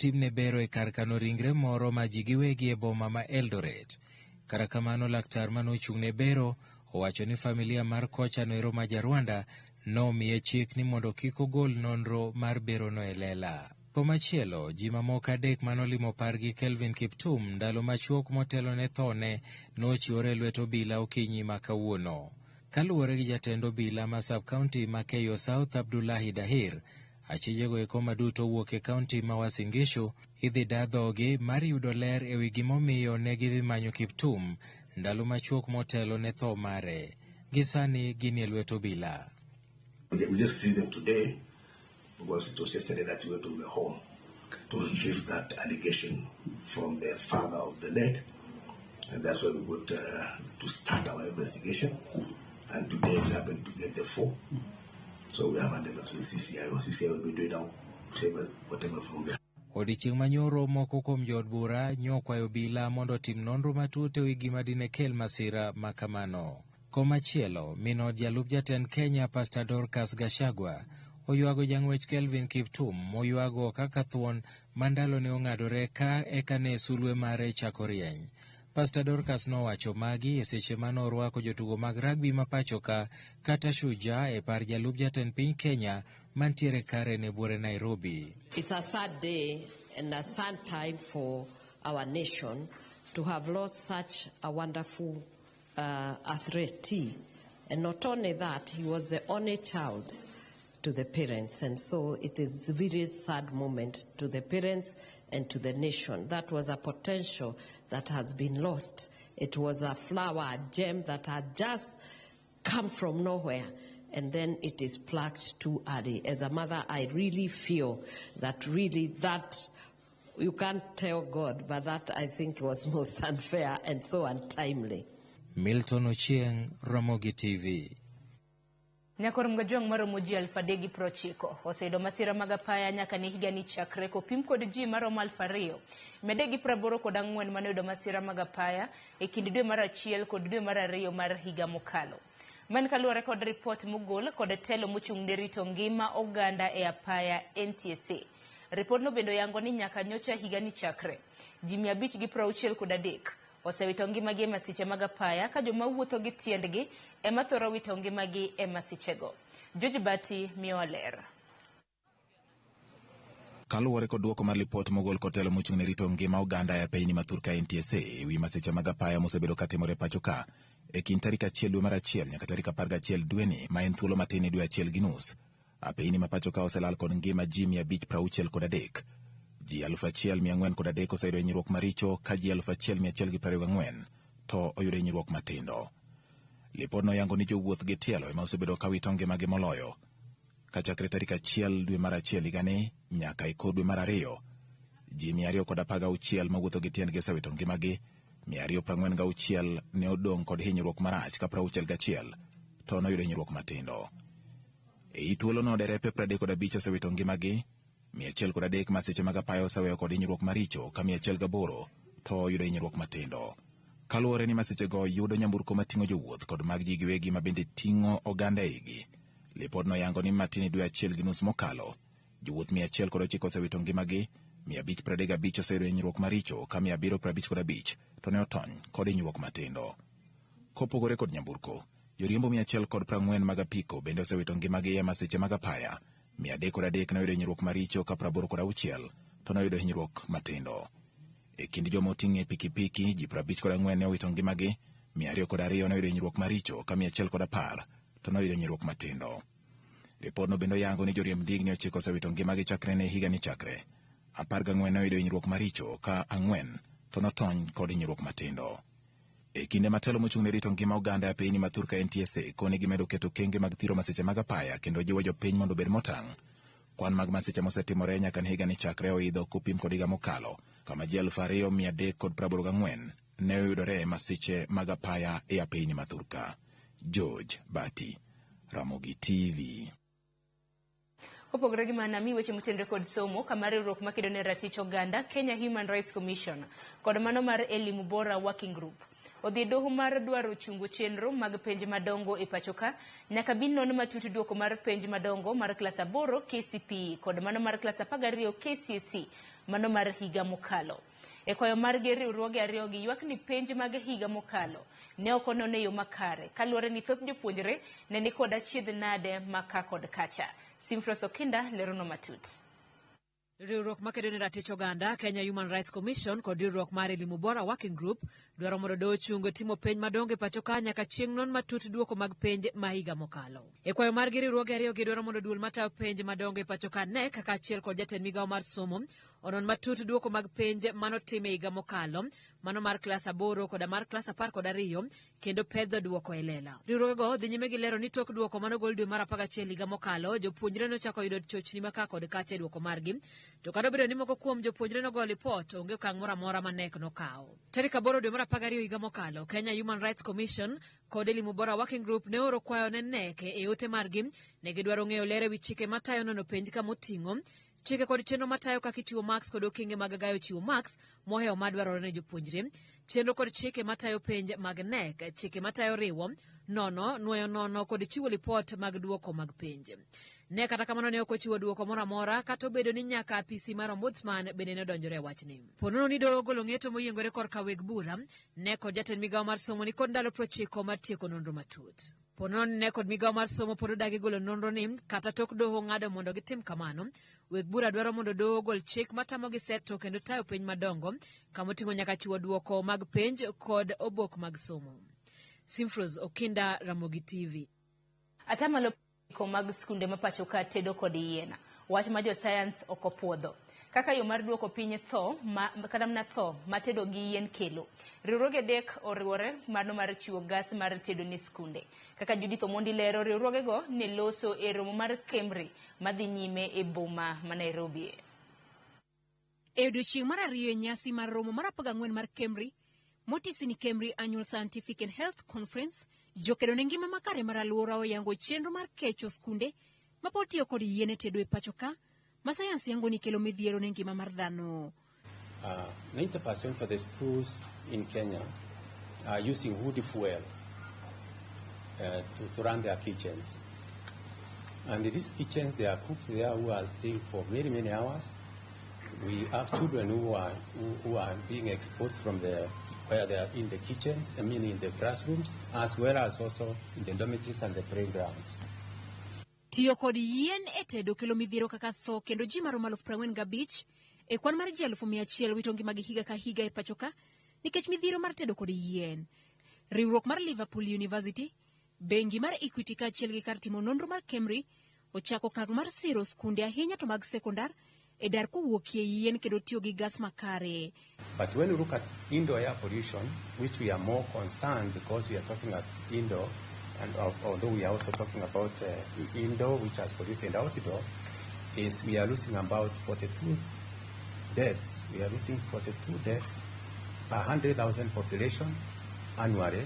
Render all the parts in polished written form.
otimne bero e kar kano ringre moro ma ji giwegi e boma ma Eldoret. Kata kamano laktar mane ochung' ne bero owacho ni familia mar kocha noero ma ja-Rwanda nomiye chik ni mondo kik ogol nonro mar berono e lela. Komachielo, ji mamoko adek manolimo pargi Kelvin Kiptum ndalo machuok motelo ne thone nochiwore e lwet obila okinyi ma kawuono. Kaluwore gi jatend obila ma sub-county ma Keyo South Abdullahi Dahir, achijego eko maduto wuok e kaunti ma Uasin Gishu idhi da dhogi mar yudo ler ewi gimomiyo ne gidhi manyo Kiptum ndalo machuok motelo ne tho mare. Gi sani gin e lwet obila. We just see them today because it was yesterday that we went to the home to retrieve that allegation from the father of the late. And that's why we got to start our investigation. And today we happened to get the four. So we have handed over to the CCIO. CCIO will be doing out whatever from there. Odiechieng' manyoro moko kuom jood bura nyokwayo obila mondo otim nonro matut ewi gima dine kel masira ma kamano. Komachielo, min od jalup jatend Kenya Pastor Dorcas Gachagua oywago jang'wech Kelvin Kiptum moywago kaka thuon ma ndalone ong'adore ka eka ne sulwe mare chako rieny. Pastor Dorcas nowacho magi e seche mane orwako jotugo mag rugby ma pacho ka kata Shujaa e par jalup jatend piny Kenya mantiere Karen e buore Nairobi. It's a sad day and a sad time for our nation to have lost such a wonderful athlete. And not only that, he was the only child to the parents. And so it is a very sad moment to the parents and to the nation. That was a potential that has been lost. It was a flower, a gem that had just come from nowhere. And then it is plucked too early. As a mother, I really feel that really that, you can't tell God, but that I think was most unfair and so untimely. Milton Ochieng, Ramogi TV. Nyakor Mgajwang' maromo ji 3,090 oseyudo masira mag apaya nyaka ne higani chakre kopim kod ji maromo 2,384 mane oyudo masira mag apaya e kind dwe mar achiel kod dwe mar ariyo mar higa mokalo. Man kaluwore kod ripot mogol kod telo mochung' ne rito ngima oganda e apaya NTSA. Ripodno bende oyango ni nyaka nyocha higani chakre ji 563 osewito ngimagi e masiche mag apaya ka joma wuotho gi tiendgi ema thoro wito ngimagi e masichego. George Bati miyowa ler. Kaluwore kod duoko mar lipot mogol kod telo mochung' ne rito ngima oganda e apeyni ma thurka NTSA ewi masiche mag apaya mosebedo katimore pacho ka e kind tarik 1 dwe mar 1 nyaka tarik 11 dweni ma en thuolo matin ne dwe 1.5. Apeyni ma pacho ka oselal kod ngima ji 563. Ji 1,403 oseyudo hinyruok maricho ka ji 1,124 to oyudo hinyruok matindo. Lipodno oyango ni jowuoth gi tielo ema osebedo ka wito ngimagi moloyo. Kachakre tarik 1 dwe mar 1 higani nyaka e kor dwe mar 2, ji 216 mawuotho gi tiendgi osewito ngimagi, 246 ne odong' kod hinyruok marach ka 61 to noyudo hinyruok matindo. Ei thuolono derepe 35 osewito ngimagi, 103 masiche mag apaya oseweyo kod hinyruok maricho ka 108 to oyudo hinyruok matindo. Kaluwore ni masichego yudo nyamburko mating'o jowuoth kod mag ji giwegi ma bende ting'o oganda eigi. Lipodno oyango ni matin e dwe 1.5 mokalo, jowuoth 109 osewito ngimagi, 535 oseyudo hinyruok maricho ka 755 to ne otony kod hinyruok matindo. Kopogore kod nyamburko, joriembo 140 mag apiko bende osewito ngimagi e masiche mag apaya, 303 noyudo hinyruok maricho ka 86 to noyudo hinyruok matindo. E kind joma oting'o e pikipiki, ji 54 ne owito ngimagi, 202 noyudo hinyruok maricho ka 110 to noyudo hinyruok matindo. Ripodno bende oyango ni joriemb ndigni 9 osewito ngimagi chakre ne higani chakre. 14 noyudo hinyruok maricho ka 4 to notony kod hinyruok matindo. E kinde ma telo mochung' ne rito ngima oganda e piny ma thurka NTSA koni gimedo keto okenge mag thiro masiche mag apaya kendo jiwo jopiny mondo obed motang'. Kwan mag masiche mosetimore nyaka ne higani chakre oidho kopim kod higa mokalo, kama ji 2,384 ne oyudore e masiche mag apaya e apeyni ma thurka. George Bati, Ramogi TV. Kopogore gi mano, ami weche motenore kod somo kama riwruok makedo ne ratich oganda Kenya Human Rights Commission kod mano mar Elimu Bora Working Group odhi e doho mar dwaro chungo chenro mag penj madongo e pacho ka nyaka bi non matut duoko mar penj madongo mar klas 8 KCPE kod mano mar klas 12 KCSE. mano mar higa mokalo. E kwayo margi riwruoge ariyogi ywak ni penj mag higa mokalo ne ok onon e yo makare kaluwore ni thoth jopuonjre ne ni kod achiedh nade ma ka kod kacha. Simfros Okinda lerono matut. Riwruok makedo ne ratich oganda Kenya Human Rights Commission kod riwruok mar Elimu Bora Working Group dwaro mondo doho ochung timo penj madongo e pacho ka nyaka chieng' non matut duoko mag penj ma higa mokalo. E kwayo margi riwruoge ariyogi dwaro mondo duol matayo penj madongo e pacho ka KNEC kaachiel kod jatend migawo mar somo onon matut duoko mag penj manotim e higa mokalo mano mar klas 8 koda mar klas 12 kendo pedho duoko e lela. Riwruogego dhi nyime gi lero ni tok duoko manogol dwe mar 11 higa mokalo, jopuonjre nochako yudo chochni ma ka kod kacha e duoko margi. To kata obedo ni moko kuom jopuonjre nogoyo lipot, onge okang' moro amora ma KNEC nokawo. Tarik 8 dwe mar 12 higa mokalo, Kenya Human Rights Commission kod Elimu Bora Working Group ne oro kwayo ne KNEC e ote margi. Ne gidwaro ng'eyo ler ewi chike matayo nono penj kamoting'o chike kod chenro matayo kaka ichiwo marks kod okenge mag gayo chiwo marks mohewo madwarore ne jopuonjre, chenro kod chike matayo penj mag KNEC, chike matayo riwo, nono, nwoyo nono kod chiwo lipot mag duoko mag penj. Ne kata kamano ne ok ochiwo duoko moro amora kata obedo ni nyaka apisi mar ombudsman bende ne odonjore e wachni. Po nono ni doho ogolo ng'eto moyiengore korka weg bura, KNEC kod jatend migawo mar somo ni kod ndalo 90 mar tieko nonro matut. Po nono ni KNEC kod migawo mar somo pod odagi golo nonro ni kata tok doho ng'ado mondo gitim kamano, weg bura dwaro mondo doho ogol chik matamogi seto kendo tayo penj madongo kamoting'o nyaka chiwo duoko mag penj kod obok mag somo. Simfros Okinda, Ramogi TV. Atamalo mag skunde ma pacho ka tedo kod yien, wach ma jo sayans ok opuodho kaka yo mar duoko piny tho ma, kata mana tho ma tedo gi yien kelo. Riwruoge adek oriwore mano mar chiwo gas mar tedo ne skunde. Kaka Judith Omondi lero, riwruogego ne loso e romo mar Kemri madhi nyime e boma ma Nairobi. E odiechieng' mar ariyo e nyasi mar romo mar 14 mar Kemri, motisi ni Kemri Annual Scientific and Health Conference, jokedo ne ngima makare mar alwora oyango chenro mar kecho skunde mapod tiyo kod yien e tedo e pacho ka, ma sayans yango ni kelo midhiero ne ngima mar dhano. 90% of the schools in Kenya are using wood fuel to run their kitchens. And in these kitchens, there are cooks there who are staying for many, many hours. We have children who are being exposed from the where they are in the kitchens, I mean in the classrooms, as well as also in the dormitories and the playgrounds. Tiyo kod yien e tedo kelo midhiero kaka tho kendo ji maromo 45,000 e kwan mar ji 100,000 wito ngimagi higa ka higa e pacho ka nikech midhiero mar tedo kod yien. Riwruok mar Liverpool University, bengi mar Equity kaachiel gi kar timo nonro mar Kemri ochako okang' mar siro skunde ahinya to mag sekondar e dar kowuokie yien kendo tiyo gi gas makare. But when you look at indoor air pollution, which we are more concerned because we are talking at indoor, and although we are also talking about indoor, which has polluted outdoor, is we are losing about 42 deaths. We are losing 42 deaths per 100,000 population annually,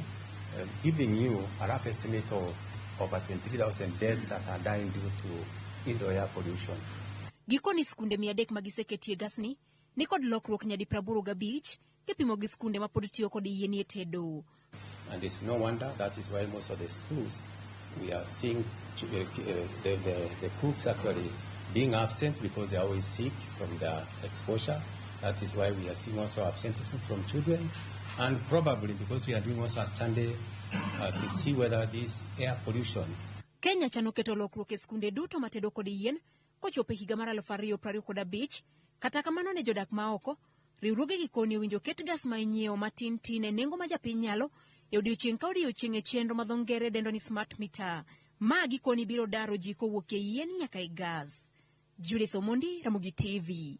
giving you a rough estimate of over 23,000 deaths that are dying due to indoor air pollution. Gikoni skunde 300 ma giseketie gasni ni kod lokruok nyadi 85 kipimo gi skunde ma pod tiyo kod yien e tedo. And it's no wonder that is why most of the schools we are seeing the cooks actually being absent because they are always sick from the exposure. That is why we are seeing also absenteeism from children. And probably because we are doing also a study to see whether this air pollution Kenya chano keto lokruok e skunde duto matedo kod yien kochopo e higa mar 2025. Kata kamano ne jodak ma oko, riwruoge gi koni owinjo ket gas ma inyiewo matin tin e nengo ma japiny nyalo e odiechieng' ka odiechieng' e chenro ma dho ngere dendo ni smart meter. Ma gikoni biro daro ji kowuok e yien nyaka e gas. Judith Omondi, Ramogi TV.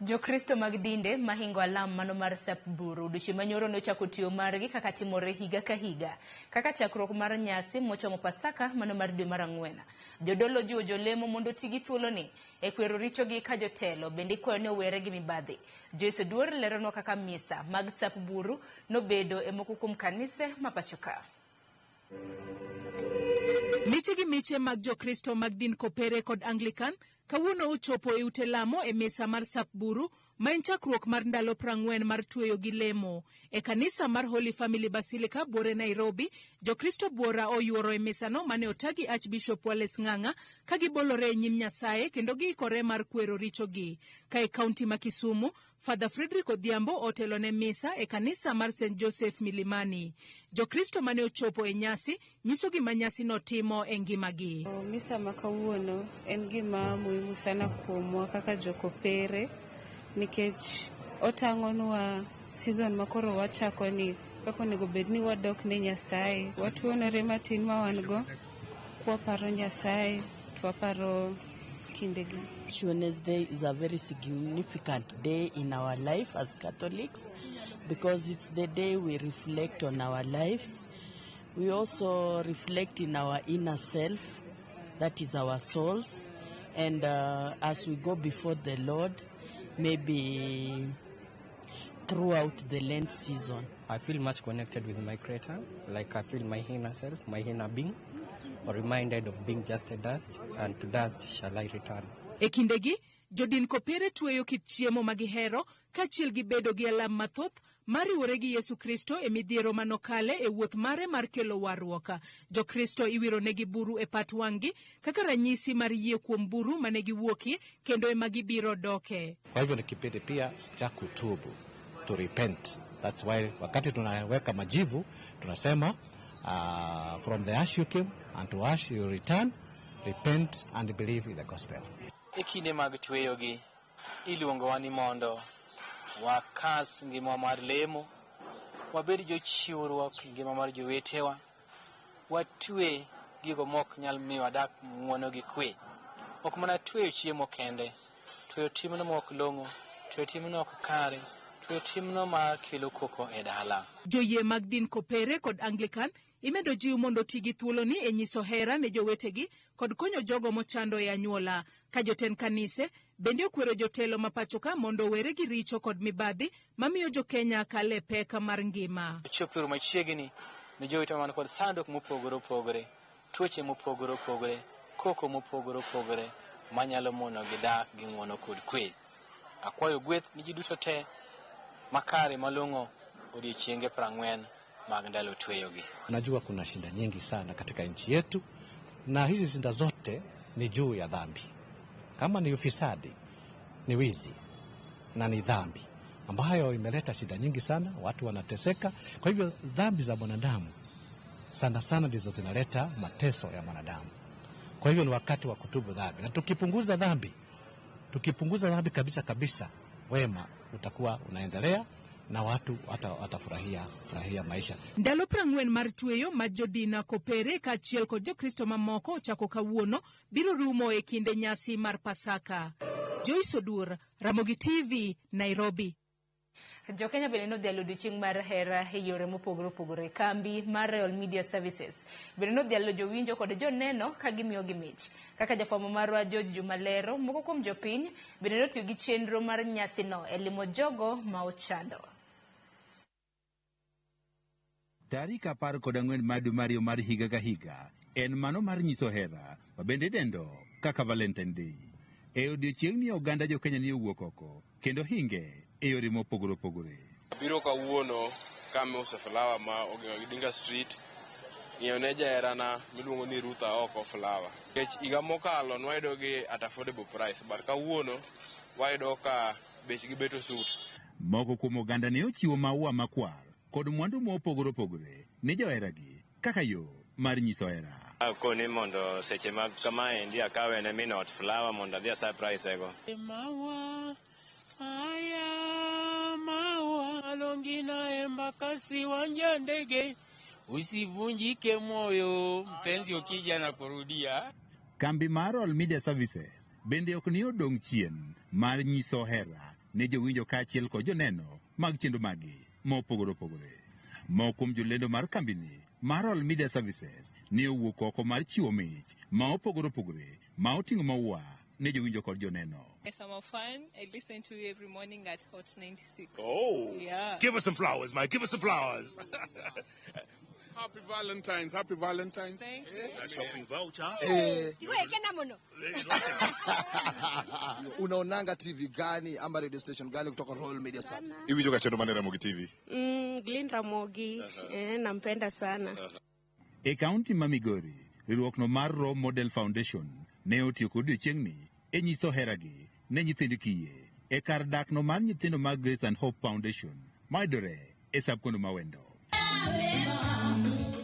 Jokristo mag dinde mahingo alam mano mar Sap Buru odiochieng' manyoro nochako tiyo margi kaka timore higa ka higa kaka chakruok mar nyasi mochomo Pasaka mano mar dwe mar ang'wen. Jodolo jiwo jolemo mondo oti gi thuoloni e kwero richogi ka jotelo bende ikwayo ni owere gi mibadhi. Joyce Oduor leronwa kaka misa mag Sap Buru nobedo e moko kuom kanise ma pacho ka. Miche gi miche mag Jokristo mag din Kopere kod Anglican kawuono ochopo e ute lamo e misa mar Sap Buru ma en chakruok mar ndalo 40 mar tweyo gi lemo. E kanisa mar Holy Family Basilica Buore Nairobi, Jokristo buora oyuoro e misano mane otagi Archbishop Wallace Ng'ang'a ka gibolore e nyim Nyasaye kendo giikore mar kwero richogi. Ka e kaunti ma Kisumu, Father Frederick Odhiambo otelo ne misa e kanisa mar St. Joseph Milimani. Jokristo mane ochopo e nyasi nyiso gima nyasino timo e ngimagi. Misa ma kawuono en gima muhimu sana kuomwa kaka jokopere nikech otang'onwa season ma koro wachako ni kaka onego bed ni wadok ne Nyasaye. Watuonore matin ma wan go kwaparo Nyasaye to waparo kindegi. Wednesday is a very significant day in our life as Catholics because it's the day we reflect on our lives. We also reflect in our inner self, that is our souls, and as we go before the Lord, maybe throughout the Lent season. I feel much connected with my Creator, like I feel my inner self, my inner being, or reminded of being just a dust, and to dust shall I return. E kindegi, jodin kopere tweyo kit chiemo ma gihero kaachiel gi bedo gi alam mathoth mariwore gi Yesu Kristo e midhiero manokale e wuoth mare mar kelo warruok. Jokristo iwironegi buru e pat wang'gi kaka ranyisi mar yie kuom buru mane giwuokie kendo ema gibiro doke. Kwa hivyo ni kipindi pia cha kutubu, to repent. That's why wakati tunaweka majivu tunasema from the ash you came and to ash you return, repent and believe in the gospel. E kinde mag tweyogi, iluongowa ni mondo wakas ngima mar lemo, wabed jochiwruok e ngima mar jowetewa, watwe gigo mok nyal miyo wadak ng'uono gi kwe. Ok mana tweyo chiemo kende, tweyo timno mok long'o, tweyo timno ok kare, tweyo timno mar kelo koko e dala. Joyie mag din Kopere kod Anglican imedo jiw mondo oti gi thuoloni e nyiso hera ne jowetegi kod konyo jogo mochando e anyuola. Ka jotend kanise bende okwero jotelo ma pachoka mondo owere gi richo kod mibadhi mamiyo jokenya kalo e pek mar ngima. Chopuru machiegni ne jowetewa man kod sanduk mopogore opogore, tuoche mopogore opogore, koko mopogore opogore manyalo mono gi dak gi ng'uono kod kwe. Akwayo gweth ni ji duto te makare malong'o odiechienge 40 mag ndalo tweyogi. Najua kuna shida nyingi sana katika nchi yetu, na hizi shida zote ni juu ya dhambi. Kama ni ufisadi, ni wizi na ni dhambi ambayo imeleta shida nyingi sana, watu wanateseka. Kwa hivyo dhambi za mwanadamu sana sana ndizo zinaleta mateso ya mwanadamu. Kwa hivyo ni wakati wa kutubu dhambi, na tukipunguza dhambi kabisa kabisa, wema utakuwa unaendelea na watu watafurahia furahia maisha. Ndalo 40 mar tweyo ma jodina Kopere kaachiel kod Jokristo mamoko ochako kawuono biro rumo e kinde nyasi mar Pasaka. Joyce Odur, Ramogi TV, Nairobi. Jokenya bende nodhialo odiechieng' mar hera e yore mopogore opogore. Kambi mar Royal Media Services bende nodhialo jowinjo kod joneno ka gimiyogi mich. Kaka jafwambo marwa George Jumalero, moko kuom jopiny bende notiyo gi chenro mar nyasino e limo jogo ma ochando. Tarik 14 mar dwe mar ariyo mar higa ka higa en mano mar nyiso hera ma bende idendo kaka Valentine Day. E odiechieng'ni oganda jokenya ni owuok oko kendo hinge e yore mopogore opogore. Biro kawuono kama uso flower ma Oginga Odinga Street ng'iewo ne jaherana miluongo ni Ruth Aoko flower. Nikech higa mokalo nwayudo gi at affordable price, but kawuono wayudo ka bechgi bet osut. Moko kuom oganda ne ochiwo maua makwar kod mwandu mopogore opogore ne joheragi kaka yo mar nyiso hera. Akoni mondo seche mag kamaendi akawe ne min ot flower mondo adhi a surprise go. Maua haya maua longina Embakasi wanja ndege usivunjike moyo mpenzi ukija na kurudia. Kambi mar Royal Media Services bende ok ni odong' chien mar nyiso hera ne jowinjo kaachiel kod joneno mag chenro magi mopogore opogore. Moko kuom jolendo mar kambini mar Royal Media Services ne owuok oko mar chiwo mich ma opogore opogore ma oting'o maua ne jowinjo kod joneno. Yes, I'm a fan. I listen to you every morning at Hot 96. Oh, yeah. Give us some flowers, mate. Give us some flowers. Happy Valentine's, happy Valentine's. Thank you. Shopping voucher. Unaonanga TV gani ama radio station gani kutoka Royal Media Service? Iwinjo ka chenro mane Ramogi TV. Glyn Ramogi, nampenda sana. E kaunti ma Migori, riwruokno mar Role Model Foundation ne otiyo kod odiechieng'ni e nyiso heragi ne nyithind kiye e kar dakno mar nyithindo mag Grace and Hope Foundation mayudore e sab kondo ma Wendo.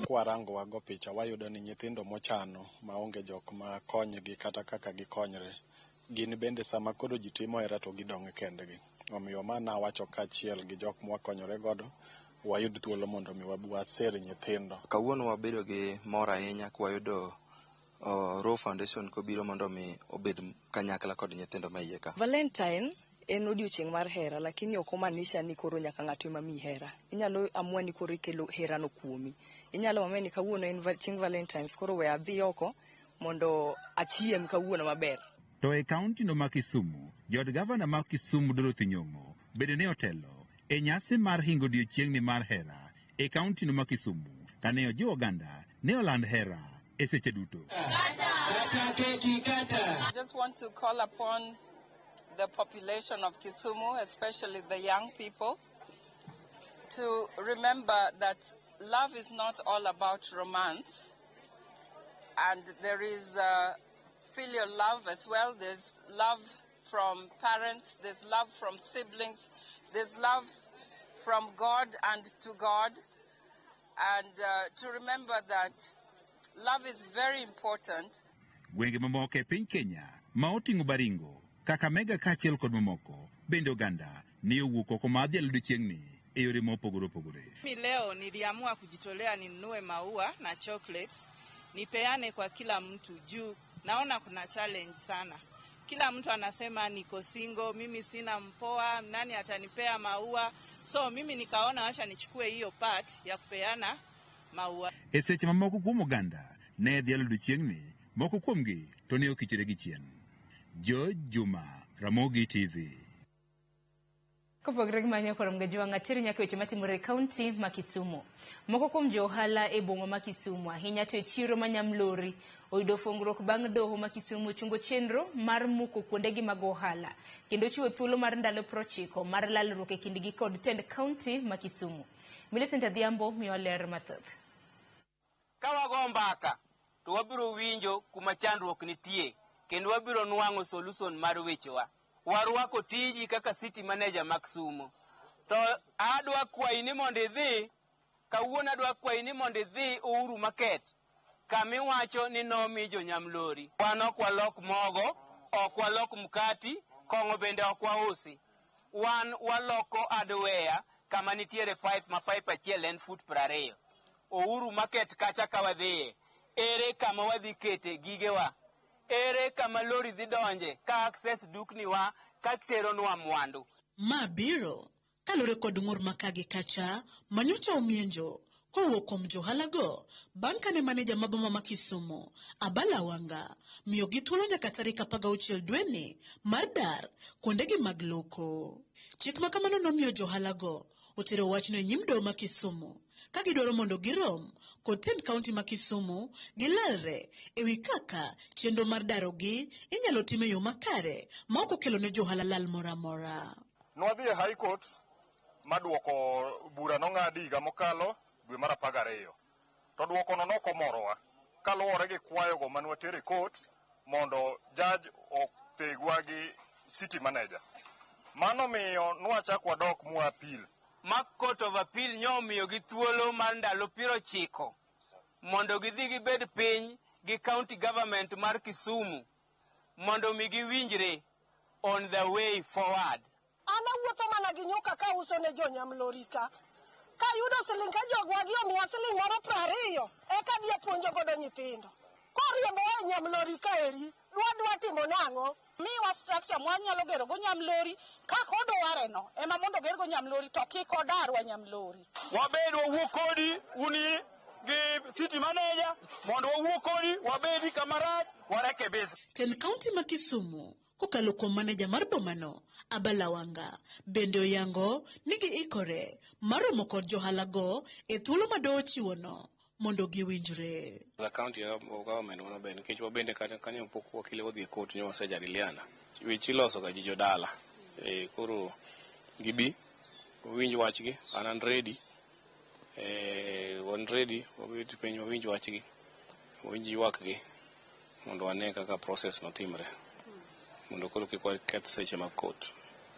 Kwarango wago picha wayudo ni nyithindo mochano maonge jok ma konygi kata kaka gikonyre gin bende sama koro ji timo hera to gidong' kendgi. Omiyo ma nawacho kaachiel gi jok mwakonyore godo wayud thuolo mondo mi wabi waser nyithindo. Kawuono wabedo gi mor ahinya kwayudo Rowe Foundation kobiro mondo mi obed kanyakla kod nyithindo ma iye ka. Valentine en odiochieng' mar hera lakini ok omaanisha ni koro nyaka ng'ato ema miyi hera. Inyalo amua ni koro ikelo herano kuomi. Inyalo amua ni kawuono en chieng' Valentines koro we adhi oko mondo achiem kawuono maber. To e kaunti no ma Kisumu, jood gavana ma Kisumu Dorothy Nyong'o bende ne otelo e nyasi mar hingo odiechieng'ni mar hera e kaunti no ma Kisumu kane ojiwo oganda ne oland hera e seche duto. I just want to call upon the population of Kisumu, especially the young people, to remember that love is not all about romance. And there is filial love as well. There's love from parents, there's love from siblings, there's love from God and to God. And to remember that love is very important. Gwenge mamoko e piny Kenya ma oting'o Baringo, Kakamega kaachiel kod mamoko bende oganda ne owuok oko mar dhialo odiechieng'ni e yore mopogore opogore. Mimi leo niliamua kujitolea ninunue maua na chocolates nipeane kwa kila mtu juu naona kuna challenge sana. Kila mtu anasema niko single, mimi sina mpoa, nani atanipea maua? So mimi nikaona wacha nichukue hiyo part ya kupeana maua. E seche mamoko kuom oganda ne dhialo odiechieng'ni, moko kuomgi to ne okichore gi chien. George Juma, Ramogi TV. Kopogore gi manyo kod Mgajwang' ateri nyaka weche matimore e kaunti ma Kisumu. Moko kuom jo ohala e boma ma Kisumu ahinya to e chiro ma Nyamlori oyudo fungruok bang' doho ma Kisumu chungo chenro mar muko kuondegi mag ohala kendo chiwo thuolo mar ndalo 90 mar lalruok e kindgi kod tend kaunti ma Kisumu. Millicent Adhiambo miyo ler mathoth. Ka wago mbaka to wabiro winjo kuma chandruok nitie kendo wabiro nwang'o solution mar wechewa. Warwako tiji kaka city manager ma Kisumu. To adwa kwayi ni mondo idhi, kawuono adwa kwayi ni mondo idhi Uhuru Market kamiwacho ni nomi jo Nyamlori. Wan ok walok mogo, ok walok mkati, kong'o bende ok wausi. Wan waloko hardware kama nitiere pipe ma pipe achiel en fut 20. Uhuru Market kacha ka wadhiye, ere kama wadhi kete gigewa? Ere kama lori dhi donje ka access dukni wa ka teronwa mwandu? Ma biro kaluwore kod ng'ur ma ka gi kacha manyocha omienjo kowuok kuom johalago bang' kane maneja ma boma ma Kisumu Abala Wanga miyogi thuolo nyaka tarik 16 dweni mar dar kuondegi mag loko. Chik ma kamano nomiyo johalago otero wachno e nyim doho ma Kisumu ka gidwaro mondo girom kod tend kaunti ma Kisumu gilalre ewi kaka chenro mar darogi inyalo tim e yo makare ma ok okelo ne johala lal moro amora. Nwadhi e High Court maduoko bura nong'adi higa mokalo dwe mar 12. To duokono nokomorowa kaluwore gi kwayogo manwatero e court mondo judge othegwa gi city manager. Mano miyo nwachak wadok mwa appeal. Ma Court of Appeal nyomiyogi thuolo mar ndalo 90 mondo gidhi gibed piny gi county government mar Kisumu mondo mi giwinjre on the way forward. An awuotho mana gi nyuka ka uso ne jo Nyamlori ka. Kayudo siling' ka jogwagi omiya siling' moro 20 eka adhi apuonjo godo nyithindo. Koriembowa e Nyamlori kaeri, dwa timo nang'o? Miwa structure mwanyalo gero go Nyamlori kaka odware no ema mondo oger go Nyamlori to kik odarwa Nyamlori. Wabed wawuo kodi uni gi city manager mondo wawuo kodi wabedi kama rach warekebisa. Tend kaunti ma Kisumu kokalo kuom maneja mar bomano Abala Wanga bende oyango ni giikore mar romo kod johalago e thuolo ma doho ochiwono mondo giwinjre. The county government wan ber nikech wabende kata kanyo pok wakile odhi e court nyo wasejadiliana. Weche iloso ga ji jodala. Koro gibi wawinj wachgi, an ready. Wan ready, wabet piny wawinj wachgi, wawinj ywakgi mondo wane kaka process no timre. Mondo koro kik waketh seche mag court.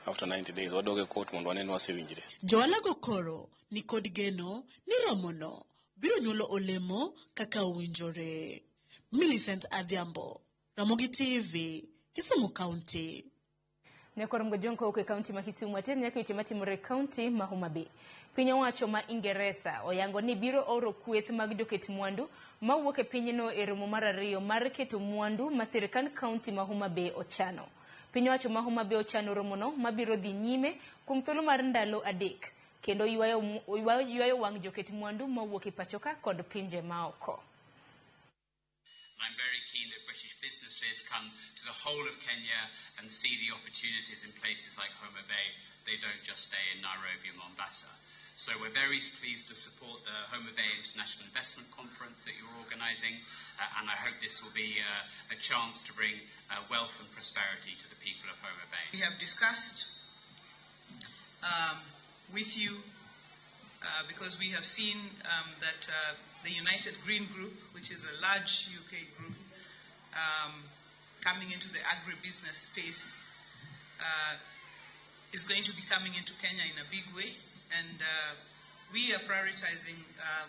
After 90 days wadog e court mondo wane ni wasewinjre. Joalago koro ni kod geno ni romono biro nyuolo olemo kaka owinjore. Millicent Adhiambo, Ramogi TV, Kisumu County. Nyakorom Gojong kowuok e kaunti ma Kisumu ater nyaka weche matimore e kaunti ma Homa Bay. Piny owacho ma Ingeresa oyango ni biro oro kweth mag joket mwandu mawuok e pinyno e romo mar ariyo mar keto mwandu ma sirkand kaunti ma Homa Bay ochano. Piny owacho ma Homa Bay ochano romono mabiro dhi nyime kuom thuolo mar ndalo 3 kendo ywayo wang' joket mwandu mawuok e pachoka kod pinje maoko. I'm very keen that British businesses come to the whole of Kenya and see the opportunities in places like Homa Bay. They don't just stay in Nairobi and Mombasa. So we're very pleased to support the Homa Bay International Investment Conference that you're organising, and I hope this will be a chance to bring wealth and prosperity to the people of Homa Bay. We have discussed with you because we have seen that the United Green Group, which is a large UK group coming into the agribusiness space, is going to be coming into Kenya in a big way. And we are prioritizing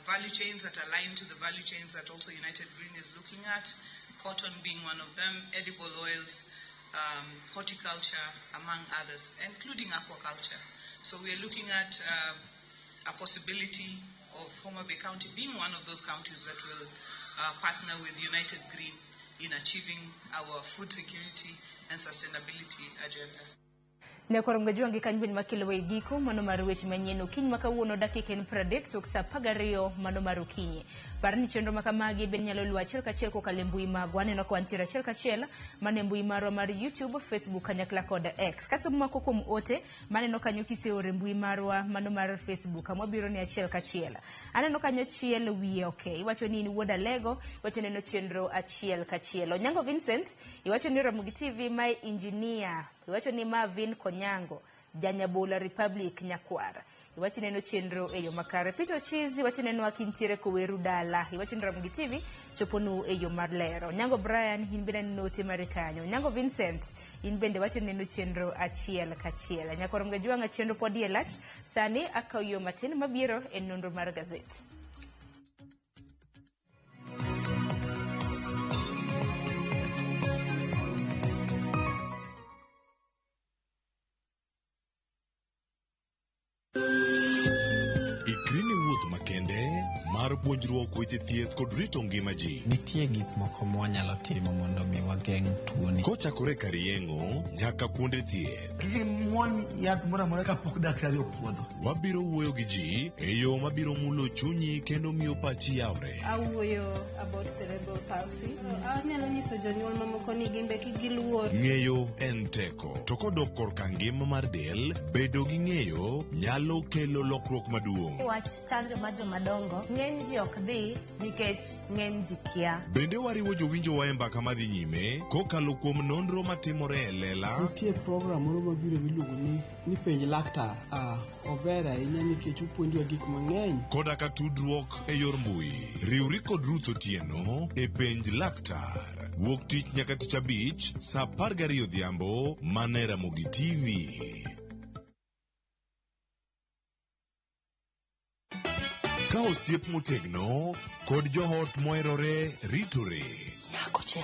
value chains that align to the value chains that also United Green is looking at, cotton being one of them, edible oils, horticulture, among others, including aquaculture. So we are looking at a possibility of Homa Bay County being one of those counties that will partner with United Green in achieving our food security and sustainability agenda. Nyakorom Gajwangi kanyo bende makelo e giko mano mar weche manyien okinyi ma kawuono dakika en 30 tok saa 12 mano mar okinyi. Par ni chenro makamagi bende nyalo luwo achiel kachiel kokalo e mbui magwa. Aneno ka wantiere achiel kachiel mano e mbui marwa mar YouTube, Facebook kanyakla kod X. Kasomo moko kuom ote maneno kanyo kiseoro e mbui marwa mano mar Facebook kama wabiro ni achiel kachiel. Aneno kanyo chiel wiye okay. Iwacho ni in wuod Alego, iwacho neno chenro achiel kachiel. Onyango Vincent, iwacho ni Ramogi TV mae engineer. Iwacho ni Marvin Konyango, Janyabola Republic Nyakwar. Iwacho neno chenro e yo makare. Peter Ochizi iwacho neno akintiere koweru dala. Iwacho ni Ramogi TV choponu e yo mar lero. Onyango Brian, in bende neno ote mari kanyo. Onyango Vincent, in bende wacho neno chenro achiel kachiel. Nyakorom Gajwang'a chenro pod e lach. Sani akaw yo matin mabiro e nonro mar gazet. Mar puonjruok weche thieth kod rito ngima ji. Nitie gik moko mwanyalo timo mondo mi wageng' tuoni. Kochakore kar yeng'o nyaka kuonde thieth. Kik imuony yath moro amora kapok daktari opuodho. Wabiro wuoyo gi ji e yo mabiro mulo chunyi kendo miyo pachi yawre. Awuoyo about cerebral palsy. Anyalo nyiso jonyuol mamoko ni gin be kik giluor. Ng'eyo en teko. To kodok korka ngima mar del, bedo gi ng'eyo nyalo kelo lokruok maduong'. Wach chanjo mar jomadongo, ng'eny ji ok dhi nikech ng'eny ji kia. Bende wariwo jowinjowa e mbaka madhi nyime kokalo kuom nonro matimore e lela. Nitie program moro mabiro miluongo ni penj laktar. Ober ahinya nikech opuonjowa gik mang'eny. Koda ka tudruok e yor mbui. Riwri kod Ruth Otieno e penj laktar. Wuok tich nyaka tich abich saa 12 odhiambo mana e Ramogi TV. Ka osiep motegno kod joot moherore ritore. Nyako cha,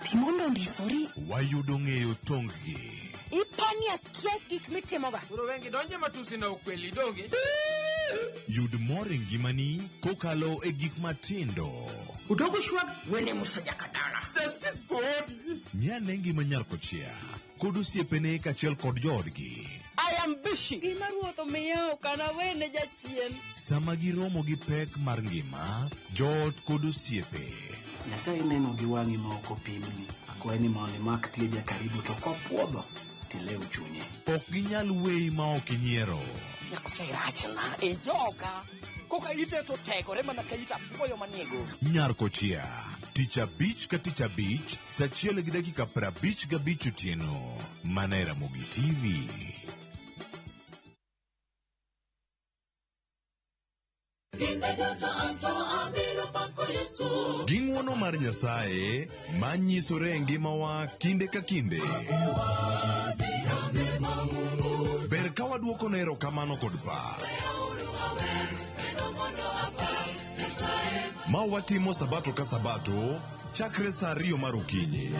timondo ndisori. Wayudo ng'eyo tong-gi. Ipani akia gik mitimoga. Koro wengi donje matusi na ukweli donge. Yud mor e ngimani kokalo e gik matindo. Udogo shwag wene Musa Jakadala. Justice for Ng'ane ngima nyar kochia kod osiepene kaachiel kod joodgi. I am busy. Gima ruoth omiya ok anawene jachien. Sama giromo gi pek mar ngima, joot kod osiepe. Nyasaye neno gi wang'i ma ok opimni. Akwayi ni mondo imak tieja karibu to kopuodho tilew chunye. Ok ginyal weyi ma ok inyiero. Nyakocha irachna, ijoga. Koka ite to tegore mana ka it apuoyo manie goro. Nyar Kochia, tich abich ka tich abich, saa achiel gi dakika 55 otieno, mana e Ramogi TV. Gi ng'wono mar Nyasaye ma nyisore e ngimawa kinde ka kinde. Ber ka waduokone erokamano kod pak. Ma watimo sabato ka sabato chakre saa ariyo mar okinyi.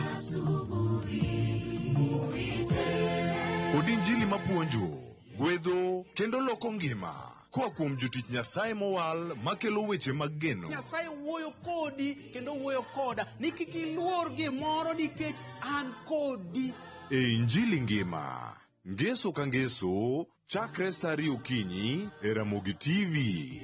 Kod injili mapuonjo, gwedho kendo loko ngima koa kuom jotich Nyasaye mowal makelo weche mag geno. Nyasaye wuoyo kodi kendo wuoyo koda ni kik iluor gimoro nikech an kodi. E Injili ngima, ngeso ka ngeso, chakre saa ariyo okinyi e Ramogi TV.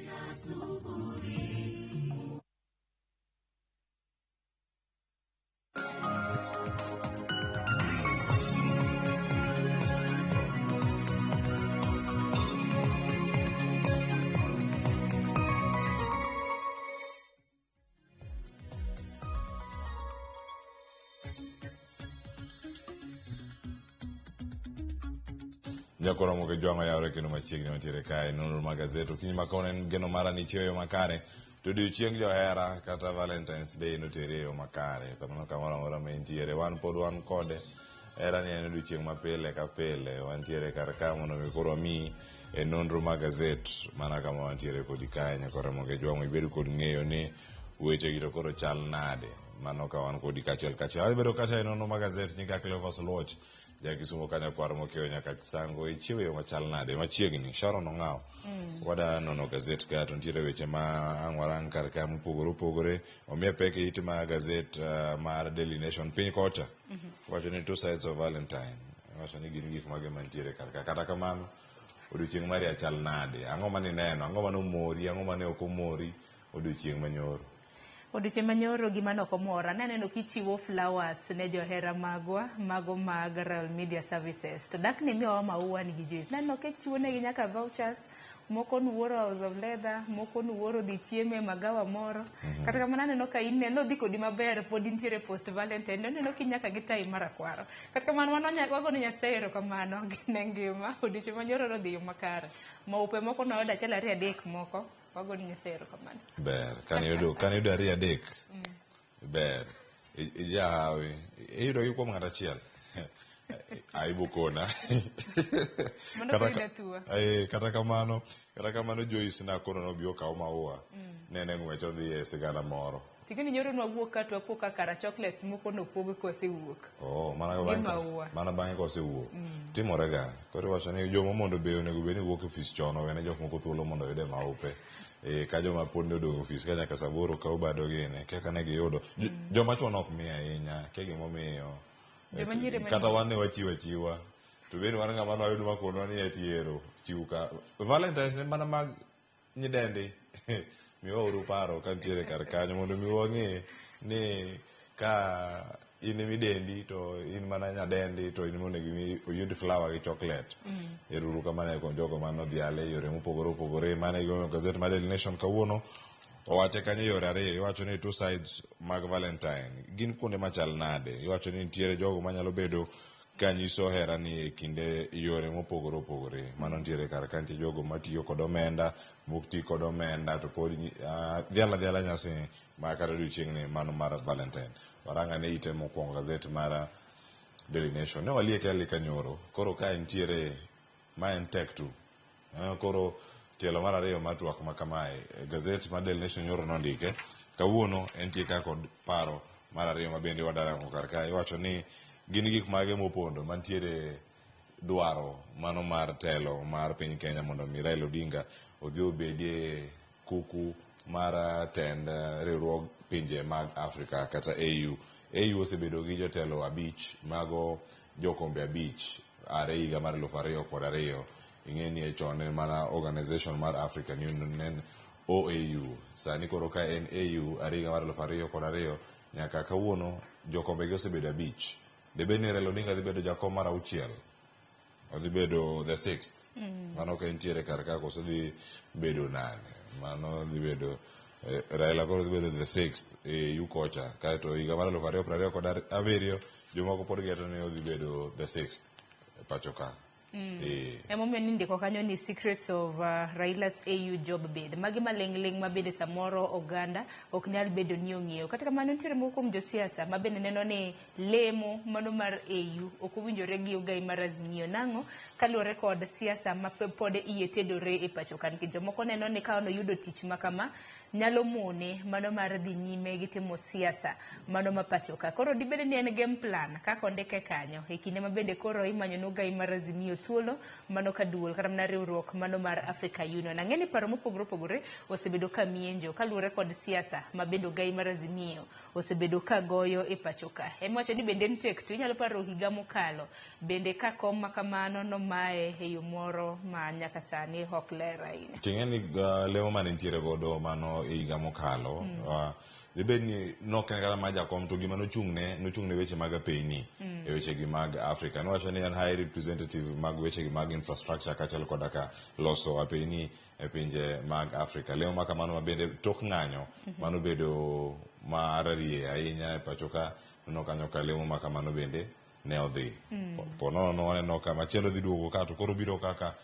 Jakoro moke jwang'o yawre kendo machiegni mantiere kae nonro mag gazet okinyi ma kawuono en geno mara ni chieyo makare to odiochieng johera kata Valentine's Day notere e yo makare kamano kamoro amora ma intiere wan pod wan kode hera ni en odiochieng' ma pile ka pile wantiere kar ka mondo mi koro wamiyi e nonro mag gazet mana kama wantiere kodi kae nyakoro moke jwang'o ibed kod ng'eyo ni wechegi to koro chal nade mano ka wan kodi kachiel kachiel adhi bedo kacha e nonro mag gazet nyinga Cleophas Oluoch Jakisumo kanyo kwar mokewo nyaka Chisango ichiewo e yo machal nade machiegni Sharon Ong'awo wada nono gazet ka to nitiere weche ma ang' warang kar ka mopogore opogore omiye pek e it ma gazet mar Daily Nation piny kocha wacho ni two sides of Valentine wacho ni gin gik mage mantiere kar ka kata kamano odiochieng' mari achal nade ang'o mane ineno ang'o mane omori ang'o mane ok omori odiochieng' manyoro Odiochieng' manyoro gima ne ok omora, naneno kichiwo flowers ne johera magwa, mago mag Royal Media Services. To dak ni miyowa maua ni gi juice. Naneno kichiwo negi nyaka vouchers, moko nuoro House of Leather, moko nuoro dhi chiemo e magawa moro. Kata kamano aneno ka in ne nodhi kodi maber, pod intiere post Valentine, aneno ki nyaka gi tai marakwaro. Kata kamano wan wagono Nyasaye erokamano ne ngima, odiochieng' manyoro nodhi yo makare. Maupe moko noyudo achiel ariyo adek moko. Wagoni Nyasaye erokamano. Ber, kane yudo ariyo adek. Ber. Ijahawi. Iyudo gi kuom ng'ato achiel. Aibu kona. Mano koro ida Kata kamano Joyce nakono nobi okaw maua. Nene ng'wech odhi e sigana moro. Ting'eni nyoro nwawuok ka to wapo ka kara chocolates moko nopog kosewuok. Oh, Gi maua. mana bang'e kosewuok. Timore ga. Koro iwacho ni joma mondo be onego bed ni wuok e ofis chon owene jok moko thuolo mondo oyude maupe. Ka joma pod ne odong' e ofis ka nyaka saa aboro ka obado gini, kia ka ne giyudo. Joma chwo nok mi ahinya, kia gimomiyo. Joma nyiri ma Kata wan ne wachiwo achiwa. To bende wan ng'ama nwayud makonwa ni eti ero chiw ka. Valentine's ne mana mag nyidendi. Miwa uru paro ka nitiere kar kanyo mondo mi wang'e ni ka in emidendi to in mana nyadendi to in monego oyud flower gi chocolate. Ero uru kamano kuom jogo mane odhiale e yore mopogore opogore. Mano e gimomiyo gazet mar Daily Nation kawuono owache kanyo e yore ariyo. Iwacho ni two sides mag Valentine gin kuonde machal nade. Iwacho ni nitiere jogo manyalo bedo ka nyiso hera ni e kinde yore mopogore opogore. Mano nitiere kar ka nitie jogo matiyo kod omenda, mok ti kod omenda to pod dhialo adhiala nyasi ma kata odiochieng'ni mano mar Valentine. Warang ane ite mokwongo gazet mar Daily Nation. Ne walieke alika nyoro. Koro ka nitiere ma en tek tu. Koro tielo mar ariyo mar twak ma kamae. Gazet mar Daily Nation nyoro nondike. Kawuono entie ka kod paro mar ariyo ma bende wadarango kar ka. Iwacho ni gin gik mage mopondo mantiere dwaro mano mar telo mar piny Kenya mondo mi Raila Odinga odhi obedie kuku mar tend riwruog pinje mag Afrika kata AU. AU osebedo gi jotelo abich mago jokombe abich are higa mar 2002. Ing'e ni e chon en mana organization mar African Union en OAU. Sani koro ka en AU are higa mar 2002 nyaka kawuono jokombe gi osebedo abich. Debed ni Raila Odinga dhi bedo jakom mar auchiel. Odhi bedo the sixth. Mano ka entiere kar ka koso dhi bedo nane. Mano dhi bedo Raila koro dhi bedo the sixth e AU kocha. Kaeto higa mar 2027 jomoko pod geto ni odhi bedo the sixth e pacho ka. Emomiyo nindiko kanyo ni secrets of Raila's AU job bid. Magi maling'ling' ma bende samoro oganda ok nyal bedo ni ong'eyo. Kata kamano nitiere moko kuom josiasa ma bende neno ni lemo mano mar AU ok owinjore gi ogai mar Azimio. Nang'o? Kaluwore kod siasa ma pod iye tedore e pacho ka. Nikech jomoko neno ni ka noyudo tich ma kama nyalo mone mano mar dhi nyime gi timo siasa mano ma pacho ka. Koro dibed ni en game plan kaka ondike kanyo e kinde ma bende koro imanyo ne ogai mar Azimio thuolo mano ka duol kata mana riwruok mano mar Africa Union. Ang'e ni paro mopogore opogore osebedo ka mienjo kaluwore kod siasa ma bende ogai mar Azimio osebedo ka goyo e pacho ka. Emiwacho ni bende en tek to inyalo paro higa mokalo bende ka kom ma kamano nomaye e yo moro ma nyaka sani ok ler ahinya. Ting'e ni lemo mane nitiere godo mano e higa mokalo dibed ni nok en kata mar jakom to gima nochung'ne weche mag apeyni e wechegi mag Africa. Nowacho ni en high representative mag wechegi mag infrastructure kaachiel koda ka loso apeyni e pinje mag Africa. Lemo ma kamano ma bende tok ng'anyo mano bedo mararie ahinya e pacho ka neno kanyo ka lemo ma kamano bende ne odhi. Po nono waneno ka machielo dhi duogo ka to koro biro kaka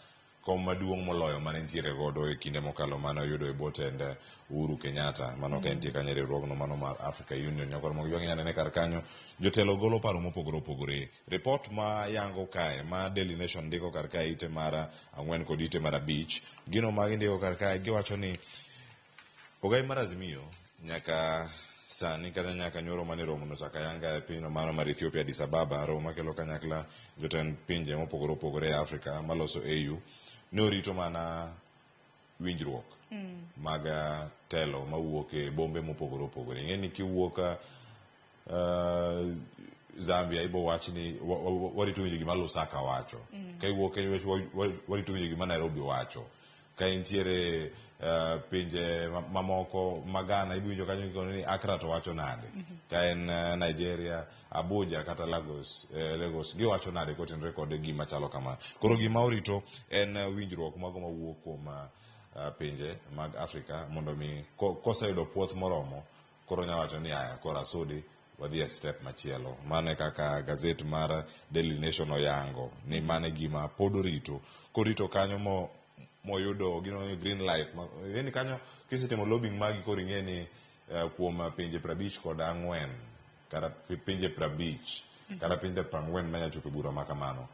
kom maduong' moloyo mane nitiere godo e kinde mokalo mane oyudo e bwo tend Uhuru Kenyatta mano ka entie kanyo e riwruogno mano mar Africa Union. Nyakwar Mogi Jwang' inyalo nene kar kanyo jotelo golo paro mopogore opogore. Report ma yango kae ma Daily Nation ndiko kar kae ite mar 4 kod ite mar 5 gino ma gindiko kar kae giwacho ni ogai mar Azimio nyaka sani kata nyaka nyoro mane romo no chaka yanga e pinyno mano mar Ethiopia Addis Ababa romo makelo kanyakla jotend pinje mopogore opogore e Afrika maloso AU ne orito mana winjruok mag telo mawuok e bombe mopogore opogore. Ing'e ni kiwuok Zambia ibo wach ni warito winjo gima Lusaka wacho. Ka iwuok Kenya warito winjo gima Nairobi wacho. Ka intiere pinje mamoko ma Ghana ibo winjo kanyo gikono ni Accra to wacho nade. Ka en Nigeria, Abuja kata Lagos, giwacho nade kotenore kod gima chalo kama. Koro gima orito en winjruok mago mawuok kuom pinje mag Afrika mondo mi koseyudo puoth moromo koro nya wacho ni aya koro asudi wadhi e step machielo. Mano e kaka gazet mar Daily Nation oyango ni mano e gima pod orito. Korito kanyo moyudo gino green light. Ing'e kanyo kisetimo lobbying magi koro ing'e ni kuom pinje 54 kata pinje 50 kata pinje 40 manya chopo e bura ma kamano.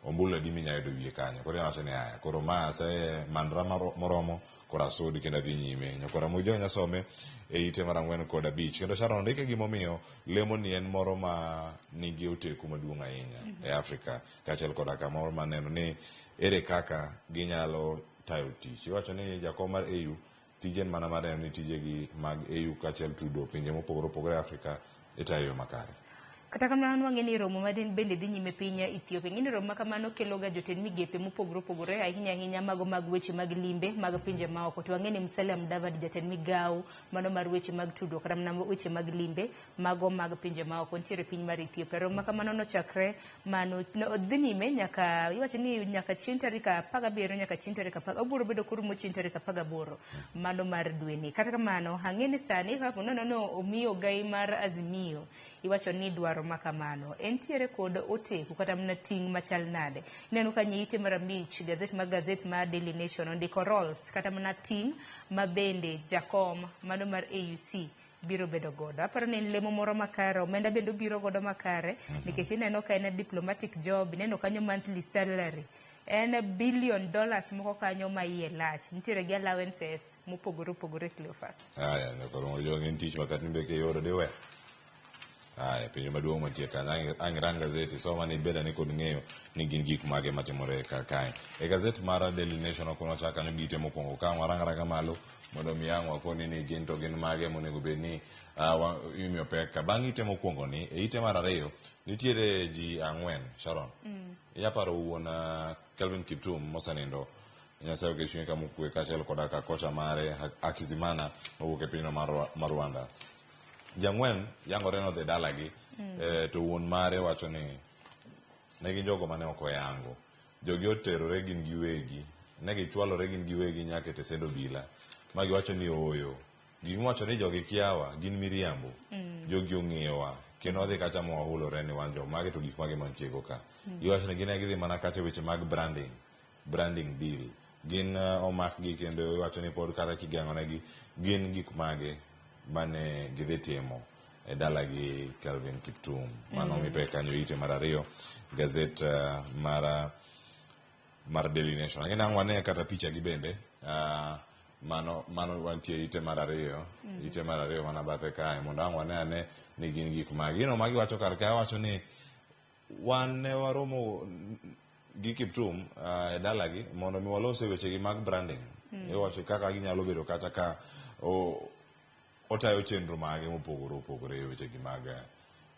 Ombulu adi minya yudo wiye kanyo. Koro iwacho ni aya koro ma ase mandra moromo koro asudi kendo adhi nyime. Nyakwara Mogi Jwang' nyasome e ite mar 4 kod 5. Kendo Sharon ondike gimomiyo lemo ni en moro ma nigi oteku maduong' ahinya e Afrika kaachiel koda kamoro maneno ni ere kaka ginyalo tayo tich. Iwacho ni jakom mar AU tije en mana mar neno ni tijegi mag AU kaachiel tudo pinje mopogore opogore e Afrika itayo e yo makare. Kata kamano wang'e ni romo ma bende dhi nyime piny Ethiopia. Ng'e ni romo ma kamano kelo ga jotend migepe mopogore opogore ahinya ahinya mago mag weche mag limbe mag pinje maoko. To wang'e ni Musalia Mudavadi jatend migawo mano mar weche mag tudruok kata mana weche mag limbe mago mag pinje maoko nitiere piny mar Ethiopia. Romo ma kamano nochakre mano dhi nyime nyaka iwacho ni nyaka chieng' tarik 17 nyaka chieng' tarik 10 obiro bedo korumo chieng' tarik 18 mano mar dweni. Kata kamano ang'e ni sani kaka nono omiyo ogai mar Azimio iwacho ni dwaro makamano entiere kod oteku kata mana ting' machal nade. Ineno ka nyiite mar 5 gazet mar Daily Nation ondiko roles kata mana ting' ma bende jakom mano mar AUC biro bedo godo. Aparo ni en lemo moro makare, omenda bende obiro godo makare nikech ineno ka en a diplomatic job, ineno kanyo monthly salary en $1 billion moko kanyo ma iye lach. Nitiere gi allowances mopogore opogore Cleophas. Aya, nyakoro Mogi en tich makati mbeke yoro diwe. Aya, penjo maduong' mantie kanyo. Ang' irang gazeti, soma ni bed ane kod ng'eyo ni gin gik mage matimore kar kae. E gazet mar Daily Nation ok wachak kanyo gi ite mokwongo ka warang aranga malo mondo mi ang' wakoni ni gin to gin mage monego bed ni imiyo pek ka. Bang' ite mokwongo ni, e ite mar 2 nitiere ji 4, Sharon. Inya paro wuon Kelvin Kiptum mosenindo. Nyasaye oket chunye kama okwe kaachiel koda ka kocha mare Hakizimana mowuok e pinyno mar Rwanda. Ji 4 yangore nodhi dalagi, to wuon mare wacho ni ne gin jogo mane ok oyango. Jogi oterore gin giwegi. Ne gichwalore gin giwegi nyaka e tesend obila. Ma giwacho ni ooyo. Gik miwacho ni jogi kiawa gin miriambo. Jogi ong'eyowa. Kendo wadhi kacha ma wahulore ni wan jomage to gik mage mantiego ka. Giwacho ni gin ne gidhi mana kacha e weche mag branding. Branding deal. Gin omakgi kendo iwacho ni pod kata kigeng'onegi gin gik mage mane gidhi timo e dalagi Kelvin Kiptum. Mano mipe kanyo ite mar ariyo gazet mar Daily Nation. Ang'e nang' wane kata picha gi bende. Mano wantie ite mar ariyo. Ite mar ariyo mana bathe kae mondo ang' wane ane ni gin gik mage. Gino ma giwacho kar kae wacho ni wan ne waromo gi Kiptum e dalagi mondo mi walos e wechegi mag branding. Iwacho kaka ginyalo bedo kata ka otayo chenro mage mopogore opogore e wechegi mag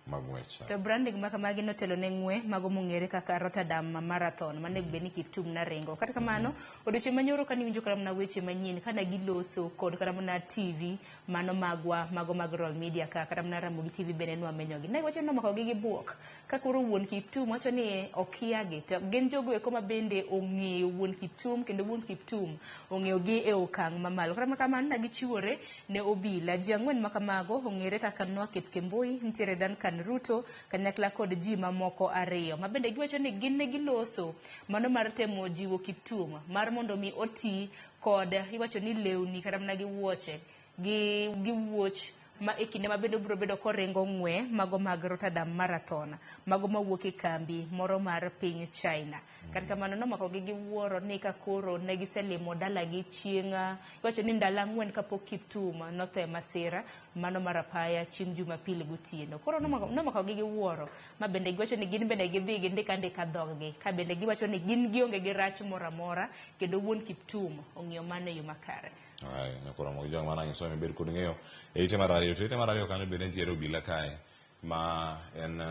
ng'wech. To branding ma kamagi notelo ne ng'we mago mong'ere kaka Rotterdam Marathon mane bed ni Kiptum naringo. Kata kamano, odiochieng' manyoro kane iwinjo kata mana weche manyien kane giloso kod kata mana TV mano magwa mago mag Royal Media ka kata mana Ramogi TV bende nwamenyogi. Ne giwacho ni nomakogi gi buok. Ka koro wuon Kiptum wacho ni okiagi to gin jogo eko ma bende ong'eyo wuon Kiptum kendo wuon Kiptum ong'eyogi e okang' mamalo. Kata kamano ne gichiwore ne obila. Ji ang'wen ma kamago ong'ere kaka Noah Kipkemboi, nitiere Duncan Ruto kanyakla kod ji mamoko ariyo ma bende giwacho ni gin ne giloso mano mar temo jiwo Kiptum mar mondo mi oti kod iwacho ni lewni kata mana gi wuoche gi wuoch ma e kinde ma bende obiro bedo koringo ng'we mago mag Rotterdam Marathon mago mawuok e kambi moro mar piny China. Kata kamano nomakogi gi wuoro ni ka koro ne giselimo dalagi chieng' iwacho ni ndalo ang'wen kapok Kiptum notho e masira mano mar apaya chieng' Jumapil gotieno. Koro nomakogi gi wuoro ma bende giwacho ni gin bende gidhi gindika andika dhoggi ka bende giwacho ni gin gionge gi rach moro amora kendo wuon Kiptum ong'iyo mano e yo makare. Ay, nyakoro mo jong mana ngiso mi bed kod ng'eyo e ite mar ariyo. To ite mar ariyo kanyo bende nitiere obila kae ma en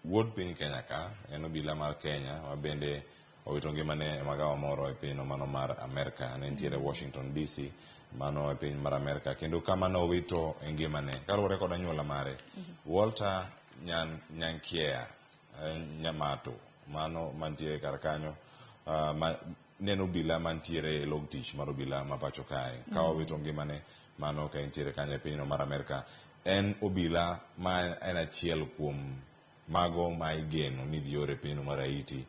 wuod piny Kenya ka, en obila mar Kenya ma bende owito ngimane e magawa moro e pinyno mano mar Amerka. Ne nitiere Washington DC mano e piny mar Amerka kendo kama nowito e ngimane kaluwore kod anyuola mare. Walter Nyankiea Nyamato mano mantiere kar kanyo neno obila mantiere e log tich mar obila ma pacho kae ka owito ngimane mano ka entiere kanyo e pinyno mar Amerka. En obila ma en achiel kuom mago ma igeno ni dhi ore pinyno mar Haiti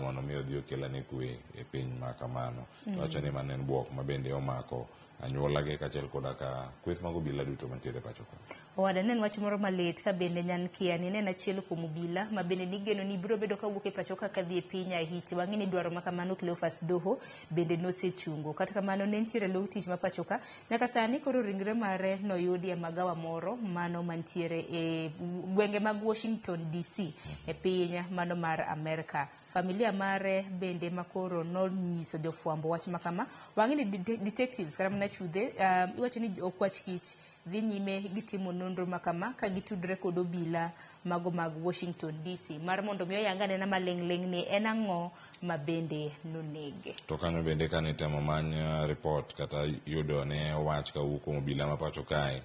mondo mi odhi okel ane kwe e piny ma kamano. Wacho ni mano en buok ma bende omako anyuolage kaachiel koda ka kweth mag obila duto mantiere pacho ka. Owada ne en wach moro malit ka bende Nyankia ni ne en achiel kuom obila ma bende nigeno ni biro bedo kawuok e pacho ka kadhi e piny Haiti. Wang'e ni dwaro ma kamano Cleophas Doho bende nosechungo. Kata kamano ne nitiere log tich ma pacho ka nyaka sani koro ringre mare noyudi e magawa moro mano mantiere e gwenge mag Washington DC e piny mano mar Amerka. Familia mare bende makoro nonyiso jofwambo wach makama. Wang'e ni detectives kata mana chudhe iwacho ni okwach kich dhi nyime gitimo nonro makama ka gitudre kod obila mago mag Washington DC mar mondo mi oyang anena maling' ling' ni en ang'o ma bende nonege. To kanyo bende kane itemo many report kata yudo ne wach kawuok kuom obila ma pacho kae,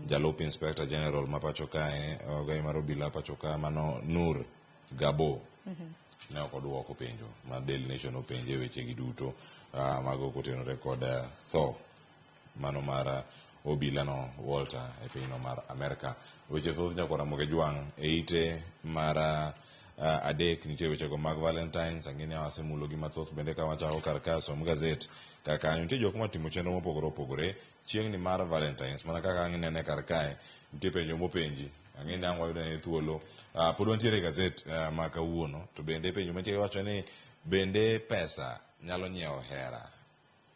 jalup Inspector General ma pacho kae, ogai mar obila pacho ka mano Nur Gabo ne ok oduoko penjo ma Daily Nation openje wechegi duto mago kotenore kod tho mano mar obila no Walter e pinyno mar Amerka. Weche thoth nyaka Ramogi Jwang' e ite mar adek nitie wechego mag Valentines. Ang'e ni wasemulo gi mathoth bende ka wachako kar ka som gazet kar kanyo nitie jok matimo chenro mopogore opogore chieng'ni mar Valentines mana kaka ang' inene kar kae nitie penjo mopenji. Ang'e ni ang' wayudo ne thuolo pod wantiere e gazet ma kawuono to bende penjo mantie wacho ni bende pesa nyalo nyiewo hera.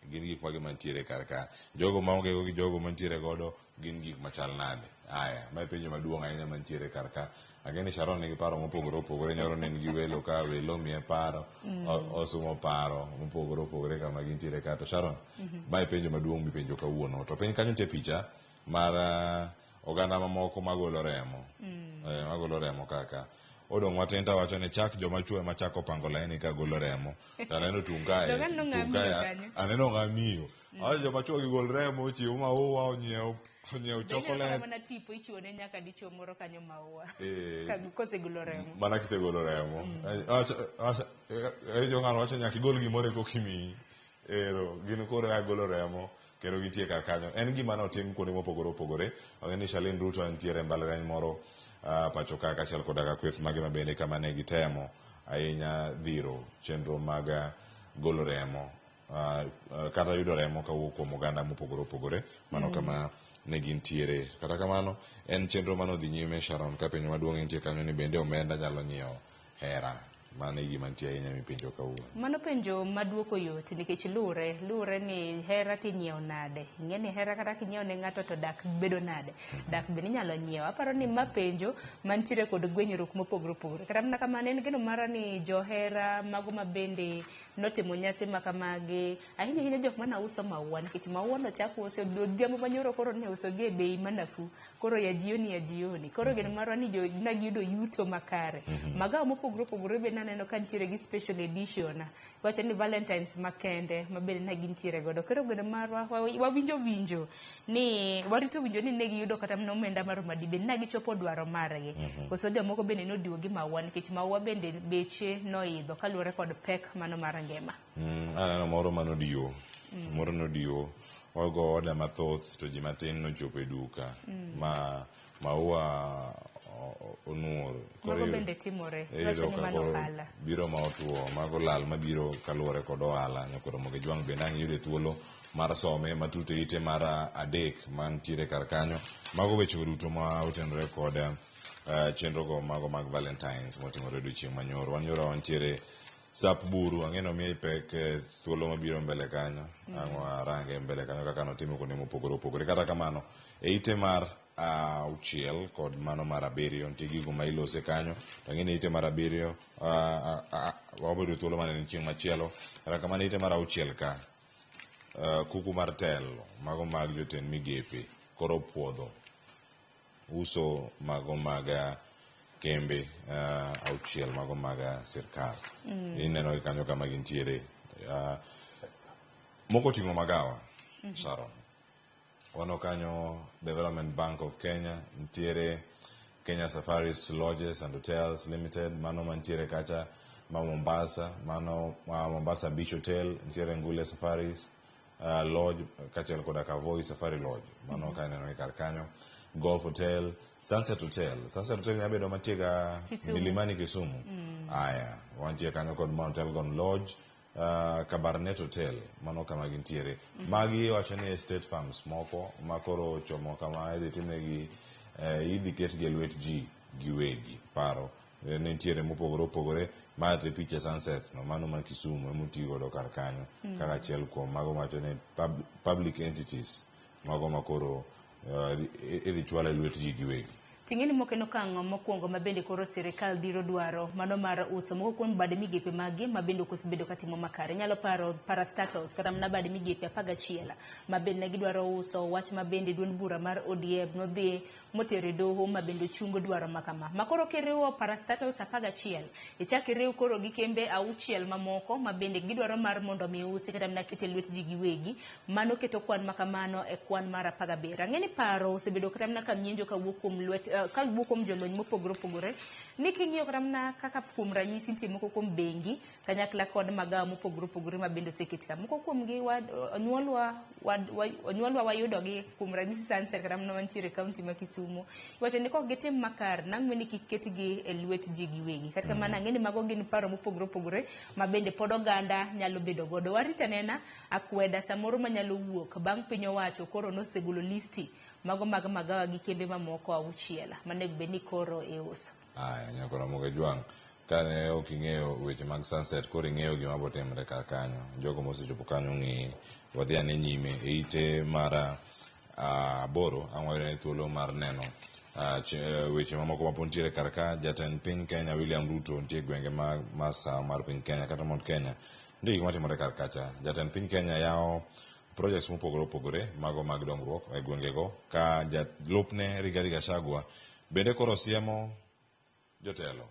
Gin gik mage mantiere kar ka, jogo maonge go gi jogo mantiere godo gin gik machal nade? Aya, mae penjo maduong' ahinya mantiere kar ka. Ang'e ni Sharon nigi paro mopogore opogore, nyoro ne en gi welo ka welo miye paro, osumo paro mopogore opogore kama gintiere ka. To Sharon, mae penjo maduong' mipenjo kawuono. To piny kanyo nitie picha mar oganda mamoko magolo remo. Magolo remo kaka. odong' matin to awacho ni chak joma chuo ema chako pango laini ka golo remo. To aneno tung' kae, Donge aneno tung' ng'amiyo kae, kanyo. aneno ng'amiyo. Awacho joma chuo gi gol remo, ochiw maua, onyiew onyiew Be ineno kata chocolate. mana tipo ichiwo ne nyaka dichuo moro kanyo maua. Eh. Ka kosegolo remo. Mana kisegolo remo. Awinjo ng'ano wacho nyaka igol gimoro eka okimiyi. Ero, gin koro ya golo remo kendo gintie kar kanyo. En gima notim kuonde mopogore opogore. Ong'e ni Charlene Ruto nitiere e mbalariany moro pacho ka kaachiel koda ka kweth mage ma bende kama ne gitemo ahinya dhiro chenro mag golo remo kata yudo remo kawuok kuom oganda mopogore opogore. Mano kama ne gintiere. Kata kamano, en chenro mane odhi nyime Sharon ka penjo maduong' entie kanyo ni bende omenda nyalo nyiewo hera. Mano e gima nitie ahinya mipenjo kawuono. Mano penjo maduoko yot nikech luwre, luwre ni hera tinyiewo nade. Ing'e ni hera kata kinyiewo ne ng'ato to dak bedo nade. Dak bende inyalo nyiewo. Aparo ni ma penjo mantiere kod gwenyruok mopogore opogore. Kata mana kamano en geno mara ni johera mago ma bende notimo nyasi ma kamagi, ahinya ahinya jok mane uso maua nikech maua nochak uso odhiambo manyoro koro ne uso gi e bei ma nafuu. Koro ya jioni ya jioni. Koro geno marwa ni jo ne giyudo yuto makare. Magawa mopogore opogore be naneno ka nitiere gi special edition. Wacho ni Valentines makende ma bende ne gintiere godo. Koro geno marwa wawinjo winjo ni warito winjo ni ne giyudo kata mana omenda maromo adi bende ne gichopo dwaro margi. Koso jomoko bende nodiwo gi maua nikech maua bende beche noidho kaluwore kod pek mano mar ngima. Aneno moro manodiwo. Moro nodiwo ogo oda mathoth to ji matin nochopo e duka ma maua onuor. Koro Mago bende timore. iyudo Iwacho ni ka mano koro ohala. biro ma otuo mago lal mabiro kaluwore kod ohala. Nyakoro Ramogi Jwang' bende ang' iyude thuolo mar some matut e ite mar adek mantiere kar kanyo. Mago weche duto ma otenore kod chenro go mago mag Valentines motimore odiochieng' manyoro. Wan nyoro wantiere sap buru, ang'e ni omiye pek thuolo mabiro mbele kanyo. Ang' warange mbele kanyo kaka notimo kuonde mopogore opogore. Kata kamano, e ite mar auchiel kod mano mar abiriyo nitie gigo ma ilose kanyo. To ang'e ni ite mar abiriyo wabedo thuolo mana ne chieng' machielo. Kata kamano ite mar auchiel ka kuku mar telo mago mag jotend migepe koro puodho uso mago mag kembe auchiel mago mag sirkal. Ineno gi kanyo kama gintiere. Moko oting'o magawa, Sharon. Waneno kanyo Development Bank of Kenya, nitiere Kenya Safaris Lodges and Hotels Limited, mano mantiere kacha ma Mombasa, mano ma Mombasa Beach Hotel, nitiere Ngule Safaris Lodge kaachiel koda Kavoi Safari Lodge, mano ka ineno gi kar kanyo. Golf Hotel, Sunset Hotel. Sunset Hotel nyalo bedo mantie ga Kisumu. Milimani Kisumu. Aya, wantie kanyo kod Mount Elgon Lodge, Kabarnet Hotel, mano kama gintiere. Magi wacho ni state farms moko ma koro ochomo kama idhi timnegi idhi ketgi e lwet ji giwegi. Paro nitiere mopogore opogore ma te picha Sunset no mano ma Kisumu ema oti godo kar kanyo kaka achiel kuom mago wacho ni public entities mago ma koro idhi chwal e lwet ji giwegi. Ting'e ni moko en okang' mokwongo ma bende koro sirikal dhiro dwaro mano mar uso moko kuom bad migepe maggi ma bende ok osebedo katimo makare. Inyalo paro parastatals kata mana bad migepe 11 ma bende ne gidwaro uso wach ma bende duond bura mar ODM nodhi motero e doho ma bende ochungo dwaro ma kama. Ma koro kiriwo parastatals 11 ichak iriw koro gi kembe 6 mamoko ma bende gidwaro mar mondo mi usi kata mana kete lwet ji giwegi. Mano keto kwan ma kamano e kwan mar 17. Ang'e ni paro osebedo kata mana ka mienjo kawuok kuom lwet kawuok kuom jolony mopogore opogore ni king'iyo kata mana kaka kuom ranyisi nitie moko kuom bengi kanyakla kod magawa mopogore opogore ma bende oseket ka. Moko kuom gi onyuolwa wayudogi kuom ranyisi Sunset kata mana mantiere e kaunti ma Kisumu. Iwacho ni kok gitim makare nang' ni kik ketgi e lwet ji giwegi. Kata kamano ang'e ni mago gin paro mopogore opogore ma bende pod oganda nyalo bedo godo. Warit anena akweda samoro manyalo wuok bang' piny owacho koro nosegolo listi mago mag magawa gi kembe mamoko 6 manego bed ni koro iuso. Aya, Nyakoro Ramogi Jwang', kane ok ing'eyo weche mag Sunset, koro ing'eyo gima bo timre kar kanyo. Jogo mosechopo kanyo ng'e. Wadhi ane nyime e ite mar 8 ang' wayudo ni thuolo mar neno weche mamoko ma pod nitiere kar ka. Jatend piny Kenya William Ruto nitie e gwenge mag masawa mar piny Kenya kata Mount Kenya. Nitie gik matimore kar kacha. Jatend piny Kenya yawo projects mopogore opogore mago mag dongruok e gwengego ka jalupne Rigathi Gachagua bende koro siemo jotelo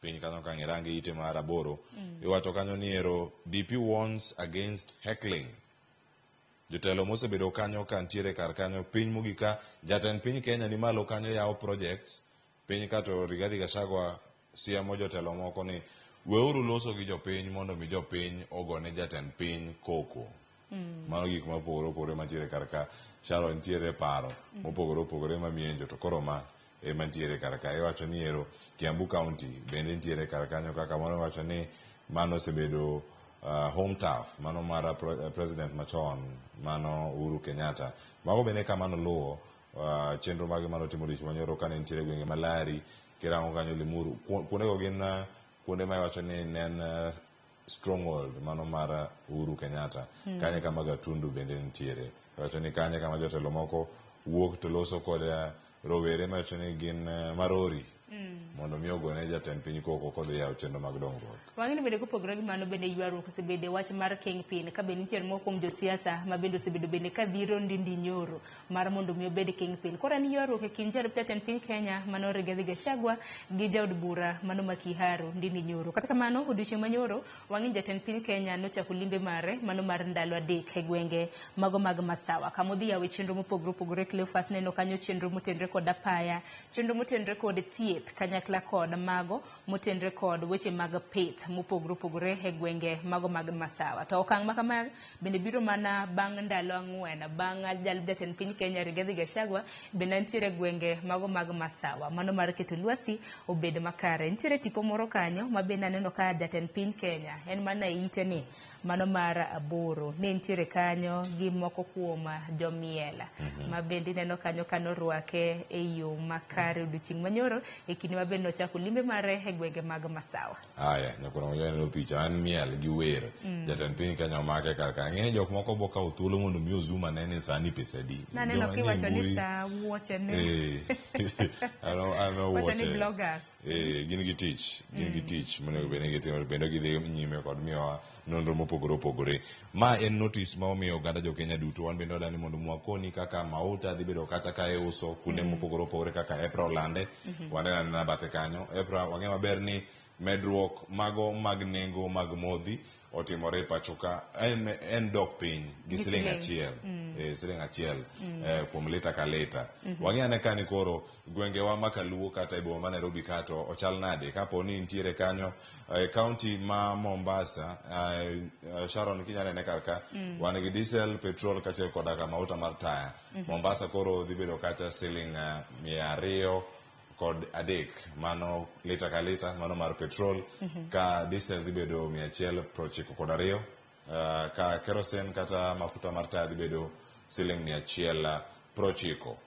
piny kanyo ka ng'irange ite mar 8. Iwacho kanyo ni ero DP warns against heckling. Jotelo mosebedo kanyo ka ntiere kar kanyo piny mogik ka jatend piny Kenya ni malo kanyo yawo projects piny ka to Rigathi Gachagua siemo jotelo moko ni weuru loso gi jopiny mondo mi jopiny ogone jatend piny koko. Mano gik mopogore opogore mantiere kar ka. Sharon nitiere paro mopogore opogore mamienjo to koro ma ema nitiere kar ka. Iwacho ni ero Kiambu County bende nitiere kar kanyo kaka moro iwacho ni mano osebedo home turf mano mar president machon mano Uhuru Kenyatta. Mago bende kama noluwo chenro mage manotimo odiochieng' manyoro kane nitiere gwenge ma Lari, kirango kanyo Limuru. Kuondego gin kuonde ma iwacho ni ne en stronghold mano mar Uhuru Kenyatta. Kanyo kama Gatundu bende nitiere. Iwacho ni kanyo kama jotelo moko wuok to loso kod rowere mawacho ni gin marori mondo mi ogone jatend piny koko kodhi yawo chenro mag dongruok. Wang'eni bende kopogore gi mano bende ywaruok osebedo e wach mar kingpin ka bende nitiere moko kuom josiasa ma bende osebedo bende ka dhiro Ndindi Nyoro mar mondo mi obed kingpin. Koro en ywaruok e kind jalup jatend piny Kenya mano Rigathi Gachagua gi jaod bura mano ma Kiharu Ndindi Nyoro. Kata kamano odiochieng' manyoro wang'e jatend piny Kenya nochako limbe mare mano mar ndalo 3 e gwenge mago mag Masawa kama odhi yawe chenro mopogore opogore. Cleophas neno kanyo chenro motenre kod apaya, chenro motenre kod thieth kanyakla kod mago motenre kod weche mag pith mopogore opogore e gwenge mago mag Masawa. To okang' ma kama bende biro mana bang' ndalo 4 bang' jalup jatend piny Kenya Rigathi Gachagua bende nitiere gwenge mago mag Masawa mano mar keto lwasi obed makare. Nitiere tipo moro kanyo ma bende aneno ka jatend piny Kenya en mana e ite ni mano mar 8 ne nitiere kanyo gi moko kuom jomiel ma bende ineno kanyo kanorwake e yo makare odiochieng' manyoro e kinde ma bende nochako limbe mare e gwenge mag Masawa. Aya, nyakoro neno picha an miel gi wer. Jatend piny Kenya omake kar ka. Ng'e jok moko bo kawo thuolo mondo mi Ozuma ne ni sani pesa adi. Naneno kiwacho ni sa wuoche ne. Ano wuoche. Wacho ni bloggers. Gin gi tich, gin gi tich monego bed ni gitimo bende gidhi nyime kod miyowa nonro mopogore opogore. Ma en notice ma omiyo oganda jo Kenya duto wan bende wadani mondo mwakoni kaka mauta dhi bedo kata ka iuso kuonde mopogore opogore kaka EPRA olande. Waneno anena bathe kanyo. EPRA wang'e maber ni medruok mago mag nengo mag modhi otimore pacho ka en dok piny gi siling 1. Siling 1 kuom lita ka lita. Wang'e ane ka ni koro gwengewa ma Kaluo kata e boma ma Nairobi kato ochal nade kapo ni nitiere kanyo county ma Mombasa. Sharon kinyalo nene kar ka wan gi diesel, petrol kaachiel koda ka mauta mar taya. Mombasa koro dhi bedo kacha siling 203 mano lita ka lita mano mar petrol. Ka diesel dhi bedo 192, ka kerosene kata mafuta mar taya dhi bedo siling 190.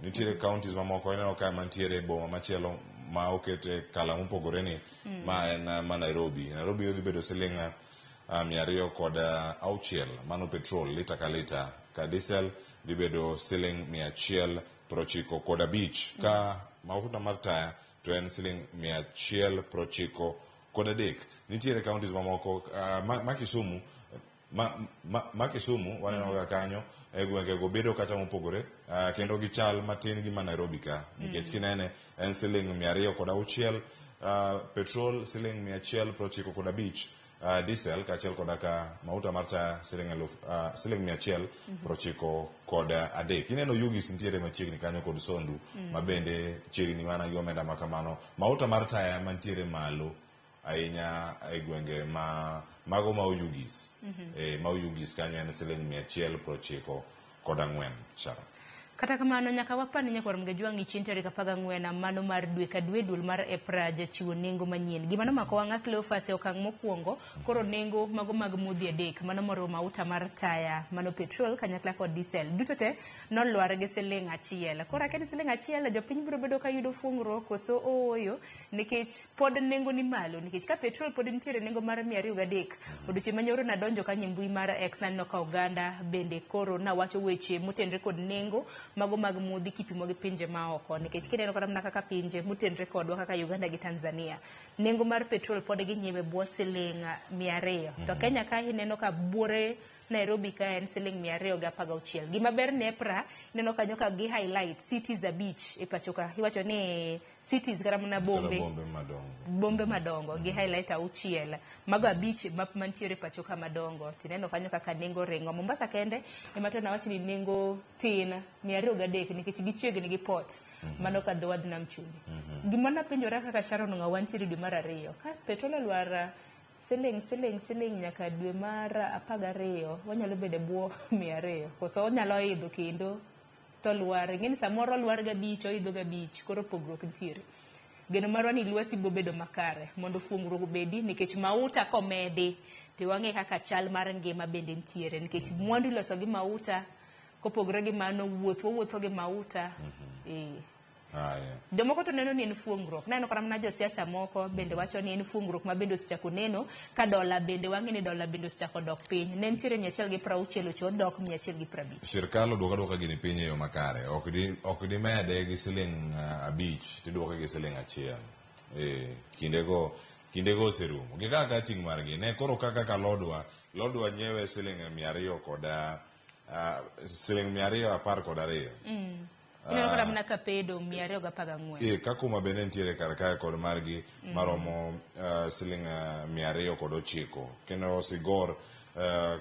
Nitiere counties mamoko ineno ka mantiere boma machielo ma okete kala mopogore ni ma en ma Nairobi. Nairobi dhi bedo siling 206 mano petrol lita ka lita. Ka diesel dhi bedo siling 195. Ka mafuta mar taya to en siling 193. Nitiere counties mamoko ma Kisumu ma Kisumu waneno ga kanyo e gwengego bedo kata mopogore kendo gichal matin gi ma Nairobi ka nikech kinene en siling 206, petrol siling 195, diesel kaachiel koda ka mauta mar taya siling 193. Ineno Yugis nitiere machiegni kanyo kod Sondu ma bende chiegni mana gi omenda ma kamano. Mauta mar taya mantiere malo ahinya e gwenge ma mago ma Oyugis. Ma Oyugis kanyo en siling 194. Sharon. Kata kamano nyaka wapani nyakwar Mgejwang' ni chieng' tarik 14 mano mar dwe ka dwe duol mar EPRA jachiwo nengo manyien. Gima nomako wang'a Cleophas e okang' mokwongo koro nengo mago mag modhi 3 mano moriwo mauta mar taya mano petrol kanyakla kod diesel duto te nolwar gi siling 1. Koro akia ni siling 1 jopiny biro bedo ka yudo fuong'ruok koso ooyo nikech pod nengo ni malo nikech ka petrol pod nitiere nengo mar 203. Odiochieng' manyoro nadonjo kanyo e mbui mar X naneno ka oganda bende koro nawacho weche motenre kod nengo mago mag modhi kipimo gi pinje maoko nikech kineno kata mana kaka pinje motenre kodwa kaka Uganda gi Tanzania nengo mar petrol pod ginyiewe bwo siling 200. To Kenya ka ineno ka buore Nairobi ka en siling 216. Gima ber ni EPRA ineno kanyo ka gi highlight cities 5 e pacho ka. Iwacho ni cities kata mana bombe. Kata bombe madongo. Bombe madongo gi highlight 6. Mago 5 mantiere pacho ka madongo. Tineno kanyo kaka nengo ringo. Mombasa kende ema to nawach ni nengo tin 203 nikech gichiegni gi port. Mano ka dho wadh nam chumbi. Gima napenjora kaka Sharon Ng'awa wantiere dwe mar 2. Ka petrol olwar siling siling siling nyaka dwe mar 12 wanyalo bedo e bwo 200. Koso onyalo idho kendo to lwar. Ing'eni samoro lwar gabich oidho gabich koro pogruok nitiere. Geno marwa ni lwasi bo bedo makare mondo fuongruok obedi nikech mauta komedi to wang'e kaka chal mar ngima bende nitiere nikech mwandu iloso gi mauta kopogore gi mano wuoth wawuotho gi mauta. Jomoko to neno ni en fuongruok. Naneno kata mana josiasa moko bende wacho ni en fuongruok ma bende osechako neno ka dola bende wang'e ni dola bende osechako dok piny. Ne nitiere 160 ocho dok 150. Sirkal oduoka duoka gini piny e yo makare. Ok di mede gi siling 5 tiduoke gi siling 1. Kindego oserumo. Gi kaka ting' margi ne koro kaka lodwa nyiewe siling 200 kod siling 212. Ineno kata mana kapedo 214. Kakuma bende nitiere kar kae kod margi maromo siling 209. Kendo Sigor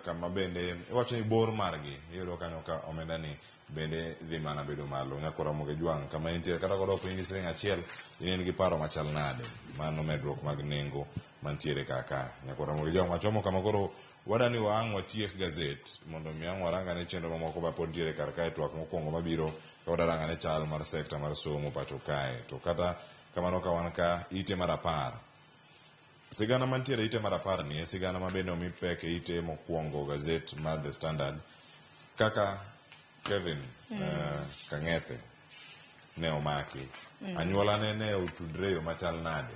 kama bende iwacho ni bor margi iyudo kanyo ka omenda ni bende dhi mana bedo malo. Nyakora Ramogi Jwang' kama intiere kata kodok piny gi siling 1 in gi paro machal nade mano medruok mag nengo mantiere kaka. Nyakora Ramogi Jwang' wachomo kama koro wadani waang' watiek gazet mondo mi ang' warang ane chenro mamoko ma pod nitiere kar kae twak mokwongo mabiro ka wadarang ane chal mar sekta mar somo pacho kae. To kata kamano ka wan ka ite mar 10. Sigana mantiere ite mar 10 ni e sigana ma bende omi pek e ite mokwongo gazet mar The Standard kaka Kevin Kang'ethe ne omaki. Anyuola ne otudre e yo machal nade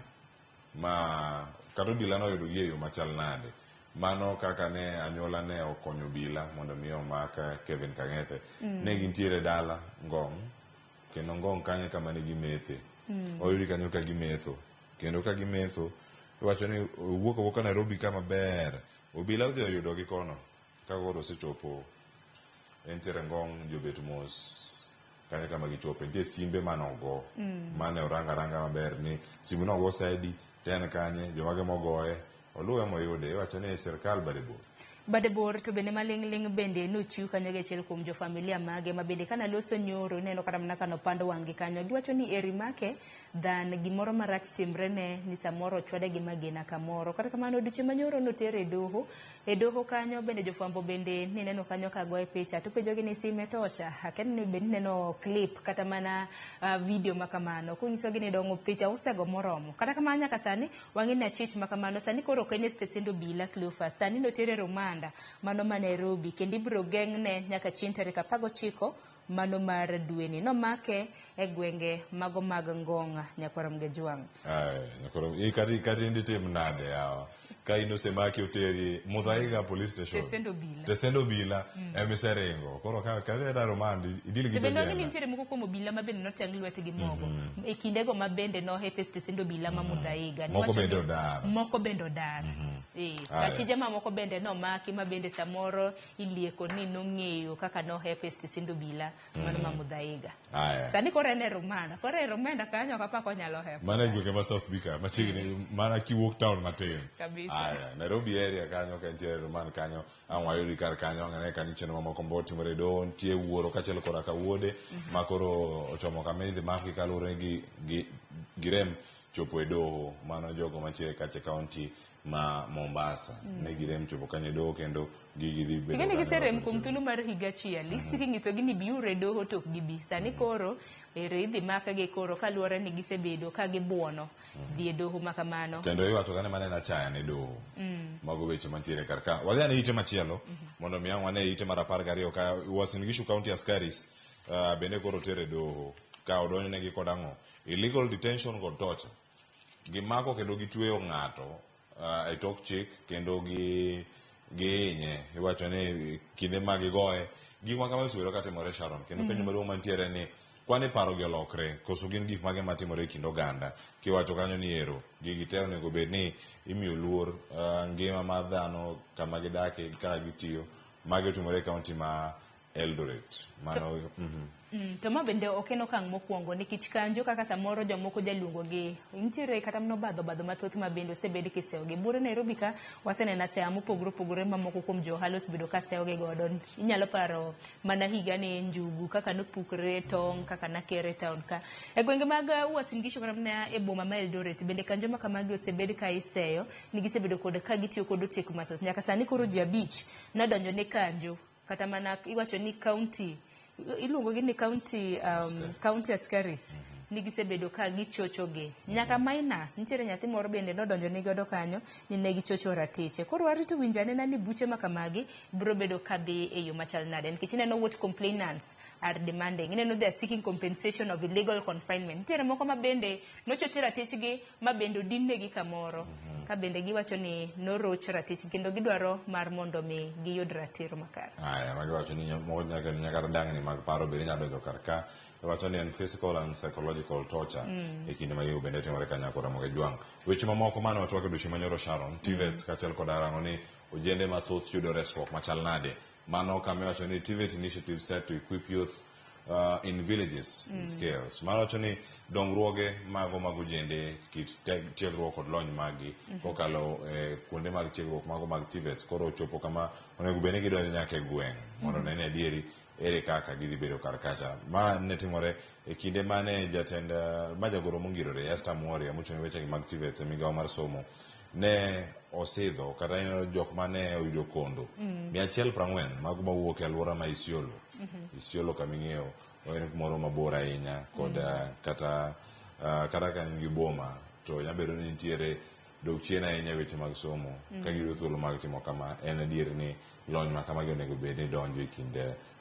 ma kata obila noyudo gi e yo machal nade. Mano kaka ne anyuola ne okonyo obila mondo mi omak Kevin Kang'ethe. Ne gintiere dala Ngong', kendo Ngong' kanyo kama ne gimethe. Oyudi kanyo ka gimetho. Kendo ka gimetho, iwacho ni owuok awuoka Nairobi ka maber. Obila odhi oyudogi kono. Ka koro osechopo entiere Ngong' jobet mos kanyo kama gichope. Nitie simbe manogo. Mane oranga aranga maber ni simu nogo saidi, ten kanye, jomage mogoye. Oluwe moyude, iwacho ni sirkal bade bor. Bade bor to bende maling'ling' bende nochiw kanyo gi achiel kuom jofamilia mage ma bende kana loso nyoro ineno kata mana kano pando wang'gi kanyo. Giwacho ni eri make than gimoro marach timre ne ni samoro ochwade gi magina kamoro. Kata kamano odiochieng' manyoro notere e doho. E doho kanyo bende jofwambo bende nineno kanyo ka goye picha. To penjogi ni sime tosha. Akia ni bende nineno clip kata mana video makamano. Konyisogi ni dong'o picha usego moromo. Kata kamano nyaka sani wang'e ni achich makamano. Sani koro ok en e stesend obila Cleophas. Sani notere rumanda mano ma Nairobi kendo ibiro geng'ne nyaka chieng' tarik 19 mano mar dweni. Nomake e gwenge mago mag Ngong' nyakwar Mgejwang'. Nyakwar kati indi tim nade yawa? Ka in osemaki oteri Muthaiga police station. Tesend obila. Tesend obila emiseringo. Koro ka idwa remand idil gi To bende jojela. nitiere moko kuom obila ma bende noteng' lwetgi mogo. E kindego ma bende nohepe stesend obila ma Muthaiga. Moko bende odar. Moko bende odar. Achije mamoko bende nomaki ma bende samoro ilieko ni nong'eyo kaka nohepe stesend obila mano ma Muthaiga. Sani koro en e rumanda. Koro e rumanda kanyo ok apar konyalo hepo. Mano e gwenge ma South B ka, machiegni mana kiwuok town matin. Kabisa. Nairobi area kanyo ka nitiere rumand kanyo, ang' wayudi kar kanyo, ang' ane kanyo chenro mamoko mbotimore e doho, nitie wuoro kaachiel koda ka wuode ma koro ochomo kama idhi makgi kaluwore gi girem chopo e doho. Mano jogo mantiere kacha e county ma Mombasa. Ne girem chopo kanyo e doho kendo gigi dhi bedo Ting'eni kanyo giserem maber. kuom thuolo mar higa achiel. Isiko inyisogi ni biuru e doho to ok gibi. Sani koro ero idhi makgi koro kaluwore ni gisebedo ka gibuono dhi e doho ma kamano. Kendo iwacho kane mane en achaya ne doho. Mago weche mantiere kar ka. Wadhi ane ite machielo mondo mi ang' wane ite mar 12 ka Uasin Gishu County Askaris bende koro oter e doho ka odonjnegi kod ang'o? Illegal detention kod torture. Gimako kendo gitweyo ng'ato e tok chik kendo gihinye. Iwacho ni kinde ma gigoye gik ma kamago osebedo katimore Sharon. Kendo penjo maduong' mantiere ni kwani paro gi olokre koso gin gik mage matimore e kind oganda. Kiwacho kanyo ni ero gigi te onego bed ni imiyo luor ngima mar dhano kama gidake kaka gitiyo. Magi otimore e kaunti ma Eldoret. Mano, To ma bende ok en okang' mokwongo nikech kanjo kaka samoro jomoko jaluongo gi nitiere kata mana obadho obadho mathoth ma bende osebed kiseyogi. Buore Nairobi ka waseneno aseya mopogore opogore ma moko kuom jo ohala osebedo ka seyogi godo. Inyalo paro mana higa ni njugu kaka nopukre tong' kaka nakere town ka. E gwenge mag Uasin Gishu kata mana e boma ma Eldoret bende kanjo ma kamagi osebed ka iseyo ni gisebedo kod ka gitiyo kod oteku mathoth. Nyaka sani koro ji 5 nodonjo ne kanjo kata mana iwacho ni county iluongo gi ni county county askaris ni gisebedo ka gichochogi nyaka maina nitiere nyathi moro bende nodonjo ni godo kanyo ni ne gichocho ratiche. Koro warito winjo anena ni buche ma kamagi biro bedo ka dhi e yo machal nade nikech ineno what complainants are demanding, ineno they are seeking compensation of illegal confinement. Nitiere moko ma bende nochoche ratichgi ma bende odin-negi kamoro ka bende giwacho ni noroch ratichgi kendo gidwaro mar mondo mi giyud ratiro makare. Aya, magi wacho ni moko nyaka nyaka dang'ni mag paro bende nyalo donjo kar ka. Iwacho ni en physical and psychological torture e kinde ma gigo bende timore kanyakla Ramogi Jwang'. Weche mamoko mane watwako e odiochieng' manyoro Sharon, TVETs kaachiel kod arango ni ojende mathoth yudo resruok machal nade. Mano kama iwacho ni TVET initiative set to equip youth in villages skills. Mano wacho ni dongruoge mago mag ojende kit tiegruok kod lony maggi kokalo e kuonde mag tiegruok mago mag TVETs koro ochopo kama onego bed ni gidonjo nyaka e gweng' mondo ne ni adieri ere kaka gidhi bedo kar kacha. Ma ne timore e kinde mane jatend ma jagoro mongirore Esther Muoria mochung' ne wechegi mag TVETs e migawo mar somo ne osidho kata ineno jok mane oyudo kondo 140 mago mawuok e alwora ma Isiolo. Isiolo kama ing'eyo en kumoro mabor ahinya kod kata kata ka in gi boma to nyalo bedo ni nitiere dok chien ahinya e weche mag somo ka giyudo thuolo mag timo kama en adier ni lony ma kamagi onego bed ni donjo e kind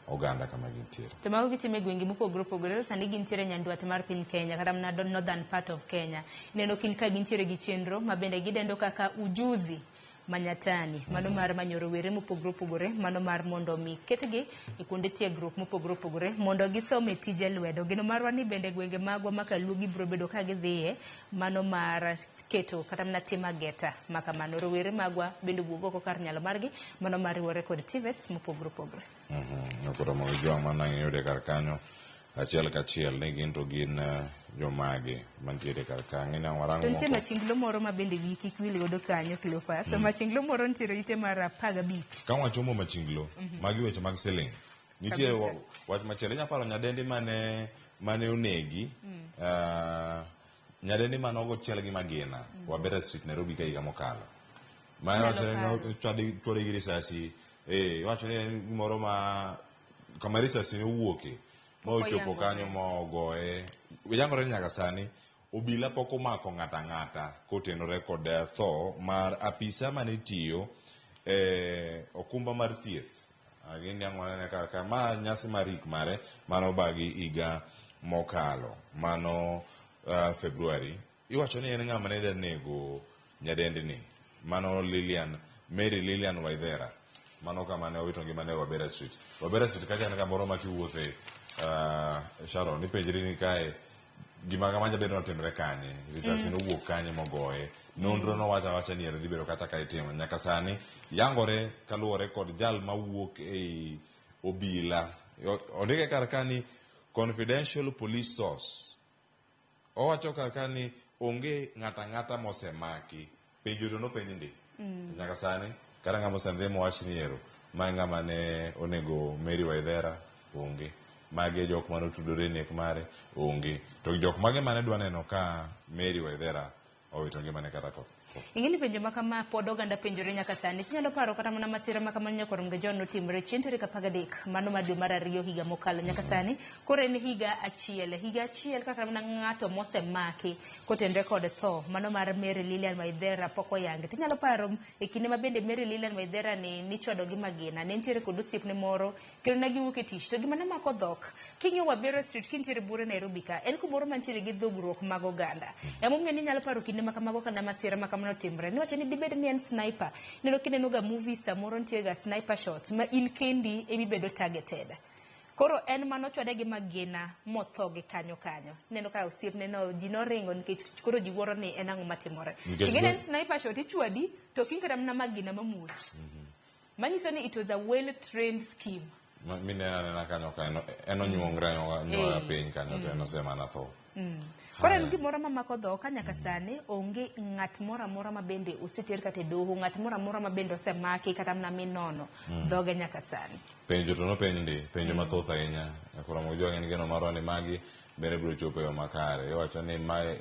oganda kama gintiere. To mago gitimo e gwenge mopogore opogore. Sani gintiere nyandwat mar piny Kenya kata mana northern part of Kenya. Ineno kin ka gintiere gi chenro ma bende gidendo kaka ujuzi manyatani. Mano mar manyo rowere mopogore opogore, mano mar mondo mi ketgi e kuonde tiegruok mopogore opogore mondo gisom e tije lwedo. Geno marwa ni bende gwenge magwa ma kaluo gibiro bedo ka gidhiye mano mar keto kata mana timo ageta ma kamano. Rowere magwa bende wuog oko kar nyalo margi mano mar riwore kod TVETs mopogore opogore. Koro Ramogi Jwang' mano ang' iyude kar kanyo achiel kachiel ni gin to gin jomage mantiere kar ka. Ng'e ni ang' warango To nitie moko. machinglo moro ma bende wiyi kik wil godo kanyo Cleophas. Machinglo moro nitiere ite mar 15. Ka wachomo machinglo, magi weche mag siling. Nitie wach machielo, inyalo paro nyadendi mane onegi, nyadendi mane ogo chiel gi magina, Wabera Street, Nairobi ka higa mokalo. Mane Inyalo wacho ni paro. ochwade gi risasi, iwacho ni en gimoro ma kama risasi ne owuoke, ma Pok ochopo oyangore. kanyo ma ogoye. Yangore ni nyaka sani obila pok omako ng'ato ang'ata kotenore kod tho mar apisa mane tiyo e okumba mar thieth. Gin ang' wanene kar ka ma nyasi mar ik mare mane obagi higa mokalo mano February. Iwacho ni en ng'ama ne dwa nego nyadendini mano Lilian Mary Lilian Waithera mano kama ne owito ngimane e Wabera Street. Wabera Street kacha en kamoro ma kiwuothe Sharon ipenjri ni kae gima kama nyalo bedo ni otimre kanye, risasi nowuok kanye mogoye. Nonro nowacho awacha ni ero dhi bedo kata ka itimo. Nyaka sani yangore kaluwore kod jal mawuok ei obila. Ondike kar ka ni confidential police source. Owacho kar ka ni onge ng'ato ang'ata mosemaki. Penjo to nopenj ndi. Nyaka sani kata ng'ama osedhi mowach ni ero ma e ng'ama ne onego Mary Waithera onge. Magi e jok mane otudore e nek mare onge. To jok mage mane dwa neno ka Mary Waithera owito ngimane kata kotho. Ing'e ni penjo ma kama pod oganda penjore nyaka sani. Inyalo paro kata mana masira ma kamano nyakwar John notimore chieng' tarik 13 mano mar dwe mar 2 higa mokalo nyaka sani. Koro en higa achiel. Higa achiel kaka mana ng'ato mosemaki kotenre kod tho mano mar Mary Lilian Waithera pok oyangi. Tinyalo paro e kinde ma bende Mary Lilian Waithera ni nichwado gi magina. Ne nitiere kod osiepne moro kendo ne giwuok e tich. To gima ne mako dhok, king'iyo Wabera Street kintiere buore Nairobi ka, en kumoro mantiere gi dhogruok mag oganda. Emomiyo ninyalo paro kinde ma kamago kana masira ma kamano timre. Niwacho ni dibed ni en sniper. Ineno kineno ga movies samoro nitie ga sniper shots ma in kendi emibedo targeted. Koro en manochwade gi magina motho gi kanyo kanyo. Ineno ka osiepne no ji noringo nikech koro ji wuoro ni en ang'o matimore. Nikech Ing'e ni en sniper shot ichwadi to ok in kata mana magina mamuoch. Manyiso ni it was a well trained scheme. Mineno anena kanyo ka en onyuongre anyuonga piny kanyo to en osemana tho. Koro en gimoro mamako dho ka nyaka sani onge ng'at moro amora ma bende oseter kata e doho, ng'at moro amora ma bende osemaki kata mana minono dhoge nyaka sani. Penjo to nopenj ndi, penjo mathoth ahinya. Koro Ramogi en geno marwa ni magi bende biro chopo e yo makare. Iwacho ni mae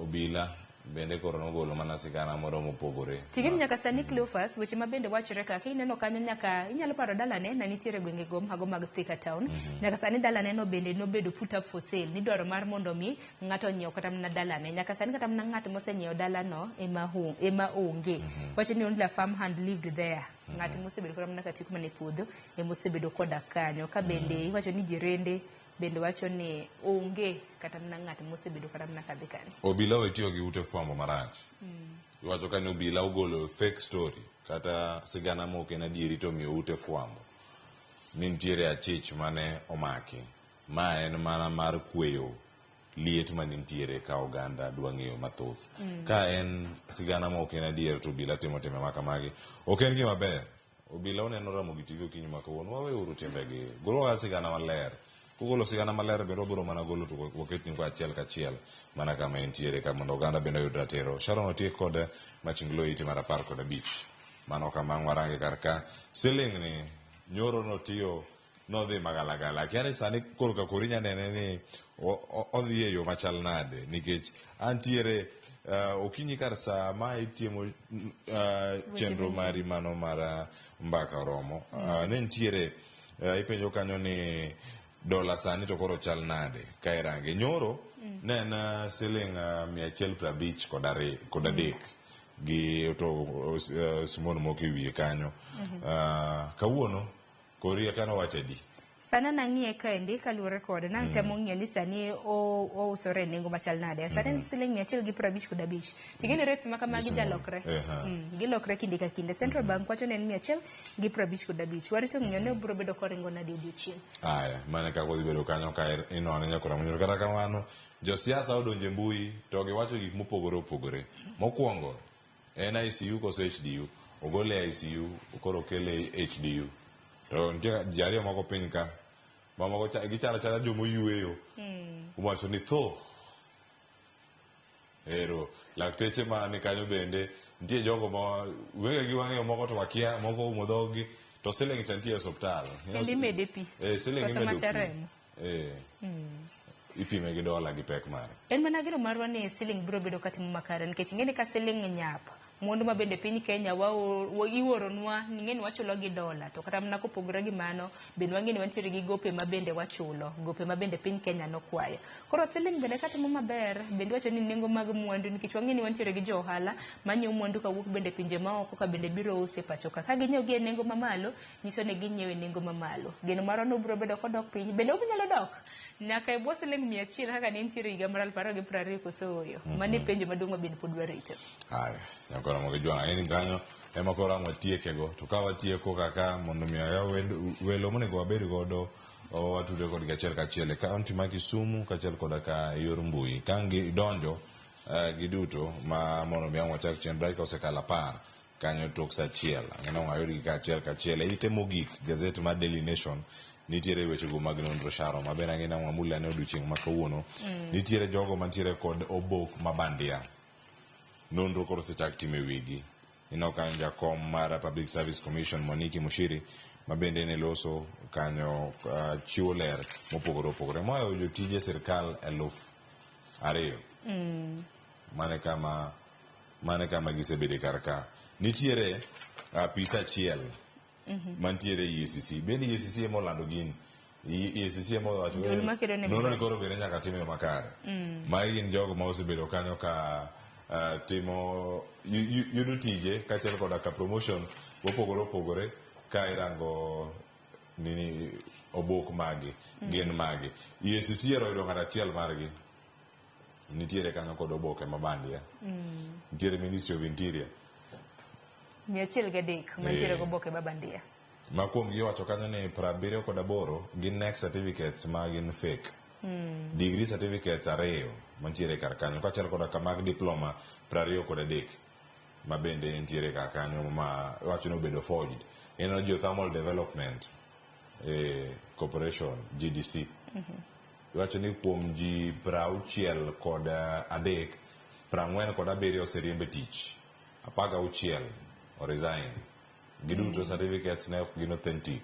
obila bende koro nogolo mana sigana moro mopogore. Tigeni nyaka sani Cleophas, weche ma bende wachore kaka ineno kanyo nyaka inyalo paro dalane na nitiere gwenge go mago mag Thika town. Nyaka sani dalane no bende nobedo put up for sale. Nidwaro mar mondo mi ng'ato onyiew kata mana dalane. Nyaka sani kata mana ng'at mosenyiewo dalano ema onge. Wacho ni only a farm hand lived there. Ng'at mosebedo kata mana katiyo mana e puodho ema osebedo kodak kanyo. Ka bende iwacho ni jirende bende wacho ni onge kata mana ng'at mosebedo kata mana kadhi kanyo. Obila owe tiyo gi ute fwambo marach. Iwacho ka ni obila ogolo fake story kata sigana mok en adieri to omiyo ute fwambo ni nitiere achich mane omaki. Ma en mana mar kweyo liet manitiere ka oganda dwa ng'eyo mathoth. Ka en sigana mok en adier to obila timo timbe ma kamagi. Ok en gima ber. Obila oneno Ramogi TV okinyi ma kawuono. Waweuru timbegi. Golwa sigana maler. Kugolo sigana maler bende wabiro mana golo to waketni go achiel kachiel mana kama entiere ka mondo oganda bende oyud ratiro. Sharon otiek kod Machinglo ite mar 15. Mano kama ang' warange kar ka. Siling ni nyoro notiyo nodhi magalagala. Akia ni sani korka kori inya nene ni odhi e yo machal nade nikech antiere okinyi kar saa ma itimo chenro mari mano mar mbaka oromo. Ne nitiere ipenjo kanyo ni dola sani to koro chal nade ka irange. Nyoro ne en siling 153 kod adek gi to simon moko e wiye kanyo. Kawuono kori kano wacho adi? Sana nang'iye kaendi kaluwore kod natemo ng'iyo ni sani ousore e nengo machal nade. Sani en siling 155. Ting'eni rates ma kamagi jalokre. Gilokre kinde ka kinde. Central Bank wacho ni en 155. Warito ng'iyo ni obiro bedo koringo nade odiochieng'. Aya, mane kaka odhi bedo kanyo ka inone nyakora monyoro. Kata kamano, josiasa odonjo e mbui to giwacho gik mopogore opogore. Mokwongo, en ICU koso HDU? Ogole e ICU, koro okele e HDU. To nitie ji ariyo moko piny ka, mamoko gichalo achala joma oyueyo. Owacho ni tho. Ero, lakteche mani kanyo bende, nitie jogo ma wengegi wang'eyo moko to wakia, moko oumo dhogi, to siling cha nitie e osiptal. Kendo imede pi. Siling Koso imedo macha pi. Remo. Ipime gi dola gi pek mare. En mana geno marwa ni siling biro bedo katimo makare nikech ing'e ni ka siling nyap mwandu ma bende piny Kenya ioronwa ing'e ni wachulo gi dola to kata mana kopogore gi mano bende wang'e ni wantiere gi gope ma bende wachulo gope ma bende piny Kenya nokwayo. Koro siling bende katimo maber bende wacho ni nengo mag mwandu nikech wang'e ni wantiere gi jo ohala manyiewo mwandu kawuok bende pinje maoko ka bende biro use pacho ka. Ka ginyiewo gi e nengo mamalo nyiso ni ginyiewo e nengo mamalo. Geno marwa ni obiro bedo kodok piny bende obinyalo dok nyaka e bwo siling 100 kaka ne nitiere higa mar 2020 koso ooyo. Mano e penjo maduong' ma bende pod warito. Aya, nyakora Ramogi Jwang', ang'e ni kanyo ema koro ang' watiekego. To ka watieko kaka mondo mi ayaw welo monego wabed godo watudre kodgi achiel kachiel e kaunti ma Kisumu kaachiel koda ka e yor mbui. Ka ang' gidonjo giduto ma mondo mi ang' wachak chenro dakika osekalo 10 kanyo tok saa 1. Ang'e ni ang' wayudgi ka achiel kachiel. E ite mogik gazet mar Daily Nation nitiere wechego mag nonro Sharo ma bende ang'e ni ang' wamul ane odiochieng' ma kawuono. Nitiere jogo mantiere kod obok ma bandia. Nonro koro osechak timo e wigi. Ineno kanyo jakom mar Public Service Commission Mwaniki Mushiri ma bende ne loso kanyo chiwo ler mopogore opogore. Moyo jotije sirkal 2000. Mane kama gisebede kar ka. Nitiere apisa achiel mantiere e EACC. Bende EACC ema olando gini. EACC ema owacho Duol makedo ne nonro ni mibadhi. koro bende nyaka tim e yo makare. Magi gin jogo ma osebedo kanyo ka timo yudo tije kaachiel koda ka promotion mopogore opogore ka irango nini obok magi gin magi. EACC ero oyudo ng'ato achiel margi. Nitiere kanyo kod oboke ma bandia. Nitiere Ministry of Interior. 103 mantiere goboke ma bandia. Ma kuom gi iwacho kanyo ni 78 gin NEC certificates ma gin fake. Degree certificates 2 mantiere kar kanyo kaachiel koda ka mag diploma 23. ma bende nitiere kar kanyo ma iwacho ni obedo forged. Ineno Geothermal Development Corporation, GDC. Iwacho ni kuom ji 63, 47 oseriemb e tich, 16 oresign. Giduto certificates ne ok gin authentic.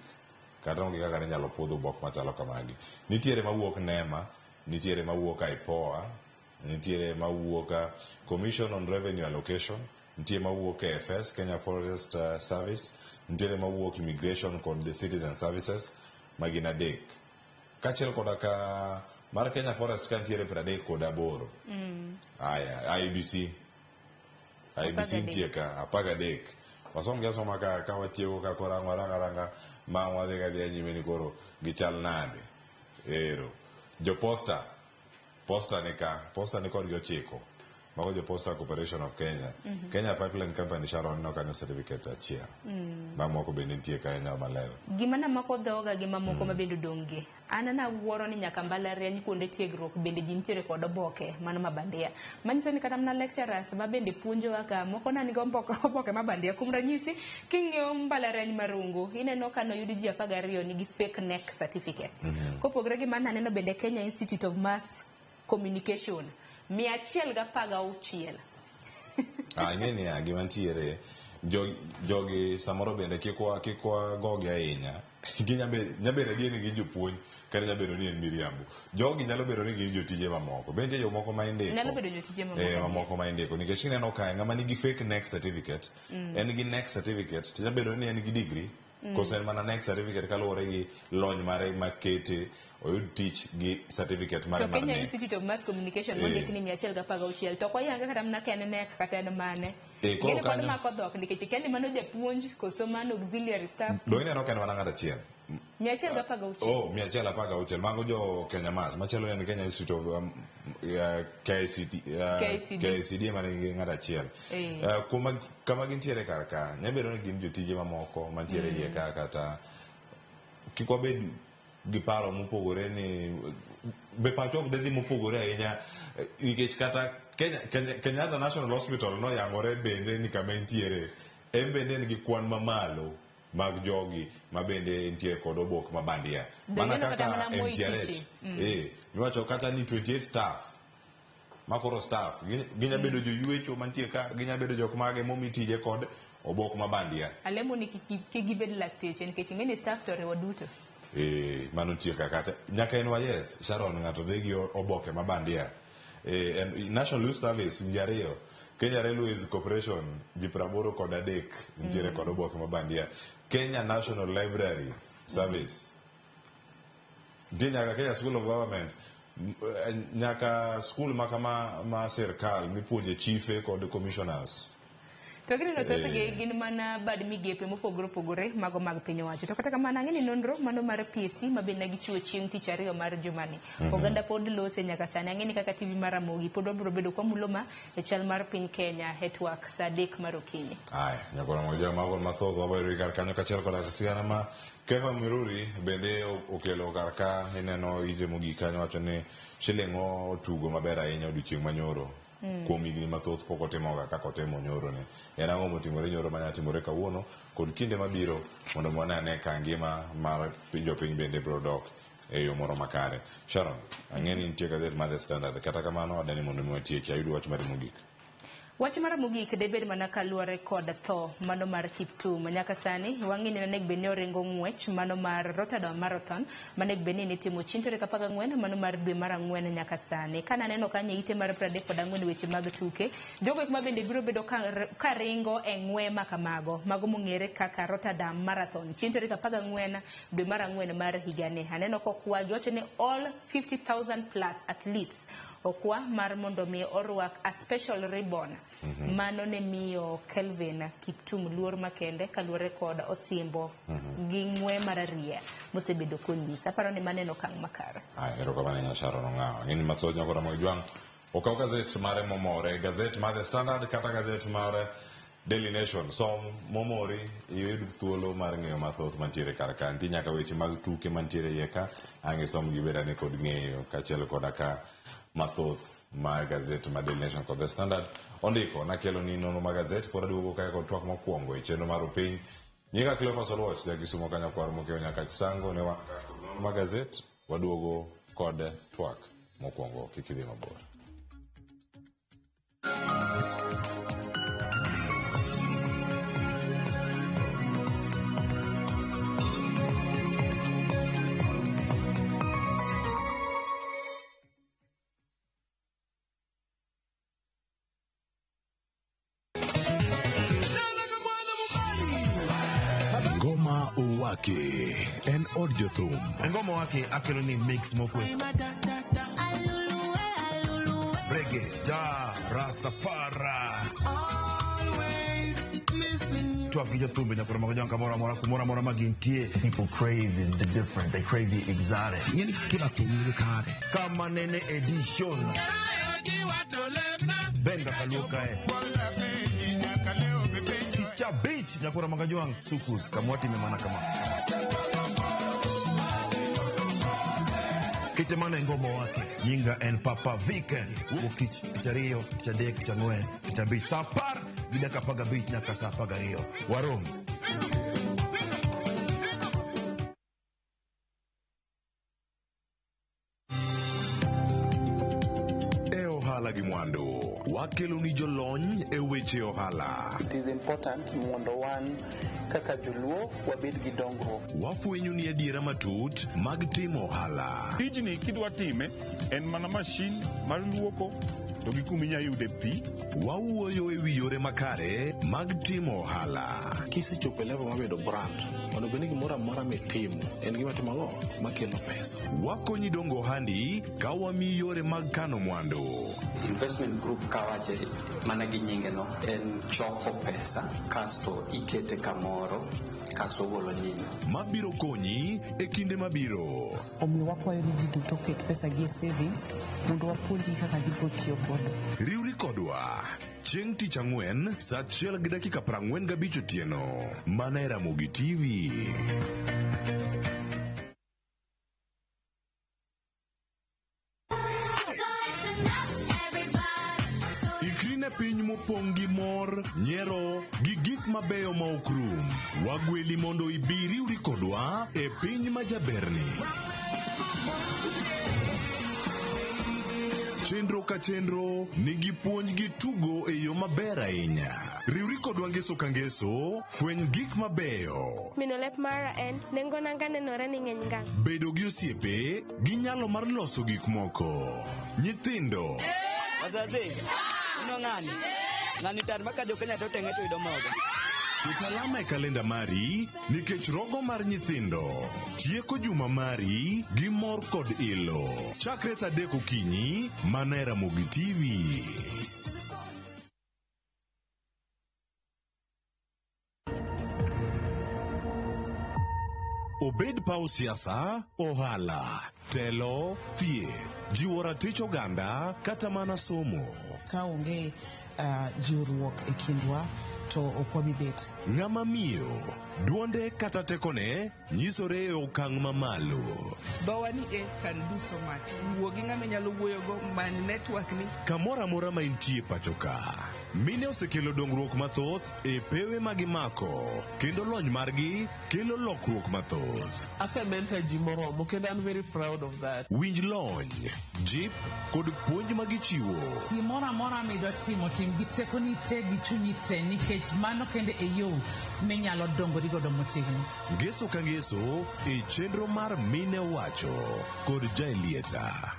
Kata onge kaka ne inyalo puodh obok machalo kamagi. Nitiere mawuok NEMA, nitiere mawuok IPOA, nitiere mawuok Commission on Revenue Allocation, nitie mawuok KFS, Kenya Forest Service, nitiere mawuok Immigration kod the Citizen Services, ma gin adek. Kaachiel koda ka mar Kenya Forest ka nitiere 38. Aya, IEBC. IEBC nitie ka, 13. Wasom gi asoma ka, ka watieko ka koro ang' warang aranga ma ang' wadhi gadhiya nyime ni koro gichal nade. Ero. Jo posta. Posta ni ka. Posta ni kodgi 9. Mago jo Posta Corporation of Kenya. Kenya Pipeline Company Sharon no kanyo certificate achiel. Mamoko bende nitie kanyo maler. Gima namako dhoga gi mamoko ma bende odong' gi. An nawuoro ni nyaka mbalariany kuonde tiegruok bende ji nitiere kod oboke mano ma bandia. Manyiso ni kata mana lecturers ma bende puonjowa ka moko na nigo oboke ma bandia. Kuom ranyisi, king'iyo mbalariany mar Rongo, ineno ka noyud ji 12 nigi fake KNEC certificates. Kopogore gi mano aneno bende Kenya Institute of Mass Communication 116. Ing'e niya, gima nitiere, jogi samoro bende kik wagogi ahinya. Ginya bedo adier ni gin jopuonj kata nyalo bedo ni en miriambo. Jogi nyalo bedo ni gin jotije mamoko. Be nitie jomoko ma indiko. Nyalo bedo jotije mamoko. Mamoko ma indiko. Nikech ineno kae ng'ama nigi fake KNEC certificate, en gi KNEC certificate, to nyalo bedo ni en gi degree, koso en mana KNEC certificate kaluwore gi lony mare makete oyud tich gi certificate mare To mar Kenya KNEC. Institute of Mass Communication mondik ni 116 to ok oyange kata mana ka en KNEC kata en mane. Koro Gini pod kanyo mako dhok nikech ikia ni mano japuonj koso mano auxiliary staff. Do ineno ka en mana ng'ato achiel. 116. Oh, 116. Mago jo Kenya Mass. Machielo en Kenya Institute of KICD, KICD. KICD ema nigi ng'ato achiel. Kuma kama gintiere kar ka, nyalo bedo ni gin jotije mamoko mantiere iye ka kata kik wabed gi paro mopogore ni be pacho ok dhi mopogore ahinya nikech kata Kenyatta National Hospital noyangore bende ni kama entiere en bende en gi kwan mamalo mag jogi ma bende nitie kod obok ma bandia Mana mana kata kaka mana Moi MTRH Teaching. Miwacho kata ni 28 staff makoro staff ginya bedo joywecho mantie ka ginya bedo jok mage momi tije kod obok ma bandia. Alemo ni kik gibed lakteche nikech ing'e ni staff to oriwo duto. Mano nitie ka kata nyaka NYS Sharon ng'ato dhi gi oboke ma bandia. National Youth Service ji 2, Kenya Railways Corporation ji 83 nitiere kod oboke ma bandia. Kenya National Library Service nitie nyaka Kenya School of Government, nyaka school ma kama ma sirkal mipuonje chife kod commissioners. To gineno thothgi gin mana bad migepe mopogore opogore mago mag piny owacho. To kata kamano ang'e ni nonro mano mar PSC ma bende ne gichiwo chieng' tich ariyo mar jumani. Oganda pod lose nyaka sani. Ang'e ni kaka TV mar Ramogi pod wabiro bedo kwamulo ma e chal mar piny Kenya e twak saa 3 mar okinyi. Aya, nyakoro moja mago mathoth wabayudo kar kanyo kaachiel koda sigana ma Kefa Miruri bende okelo kar ka ineno ite mogik kanyo wacho ni shiling otugo maber ahinya odiochieng' manyoro. Kuom higni mathoth pok otimoga kaka otimo nyoro ni. En ang'o motimore nyoro manyalo timore kawuono kod kinde mabiro mondo wane ane ka ngima mar jopiny bende biro dok e yo moro makare. Sharon, ang'e ni nitie gazet mar The Standard, kata kamano adani mondo mi watieki, ayud wach mari mogik. Wach mar mogik debed mana kaluwore kod tho mano mar Kiptum. Nyaka sani wang'e ni onego bed ni oringo ng'wech mano mar Rotterdam Marathon manego bed ni nitimo chieng' tarik 14 mano mar dwe mar 4 nyaka sani. Ka naneno kanyo e ite mar 34 weche mag tuke, jogo eko ma bende biro bedo ka ringo e ng'we ma kamago, mago mong'ere kaka Rotterdam Marathon chieng' tarik 14 dwe mar 4 mar higani. Aneno kokwa giwacho ni all 50,000 plus athletes okwa mar mondo mi orwak a special ribbon. Mano ne miyo Kelvin Kiptum luor makende kaluwore kod osimbo gi ng'we mararieya mosebedo konyisa. Aparo ni mano en okang' makare. Aya, erokamano ahinya Sharon Ong'awo. Ang'e ni mathoth nyako Ramogi Jwang' okaw gazet mare momore, gazet mar The Standard kata gazet mar Daily Nation. Som momori iyud thuolo mar ng'eyo mathoth mantiere kar ka. Nitie nyaka weche mag tuke mantiere iye ka, ang' isom gibed ane kod ng'eyo kaachiel koda ka mathoth ma gazet ma Daily Nation kod The Standard ondiko. Nakelo ni nonro mag gazet pod aduogo kae kod twak mokwongo e chenro mar Opiny. Nyinga Cleophas Oluoch, ja Kisumo ka nyakwar Mokeo nyaka Chisango ne wan ka kod nonro mag gazet, waduogo kod twak mokwongo, kik idhi mabor. Ngoma Owake en od jothum. Ngoma Owake akelo ni mix mofwe. Reggae, ja, Rastafari. Twak gi jothumbe nyaka romo gi jong kamoro amora kumoro amora ma gintie. People crave is the different. They crave the exotic. Ing'eni kila thum nigi kare. Kama nene edition. Benga kaluo kae. Tich abich nyaka romo gi jwang' Sukus kamwatime mana kama. Kete mano e Ngoma Owake. Nyinga en Papa Vic. Wuok tich, tich ariyo, tich adek, tich ang'wen, tich abich. Saa 10:15 nyaka saa 12. Warom. E ohala gi mwandu, wakelo ni jolony e weche ohala. It is important mondo wan kaka joluo wabed gi dongruok. Wafwenyo ni adiera matut mag timo ohala. Tijni kidwa time en mana mashin mar luoko to gi kuma inya yude pi. Wawuoyo e wi yore makare mag timo ohala. Kisechopo e level mar bedo brand, onego bed ni gimoro amora mitimo en gima timo ang'o makelo pesa. Wakonyi dongo ohandi ka wamiyi yore mag kano mwandu. Investment group kawache mana gi nyinge no en choko pesa kasto ikete kamoro kasto ogolo nyinyo. Mabiro konyi e kinde mabiro. Omiyo wakwayo ni ji duto oket pesa gi e savings mondo wapuonjgi kaka gibiro tiyo godo. Riwri kodwa chieng' tich ang'wen saa 1:45 otieno mana e Ramogi TV. Ikri ne piny mopong' gi mor, nyiero gi gik mabeyo ma ok rum. Wagweli mondo ibi riwri kodwa e piny ma jaberni. Chenro ka chenro nigi puonj gi tugo e yo maber ahinya. Riwri kodwa ngeso ka ngeso, fweny gik mabeyo. Mino lep mara en nengo nanga nenore ni ng'eny ngang'. Bedo gi osiepe gi nyalo mar loso gik moko. Nyithindo. Wazazi, uno ng'ani? Ng'ani tar maka jo Kenya to teng'e to yudo mogo. Ket alama e kalenda mari nikech rogo mar nyithindo tieko juma mari gi mor kod ilo. Chakre saa 3 okinyi mana e Ramogi TV. Obed paw siasa, ohala, telo, thieth, jiwo ratich oganda kata mana somo. Ka onge jiwruok e kindwa to ok wabi bet. Ng'ama miyo, duonde kata tekone nyisore e okang' mamalo. Dhowa ni e can do so much. Wuo gi ng'ama inyalo wuoyogo, many network ni. Kamoro amora ma intie pacho ka, mine osekelo dongruok mathoth e pewe ma gimako, kendo lony margi kelo lokruok mathoth. Asementor ji moromo kendo I'm very proud of that. Winj lony, jip kod puonj ma gichiwo. Gimoro amora midwa timo, tim gi tekoni te gi chunyi te nikech mano kende e yo minyalo dongori godo motegno. Ngeso ka ngeso e chenro mar Mine Wacho kod Jaelieta.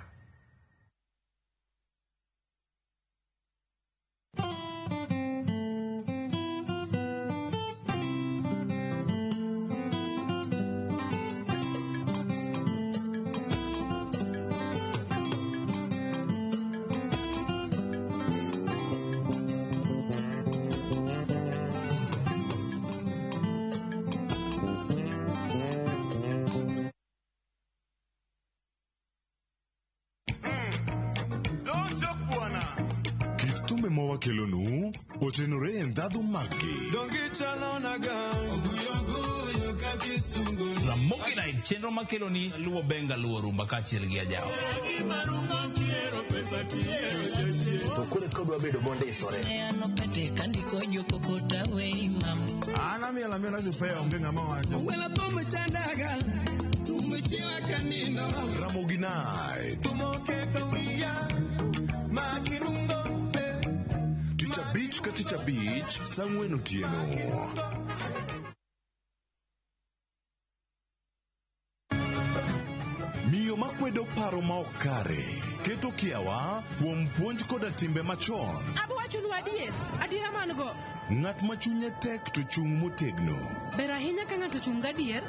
Kit thumbe ma wakelonu otenore e ndhadhu maggi. Ramogi Night, chenro makelo ni luwo benga luwo rumba kaachiel gi ajawa. To koro kodwa bedo mondisore. An amiel amiela supea onge ng'ama wacho. Ramogi Night. Tich abich ka tich abich saa ang'wen otieno. Miyo makwedo paro ma ok kare keto kiawa kuom puonj koda timbe machon. Abo wachonu adier, adiera man go. Ng'at ma chunye tek to chung' motegno. Ber ahinya ka ng'ato ochung' gadier,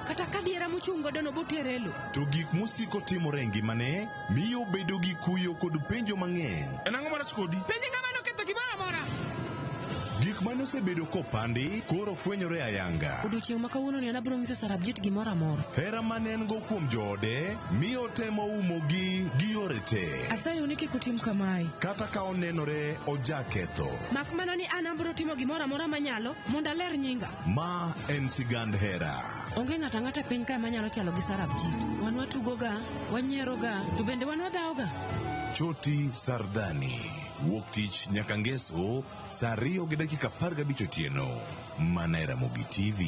kata ka adiera mochung' godo no botere e lo. To gik mosiko timore e ngimane miyo obedo gi kuyo kod penjo mang'eny. En ang'o marach kodi? Penj ng'ama noketho gimoro amora. Gik mane osebedo kopandi koro fwenyore ayanga. Odiochieng' ma kawuono ni an abiro nyiso Sarabjit gimoro amora. Hera mane en go kuom joode miyo otemo umogi gi yore te. Asayou ni kik utim kamae. Kata ka onenore ojaketho. Mak mana ni an abiro timo gimoro amora manyalo mondo aler nyinga. Ma en sigand hera. Onge ng'ato ang'ata e piny kae manyalo chalo gi Sarabjit. Wan watugoga, wanyieroga, to bende wan wadhawoga. Choti Sardani. Wuok tich nyaka ngeso saa 2:15 otieno. Mana e Ramogi TV.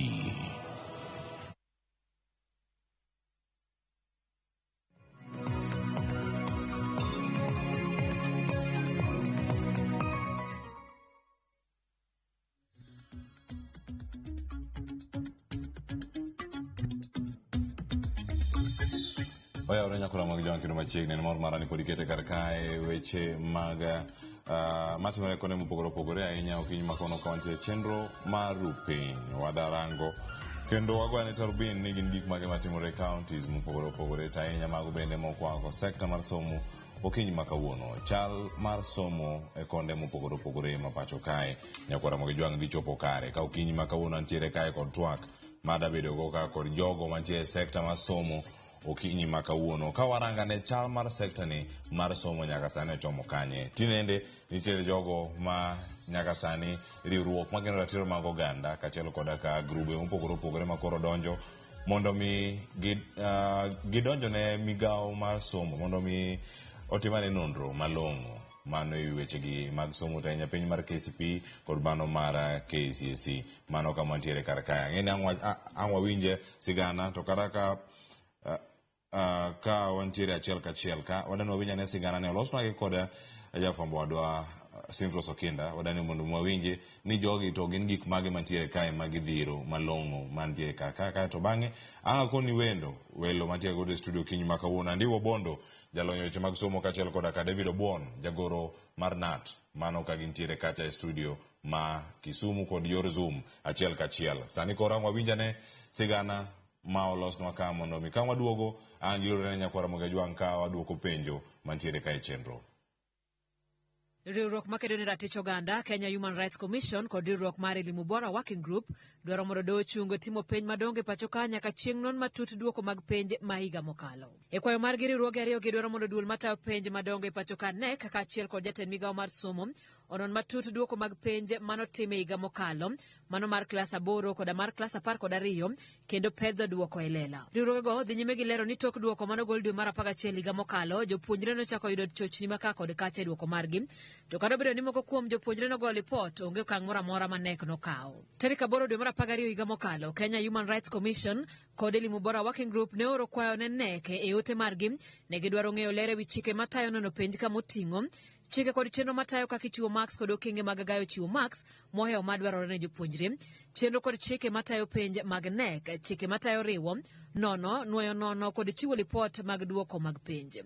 Oyawore nyakora mag jowang' kendo machiegni en mor mara ni pod ikete kar kae weche mag matimore kuonde mopogore opogore ahinya okinyi ma kono ka wantie chenro mar rupiny wadarango kendo wagoyane tarubin ni gin gik mage matimore e counties mopogore opogore to ahinya mago bende mokwako sekta mar somo okinyi ma kawuono chal mar somo e konde mopogore opogore ma pacho kae nyakwara mag jwang' dhi chopo kare ka okinyi ma kawuono antiere kae kod twak madabedogo ka kod jogo mantie e sekta mar somo okinyi ma kawuono ka waranga ne chal mar sekta ni mar somo nyaka sani ochomo kanye tinende nitiere jogo ma nyaka sani riwruok mageno ratiro mag oganda kaachiel koda ka grube mopogore opogore ma koro donjo mondo mi gidonjo ne migawo mar somo mondo mi otimane nonro malong'o mano e wechegi mag somo to ahinya piny mar KCPE kod mano mar KCSE mano kama ntiere kar kae ang'e ni ang' wawinje sigana to kata ka ka wantiere achiel kachiel ka wadani wawinj ane sigana ne olosnwagi kod jafwambo wadwa Simfros Okinda wadani mondo wawinje ni jogi to gin gik mage mantiere kae ma gidhiro malong'o mantiere kar kae kae to bang'e ang' akoni wendo welo mantiere godo e studio kinyi ma kawuono Andiwo Bondo jalony weche mag somo kaachiel koda ka David Obuon jagoro mar KNUT mano ka gintiere kacha e studio ma Kisumu kod yor Zoom achiel kachiel sani koro ang' wawinj ane sigana ma olosnwa ka mondo mi ka waduogo ang' gilore ne nyakwara Ramogi Ajwang' ka waduoko penjo mantiere ka e chenro. Riwruok makedo ne ratich oganda Kenya Human Rights Commission kod riwruok mar Elimu Bora Working Group dwaro mondo doho ochung timo penj madongo e pacho ka nyaka chieng' non matut duoko mag penj ma higa mokalo. E kwayo margi riwruoge ariyo gi dwaro mondo duol matayo penj madongo e pacho ka KNEC kaachiel kod jatend migawo mar somo onon matut duoko mag penj manotim e higa mokalo, mano mar klas 8 koda mar klas 12 kendo pedho duoko e lela. Riwruogego dhi nyime gi lero ni tok duoko manogol dwe mar 11 higa mokalo, jopuonjre nochako yudo chochni ma ka kod kacha e duoko margi. To kata obedo ni moko kuom jopuonjre nogoyo lipot, onge okang' moro amora ma KNEC nokawo. Tarik 8 dwe mar 12 higa mokalo, Kenya Human Rights Commission kod Elimu Bora Working Group ne oro kwayo ne KNEC e ote margi. Ne gidwaro ng'eyo ler ewi chike matayo nono penj kamoting'o chike kod chenro matayo kaka ichiwo marks kod okenge mag gayo chiwo marks mohewo madwarore ne jopuonjre, chenro kod chike matayo penj mag KNEC, chike matayo riwo, nono, nwoyo nono kod chiwo lipot mag duoko mag penj.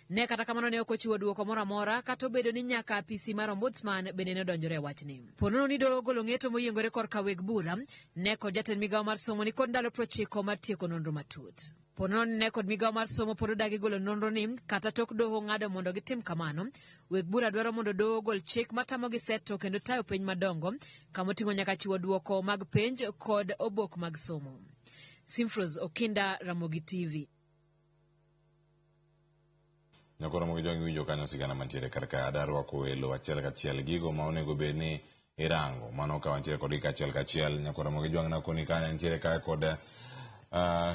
Ne kata kamano ne ok ochiwo duoko moro amora kata obedo ni nyaka apisi mar ombudsman bende ne odonjore e wachni. Ponono ni doho ogolo ng'eto moyiengore korka weg bura, KNEC kod jatend migawo mar somo ni kod ndalo 90 mar tieko nonro matut. Ponono ni KNEC kod migawo mar somo pod odagi golo nonro ni kata tok doho ng'ado mondo gitim kamano, weg bura dwaro mondo doho ogol chik matamogi seto kendo tayo penj madongo kamoting'o nyaka chiwo duoko mag penj kod obok mag somo. Simfros Okinda, Ramogi TV. Nyakoro Ramogi Jwang' iwinjo kanyo sigana mantiere kar ka adarwako welo achiel kachiel gigo ma onego bed ni irango mano ka wantiere kodgi kachiel kachiel. Nyakoro Ramogi Jwang' nakoni kanyo nitiere kae kod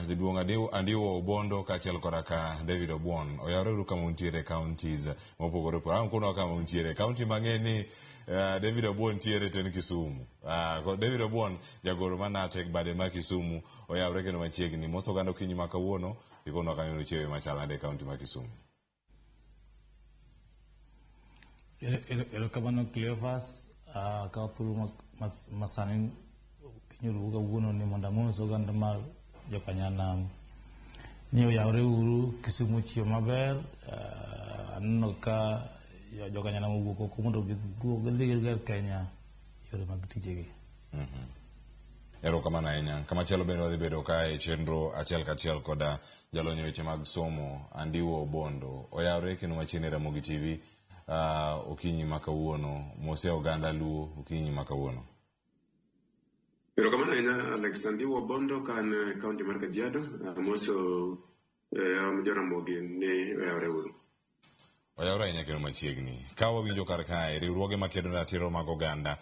Jaduong' Andiwo Obondo kaachiel koda ka David Obuon. Oyawre uru kama untiere e counties mopogore opogore. Ang' konwa kama untiere. County mang'e ni David Obuon ntiere to en Kisumu. David Obuon jagoro ma Natek bade ma Kisumu oyawre kendo machiegni. Mos oganda okinyi ma kawuono ikonwa kanyo uchiewe machal nade e county ma Kisumu. Erokamano Cleophas, akawo thuolo masani piny orumo kawuono ni mondo amos oganda mar jokanyanam ni oyawre uru Kisumu ochiew maber. Aneno ka jokanyanam owuok oko mondo gidhi giger Kenya yore mag tijegi. Erokamano ahinya. Kamachielo bende wadhi bedo ka e chenro achiel kachiel koda jalony e weche mag somo Andiwo Obondo. Oyawre kendo machiegni Ramogi TV okinyi ma kawuono. Mose oganda Luo okinyi ma kawuono. Erokamano ahinya Alex. Andiwo Obondo ka an e kaunti mar Kajiado. Amoso Joramogi ni oyawre uru. Oyawre ahinya kendo machiegni. Ka wawinjo kar kae, riwruoge makedo ne ratiro mag oganda,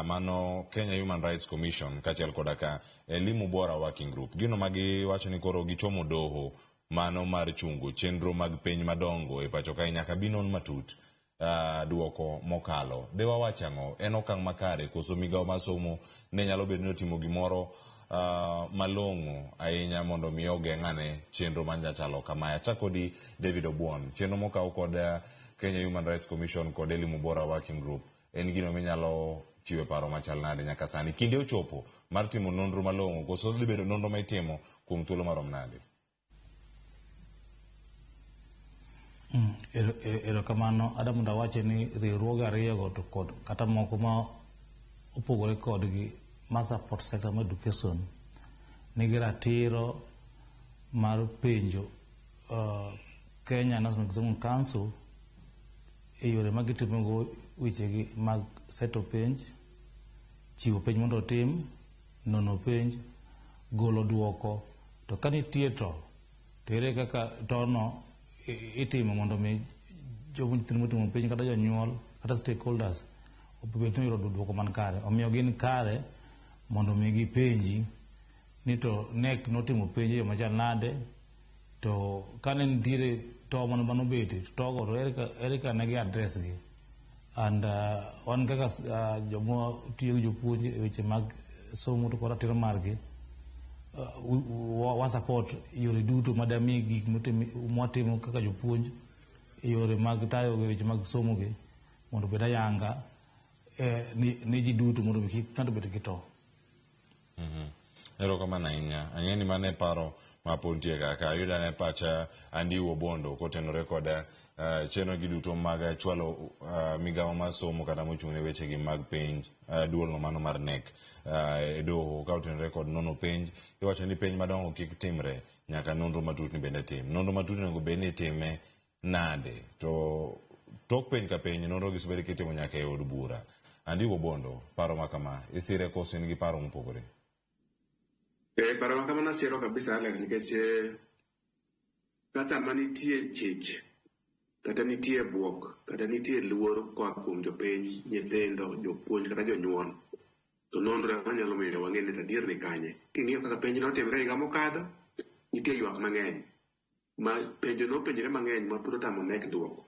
mano Kenya Human Rights Commission kaachiel koda ka Elimu Bora Working Group. Gino ma giwacho ni koro gichomo doho mano mar chungo chenro mag penj madongo e pacho kae nyaka bi non matut duoko mokalo. De wawach ang'o? En okang' makare koso migawo mar somo ne nyalo bedo ni otimo gimoro malong'o ahinya mondo mi ogeng' ane chenro manyachalo kamae. Achak kodi David Obuon. Chenro mokaw kod Kenya Human Rights Commission kod Elimu Bora Working Group en gino minyalo chiwe paro machal nade nyaka sani. Kinde ochopo mar timo nonro malong'o koso dhi bedo nonro ma itimo kuom thuolo marom nade? Erokamano. Ada mondo awachi ni riwruoge ariyogo to kod kata moko ma opogore kodgi ma support sector mar education nigi ratiro mar penjo Kenya National Examination Council e yore ma gitimogo wechegi mag seto penj, chiwo penj mondo otim, nono penj, golo duoko. To ka nitie to ere kaka tono itimo mondo mi nyithindo motimo penj kata jonyuol kata stakeholders obed ni oyudo duoko man kare. Omiyo gin kare mondo mi gipenji ni to KNEC notimo penj e yo machal nade, to kane nitiere to manobete to togo to ere kaka ne gi address gi. And wan kaka joma tiyo gi jopuonj e weche mag somo to kod ratiro margi, wa support yore duto madami gik mwatimo kaka jopuonj e yore mag tayo weche mag somo gi mondo obed ayanga ne ji duto mondo kik ng'ato bed gi to. Erokamano ahinya. Ang'e ni mano e paro ma pod nitie kaka. Ayudo ane pacha Andiwo Obondo kotenore kod chenro gi duto mag chwalo migawo mar somo kata mochung' ne wechegi mag penj, duolno mano mar KNEC e doho ka otenore kod nono penj. Iwacho ni penj madongo kik timre nyaka nonro matut ni bende tim. Nonro matut onego bed ni itime nade? To tok penj ka penj nonro gi osebed kitimo nyaka e od bura. Andiwo Obondo, paro ma kama isire koso in gi paro mopogore? Paro ma kamano asiro kabisa Alex, nikech ka sama nitie chich kata nitie buok kata nitie luor koa kuom jopiny, nyithindo, jopuonj kata jonyuol, to nonro ema nyalo miyo wang'e ni adier ni kanye. King'iyo kaka penj notimre higa mokadho, nitie ywak mang'eny ma penjo nopenjre mang'eny ma pod otamo KNEC duoko.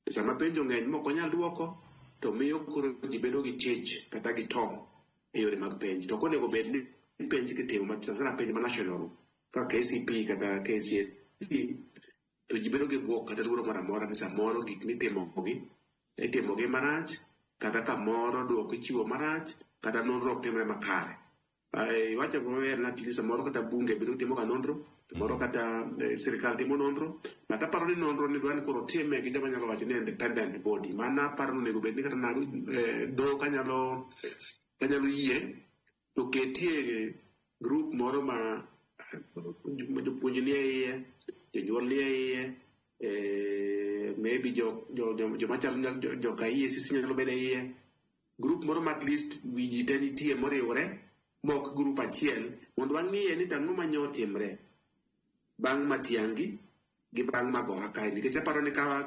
To sama penjo ng'eny mok onyal duoko, to miyo koro ji bedo gi chich kata gi to e yore mag penj. To ok onego bed ni penj kitimo sana penj ma national kaka KCPE kata KCSE, to ji bedo gi buok kata luoro moro amora ni samoro gik mitimogi itimogi marach, kata kamoro duoko ichiwo marach, kata nonro ok timre makare. Iwacho maber ni samoro kata bunge biro timo ga nonro, samoro kata sirikal timo nonro, but aparo ni nonro ni dwa ni koro time gi joma nyalo wacho ni independent body. Mano aparo ni onego bed ni kata doho kanyalo yie to ketie group moro ma jopuonj nie iye, jonyuol nie iye, maybe joma chalo joka EACC nyalo bedo e iye. Group moro ma at least wi ji te nitie moriwore, mok group achiel, mondo wang'iye ni tang'o ma nyo otimre bang' Matiang'i gi bang' Magoha kae. Nikech aparo ni ka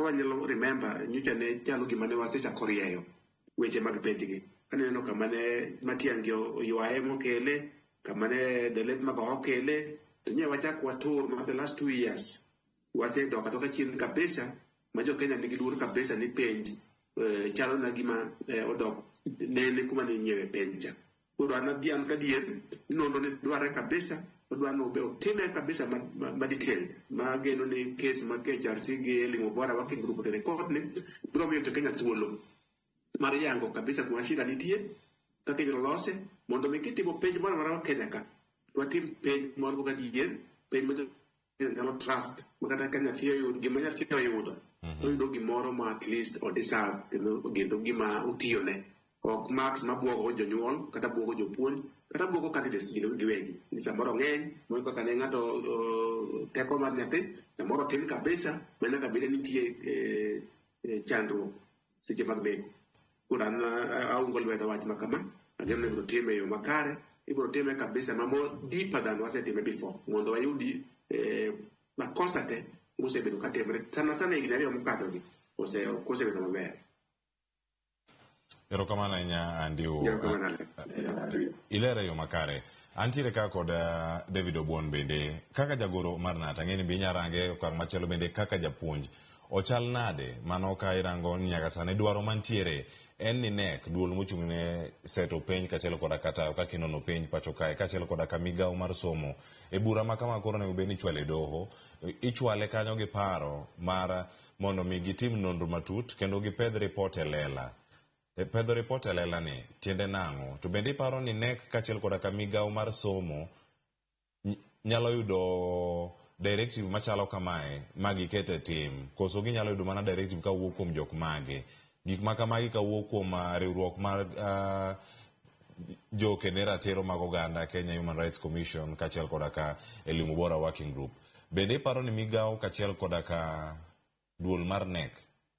wanyalo remember, nyocha ne chalo gima ne wasechako rieyo weche mag penj gi. Aneno kama ne Matiang'i oywaye mokele, Kama ne the late Magoha okele to nye wachak watur ma the last 2 years wasedok adoka chien kabisa, ma jo Kenya nigi luor kabisa ni penj chalo na gima odok nene kuma ne nyiewe penj cha. Koro an adhi an kadier ni nonro ni dwarre kabisa, odwa ni obe otime kabisa ma detailed, ma ageno ni case ma KHRC gi Elimu Bora Working Group otere court ni biro miyo jo Kenya thuolo mar yango kabisa kuma shida nitie, kaka inyalo lose mondo mi kitimo penj moro amora ma Kenya ka to watim penj moro gadier, penj ma jo nyalo trust, ma kata ka nyathi oyudo gima nyathi oyudo, oyudo gimoro ma at least o deserve kendo gima otiyone, ok marks mabuogo jonyuol kata buogo jopuonj kata buogo candidates giwegi ni samoro ng'eny moingo kaka ne ng'ato teko mar nyathi samoro tin kabisa ma nyaka bed ni nitie chandruok seche mag beko. Koro an aungo lwedo wach ma kama. Ageno ni ibiro time e yo makare, ibiro time kabisa ma more deeper than wasetime before, mondo wayudi makosa te mosebedo katimre sana sana higni 2 mokadho gi ose ok osebedo maber. Erokamano ahinya, Andiwo. Erokamano, Alex. Ilere yo makare. Antiere ka kod David Obuon bende kaka jagoro mar KNUT. Ang'e ni be inya range okang' machielo bende kaka japuonj. Ochal nade mano ka irango ni nyaka sani dwaro mantiere en ni KNEC, duol mochung' ne seto penj kaachiel koda kata kaka inono penj pacho kae, kaachiel koda ka migawo mar somo e bura ma kama koro onego bed ni ichwale e doho, ichwale kanyo gi paro mar mondo mi gitim nonro matut kendo gipedh ripot e lela. E pedho ripot e lela ni tiende nang'o? To bende iparo ni KNEC kaachiel koda ka migawo mar somo nyalo yudo directive machalo kamae ma giket e tim, koso ginyalo yudo mana directive kawuok kuom jok mage? Gik ma kamagi kawuok kuom riwruok mar jokene ratiro mag oganda, Kenya Human Rights Commission, kaachiel koda ka Elimu Bora Working Group. Bende iparo ni migawo kaachiel koda ka duol mar KNEC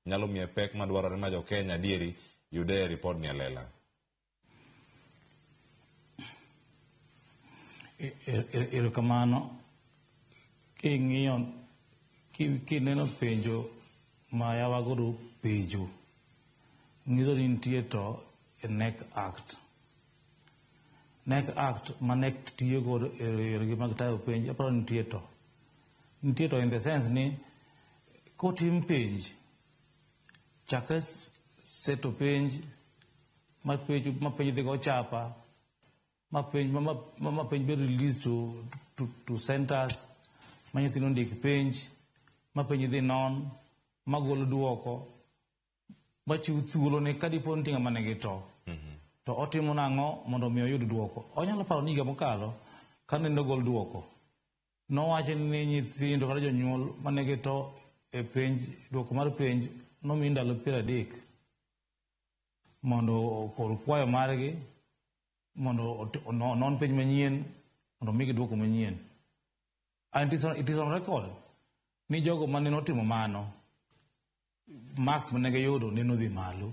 nyalo miye pek madwarore ma jo Kenya adieri yude ripod ni e lela? Erokamano. King'iyo kineno penjo ma yawagodo penjo nyiso ni nitie to e KNEC Act. KNEC Act ma KNEC tiyo godo e yoregi mag tayo penj, aparo ni nitie to. Nitie to in the sense ni kotim penj chakre seto penj ma penj ma penj dhi go chapa ma penj be release to centers ma nyithindo ndik penj, ma penj dhi non ma golo duoko machiw thuolo ne ka dipo nitie ng'ama nigi to otimo nang'o mondo mi oyud duoko. Onyalo paro ni higa mokalo kane nogol duoko nowacho ni nyithindo kata jonyuol manigi to e penj, duoko mar penj nomi ndalo 30 mondo okor kwayo margi mondo onon penj manyien mondo omigi duoko manyien. And it is on record ni jogo mane notimo mano, marks mane giyudo ne nodhi malo.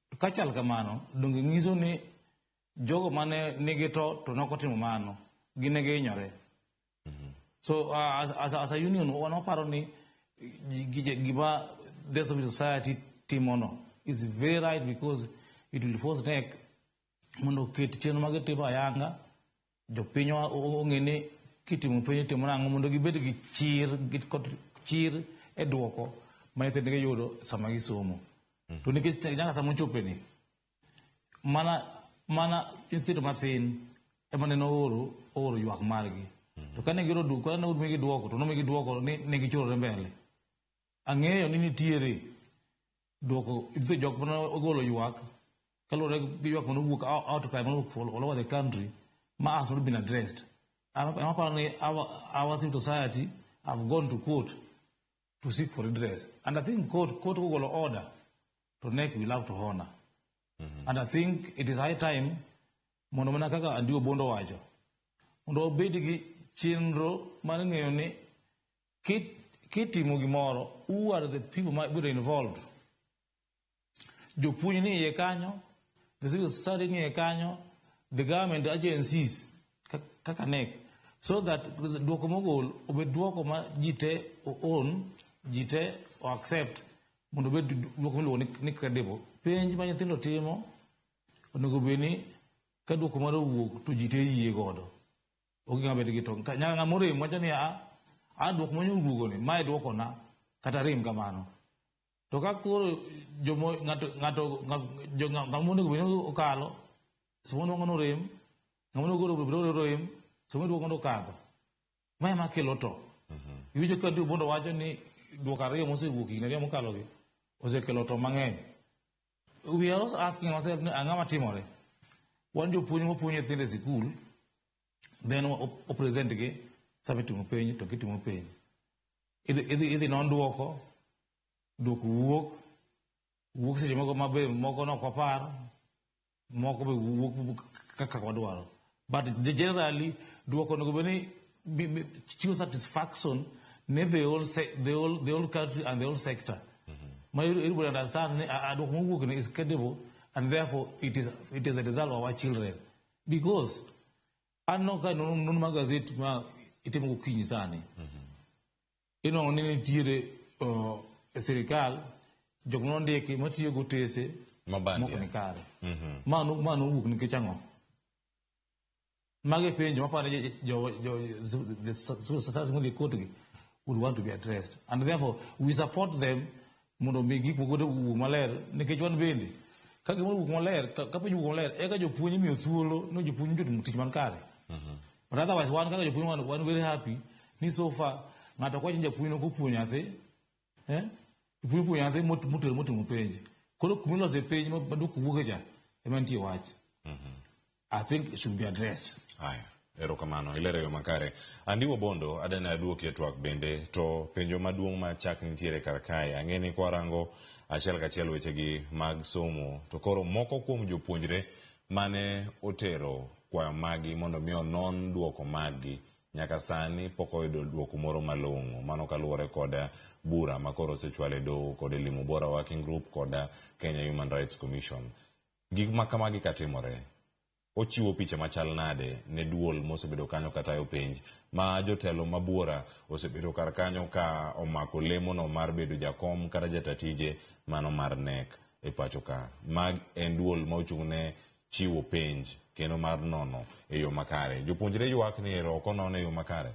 To ka chal kamano, donge nyiso ni jogo mane nigi to nok otimo mano, gin ne gihinyore. So as a union, wan waparo ni gima the civil society timono is very right, because it will force KNEC mondo oket chenro ma gitimo ayanga, jopiny ong'e ni kitimo penj itimo nang'o mondo gibed gi chir gi kod chir e duoko ma nyithindgi yudo sama gisomo. To nikech nyaka sama ochopeni mana nyithindo mathin ema nene ooro ywak margi, to kane gioro kane omigi duoko to nomigi duoko ni ne gichorore mbele. Ang'eyo ni nitiere duoko, nitie jok mane ogolo ywak kaluwore gi ywak mane owuok, outcry mane owuok all over the country ma has not been addressed. Ema aparo ni our civil society have gone to court to seek for redress, and I think court kogolo order to KNEC will have to honor. And I think it is high time mondo mana kaka Andiwo Bondo wacho, mondo wabed gi chenro mar ng'eyo ni kitimo gimoro, who are the people ma biro involved. Jopuonj ni iye kanyo, the civil society ni iye kanyo, the government agencies kaka KNEC, so that duoko mogol obed duoko ma ji te own, ji te o accept, mondo obed duoko miluongo ni credible. Penj ma nyithindo timo onego bed ni Ka duoko mare owuok to ji te yie godo. Onge ng'ama bet gi tong'. Nyaka ng'ama orem wacho ni a duoko manyo owuogo ni mae duoko na kata rem kamano. To ka koro jomo ng'ato ng'ato ng'ama onego bed ni okalo samoro nwang'o norem, ng'ama onego bed ni orem, samoro duoko nokadho. Ma ema kelo to. Iwinjo ka Obondo wacho ni duoko ariyo mosewuok higni ariyo mokalo gi osekelo to mang'eny. We are also asking ourselves ni ang'o matimore. Wan jopuonj mapuonjo nyithindo e sikul, then o present gi sama itimo penj to gitimo penj. Idhi non duoko, duoko wuok, wuok seche moko mabe moko nok wapar, moko be wuok kaka wadwaro. But generally, duoko onego bed ni chiwo satisfaction ne the whole country and the whole sector. Ma everybody understands ni duoko mowuok ni is credible and therefore it is a result of our children. Because aneno ka non magazet ma itimo gokinyi sani. Inwang'o ni nitiere e sirikal jok mondiki matiyo gotese mok ni kare. Ma nowuok nikech ang'o? Magi penjo maparo ni jo the society modhi e court gi would want to be addressed. And therefore we support them mondo mi gik moko owuog maler nikech wan bende ka gimoro owuok maler ka penj owuok maler eka jopuonj imiyo thuolo ni jopuonj otimo tich man kare. But otherwise wan kaka jopuonj wan very happy ni so far ng'ato ok wach ni japuonj ok opuonjo nyathi japuonj opuonjo nyathi motero motimo penj. Koro kumilose penj ma duoko wuoke cha ema nitie wach. I think it should be addressed. Aya, erokamano, ilero e yo makare. Andiwo Bondo, adani aduoki e twak bende, to penjo maduong' ma chak nitiere kar kae, ang'e ni kwarango achiel kachiel wechegi mag somo, to koro moko kuom jopuonjre mane otero kwayo maggi mondo mi onon duoko maggi, nyaka sani pok oyudo duoko moro malong'o. Mano kaluwore kod bura ma koro osechwal e doho kod Elimu Bora Working Group kod Kenya Human Rights Commission. Gik ma kamagi katimore, ochiwo picha machal nade ne duol mosebedo kanyo katayo penj ma jotelo ma buora osebedo kar kanyo ka omako lemono mar bedo jakom kata jata tije mano mar KNEC e pacho ka. Mag en duol ma ochung' ne chiwo penj kendo mar nono e yo makare. Jopuonjre ywak ni ero ok onon e yo makare.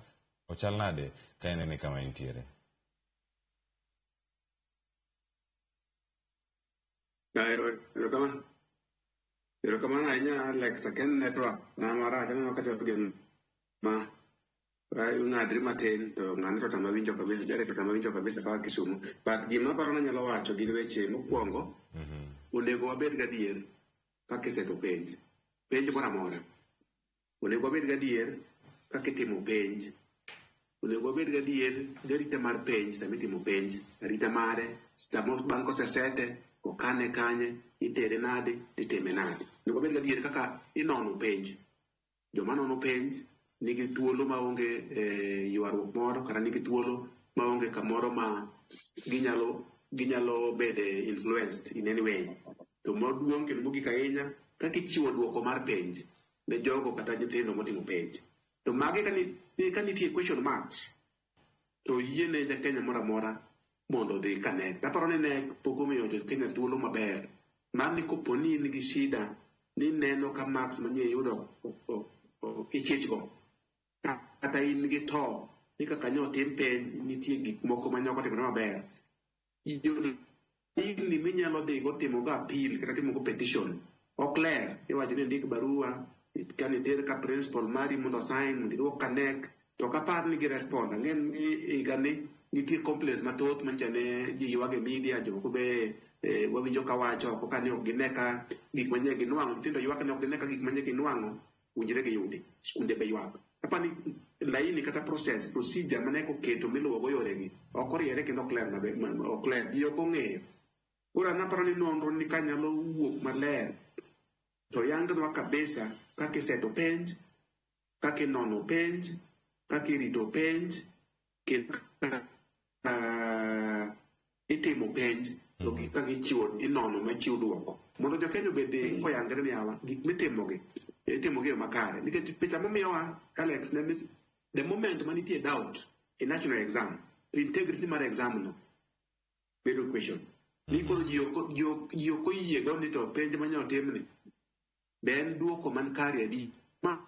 Ochal nade ka inene kama intiere? Erokamano. Erokamano ahinya Alex, akia ni network na marach aneno ka chalo gima ing'adri matin to ng'ane to tama winjo kabisa, jare to tama winjo kabisa kaka Kisumu. But gima aparo ni anyalo wacho gin weche mokwongo, onego wabed gadier kaka iseto penj. Penj moro amora. Onego wabed gadier kaka itimo penj. Onego wabed gadier gi arita mar penj sama itimo penj. Arita mare, sama bang' kosesete, okane kanye, itere nade, titime nade. Onego wabed gadier kaka inono penj. Joma nono penj nigi thuolo maonge ywaruok moro kata nigi thuolo maonge kamoro ma ginyalo bede influenced in any way. To maduong' kendo mogik ahinya, kaka ichiwo duoko mar penj ne jogo kata nyithindo motimo penj. To magi ka nitie question marks, to yiene ja Kenya moro amora mondo odhi ka KNEC. Aparo ni KNEC pok omiyo jo Kenya thuolo maber mar ni kopo ni in gi shida ni neno ka marks manyie iyudo ichich go kata in gi to ni kaka nyo otim penj nitie gik moko ma nyok otimore maber. Ni minyalo dhi go timo go appeal kata timo go petition ok ler. Iwacho ni ndik barua kane iter ka principal mari mondo sign mondo iduok ka KNEC to ok apar ni gi respond. Ang'e ni higa ni nitie complaints mathoth manyicha ne ji ywak e media jomoko be wawinjo ka wacho oko ka ni ok gine ka gik manye ginwang'o nyithindo ywak ni ok gine ka gik manye ginwang'o winjre giyudi skunde be ywak. Apani laini kata process procedure mane oketo miluwo go yoregi ok oriere kendo ok ler maber ok ler ji ok ong'eyo. Koro an aparo ni nonro ni kanyalo wuok maler to yangnwa kabisa kaka iseto penj, kaka inono penj, kaka irito penj, kendo kaka itimo penj to gi kaka ichiwo inono machiw duoko. Mondo jo Kenya obed koyangre ni yawa gik mitimogi itimogi e yo makare. Nikech picha momiyowa Alex ne ni the moment manitie doubt e national exam to integrity mar exam no bedo question. Ni koro ji ok oyie go ni to penj mane otimni Be en duoko man kare adi? Ma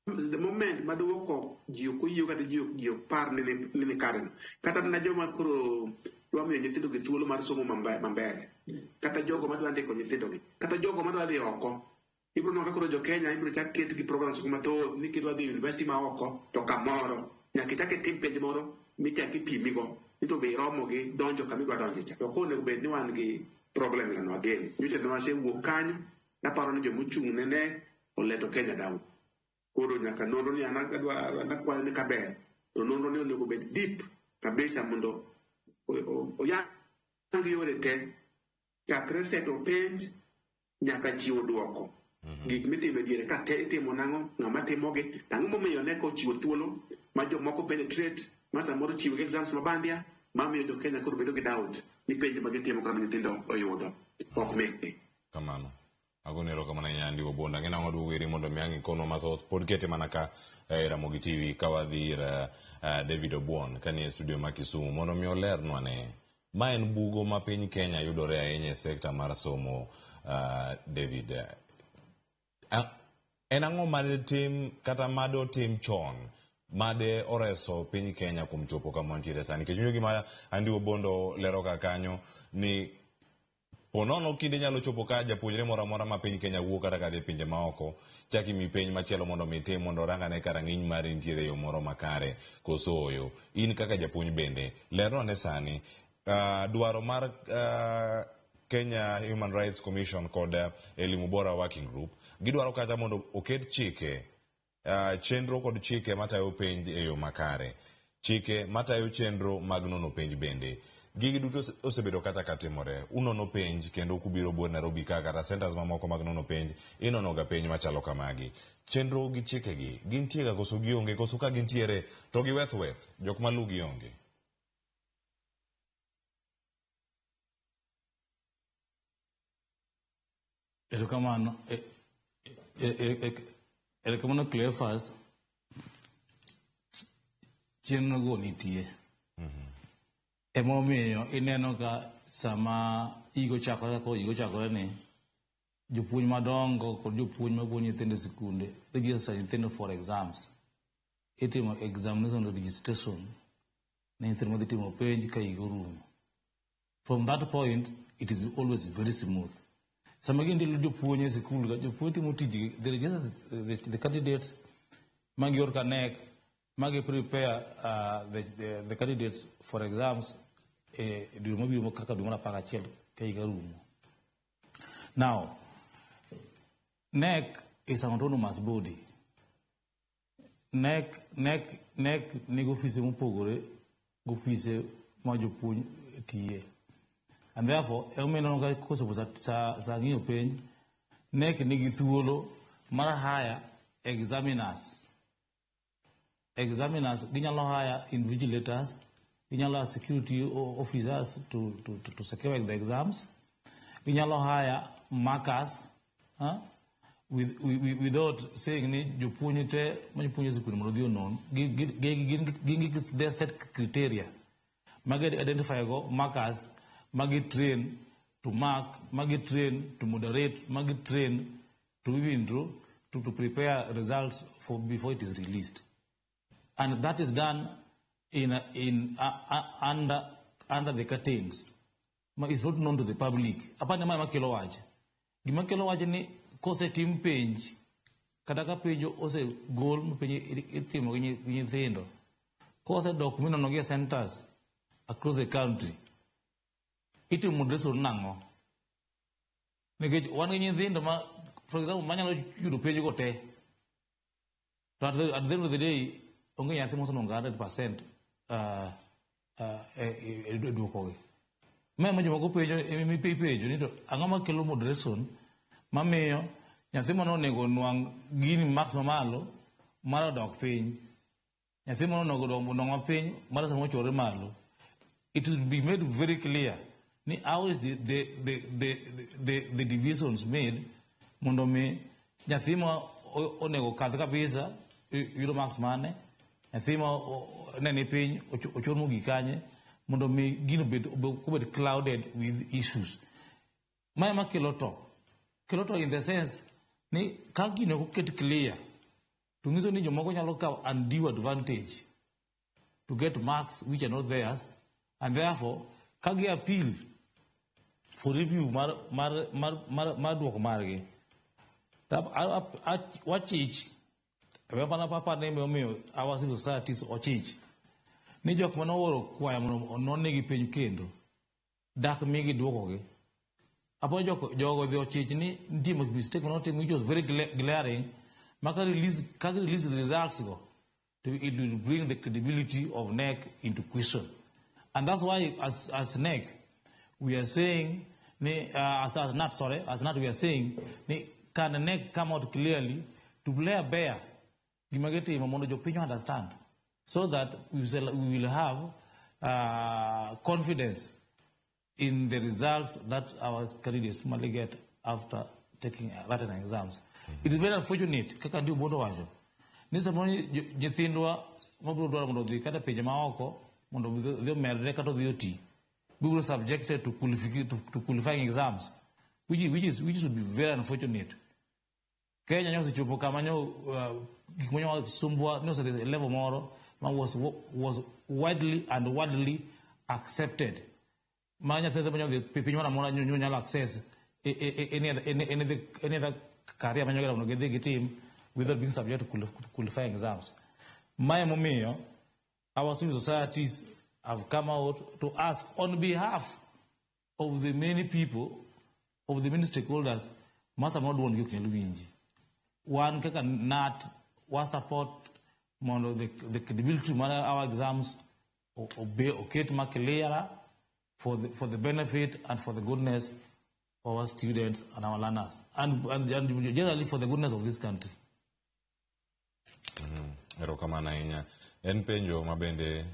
the moment ma duoko ji ok oyie kata ji ok par ni ni kare no. Kata mana joma koro dwa miyo nyithindo gi thuolo mar somo mambele. Kata jogo madwa ndiko nyithindo gi. Kata jogo madwa dhi oko. Ibiro neno ka koro jo Kenya ibiro chak ket gi programs mathoth ni kidwa dhi university ma oko to kamoro nyaka ichak itim penj moro michak ipimigo ni to be iromo gi donjo kama idwa donje cha. To ok onego bed ni wan gi problem no again. Nyocha ne wasewuok kanyo, naparo ni jomochung' ne ne oleto Kenya down. Koro nyaka nonro ni an adwa akwayo ni kaber to nonro ni onego bed deep kabisa mondo oyang yore te chakre seto penj nyaka chiwo duoko. Gik mitimo e diere ka te itimo nang'o, ng'ama timogi, ang'o momiyo ne kochiwo thuolo ma jomoko penetrate ma samoro chiwo exams mabandia mamiyo jo Kenya koro bedo gi doubt ni penj ma gitimo kata ma nyithindo oyudo ok mekgi. Kamano. Agoni erokamano ahinya Andy Obondo. Ang'e nang'o duogo iri mondo mi ang' ikonwa mathoth. Pod kete mana ka e Ramogi TV ka wadhi ir David Obuon kanie studio ma Kisumu mondo mi olernwa ne. Ma en bugo ma piny Kenya yudore ahinya e sekta mar somo, David. En ang'o made tim kata made otim chon made oreso piny Kenya kuom chopo kama wantiere sani? Nikech winjo gima Andy Obondo lero ka kanyo ni ponono kinde nyalo chopo ka japuonjre moro amora ma piny Kenya wuok kata kadhi e pinje maoko chak imi penj machielo mondo mi tim mondo orang ane ka rang'iny mari nitiere e yo moro makare koso ooyo. In kaka japuonj bende lernwa ane sani dwaro mar Kenya Human Rights Commission kod Elimu Bora Working Group gidwaro kata mondo oket chike chenro kod chike matayo penj e yo makare, chike matayo chenro mag nono penj bende. Gigi duto osebedo kata ka timore. Unono penj kendo kubiro buor Nairobi ka kata centers mamoko mag nono penj inono ga penj machalo kamagi. Chenro gi chike gi gintie ga koso gionge koso ka gintiere to giweth weth jok malugi onge. Erokamano. Erokamano Cleophas. Chenro go nitie. Emomiyo ineno ka sama higa ochakore kaka higa ochakore ni jopuonj madongo kod jopuonj mapuonjo nyithindo e sikunde register nyithindo for exams. Itimo examination registration ne nyithindo madhi timo penj ka higa orumo. From that point, it is always very smooth. Sama gindilo jopuonj e sikul ka, jopuonj timo tijgi, they register the candidates ma gior ka KNEC, ma gi prepare the candidates for exams e dwe mabiro kaka dwe mar 11 ka higa rumo. Now, KNEC is an autonomous body. KNEC nigi ofise mopogore gi ofise ma jopuonj tiye. And therefore, emomiyo ineno ka kochopo sa ng'iyo penj, KNEC nigi thuolo mar hire examiners. Examiners ginyalo hire invigilators, ginyalo hire security officers to secure the exams, ginyalo hire markers, huh? Without saying ni jopuonj te ma jopuonj e sikul mondo odhi onon. Gin gi their set criteria ma gi identify go markers, ma gi train to mark, ma gi train to moderate, ma gi train to even to prepare results for before it is released. And that is done under the curtains. Ma it's not known to the public. Apani ma makelo wach. Gima kelo wach ni kosetim penj, kata ka penj osegol ma penj itimo gi nyithindo, kosedok minono gi e centers across the country, itimo moderation nang'o? Nikech wan gi nyithindo ma, for example, manyalo yudo penj go te. To at the end of the day, onge nyathi mosenwang'o 100% e duokogi. Ma ema jomoko penjo, ipenjo ni to ang'o makelo moderation mamiyo nyathi mane onego nwang' gini marks mamalo mar odok piny. Nyathi mane onego nwang' mapiny mar sama ochore malo. It will be made very clear ni how is the divisions made mondo mi nyathi ma onego kadh kabisa yudo marks mane, nyathi ma ne ni piny ochor mogik kanye, mondo mi gino obed clouded with issues. Ma ema kelo to. Kelo to in the sense Ni ka gino ok oket clear to nyiso ni jomoko nyalo kawo undue advantage to get marks which are not theirs, and therefore ka gi appeal for review mar duoko margi, wachich mana papa ne omiyo our civil societies ochich ni jok mane ooro kwayo mondo onon negi penj kendo dak migi duokogi. Apo jogo dhi ochich ni nitie mistake mane otim which was very glaring, ma ka release the results go to it will bring the credibility of KNEC into question. And that's why as KNEC we are saying ni, as KNUT, sorry, as KNUT we are saying ni can KNEC come out clearly to lay bare gima gitimo mondo jopiny understand, so that we will have confidence in the results that our candidates normally get after taking written exams. It is very unfortunate, kaka ndio Obondo wacho, ni samoro nyithindwa mabiro dwaro mondo odhi kata pinje maoko mondo odhi omedre kata odhi oti, biro subjected to qualifying exams, which would be very unfortunate. Kenya nyosechopo kama nyo gik manyo sumbwa nosedhi e level moro ma was widely and widely accepted, ma nyathi manyo dhi piny moro amora nyo nyalo access any other career manyo mondo gidhi gitim without being subject to qualifying exams. Mae momiyo our civil societies have come out to ask on behalf of the many people, of the many stakeholders ma samoro duondgi ok nyal winji. Wan kaka KNUT wa support mondo the credibility mar our exams obe oket ma clearer for the benefit and for the goodness of our students and our learners and generally for the goodness of this country. Erokamano ahinya. En penjo ma bende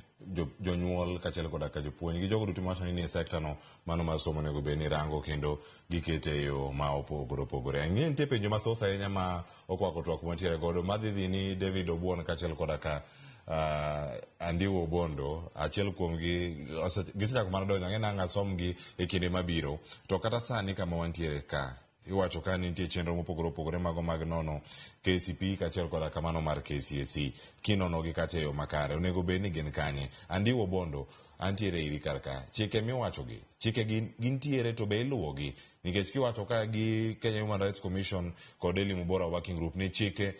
jonyuol kaachiel koda ka jopuonj gi jogo duto mawacho ni nie sekta no mano mar somo onego bed ni rango kendo gikete e yo ma opogore opogore. Ang'e nitie penjo mathoth ahinya ma okwako twak mantiere godo madhi dhi ni David Obuon kaachiel koda ka Andiwo Obondo. Achiel kuomgi gisechako mana donjo, ang'e nang' asomgi e kinde mabiro. To kata sani kama wantiere ka iwacho ka nitie chenro mopogore opogore mago mag nono KCPE kaachiel koda kamano mar KCSE kinonogi kata e yo makare onego bed ni gin kanye. Andiwo Obondo, antiere iri kar ka. Chike miwachogi, chike gintiere to be iluwogi? Nikech kiwacho ka gi Kenya Human Rights Commission kod Elimu Bora Working Group ni chike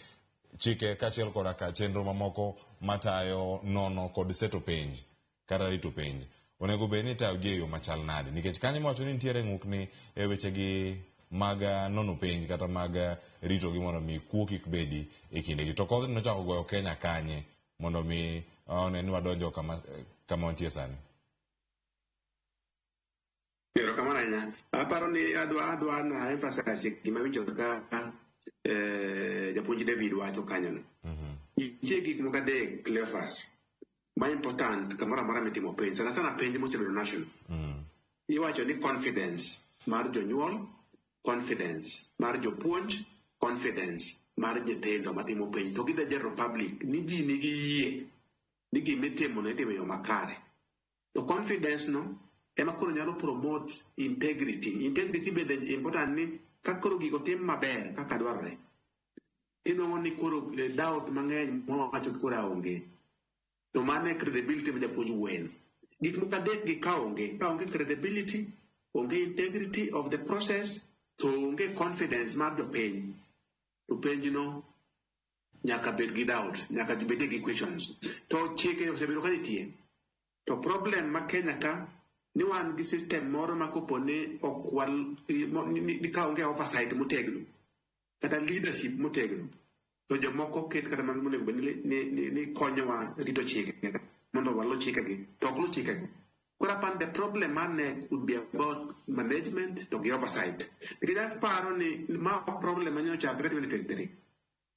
chike kaachiel koda ka chenro mamoko matayo nono kod seto penj kata rito penj onego bed ni itayogi e yo machal nade? Nikech kanyo miwacho ni nitiere ng'ukni e wechegi mag nono penj kata mag ritogi mondo mi kuo kik bedi e kindegi, to kodhni nochako goyo Kenya kanye mondo mi one ni wadonjo kama wantie sani? Erokamano ahinya. Aparo ni adwa na emphasize gima winjo ka japuonj David wacho kanyono. Nitie gik moko adek, Cleophas, ma important kamoro amora mitimo penj, sana sana penj mosebedo national. Iwacho ni confidence mar jonyuol, confidence mar jopuonj, confidence mar nyithindo matimo penj, to gi the general public ni ji nigi yie ni gimitimo no itimo e yo makare. To confidence no ema koro nyalo promote integrity. Integrity bende important, ni ka koro gigo tim maber kaka dwarore, tinwang'o ni koro doubt mang'eny mwawacho koro onge. To mano e credibility ma japuonj wuoyeno. Gik moko adek gi ka onge credibility, onge integrity of the process, to onge confidence mar jopiny, to penj no nyaka bed gi doubt, nyaka bed gi questions. To chike osebedo ka nitie. To problem ma Kenya ka ni wan gi system moro ma kopo ni ok wal ni ka onge oversight motegno kata leadership motegno, to jomoko ket kata mana monego bed ni konyowa rito chike mondo walu chikegi to ok lu chikego. Koro apani the problem mar KNEC would be about management to gi oversight, nikech aparo ni ma ok problem ma nyochakre 2023,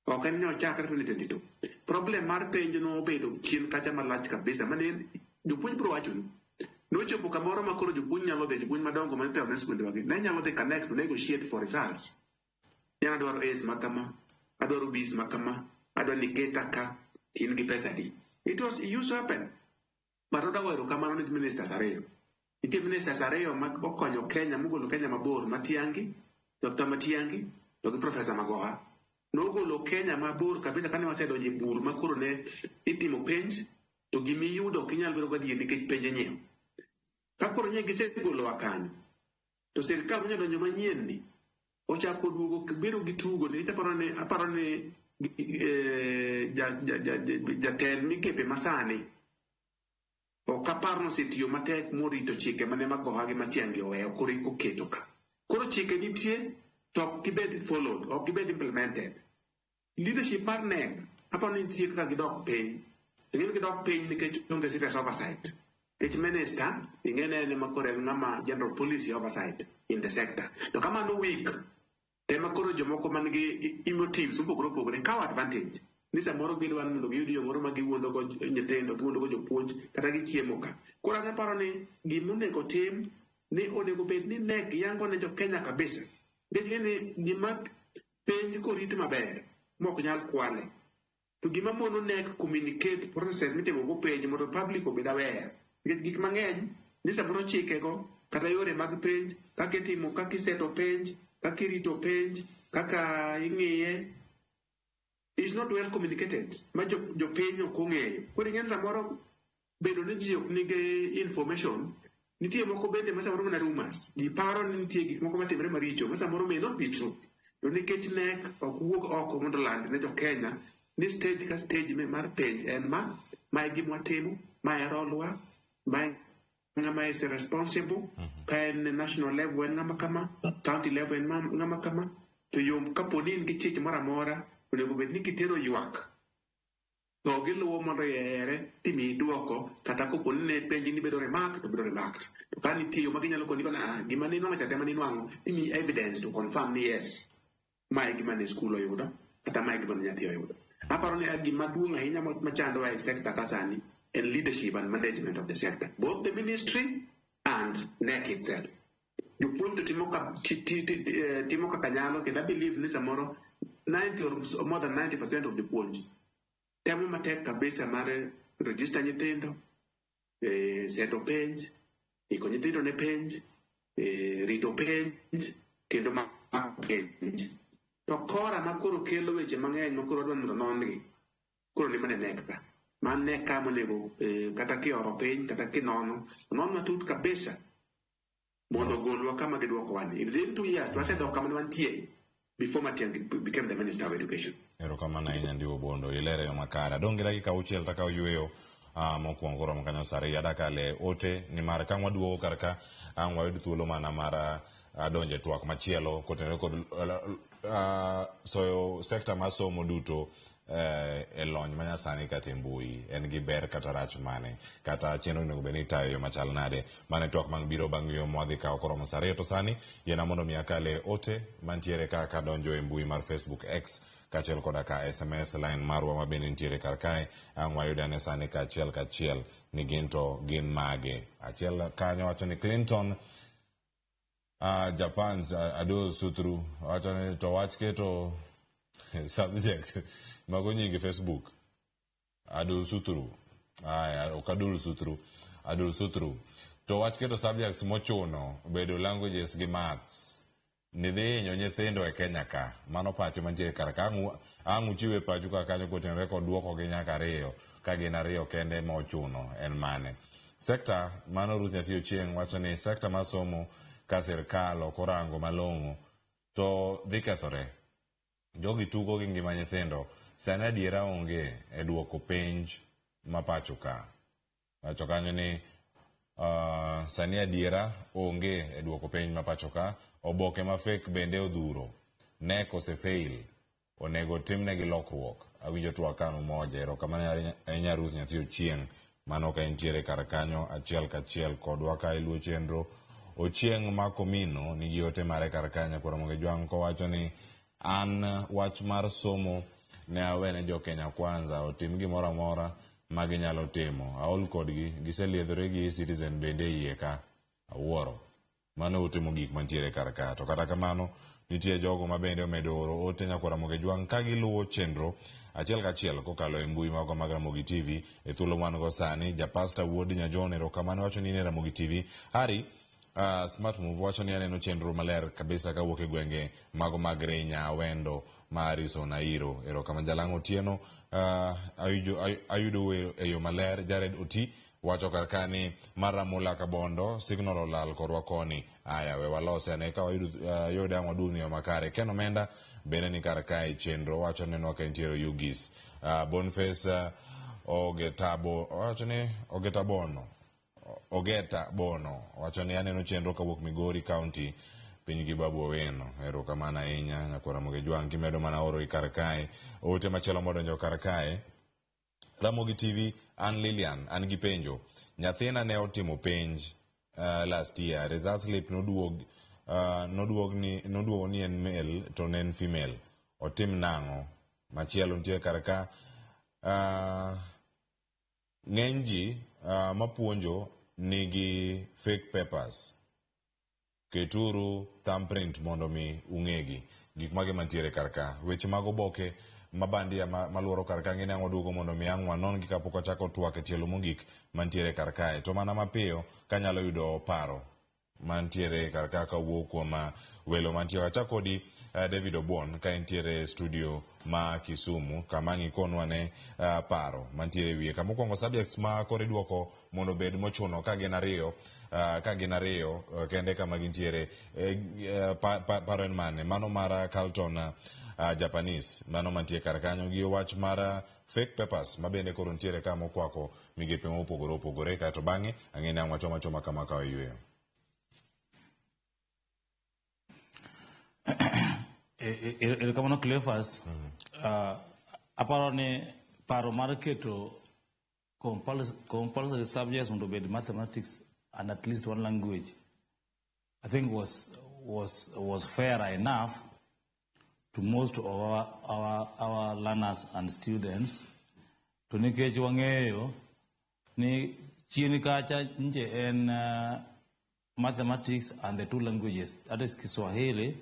ok en nyochakre 2022. Problem mar penj nobedo chien kacha malach kabisa mane jopuonj biro wacho ni nochopo kamoro ma koro jopuonj nyalo dhi, jopuonj madongo manitero ne skunde wagi ne nyalo dhi connect to negotiate for results. Ni an adwaro A's ma kama, adwaro B's ma kama, adwaro ni keta ka in gi pesa di. It used to happen. But odwa erokamano ne ministers ariyo. Nitie ministers ariyo ma okonyo Kenya mogolo Kenya mabor, Matiang'i, Dr. Matiang'i. to gi Profesa Magoha nogolo Kenya mabor kabisa kane wasedonjo e bur ma koro ne itimo penj to gimiyudo ok inyal bedo gadier nikech penj inyiewo. Ka koro nye gisegolowa kanyo to sirikal manya donjo manyien ni ochako duogo bedo gi tugo nikech aparo ni jatend migepe masani ok apar ni osetiyo matek morito chike mane Magoha gi Matiang'i oweyo koro oketo ka. Koro chike nitie to ok gibed followed, ok gibed implemented. Leadership mar KNEC aparo ni nitie kaka gidok piny. To ing'e ni gidok piny nikech onge serious oversight. Nikech minister ing'e ni en ema koro en ng'ama general policy oversight in the sector. To ka mano weak, ema koro jomoko man gi motives mopogore opogore kawo advantage. Ni samoro gidwa ni mondo giyud yo moro ma giwuondo go nyithindo, giwuondo go jopuonj, kata gichiemo ka. Koro an aparo ni gimonego tim ni onego bed ni KNEC yango ne jo Kenya kabisa. Nikech ing'e ni gima penj korit maber mok nyal kwale. To gima mono KNEC communicate processes mitimo go penj mondo public obed aware. Nikech gik mang'eny ni samoro chikego kata yore mag penj, kaka itimo, kaka iseto penj, kaka irito penj, kaka ing'iye, is not well communicated. Ma jopiny ok ong'eyo. Koro ing'e ni samoro bedo ni ji ok nigi information, nitie moko bende ma samoro mana rumors. Ji paro ni nitie gik moko matimore maricho ma samoro may not be true. To nikech KNEC ok wuog oko mondo oland ne jo Kenya ni stage ka stage mar penj en ma, ma e gima watimo, ma e role wa, ma e ng'ama is responsible, ka en national level en ng'ama kama, county level en ng'ama kama, to yo kapo ni in gi chich moro amora, onego bed ni kitero ywak to giluwo mondo yere timiyi duoko kata kopo ni ne penj ni bedo remarked to bedo remarked. To ka nitie yo ma ginyalo koni ah, gima ne inwang'o cha ema ne inwang'o, timiyi evidence to confirm ni yes, ma e gima ne skul oyudo kata ma e gima ne nyathi oyudo. Aparo ni gima duong' ahinya machandowa e sector ka sani en leadership and management of the sector, both the ministry and KNEC itself. Jopuonj to timo, ka, ti, ti, ti, timo kaka nyalo kendo I believe ni samoro 90 or more than 90% of jopuonj temo matek kabisa mar register nyithindo, seto penj, iko nyithindo ne penj, rito penj, kendo mako penj. To kora ma koro kelo weche mang'eny ma koro wadwa mondo non-gi, koro ni mana KNEC ka. Man KNEC ka monego kata kioro piny kata kinono, onon matut kabisa mondo ogolwa kama gidwokowa ni. Within 2 years, wasedok kama ne wantie before Matiang'i became the Minister of Education. Erokamano ahinya Ndiwo Bondo, ilere yo makare. Adong' gi dakika 6 takawo yweyo mokwongo koromo kanyo sa 2 adakale ote nimar ka waduogo kar ka ang' wayud thuolo mana mar donjo e twak machielo kotenore kod soyo sekta mar somo duto e lony manyasani kata e mbui en gi ber kata rach mane kata chenro onego bed ni itayo e yo machal nade. Mano e twak mang' biro bang' yweyo mwadhi kawo koromo sa 2 to sani yiena mondo mi akale ote mantiere ka kadonjo e mbui mar Facebook, X kaachiel koda ka SMS line marwa ma bende nitiere kar kae ang' wayud ane sani kaachiel kachiel ni gin to gin mage. Achiel kanyo wacho ni Clinton Japan Adol Sutru wacho ni to wach keto subject mago nying Facebook Adol Sutru aya ok Adol Sutru Adol Sutru to wach keto subjects mochuno bedo languages gi maths ni dhi hinyo nyithindo e Kenya ka. Mano pache mantiere kar ka. Ang' uchiwe pachu ka kanyo kotenore kod duoko gi nyaka 2 ka gin 2 kende ma ochuno en mane. Sekta mano Ruth Nyathi Ochieng' wacho ni sekta mar somo ka sirkal ok orango malong'o to dhi kethore. Jogi tugo gi ngima nyithindo. Sani adiera onge e duoko penj ma pacho ka. Wacho kanyo ni sani adiera onge e duoko penj ma pacho ka. Oboke ma fake bende odhuro. KNEC osefail. Onego timnegi lokruok. Awinjo twak kanu moja. Erokamano ahinya Ruth Nyathi Ochieng' mano ka entiere kar kanyo achiel kachiel kodwa ka iluwo chenro. Ochieng' Makomino nigi ote mare kar kanyo koro Ramogi Jwang' kowacho ni an wach mar somo ne awene jo Kenya Kwanza otim gimoro amora ma ginyalo timo. Aol kodgi, giseliedhore gi e-Citizen bende iye ka. Awuoro. Mano ote mogik mantiere kar ka. To kata kamano, nitie jogo ma bende omedo oro ote nyakwa Ramogi Jwang' ka giluwo chenro achiel kachiel kokalo e mbui magwa mag Ramogi TV e thuolo mwan go sani. Japasta Wuod Nyajon erokamano wacho ni in e Ramogi TV. Harry, Smart Move wacho ni aneno chenro maler kabisa kawuok e gwenge mago mag Rinya, Awendo, ma Harrison Airo. Erokamano Jalang'o Otieno, ayudo wer e yo maler. Jared Oti wacho kar ka ni mar Ramula Kabondo, signal olal korwa koni. Aya, we walose ane ka wayudo yode ang' waduogni yo makare. Ken Omenda bende ni kar kae chenro wacho nenwa ka entiere Oyugis. Boniface Ogetabo wacho ni Ogetabono. Ogeta Bono wacho ni aneno chenro kawuok Migori County piny gi Babu Owino. Erokamano ahinya nyakwar Ramogi Jwang' kimedo mana oro gi kar kae. Ote machielo modonjo kar kae. Ramogi TV, an Lilian, an gi penjo. Nyathina ne otimo penj last year. Result slip noduog noduogo ni en male to ne en female. Otim nang'o? Machielo nitie kar ka. Ng'eny ji mapuonjo nigi fake papers. Keturu thumbprint mondo mi ung'egi. Gik mage mantiere kar ka. Weche mag oboke mabandia maluoro kar ka ng'e ni ang' waduogo mondo mi ang' wanon gi kapok wachako twak e tielo mogik mantiere kar kae. To mana mapiyo kanyalo yudo paro mantiere kar ka kawuok kuom welo mantie. Wachak kodi David Obuon ka entiere e studio ma Kisumu kama ang' ikonwa ne paro mantiere e wiye. Kama mokwongo subjects ma koro iduoko mondo obed mochuno ka gin ariyo kende kama gintiere. Paro en mane? Mano mar Carlton Japanese mano mantie kar kanyo gi wach mar fake papers ma bende koro nitiere ka mokwako migepe mopogore opogore. Kaeto bang'e ang'e ni ang' wachoma choma kama kawo yweyo. Erokamano Cleophas. Aparo ni paro mar keto compulsory subjects mondo obed mathematics and at least one language, I think was fair enough to most of our learners and students. To nikech wang'eyo ni chien kacha nje en mathematics and the two languages, that is Kiswahili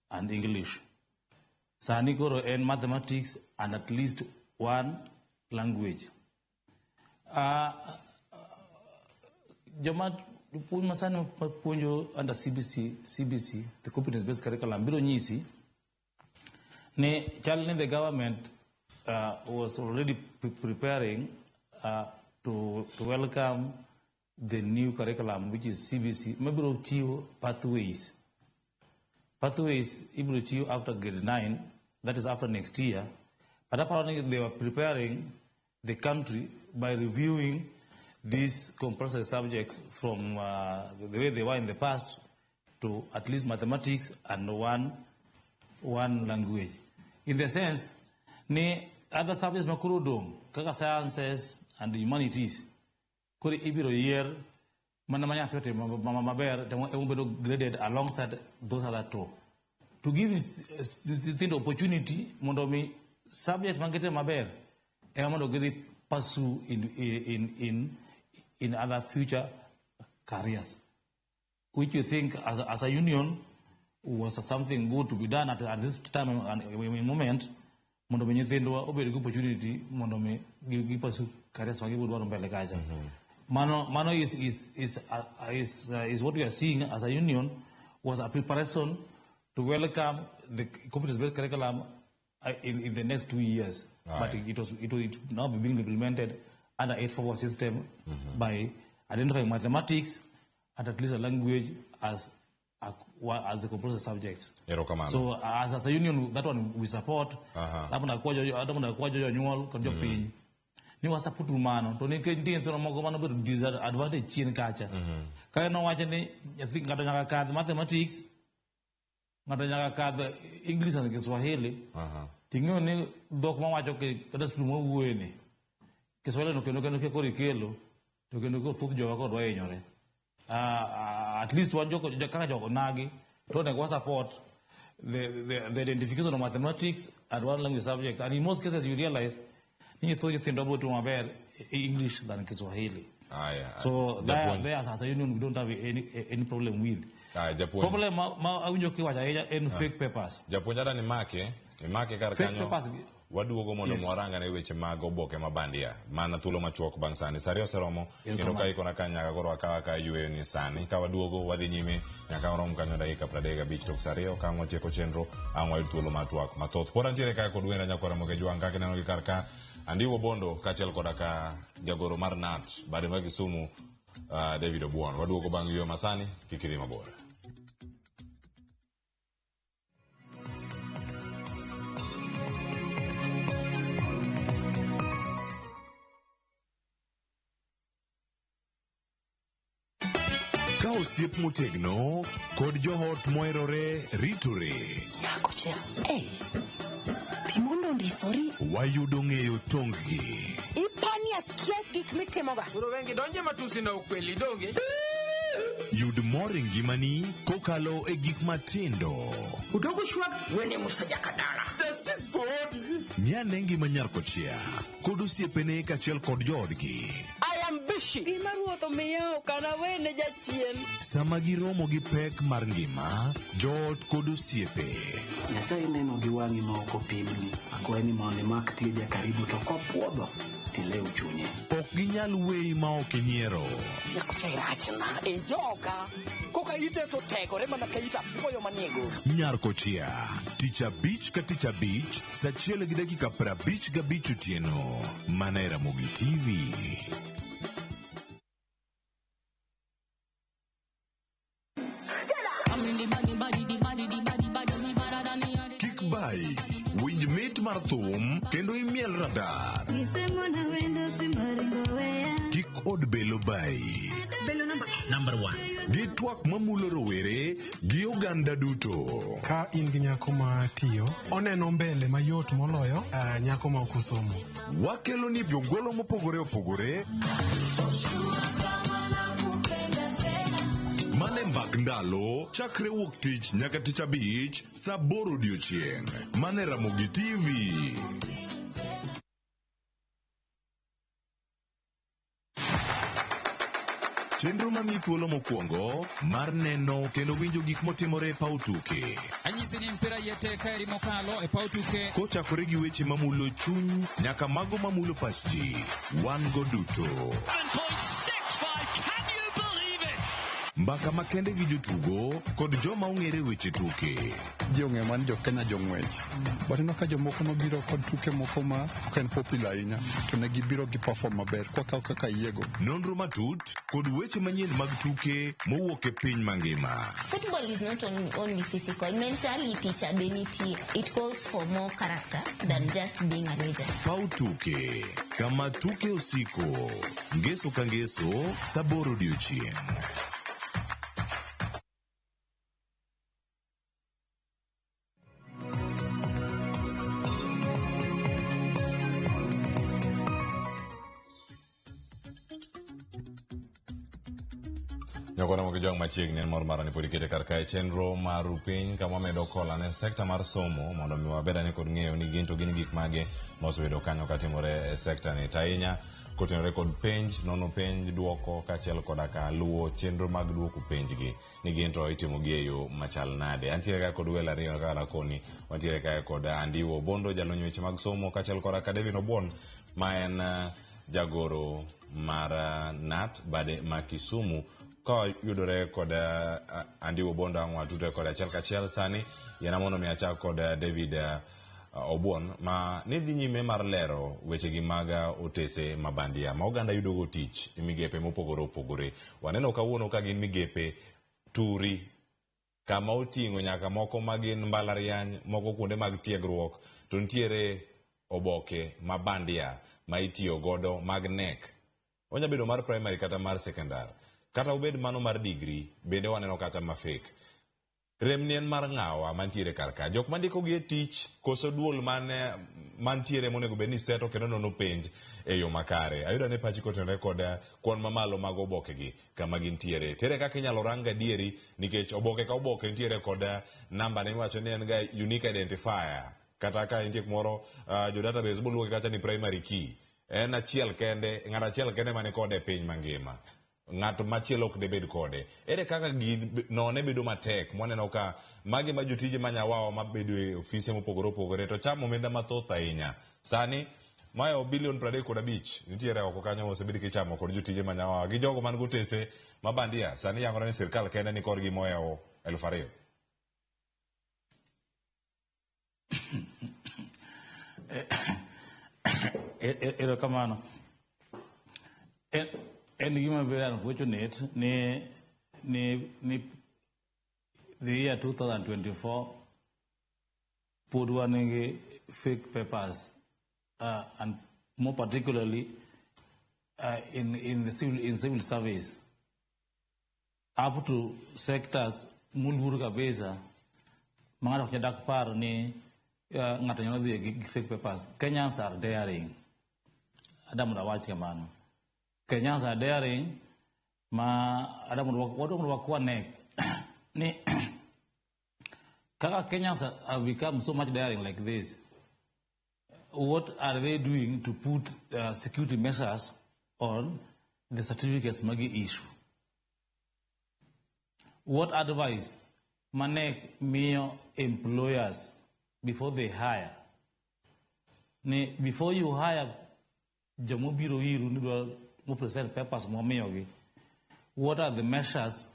and English. Sani koro en mathematics and at least one language. Joma puonj masani puonjo under CBC, the competence based curriculum, biro nyisi ni chal ni the government was already preparing to welcome the new curriculum, which is CBC. Mabiro chiwo pathways. Pathways ibiro chiwo after grade 9, that is after next year. But apparently they were preparing the country by reviewing these compulsory subjects from the way they were in the past to at least mathematics and one language. In the sense, ni other subjects makoro dong, kaka sciences and humanities, koro ibiro yier mana ma nyathi otimo maber to ema graded alongside those other two. To give nyithindo opportunity mondo mi subject magitimo maber ema mondo gidhi pursue in other future careers, which you think as a union was something good to be done at this time and moment, mondo mi nyithindwa obed gi opportunity mondo mi gi pursue careers ma gibiro dwaro mbele kacha. Mano is what we are seeing as a union was a preparation to welcome the competence-based curriculum in the next 2 years. But it will now be being implemented under 844 system by identifying mathematics and at least a language as the compulsory subject. So as a union, that one we support. Ni wasupport mano to nikech nitie nyithindo moko mano bedo disadvantage chien kacha. Ka en owacho ni nyathi ng'ato nyaka kadh mathematics, ng'ato nyaka kadh English and Kiswahili, ting'eyo ni dhok mawacho kata skul mawuoye ni Kiswahili no kendo koro ikelo to kendo thoth jowa koro dwa hinyore. At least wan joko kaka jogo nagi to onego wa support the identification of mathematics and one language subject, and in most cases you realize ni thoth nyithindo biro timo maber English than Kiswahili. So there as a union we don't have any problem with. Problem ma awinjo kiwacho ahinya en fake papers. Japuonj adani make kar kanyo. Waduogo mondo yes. Warangane weche mag oboke ma bandia mana thuolo machuok bang' sani. Sa ariyo oseromo kendo ka ikona ka nyaka koro akawa ka yweyo ni sani. Ka waduogo wadhi nyime nyaka warom kanyo dakika 35 tok sa ariyo ka ang' watieko chenro ang' wayud thuolo mar twak mathoth. Pod antiere kae kod wenda nyakwara Moge Jwang' kaka ineno gi kar ka Andiwo Bondo kaachiel koda ka jagoro mar KNUT bade ma Kisumu David Obuon. Waduogo bang' yweyo masani kik idhi mabor. Ka osiep motegno kod joot moherore ritore. Nyako cha, hey, timondo ondisori. Wayudo ng'eyo tong-gi. Ipani akia gik mitimoga. Koro wengi donje matusi na ukweli donge. Yud mor e ngimani kokalo e gik matindo. Udogo shwag wene Musa Jakadala. Justice for Odi. Ng'i ane ngima nyar kochia kod osiepene kaachiel kod joodgi. I am busy. Gima ruoth omiya ok anawene jachien. Sama giromo gi pek mar ngima, joot kod osiepe. Nyasaye neno gi wang'i ma ok opimni. Akwayi ni mondo imak tija karibu to kopuodho tilew chunye. Ok ginyal weyi ma ok inyiero. Nyako cha irachna. E joka. Koka ite to tegore mana ka it apuoyo manie goro. Nyar kochia, tich abich ka tich abich, sa achiel gi dakika 55 otieno. Mana e Ramogi TV. Kik bayi, winj mit mar thum kendo imiel radar. Kik od belo bayi. Number one. Gi twak mamulo rowere gi oganda duto. Ka in gi nyako ma tiyo, oneno mbele mayot moloyo nyako ma ok osomo. Wakelo ni jongolo mopogore opogore mane mbak ndalo chakre wuok tich nyaka tich abich sa aboro odiochieng' mane Ramogi TV. Chenro mamiyi thuolo mokwongo mar neno kendo winjo gik motimore e paw tuke. Anyisi ni mpira yete kaeri mokalo e paw tuke. Kochakore gi weche mamulo chuny nyaka mago mamulo pach ji, wan go duto. 7.65. Can you believe it? Mbaka makende gi jotugo kod joma ong'ere weche tuke. Ji ong'eyo mana ni jo Kenya jong'wech. But ineno ka jomoko nobiro kod tuke moko ma ok en popular ahinya to ne gibiro gi perform maber kwakawo kaka yiego. Nonro matut kod weche manyien mag tuke mowuok e piny mangima. Football is not only physical. Mentality cha be nitie. It calls for more character than just being a legend. Paw tuke kama tuke osiko. Ngeso ka ngeso sa aboro odiochieng'. Nyakwana mogi jwang' machiegni en mor mara ni pod ikete kar kae chenro mar piny kama wamedo kola ne sekta mar somo mondo mi wabed ane kod ng'eyo ni gin to gin gik mage mosebedo kanyo katimore e sekta ni. To ahinya kotenore kod penj, nono penj, duoko kaachiel koda ka luwo chenro mag duoko penj gi ni gin to itimo gi e yo machal nade. Antiere kae kod welo ariyo kaka nakoni, wantiere kae kod Andiwo Obondo jalony weche mag somo kaachiel koda ka David Obuon ma en jagoro mar KNUT bade ma Kisumu. Ka yudore kod Andiwo Obondo ang' watudre kode achiel kachiel sani. Yiena mondo mi achak kod David Obuon ma ni dhi nyime mar lero wechegi mag otese ma bandia ma oganda yudogo tich e migepe mopogore opogore. Waneno kawuono ka gin migepe turi kama oting'o nyaka moko ma gin mbalariany, moko kuonde mag tiegruok, to nitiere oboke ma bandia ma itiyo godo mag KNEC. Onya bedo mar primary kata mar secondary. Kata obed mano mar degree, bende waneno kata ma fake. Rem ni en mar ng'awa mantiere kar ka. Jok mandiko gi e tich koso duol mane mantiere monego bed ni seto kendo nono penj e yo makare. Ayudo ne pachi kotenore kod kwan mamalo mag oboke gi kama gintiere. Tere kaka inyalo rang gadieri nikech oboke ka oboke nitiere kod namba ne miwacho ni en ga unique identifier. Kata ka intie kumoro jo database boluonge kacha ni primary key. En achiel kende, ng'ato achiel kende mani kode e piny mangima. Ng'at machielo ok debed kode. Ere kaka none bedo matek mwaneno ka magi ma jotije manyawawa mabedo e ofise mopogore opogore to chamo omenda mathoth ahinya. Sani mayo bilion 35 nitiere oko kanyo mosebed kichamo kod jotije manyawawa gi jogo man gotese ma bandia sani yangore ni sirkal kende ni korgi mohewo 2000. Erokamano. En gima very unfortunate ni the year 2024 pod wan gi fake papers and more particularly in the civil service up to sectors moluor kabisa ma ng'ato ok nyal dak paro ni ng'ato nyalo dhi gi fake papers. Kenyans are daring. Adam mondo awach kamano. Kenyans are daring ma Adam mondo wakwa nek ni kaka Kenyans have become so much daring like this, what are they doing to put security measures on the certificates magi issue? What advice manek miyo employers before they hire? Ni before you hire jomobiro iru ni dwa mo present papers momiyogi, what are the measures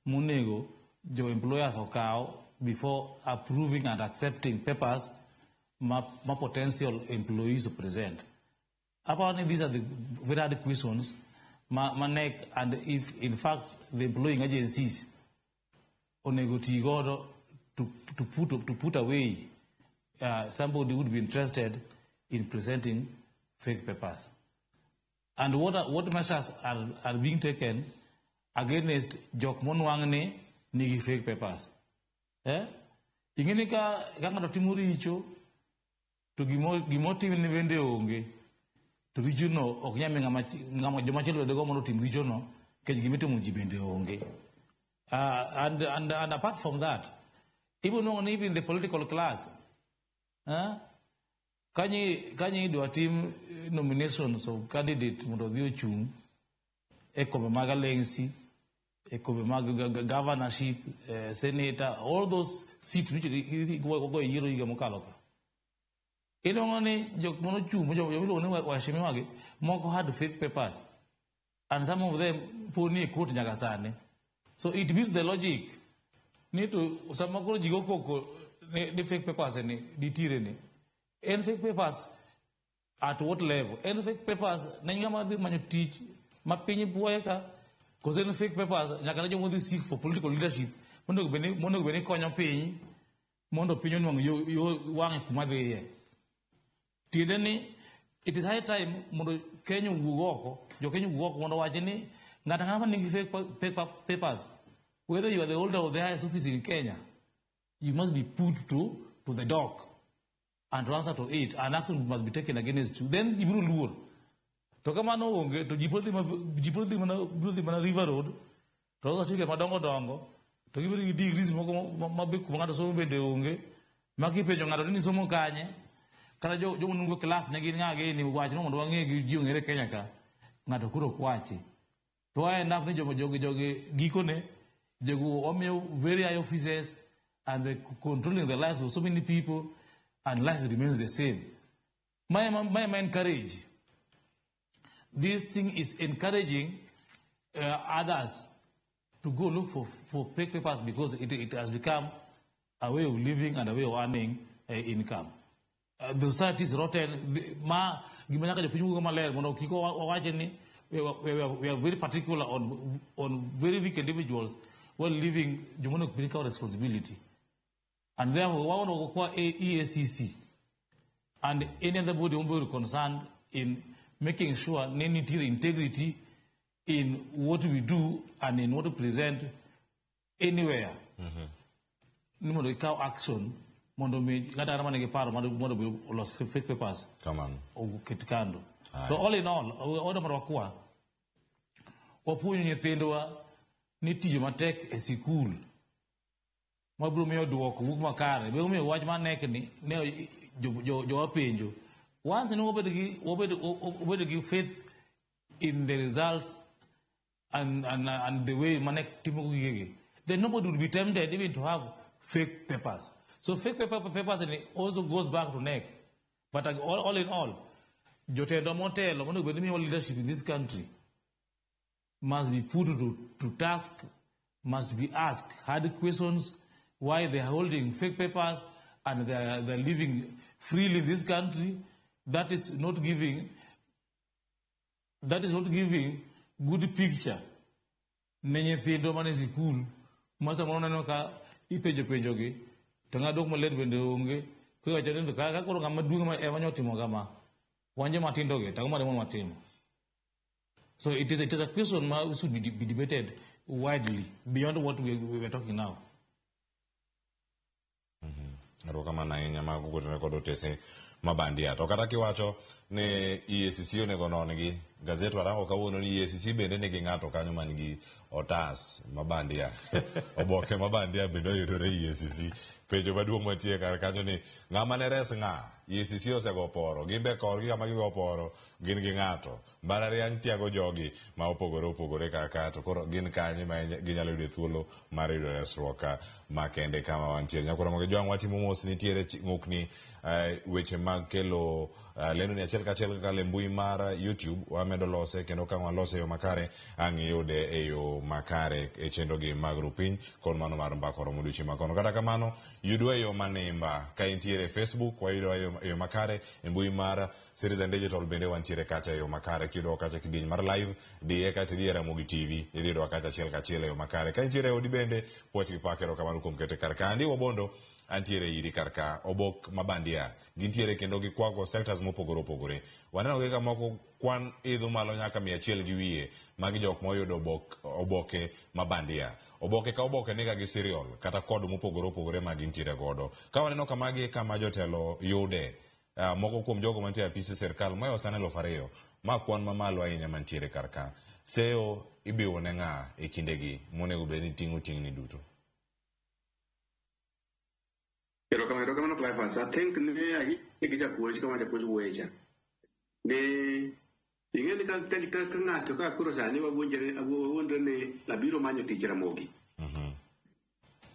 monego jo employers okaw before approving and accepting papers ma potential employees present? Apparently these are the very hard questions ma nek, and if in fact the employing agencies onego ti godo to put away somebody who would be interested in presenting fake papers. And what measures are being taken against jok monwang' ni nigi fake papers? Eh? Ing'e ka ng'ato timo richo to gimotim ni bende onge, to richono ok nyal mi ng'ama jomachielo bende go mondo otim richono nikech gimitimo ji bende onge. And apart from that, even the political class, kanyi idwa tim nominations of candidate mondo odhi ochung' e kombe mag alengsi, e kombe mag governorship, senator, all those seats which go e yiero higa mokalo ka. Inuang'o ni jok manochung' jomiluongo ni waheshimiwa gi moko had fake papers, and some of them pod ni e court nyaka sani. So it means the logic ni to sama koro ji go koko ni fake papers ni nitiere ni en fake papers at what level? En fake papers ne ng'ama dhi manyo tich ma piny buoye ka, koso en fake papers nyaka ne joma dhi seek for political leadership monego bed ni konyo piny mondo piny onwang' yo wang'e kuma dhiye. Tiende ni it is high time mondo Kenya owuog oko, jo Kenya owuog oko mondo owach ni ng'ato ang'ata ma nigi fake papers, whether you are the holder of the highest office in Kenya, you must be put to the dock and to answer to it, and action must be taken against you. Then ji biro luor. To kamano onge to ji biro dhi mana River Road to loso certificate madongo dongo to gibiro gi degrees moko ma be kuma ng'ato somo bende onge, ma kipenjo ng'ato ni somo kanye, kata jomo nungo class ne gin ng'a gini wach no mondo wang'e gi ji ong'ere Kenya ka, ng'ato koro ok wachi. To end up ni jogi gikone jogo omiyo very high offices and they controlling the lives of so many people, and life remains the same. My encourage. This thing is encouraging others to go look for fake papers because it has become a way of living and a way of earning income. The society is rotten. Ma gima nyaka jopiny wuogo maler mondo kik wawache ni we are very particular on very weak individuals while leaving jomonego bed ni kawo responsibility. And therefore, we want to require EACC and any other body who be concerned in making sure nitiere integrity in what we do and in what we present anywhere. Ni mondo ikaw action mondo mi ng'ato ang'ata manigi paro mondo mi olos fake papers oket kando. So all in all, wadwa mondo wakwa wapuonj nyithindwa ni tiyo matek e sikul mabiro miyo duoko wuok makare. Biro miyo wach mar nek ni ne jowa penjo. Once ni wabed gi faith in the results and the way ma KNEC timo gigegi, then nobody would be tempted even to have fake papers. So fake papers and it also goes back to KNEC. But all in all, jotelo motelo monego bed ni miyo leadership in this country must be put to task, must be asked hard questions why they are holding fake papers and they are living freely in this country. That is not giving good picture ne nyithindo mane sikul ma samoro neno ka ipenjo penjogi to ng'ado maler bende onge. Koro iwacho ni ka koro ng'ama duong' ema nyotimo kama, wan joma tindo gi to ang'o ma watimo? So it is a question ma should be debated widely beyond what we were talking now. Erokamano ahinya mago kotenore kod otese mabandia. To kata kiwacho ni EACC onego non gi gazet warango kawuono ni EACC bende nigi ng'ato kanyo man gi otas mabandia. Oboke mabandia bende oyudore EACC. Penjo maduong' mantie kar kanyo ni ng'ama ne res ng'a? EACC osego poro, gin be korgi kama gigo poro gin gi ng'ato. Mbalariany tiago jogi ma opogore opogore kaka to koro gin kanye ma ginyalo yude thuolo mar yudo resruok makende kama wantie. Nyakoro mogi jwang' watimo mos nitiere ng'ukni weche mag kelo lendo ni achiel kachiel kaka e mbui mar YouTube wamedo lose kendo ka walose e yo makare ang' iyude e yo makare e chenro gi mag rupiny kod mano mar mbaka oromo odiochieng' makono. Kata kamano yudwa e yo manimba ka intiere e Facebook wayudowa e yo makare e mbui mar Citizen Digital bende wantiere kacha e yo makare kiyudowa kacha kidieny mar live diye kaeto idhi e Ramogi TV idhi yudowa kacha achiel kachiel e yo makare. Ka intiere e odi bende puoch gi pak erokamano kuom kete kar ka. Andy Wabondo antiere iri kar ka obok mabandia gintiere kendo gikwako sectors mopogore opogore. Waneno gi ka moko kwan idho malo nyaka 100 gi wiye magi jok moyudo oboke mabandia. Oboke ka oboke niga gi serial kata kod mopogore opogore ma gintiere godo. Ka waneno ka magi e kama jotelo yude moko kuom jogo mantie e apise sirkal mohewo sani 2000 ma kwan mamalo ahinya mantiere kar ka. Seyo ibiwo ne ng'a e kindegi monego bed ni ting'o ting'ni duto? Erokamano, erokamano Cleophas. I think ne ayie gi japuonj kama japuonj wuoye cha. Ne ing'e ni ka ng'ato ka koro sani wawuondre ni abiro manyo tich Ramogi.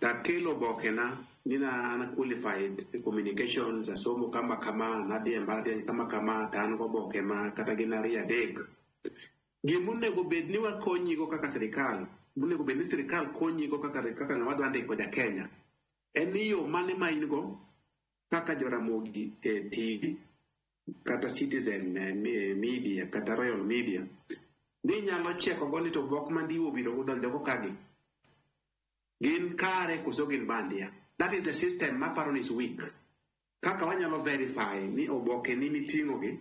Takelo obokena ni na an qualified e communications, asomo kama kama, nadhi e mbalariany kama kama, to an goboke ma kata gin ariyo adek. Gimonego bed ni wakonyigo kaka sirikal, monego bed ni sirikal konyigo kaka ng'ama dwa ndiko ja Kenya, en ni yo mane ma in go kaka Joramogi e TV kata Citizen Media kata Royal Media ni nyalo cheko go ni to obok mandiwo obiro donjogo kagi gin kare koso gin bandia. That is the system maparo ni is weak. Kaka wanyalo verify ni oboke ni miting'o gi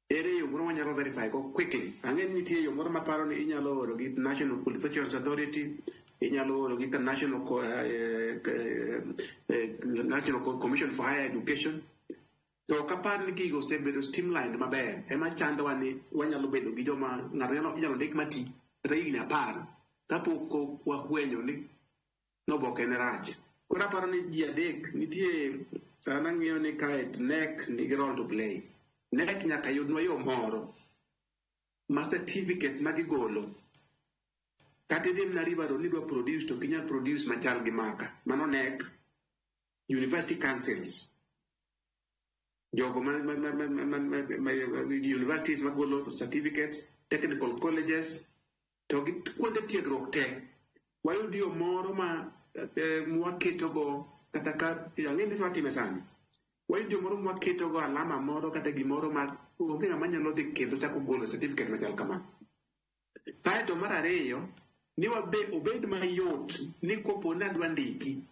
ere yo moro wanyalo verify go quickly. Ang'e ni nitie yo moro maparo ni inyalo oro gi National Qualifications Authority, inyalo oro gi ka National Commission for Higher Education. To ok apar ni gigo osebedo streamlined maber. Ema chandowa ni wanyalo bedo gi joma ng'ato inyalo ndik mati kata higni 10 kapok wafwenyo ni noboke ne rach. Koro aparo ni ji adek nitie an ang'iyo ni kae KNEC nigi role to play. KNEC nyaka yudnwa yo moro ma certificates ma gigolo kata idhi mana River Road ni idwa produce to ok inyal produce machal gi maka. Mano KNEC, university councils, jogo ma universities magolo certificates, technical colleges, to gi kuonde tiegruok te. Wayud yo moro ma mwaketogo kata ka ang'e ni watime sani. Wayud yo moro mwaketogo alama moro kata gimoro ma onge ng'ama nyalo dhi kendo chako golo certificate machal kama. Kaeto mar ariyo, ni wabe obed mayot ni kopo ni adwa ndiki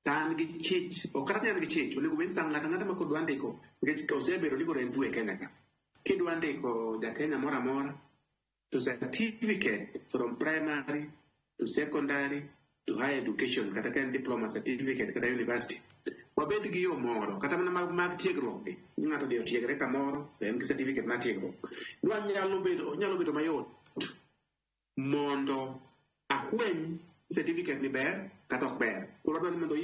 to an gi chich, ok kata ni an gi chich, onego bed ni sa ng'ato ang'ata ma kodwa ndiko, nikech osebedo ni koro en e Kenya ka. Kidwa ndiko ja Kenya moro amora, to certificate from primary to secondary to higher education, kata ka en diploma certificate kata university, wabed gi yo moro, kata mana mag tiegruok gi, ni ng'ato odhi otiegre kamoro, to en gi certificate mar tiegruok. Dwa nyalo bedo mayot mondo afweny certificate ni ber kata ok ber. Koro adwa ni mondo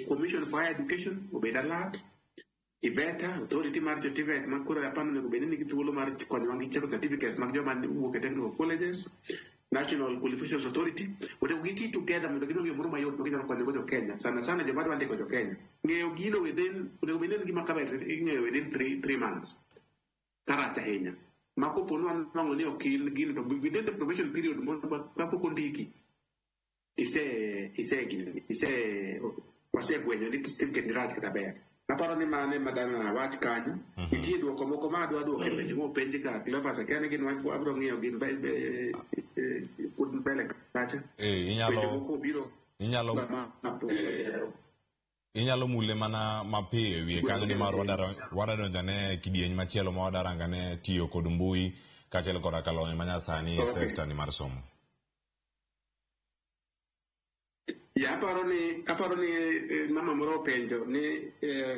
Commission for Higher Education obed alert, TVETA, authority mar jo TVET ma koro apani onego bed ni nigi thuolo mar konyowa gi chako certificates mag joma wuok e technical colleges, National Qualifications Authority, onego giti together mondo ginwang' yo moro mayot ma ginyalo konyogo jo Kenya, sana sana joma dwa ndiko jo Kenya. Ng'eyo gino within, onego bed ni en gima kaber ing'eyo within 3 months. Karach ahinya. Ma kopo ni wanwang'o ni ok in gino to within the probation period mondo kapok ondiki, ise gini, ise wasegwenyo ni certificate ni rach kata ber. Aparo ni mano ema dang' awach kanyo. Nitie duoko moko ma adwa duoko e penjo mopenj ka Cleophas akia ni gin wach abiro ng'iyo gi mbele kacha. Inyalo Penjo moko obiro inyalo inyalo mule mana mapiyo e wiye kanyo nimar wadwa donjo ane e kidieny machielo ma wadwa rango ane tiyo kod mbui kaachiel koda ka lony manyasani e sekta ni mar somo. Ya, aparo ni mama moro openjo ni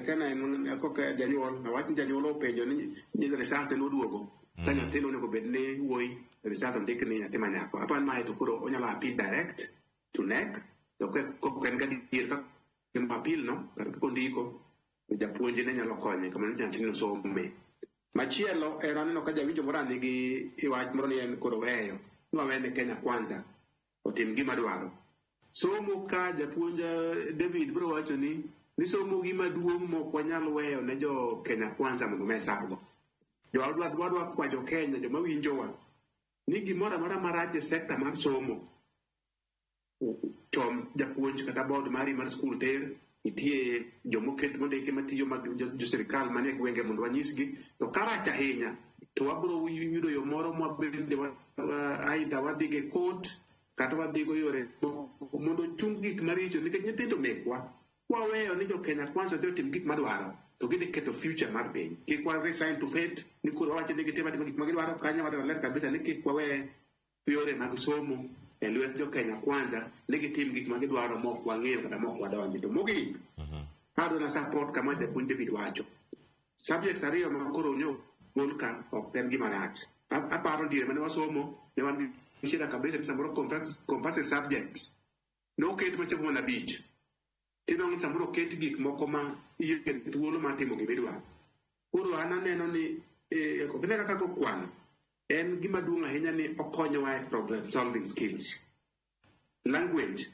kana en koka janyuol awach ni janyuol openjo ni result ne oduogo ka nyathino onego bed ni wuoyi, result ondik ni nyathi ma nyako. Aparo ni mae to koro onyalo appeal direct to KNEC, to kok en gadier ka timo appeal no kata kaka ondiko to japuonj ne nyalo konye kamano nyathino some. Machielo en aneno ka jawinjo moro nigi wach moro ni en koro weyo ni wawene Kenya Kwanza otim gima dwaro. Somo ka japuonj David biro wacho ni somo gima duong' mok wanyal weyo ne jo Kenya Kwanza mondo mesargo. Jo wadwa kwa jo Kenya joma winjowa ni gimoro amora marach e sekta mar somo chom japuonj kata board mari mar skul ter nitie jomoket mondiki matiyo mag jo sirikal manie gwenge mondo wanyisgi to karach ahinya to wabiro yudo yo moro mwabende aidha wadhi go e court kata wadhi go yore moko mondo ochung gik maricho nikech nyithindo mekwa kwaweyo ni jo Kenya Kwanza dhi otim gik madwaro to gidhi ketho future mar piny. Kik wa resign to fate ni koro wawacho ni gitimo atima gik ma gidwaro kanyo wadwa ler kabisa ni kik wawe yore mag somo e lwet jo Kenya Kwanza ni gitim gik ma gidwaro mok wang'eyo kata mok wadonje. To mogik, adwa na support kama japuonj David wacho. Subjects ariyo ma koro nyo gol ka ok en gima rach. Aparo diere mane wasomo ne wan gi shida kabisa ni samoro compulsory subjects noket machopo mana 5. Tinwang'o ni samoro oket gik moko ma ionge thuolo mar timo gimidwaro. Koro an aneno ni kine kaka kokwano en gima duong' ahinya ni okonyowa e problem solving skills, language,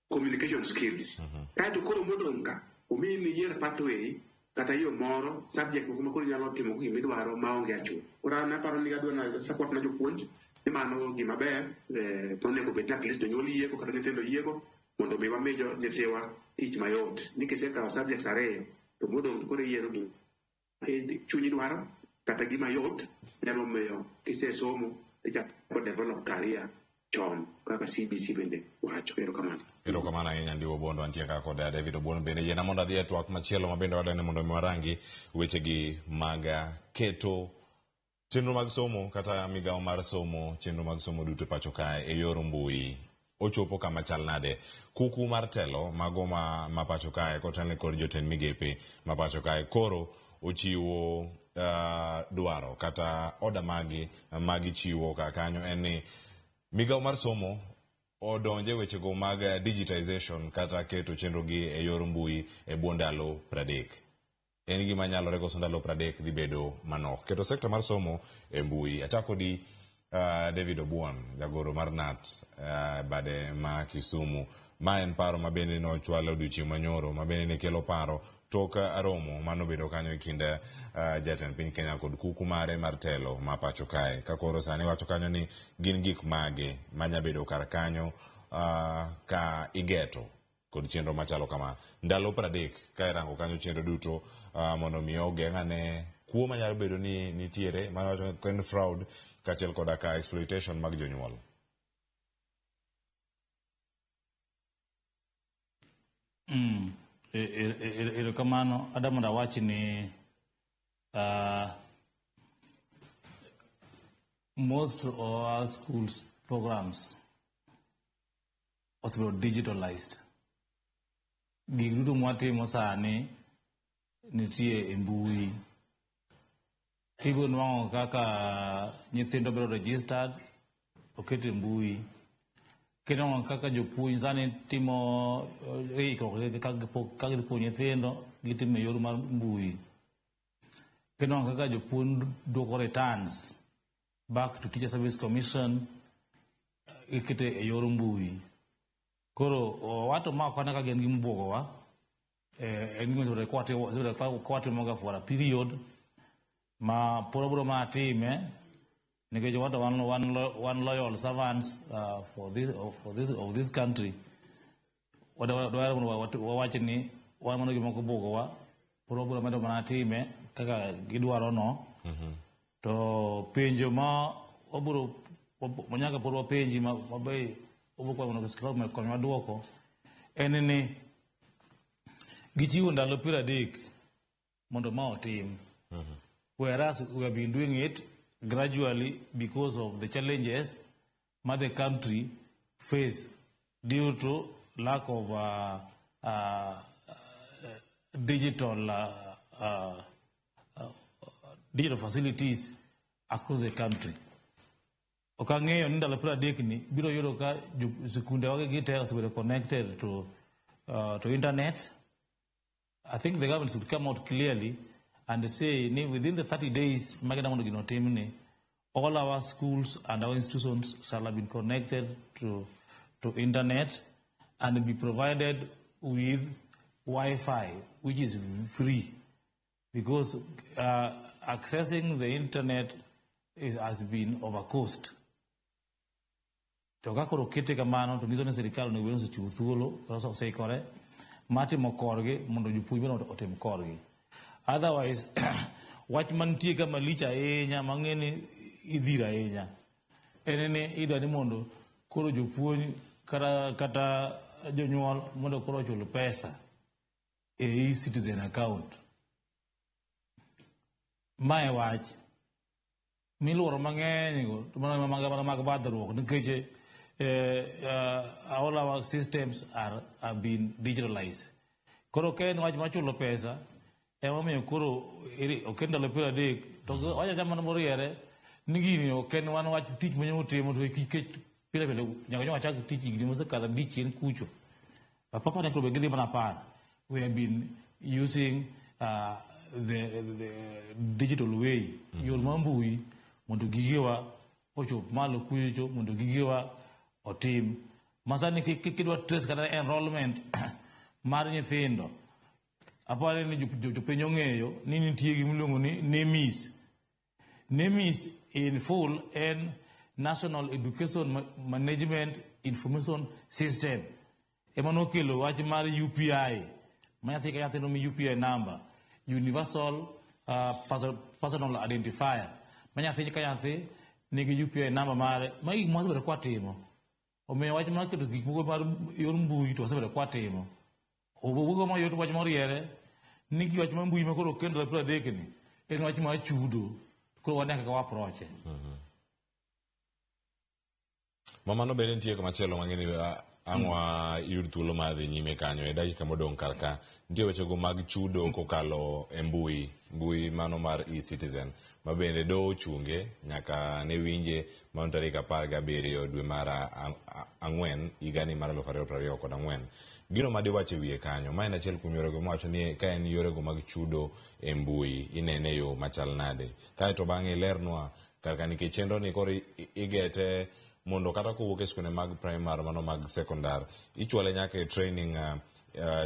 communication skills. Kaeto koro modong' ka omiyi niyier pathway kata yo moro subject moko ma koro inyalo timo gimidwaro maonge achuna. Koro an aparo ni adwa na support na jopuonj ni mano gima ber monego bed ni at least jonyuol yiego kata nyithindo yiego mondo mi wami jo nyithiwa tich mayot ni kisekawo subjects ariyo to modong' to koro iyiero gima chunyi dwaro kata gima yot nyalo miyo kisesomo tichako develop career chon kaka CBC bende wacho. Erokamano. Erokamano ahinya Ndiwo Bondo, antie kaka kod David Obuon bende yiena mondo adhi e twak machielo ma bende wadwa ni mondo mi warangi wechegi mag keto chenro mag somo kata migawo mar somo chenro mag somo duto e pacho kae e yor mbui ochopo kama chal nade kuku mar telo mago ma pacho kae kotelne kod jotend migepe ma pacho kae koro ochiwo dwaro kata oda magi magichiwo ka kanyo en ni migawo mar somo odonje wechego mag digitization kata keto chenro gi e yor mbui e bwo ndalo 30. En gima nyalore koso ndalo 30 dhi bedo manok. Keto sekta mar somo e mbui. Achako di David Obuon, jagoro mar KNUT bade ma Kisumu. Ma en paro ma bende nochwalo odiochieng' manyoro ma bende ne kelo paro tok romo manobedo kanyo e kind jatend piny Kenya kod kuku mare mar telo ma pacho kae. Ka koro sani wacho kanyo ni gin gik mage manya bedo kar kanyo ka igeto kod chenro machalo kama. Ndalo 30 ka irango kanyo chenro duto mondo mi ogeng' ane kuo manyalo bedo ni nitiere mano wacho en fraud kaachiel koda ka exploitation mag jonyuol. Erokamano adwa mondo awach ni most of our schools programs osebedo digitalized. Gik duto mwatimo sani nitie e mbui. Ibiro nwang'o kaka nyithindo bedo registered oket e mbui. Kinwang'o kaka jopuonj sani timo ikruok kaka gidhi puonjo nyithindo gitimo e yor mar mbui. Kineno kaka jopuonj duoko returns back to Teacher Service Commission, ikete e yor mbui. Koro wato ma ok ane ka gin gima obwogowa. En gima osebedo kwatimoga for a period ma pod wabiro mana time nikech wato wan loyal servants for this of this country. Wadwaro mondo wawach ni wan mano gima ok obwogowa, pod wabiro medo mana time kaka gidwaro no. To penjo ma wabiro ma nyaka pod wapenji ma be wabiro kwayo mondo sirkal okonywa duoko en ni gichiwo ndalo 30 mondo ma otim. Whereas we have been doing it gradually because of the challenges ma the country face due to lack of digital facilities across the country. Ok ang'eyo ni ndalo 30 ni biro yudo ka sikunde wage te osebedo connected to internet. I think the government should come out clearly and say ni within the 30 days magida mondo gino otimni, all our schools and our institutions shall have been connected to internet and be provided with Wi-Fi, which is free, because accessing the internet has been of a cost. To ka koro okete kamano to nyiso ni sirikal onego bed ni osechiwo thuolo kata oseikore mar timo korgi mondo jopuonj bende otim korgi. Otherwise, wach mantie ka malich ahinya mang'e ni idhiro ahinya en ni idwa ni mondo koro jopuonj kata jonyuol mondo koro ochul pesa e e-citizen account. Mae wach miluoro mang'eny go to mana mag badhruok nikech all our systems have been digitalized. Koro ka en wach mar chulo pesa emomiyo koro ok en ndalo 30 to wacho awacha mana moriere ni gini ok en wan wach tich ma utimo to nikech pile pile nyaka nyo wachak tich higni mosekadho 5 chien kucho. Papa ne koro be gidhi mana 10. We have been using the digital way, yor mar mbui mondo gigewa ochop malo kucho mondo gigewa otim. Masani kidwa trace kata enrollment mar nyithindo, aparo ni jopiny ong'eyo ni nitie gima iluongo ni NEMIS. NEMIS in full en National Education Management Information System. Ema nokelo wach mar UPI. Ma nyathi ka nyathi nomi UPI number, Universal Personal Identifier. Ma nyathi ka nyathi nigi UPI number mare, ma gik mwasebedo kwatimo. Omiyo wach mar keto gik moko mar yor mbui to wasebedo kwatimo. Owuogo mayot wach moriere ni gi wach mar mbui ma koro okel ndalo 30 ni en wach mar chudo. Koro wane kaka wa approach. Ma mano bende nitie kamachielo mang'e ni ang' wayud thuolo mar dhi nyime kanyo e dakika modong' kar ka. Nitie wechego mag chudo kokalo e mbui, mbui mano mar e-citizen ma bende doho ochunge nyaka ne winje mano tarik 17 dwe mar 4 higani mar 2024. Gino ma diwacho e wiye kanyo, ma en achiel kuom yorego mawacho ni ka en yorego mag chudo e mbui inene e yo machal nade. Kaeto bang'e ilernwa kar ka nikech chenro ni koro igete mondo kata kowuok e skunde mag primary mano mag secondary ichwale nyaka e training,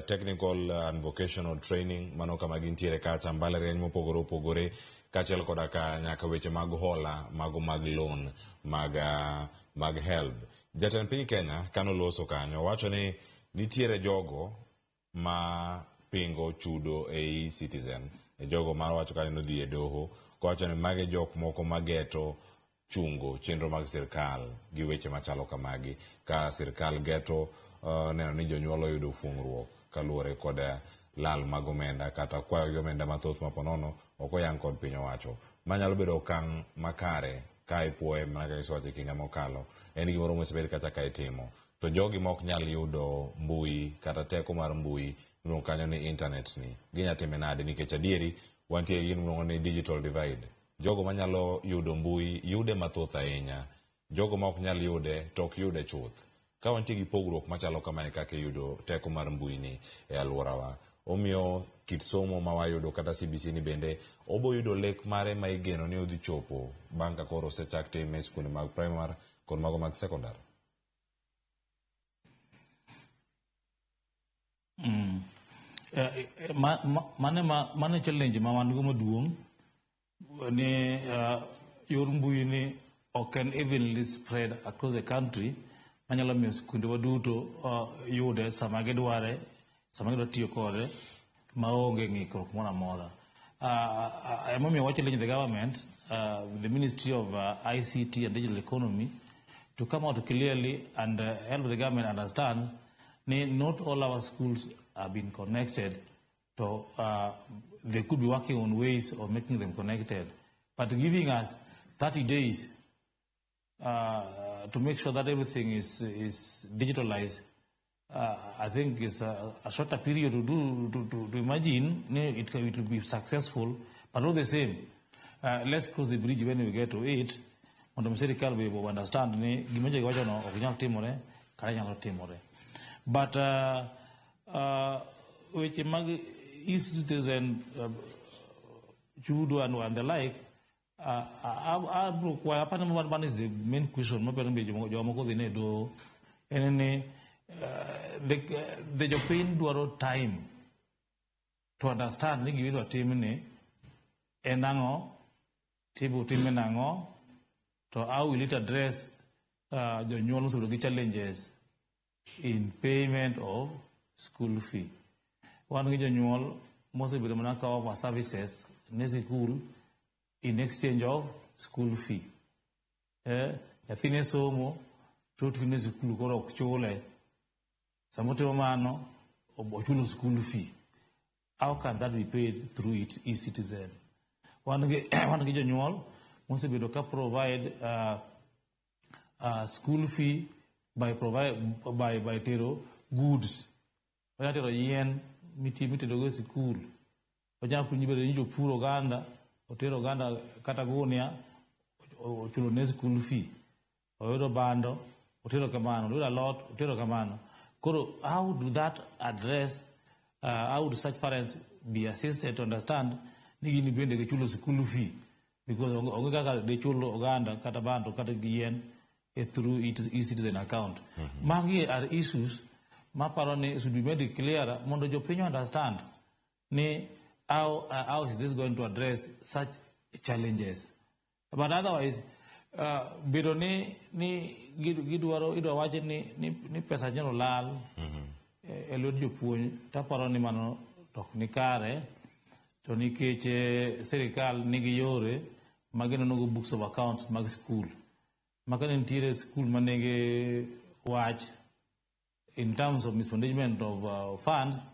technical and vocational training mano kama gintiere kacha mbalariany mopogore opogore kaachiel koda ka nyaka weche mag hola mago mag loan mag HELB. Jatend piny Kenya kanoloso kanyo owacho ni nitiere jogo ma pingo chudo e e-citizen, e jogo ma wacho kanyo nodhi e doho kowacho ni magi jok moko mageto chungo chenro mag sirkal gi weche machalo kamagi ka sirkal geto neno ni jonyuol oyudo fuong'ruok kaluwore kod lal mag omenda kata kwayo gi omenda mathoth ma ponono ok oyang kod piny owacho. Ma nyalo bedo okang' makare ka ipuoye mana kaka isewacho e kinde mokalo en gimoro mosebed kata ka itimo to jogi ma ok nyal yudo mbui kata teko mar mbui miluongo kanyo ni internet ni ginya time nade nikech adieri wantie gi gino miluongo ni digital divide. Jogo manyalo yudo mbui yude mathoth ahinya, jogo ma ok nyal yude to ok yude chuth. Ka wantie gi pogruok machalo kamae kaka iyudo teko mar mbui ni e alworawa. Omiyo kit somo ma wayudo kata CBC ni bende obo yudo lek mare ma igeno ni odhi chopo bang' ka koro osechak time e skunde mag primary kod mago mag secondary. Mane challenge ma wan go maduong' ni yor mbui ni ok en evenly spread across the country manyalo miyo skunde duto yude sama gidware, sama gidwa tiyo kode maonge ng'ikruok moro amora. Emomiyo wa challenge the government, the Ministry of ICT and Digital Economy, to come out clearly and help the government understand ni not all our schools have been connected, so they could be working on ways of making them connected. But giving us 30 days to make sure that everything is digitalized, I think is a shorter period to imagine it will be successful. But all the same, let's cross the bridge when we get to it. Mondo sirikal be understand ni gima jogi wacho no ok nyal timore kata nyalo timore. But weche mag e-citizen chudo and the like, apani one is the main question mapero be jomoko dhi ne doho en ni the jopiny dwaro time to understand ni gima idwa tim ni en ang'o, tibiro time nang'o, to how will it address jonyuol mosebedo gi challenges in payment of school fee. Wan gi jonyuol mosebedo mana ka offer services ne sikul in exchange of school fee. Nyathine somo to otine sikul koro ok chule. Sama otimo mano, ochulo school fee. How can that be paid through it e-citizen? Wan gi jonyuol mosebedo ka provide school fee by tero goods. Onya tero yien mitedo go e sikul. Onya puonji bedo ni jopur oganda, otero oganda kata gunia, ochulo ne school fee. Oyudo bando, otero kamano, oyudo alot, otero kamano. Koro, how do that address, how would such parents be assisted to understand ni gini bende gichulo school fee? Because onge kaka dichulo oganda kata bando kata yien through e-citizen account. Magi are issues maparo ni should be made clearer mondo jopiny understand ni how is this going to address such challenges. But otherwise, bedo ni gidwaro idwa wacho ni pesa nyalo lal e lwet jopuonj, taparo ni mano to ok ni kare, to nikech sirikal nigi yore ma ginono go books of accounts mag school. Ma ka nitiere school manigi wach in terms of mismanagement of funds,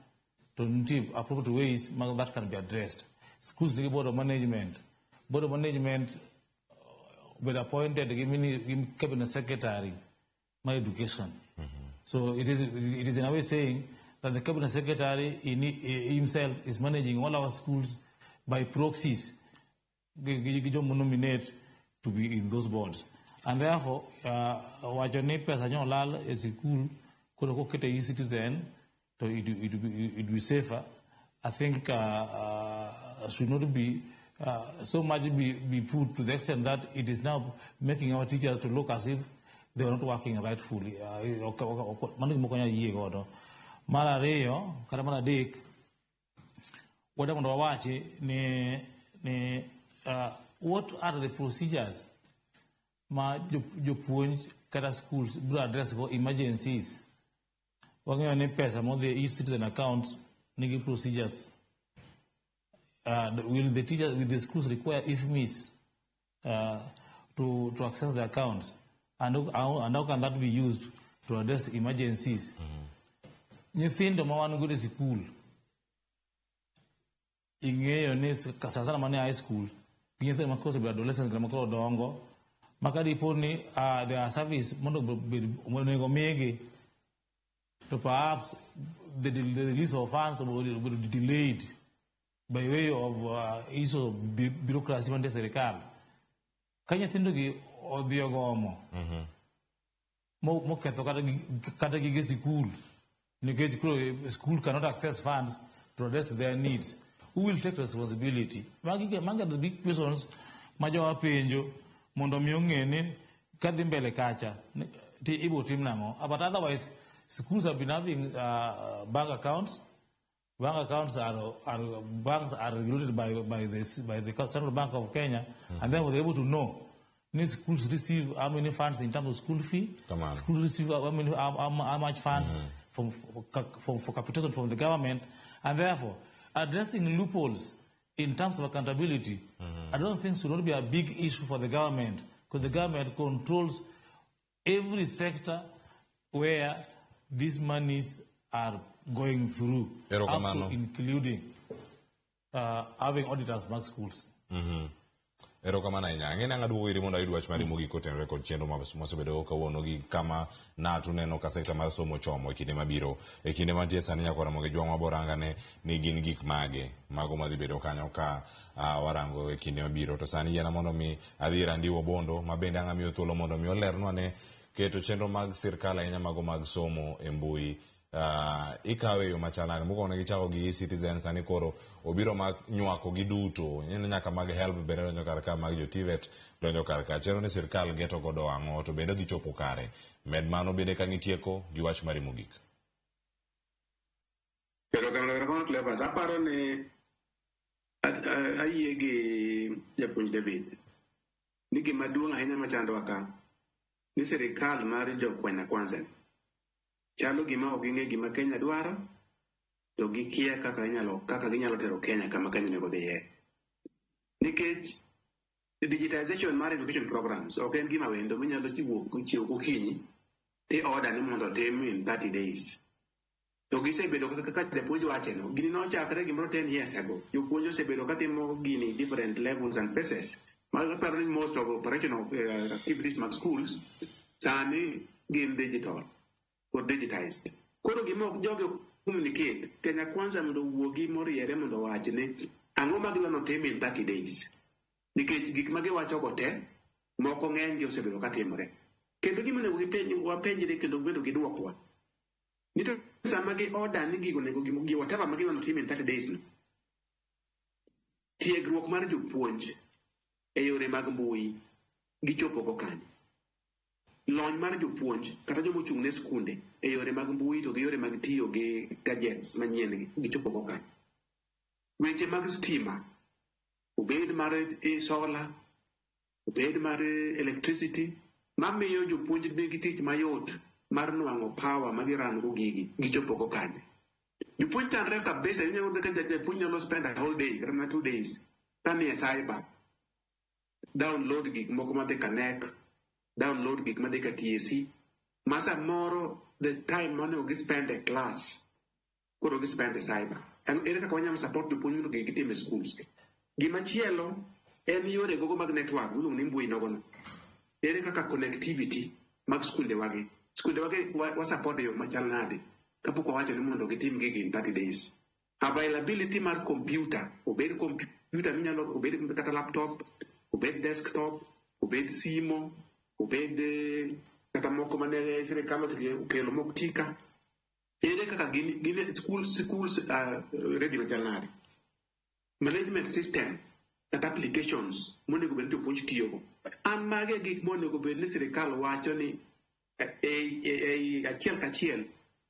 to nitie appropriate ways ma that can be addressed. Schools nigi board of management. Board of management been appointed gi cabinet secretary my education. So it is in a way saying that the cabinet secretary himself is managing all our schools by proxies. Gi joma nominate to be in those boards. And therefore, wacho ni pesa nyo lal e sikul koro kokete e-citizen to it will be safer. I think should not be so much be put to the extent that it is now making our teachers to look as if they were not working rightfully. Mano gima ok anyal yie godo. Mar ariyo kata mar adek, wadwa mondo wawachi ni what are the procedures ma jopuonj kata schools biro address go emergencies. Wang'eyo ni pesa modhi e e-citizen account nigi procedures. Will the teachers, will the schools require IFMIS to access the accounts? And how can that be used to address emergencies? Nyithindo ma wan godo e sikul, ing'eyo ni sana sana mane high school, gi nyithindo ma koro osebedo adolescents kata ma koro dongo, ma ka dipo ni there are service mondo onego migi, to perhaps the release of funds will be delayed by way of issue of bureaucracy mantie sirikal. Ka nyithindo gi odhi ogomo, moketho kata gige sikul, nikech koro school cannot access funds to address their needs? Who will take responsibility? Magi are the big questions ma jowa penjo mondo mi ong'e ni kadhi mbele kacha ti ibo tim nang'o. But otherwise, schools have been having bank accounts. Bank accounts are banks are regulated by the Central Bank of Kenya, and then we're able to know these schools receive how many funds in terms of school fee. Come on. Schools receive how much funds for capitation from the government, and therefore addressing loopholes in terms of accountability, I don't think should not be a big issue for the government, because the government controls every sector where these monies are going through, up to Erokamano. Including having auditors mark schools. Erokamano ahinya. Ang'e ni ang' aduogo iri mondo ayud wach mari mogik kotenore kod chenro mosebedo kawuono gi kama NAT uneno ka sekta mar somo chomo e kinde mabiro. E kinde mantie sani nyaka Ramogi Jwang' waboranga ne ni gin gik mage mago madhi bedo kanyo ka warango e kinde mabiro. To sani yiena mondo mi adhi ir Andiwo Bondo ma bende ang' amiyo thuolo mondo mi olernwa ne keto chenro mag sirkal ahinya mago mag somo e mbui ikawe e yo machal nade. Mokwongo ne gichako gi e-Citizen, sani koro obiro ma nywako gi duto. Ineno nyaka mag HELB bende donjo kar ka, mag jo TVET donjo kar ka. Chenro ni sirkal geto godo ang'o to bende dhi chopo kare? Med mano bende ka gitieko gi wach mari mogik. Erokamano, erokamano Cleophas. Aparo ni ayie gi japuonj David ni gima duong' ahinya machandowa ka ni sirikal mar jo Kenya Kwanza ni chalo gima ok ging'e gima Kenya dwaro to gikia kaka ginyalo tero Kenya kama Kenya onego dhiye. Nikech digitization mar education programs ok en gima wendo minyalo wuok chiew gokinyi ti order ni mondo otim in 30 days. To gisebedo kaka japuonj wache no, gini nochakre gimoro 10 years ago. Jopuonj osebedo katimo gini different levels and phases. Aparo ni most of operational activities mag schools sani gin digital or digitized. Koro gima ok jogi ok communicate, Kenya Kwanza mondo owuogi moriere mondo owach ni ang'o ma gidwa notim in 30 days. Nikech gik ma giwacho go te, moko ng'eny gi osebedo katimore. Kendo gima onego gipenj, wapenjre kendo bedo gi dwokwa. Ni to sama gi order ni gigo onego gi whatever ma gidwa notim in 30 days no. Tiegruok mar jopuonj e yore mag mbui gichopo go kanye? Lony mar jopuonj kata joma ochung' ne skunde e yore mag mbui to gi yore mag tiyo gi gadgets manyien gi gichopo go kanye? Weche mag stima, obed mar solar, obed mar electricity, mamiyo jopuonj nigi tich mayot mar nwang'o power ma giran go gigi gichopo go kanye? Jopuonj chandre kabisa, inyalo yudo ka japuonj nyalo spend a whole day kata mana 2 days ka ni e cyber download gik moko madhi ka KNEC, download gik madhi ka TSC, ma samoro the time monego gispend e class koro gispend e cyber. Ere kaka wanyalo support jopuonj mondo gigi gitim e schools? Gimachielo en yore gogo mag network miluongo ni mbui nogono. Ere kaka connectivity mag skunde wagi? Skunde wagi wa support e yo machal nade? Kapok wawacho ni mondo gitim gigi in 30 days. Availability mar computer, obed computer minyalo, obed kata laptop, obed desktop, obed simo, obed kata moko mane sirikal okelo mok tika. Ere kaka gin schools ready machal nade? Management system kata applications monego bed ni jopuonj tiyogo. An mage e gik monego bed ni sirikal wacho ni e achiel kachiel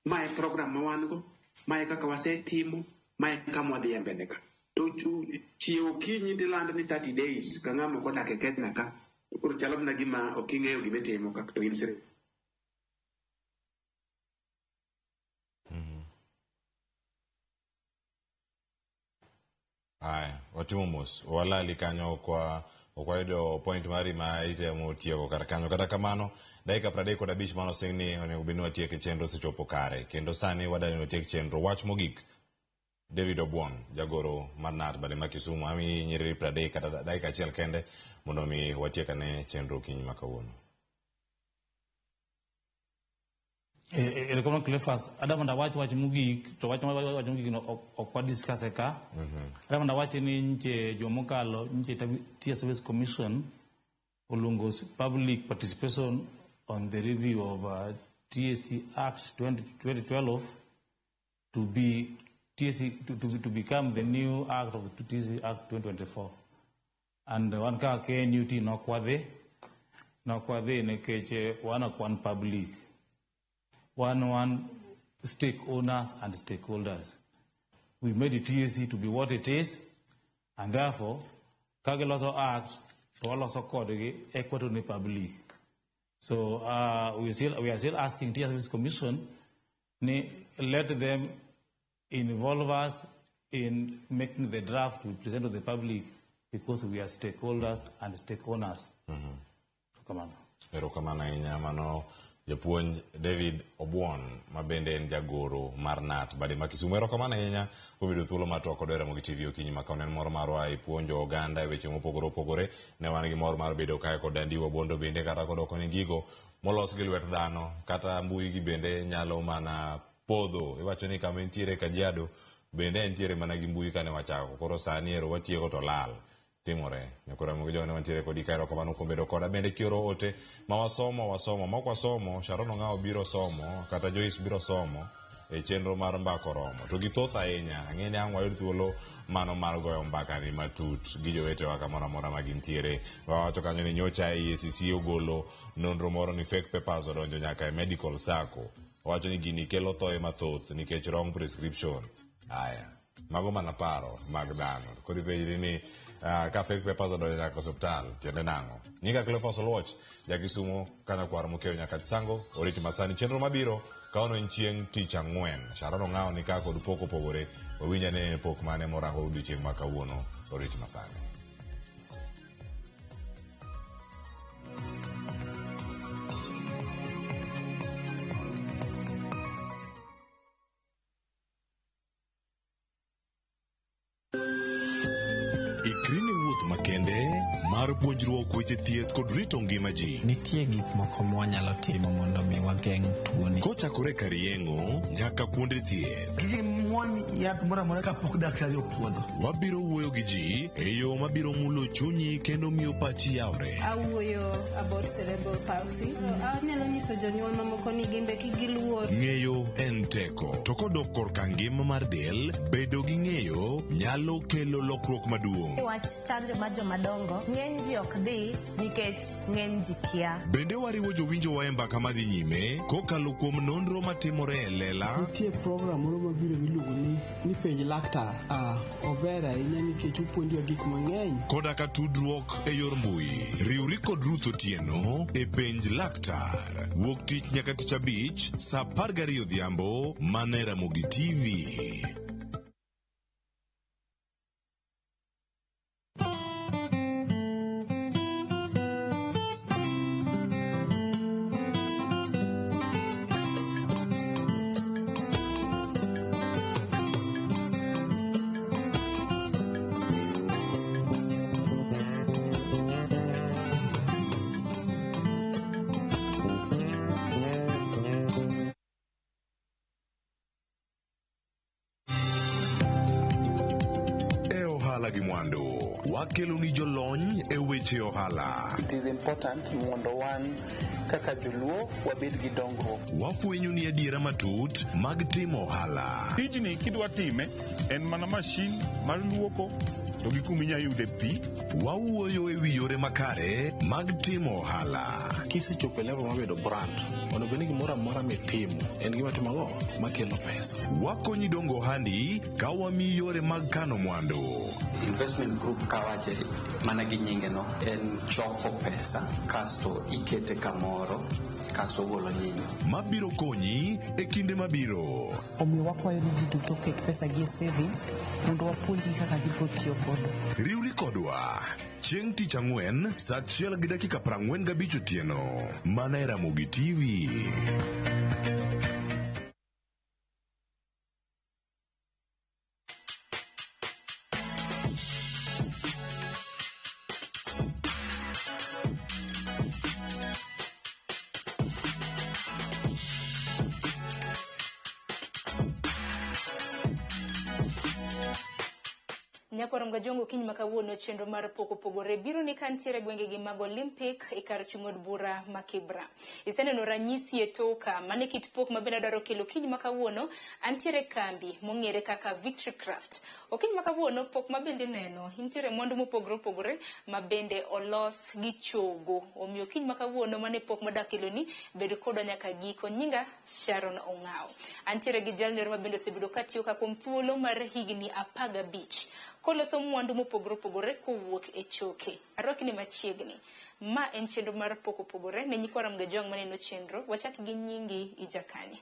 mae program ma wan go, mae kaka wasetimo, mae kama wadhi e mbele ka. To chiewo okinyi tilando ni 30 days ka ng'ama ok odak e Kenya ka, koro chalo mana gima ok ing'eyo gima itimo ka to in sirikal. Aya, watimo mos. Walali kanyo kwa ok wayudo point mari ma itemo tieko kar kanyo. Kata kamano, dakika 35 mano osing ni onego bed ni watiek e chenro osechopo kare. Kendo sani wadani watiek chenro. Wach mogik, David Obuon, jagoro mar KNUT bade ma Kisumu, amiyi nyiriri 30 kata dakika achiel kende mondo mi watiek ane chenro okinyi ma kawuono. Erokamano Cleophas. Adwa mondo awach wach mogik, to wach mogik no ok wa discuss e ka. Adwa mondo awach ni nche juma mokalo, nche Teacher Service Commission oluongo public participation on the review of TSC Act 2012 to be TSC to become the new act of the TSC Act 2024. And wan kaka KNUT nokwadhi nikech wan ok wan public. Wan stake owners and stakeholders. We made the TSC to be what it is, and therefore, ka giloso act, to waloso kodgi equity ne public. So we are still asking Teacher Service Commission ni let them involve us in making the draft we present to the public because we are stakeholders and stake owners. Kamano. Erokamano ahinya mano japuonj David Obuon ma bende en jagoro mar KNUT bade ma Kisumu. Erokamano ahinya kuom yudo thuolo mar twak kodwa e Ramogi TV okinyi ma kawuono en mor marwa e puonjo oganda e weche mopogore opogore. Ne wan gi mor mar bedo kae kod Andiwo Bondo bende kata kodoko ni gigo molos gi lwet dhano kata mbui gi bende nyalo mana podho. Iwacho ni kama entiere Kajiado bende entiere mana gi mbui kane wachako. Koro sani ero watieko to lal. Timore. Nyakora Ramogi Jowene wantiere kodi ka erokamano kuom bedo koda. Bende kioro ote ma wasomo ma ok wasomo, Sharon Ong'awo biro somo kata Joyce biro somo e chenro mar mbaka oromo. To githoth ahinya, ang'e ni ang' wayud thuolo mano mar goyo mbaka ni matut gi jowetewa kamoro amora ma gintiere. Wawacho kanyo ni nyocha EACC ogolo nonro moro ni fake papers odonjo nyaka e medical sacco. Owacho ni gini kelo thoe mathoth nikech wrong prescription. Aya, mago mana paro mag dhano. Koro ipenjri ni ka fake papers odonjo nyaka e osiptal, tiende nang'o? Nyinga Cleophas Oluoch, ja Kisumo, kanyakwar Mokeo nyaka Chisango, oriti masani chenro mabiro kawuono en chieng' tich ang'wen. Sharon Ong'awo ni ka kod pok opogore, wawinj ane pok mane morango odiochieng' ma kawuono, oriti masani. Ikri ne wuoth makende mar puonjruok weche thieth kod rito ngima ji. Nitie gik moko mwanyalo timo mondo mi wageng' tuoni. Kochakore kar yeng'o nyaka kuonde thieth. Kik imuony yath moro amora kapok daktari opuodho. Wabiro wuoyo gi ji e yo mabiro mulo chunyi kendo miyo pachi yawre. Awuoyo about cerebral palsy. Anyalo nyiso jonyuol mamoko ni gin be kik giluor. Ng'eyo en teko, to kodok korka ngima mar del, bedo gi ng'eyo nyalo kelo lokruok maduong'. Wach chanjo mar jomadongo ng'eny ji ok dhi nikech ng'eny ji kia. Bende wariwo jowinjowa e mbaka madhi nyime kokalo kuom nonro matimore e lela. Nitie program moro mabiro miluongo ni penj laktar. Ober ahinya nikech opuonjowa gik mang'eny. Koda ka tudruok e yor mbui. Riwri kod Ruth Otieno e penj laktar. Wuok tich nyaka tich abich saa 12 odhiambo mana e Ramogi TV. E ohala gi mwandu, wakelo ni jolony e weche ohala. It is important mondo wan kaka joluo wabed gi dongruok. Wafwenyo ni adiera matut mag timo ohala. Tijni kidwa time en mana mashin mar luoko to gi kuma inyalo yude pi. Wawuoyo e wi yore makare mag timo ohala. Kisechopo e level mar bedo brand, onego bed ni gimoro amora mitimo en gima timo ang'o makelo pesa. Wakonyi dongo ohandi ka wamiyi yore mag kano mwandu. Investment group kawache mana gi nyinge no en choko pesa kasto ikete kamoro kasto ogolo nyinyo. Mabiro konyi e kinde mabiro. Omiyo wakwayo ni ji duto oket pesa gi e savings mondo wapuonjgi kaka gibiro tiyo godo. Riwri kodwa chieng' tich ang'wen saa 1:45 otieno mana e Ramogi TV. Nyakwar Mgajongo kiny ma kawuono chenro mar pok opogore biro ni kantiere gwengegi mag Olympic e kar chung' od bura ma Kibra. Iseneno ranyisi e toka mane kit pok ma bende adwaro kelo kiny ma kawuono antiere kambi mong'ere kaka Victory Craft. Okinyi ma kawuono pok ma bende ineno nitiere mwandu mopogore opogore ma bende olos gi chogo. Omiyo kiny ma kawuono mane pok madak keloni bed kodwa nyaka giko. Nyinga Sharon Ong'aw. Antiere gi jalno ma bende osebedo katiyo ka kuom thuolo mar higni 15 koloso mwandu mopogore opogore kowuok e choke. Arwaki ni machiegni. Ma en chenro mar pok opogore ne nyikwa Ramogi Ajwang' maneno chenro. Wachak gi nyingi ijakanye.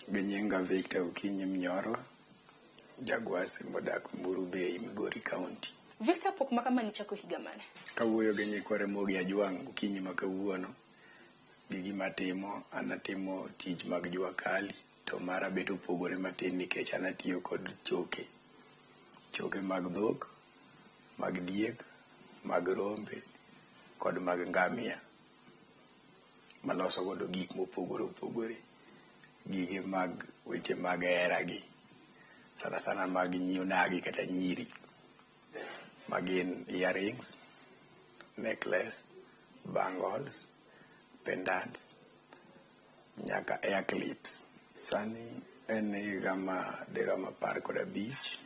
Gi nyinga Victor Okinyi Mnyoro, jagwasi modak Mburu Bay, Migori County. Victor, pok ma kama nichako higa mane? Kawuoyo gi nyikwa Ramogi Ajwang' okinyi ma kawuono, gi gima atimo, an atimo tich mag jua kali, to mara bet opogore matin nikech an atiyo kod choke. Choke mag dhok, mag diek, mag rombe, kod mag ngamia. Maloso godo gik mopogore opogore. Gige mag weche mag hera gi. Sana sana mag onagi kata nyiri. Magin earrings, necklace, bangles, pendants, nyaka hair clips. Sani en higa ma dirom 15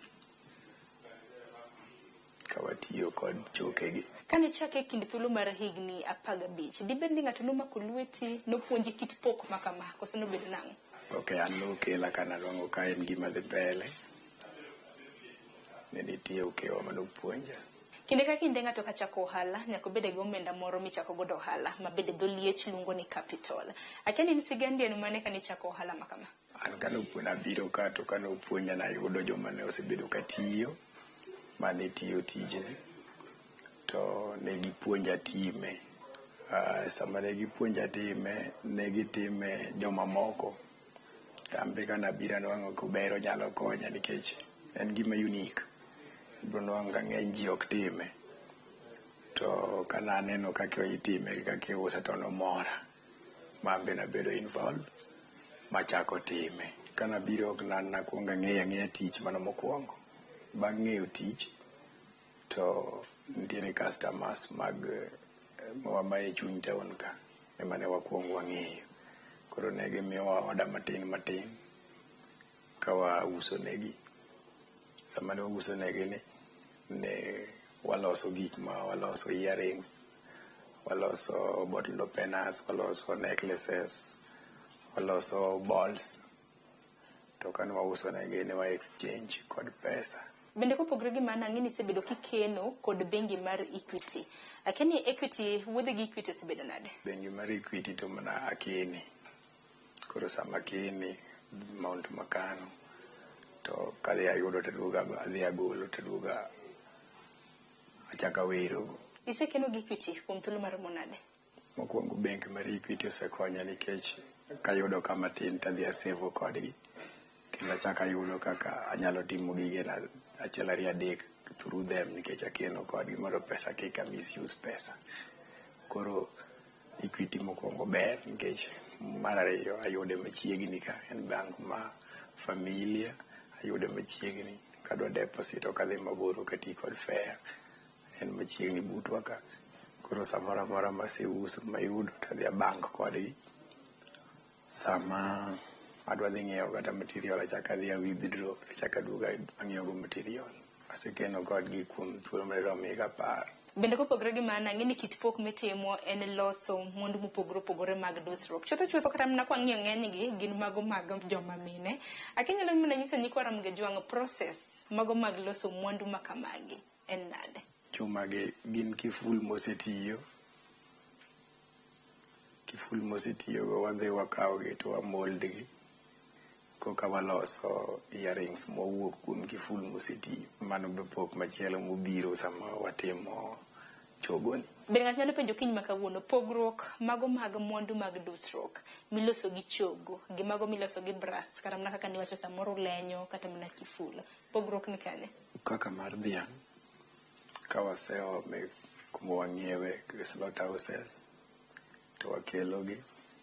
ka watiyo kod chokegi. Kane chake kind thuolo mar higni 15, dibed ni ng'ato nomako lweti, nopuonji kit pok ma kama, koso nobedo nang'o? Ok, an nokela ka nanwang'o ka en gima dhi mbele. Ne nitie okewa manopuonja. Kinde ka kinde ng'ato kachako ohala, nyaka obed gi omenda moro michako godo ohala, ma bende dho liech luongo ni capital. Akia ni in sigandi en mane kane ichako ohala ma kama? An kane abiro ka to kane opuonja nayudo joma ne osebedo ka tiyo, mane tiyo tijni, to ne gipuonja time. Sama ne gipuonja time, ne gitime jomamoko. To an be kane abiro anwang'o kober onyalo konya nikech en gima unique. Ibiro nwang'o ka ng'eny ji ok time. To kane aneno kaka itime gi kaka iuse to nomora. Ma an be nabedo involved machako time. Kane abiro ok nakwongo ang'eyo ang'eya tich mano mokwongo. Bang' ng'eyo tich, to nitiere customers mag mae chuny town ka ema ne wakwongo wang'eyo. Koro ne gimiyowa order matin matin ka wauso negi. Sama ne wauso negi ni, ne waloso gik ma waloso earrings, waloso bottle openers, waloso necklaces, waloso balls. To kane wauso negi ne wa exchange kod pesa. Bende kopogore gi mano, ang'e ni isebedo kikeno kod bengi mar Equity. Akia ni Equity, wuodhe gi Equity osebedo nade? Bengi mar Equity to mana akene. Koro sama akene, amount makano, to kadhi ayudo taduogo adhi agolo taduogo achako awerogo. Isekeno gi Equity kuom thuolo maromo nade? Mokwongo bengi mar Equity osekonya nikech kayudo kama tin tadhi asevo kodgi. Kendo achako ayudo kaka anyalo timo gigena achiel ariyo adek through them nikech akeno kodgi mondo pesa kik a misuse pesa. Koro Equity mokwongo ber nikech mar ariyo ayude machiegni ka en bank ma familia ayude machiegni kadwa deposit ok adhi mabor ok ati kod fare en machiegni butwa ka. Koro samoro amora maseuso mayudo tadhi a bank kodgi. Sama adwa dhi ng'iewo kata material achako adhi a withdraw tachako aduogo ang'iewo go material. Asekeno kodgi kuom thuolo madirom higa 10. Bende kopogore gi mano, ang'e ni kit pok mitimo en loso mwandu mopogore opogore mag dusruok. Chutho chutho kata mana kwang'iyo ng'enygi gin mago mag joma mine. Akia inyalo mana nyiso nyikwa Ramogi Ajwang' process mago mag loso mwandu ma kamagi en nade? Chuma gi gin kiful mosetiyo. Kiful mosetiyogo wadhi wakawogi to wa mold gi. Koka waloso earrings mowuok kuom kiful mosetiyo. Mano be pok machielo mobiro sama watimo chogoni. Bende ng'ato nyalo penjo kiny ma kawuono, pogruok mago mag mwandu mag dusruok miloso gi chogo gi mago miloso gi brass kata mana kaka niwacho samoro lenyo kata mana kiful. Pogruok ni kanye? Kaka mar dhiang', ka waseome kuma wang'iewe slaughterhouses, to wakelogi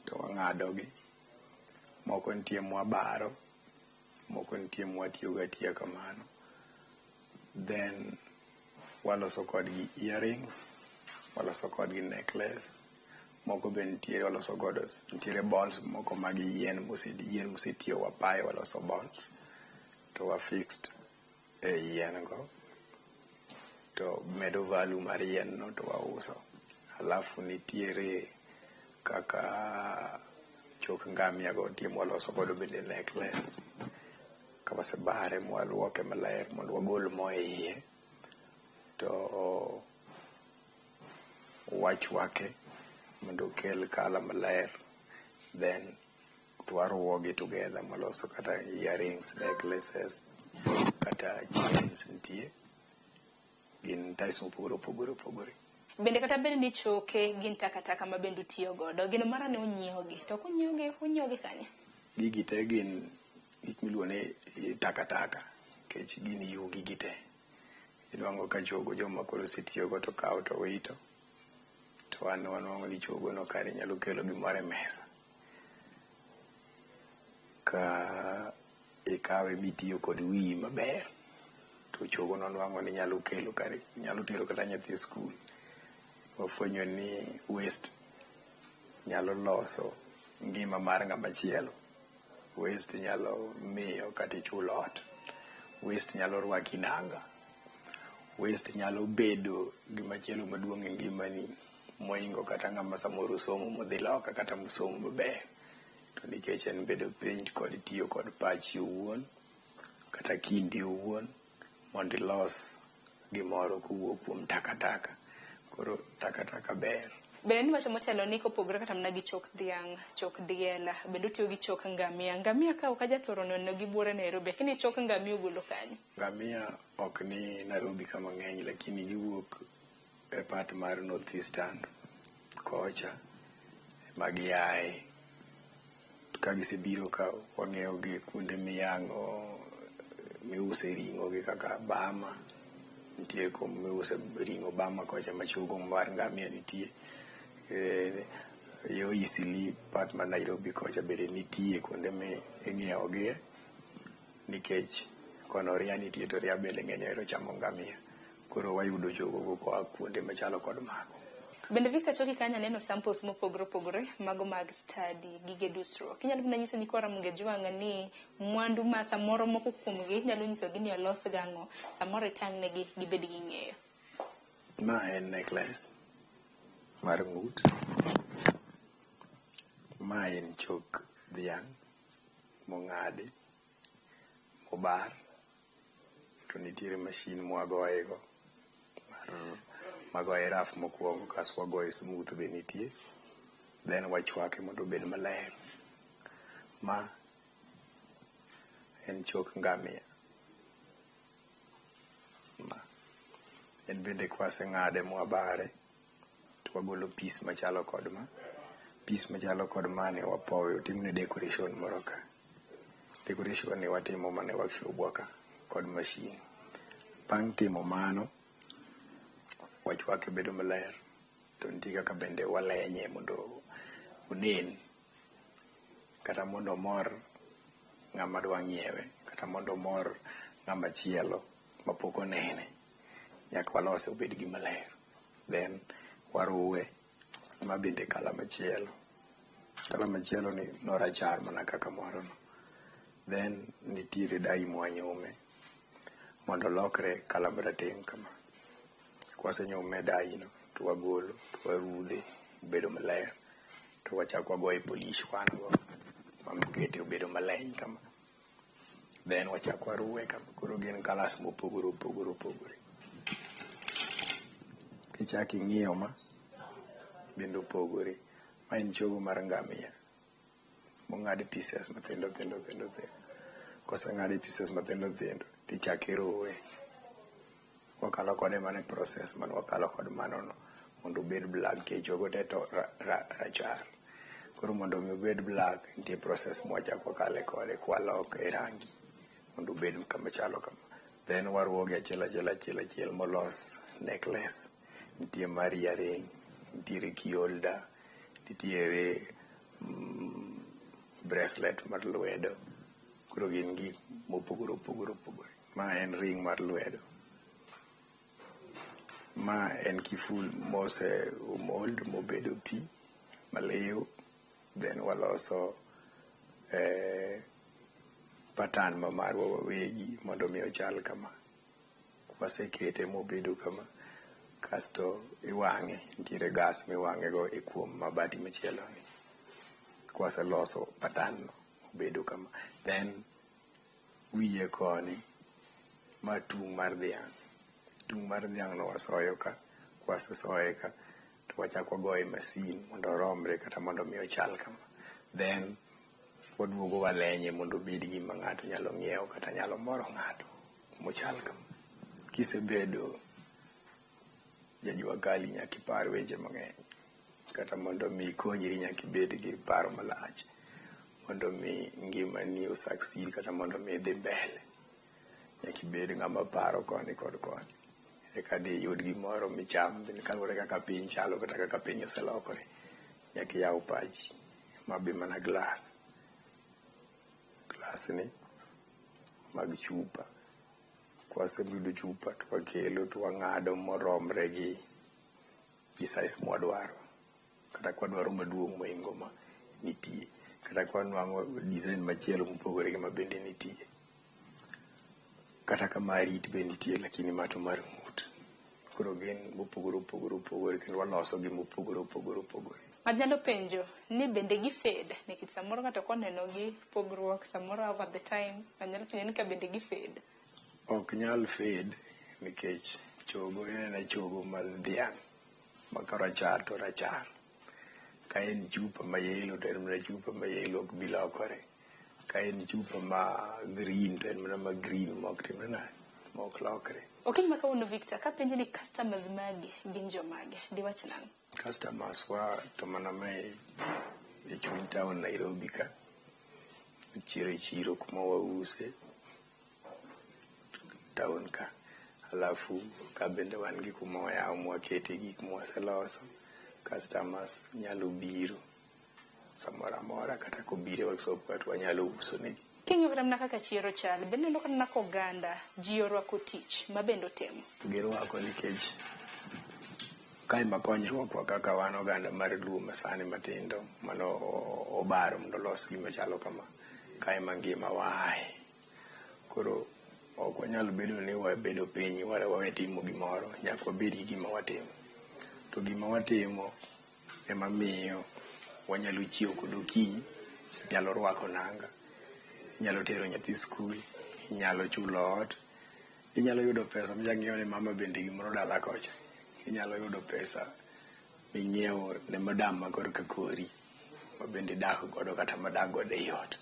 to wang'adogi. Moko nitie mwabaro, moko nitie mwatiyogo atiya kamano. Then Waloso kodgi earrings, waloso kodgi necklace, moko be nitiere waloso godo nitiere balls moko mag yien yien mosetiyo wapayo waloso balls to wa fixed e yien go to medo value mar yien no to wauso. Alafu nitiere kaka chok ngamia go nitie mwaloso godo bende necklace. Ka wasebare mwaluoke maler mondo wagol mo e iye to wachwake mondo okel colour maler then to waruwogi together maloso kata earrings, necklaces kata chains nitie. Gin types mopogore opogore opogore. Bende kata bed ni choke gin takataka ma bende utiyo godo, gino mara ne unyiewogi, to kunyiewogi, unyiewogi kanye? Gigi te gin gik miluongo ni takataka nikech gin yugi gite. Inuang'o ka chogo joma koro osetiyogo to kawo to wito. To wan wanuang'o ni chogo no kare nyalo kelo gimoro e mesa. Ka ikawe mitiyo kod wiyi maber to chogo no nwang'o ni nyalo kelo kare nyalo tero kata nyathi e skul. Wafwenyo ni waste nyalo loso ngima mar ng'ama chielo. Waste nyalo miyo kata ichul ot. Waste nyalo rwaki nanga. Waste nyalo bedo gimachielo maduong' e ngimani mohingo kata ng'ama samoro osomo modhi loka kata mosomo maber. To nikech en bedo piny kod tiyo kod pachi owuon kata kindi owuon mondo ilos gimoro kowuok kuom takataka. Koro takataka ber. Bende niwacho motelo ni kopogore kata mana gi chok dhiang', chok diel, bende utiyo gi chok ngamia. Ngamia ka ok ajathoro neno gi buore Nairobi, lakini chok ngamia ugolo kanye? Ngamia ok ni Nairobi kama ng'eny lakini giwuok e part mar North Eastern kocha ema giaye. Ka gisebiro ka wang'eyo gi kuonde miyang'o miuse ring'o gi kaka Bama nitie kumiuse ring'o Bama kocha ma chogo mar ngamia nitie. Yo Eastleigh part mar Nairobi kocha bende nitie kuonde ming'iewo gie nikech kono ria nitie to ria bende ng'eny ohero chamo ngamia. Koro wayudo chogo go koa kuonde machalo kod mago. Bende Victor choki kanyo aneno samples mopogore opogore mago mag study, gige dusruok. Inyalo mana nyiso nyikwa Ramogi Ajwang' ni mwandu ma samoro moko kuomgi inyalo nyisogi ni olos gang'o, samoro itang' negi gibed gi ng'eyo. Ma en necklace mar ng'ut. Ma en chok dhiang' mong'adi mobar to nitiere mashin mwagoye go mar magoye rough mokwongo kasto wagoye smooth be nitie then wachwake mondo obed maler. Ma en chok ngamia. Ma en bende kwaseng'ade mwabare to wagolo piece machalo kod ma. Piece machalo kod mani wapowe otimne decoration moro ka. Decoration ni watimo mana e workshop wa ka kod machine. Bang' timo mano, wachwake bedo maler to nitie kaka bende walenye mondo onen kata mondo omor ng'ama dwa ng'iewe kata mondo omor ng'ama chielo mapok onene. Nyaka walose obed gima ler. Then waruwe ma bende colour machielo. Colour machielo ni norachar mana kaka moro no. Then nitiere dye mwanyume mondo olokre colour marateng' kama. Kwasenyume e dye no to wagolo to warudhe obedo maler to wachako wagoye polish wan go makete obedo maleny kama. Then wachako waruwe kama. Koro gin colours mopogore opogore opogore. Kichako ing'iyo ma bende opogore. Ma en chogo mar ngamia mong'ad pieces mathindo thindo thindo thindo. Koseng'ade pieces mathindo thindo tichako iruwe. Wakalo kode mana e process mane wakalo kod mano no mondo obed black nikech chogo te to rachar. Koro mondo mi obed black nitie process mwachako wakale kode kwaloke e rangi mondo obed kama chalo kama. Then waruwogi achiel achiel achiel achiel molos necklace. Nitie mar earring, nitiere key holder, nitiere bracelet mar lwedo. Koro gin gik mopogore opogore opogore. Ma en ring mar lwedo. Ma en kiful mose mold mobedo pi maliw, then waloso pattern ma marwa wawegi mondo mi ochal kama. Kwasekete mobedo kama, kasto iwang'e, nitiere gas miwang'e go e kuom mabati machielo ni. Kwaseloso pattern no obedo kama, then wiye koni ma tung' mar dhiang'. Tung' mar dhiang' no wasoyo ka, kwasesoye ka to wachako wagoye e masin mondo oromre kata mondo mi ochal kama. Then waduogo walenye mondo obed gima ng'ato nyalo ng'iewo kata nyalo moro ng'ato mochal kama. Kisebedo jajua kali nyaka ipar weche mang'eny, kata mondo mi ikonyri nyaka ibed gi paro malach mondo mi ngimani o succeed kata mondo mi idhi mbele. Nyaka ibed ng'ama paro koni kod koni eka diyud gimoro micham kaluwore kaka piny chalo kata kaka piny oselokore. Nyaka iyaw pachi. Ma be mana glass. Glass ni mag chupa. Kwaseyudo chupa to wakelo to wang'ado moromre gi size mwadwaro. Kata kwadwaro maduong' mohingo ma nitie. Kata kwanwang'o design machielo mopogore gi ma bende nitie. Kata ka mar it be nitie lakini ma to mar ng'ut. Koro gin mopogore opogore opogore kendo waloso gi mopogore opogore opogore. Anyalo penjo ni bende gi fade nikech samoro ng'ato koneno gi pogruok samoro over the time anyalo penjo ni ka bende gi fade. Ok nyal fade nikech chogo en aena chogo mar dhiang' ma korachar to rachar. Ka en chupa ma yellow to en mana chupa ma yellow ok bi lokore. Ka en chupa ma green to en mana ma green mok timre nade, mok lokre. Okinyi ma kawuono Victor, kapenji ni customers magi gin jomage, diwach nang'o? Customers wa to mana ma e chuny town Nairobi ka, chiro e chiro kuma wause town ka. Alafu ka bende wan gi kuma wayawo mwakete gik mwaseloso. Customers nyalo biro samoro amora kata kobiro e workshop ka to wanyalo uso negi. King'iyo kata mana kaka chiro chal, bende ineno kata mana ka oganda ji orwako tich ma bende otimo. Girwako nikech kae ma konyruok wa kaka wan oganda mar Luo masani matindo mano obaro mondo olos gima chalo kama. Kae ma ngima waaye. Koro ok wanyal bedo ni wabedo piny wawe timo gimoro, nyaka wabed gi gima watimo. To gima watimo ema miyo wanyalo chiewo kod okinyi, inyalo rwako nanga, inyalo tero nyathi skul, inyalo chulo ot, inyalo yudo pesa michak ing'iewo ne mama bende gimoro dala kocha. Inyalo yudo pesa ming'iewo ne madam ma korka kori ma bende idak godo kata madak godo ei ot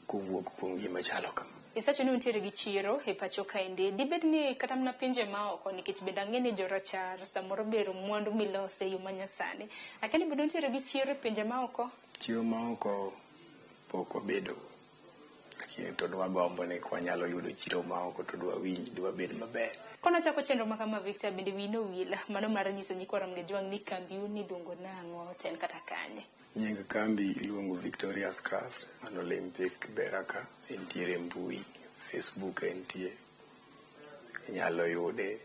kowuok kuom gima chalo kama. Isewacho ni untiere gi chiro e pacho kaendi. Dibed ni kata mana pinje maoko nikech bende ang'e ni jorachar samoro bero mwandu milose e yo manyasani. Akia ni bende untiere gi chiro e pinje maoko? Chiro maoko pok wabedo, lakini to dwagombo ni kwanyalo yudo chiro maoko to dwawinj dwabed maber. Kono chako chenro ma kama Victor bende wiyi nowil mano mar nyiso nyikwa Ramogi Ajwang' ni kambiu ni iluongo nang'o to en kata kanye? Nying kambi iluongo Victoria's Craft man Olympic Kibera ka, entiere mbui, Facebook entie, inyalo yude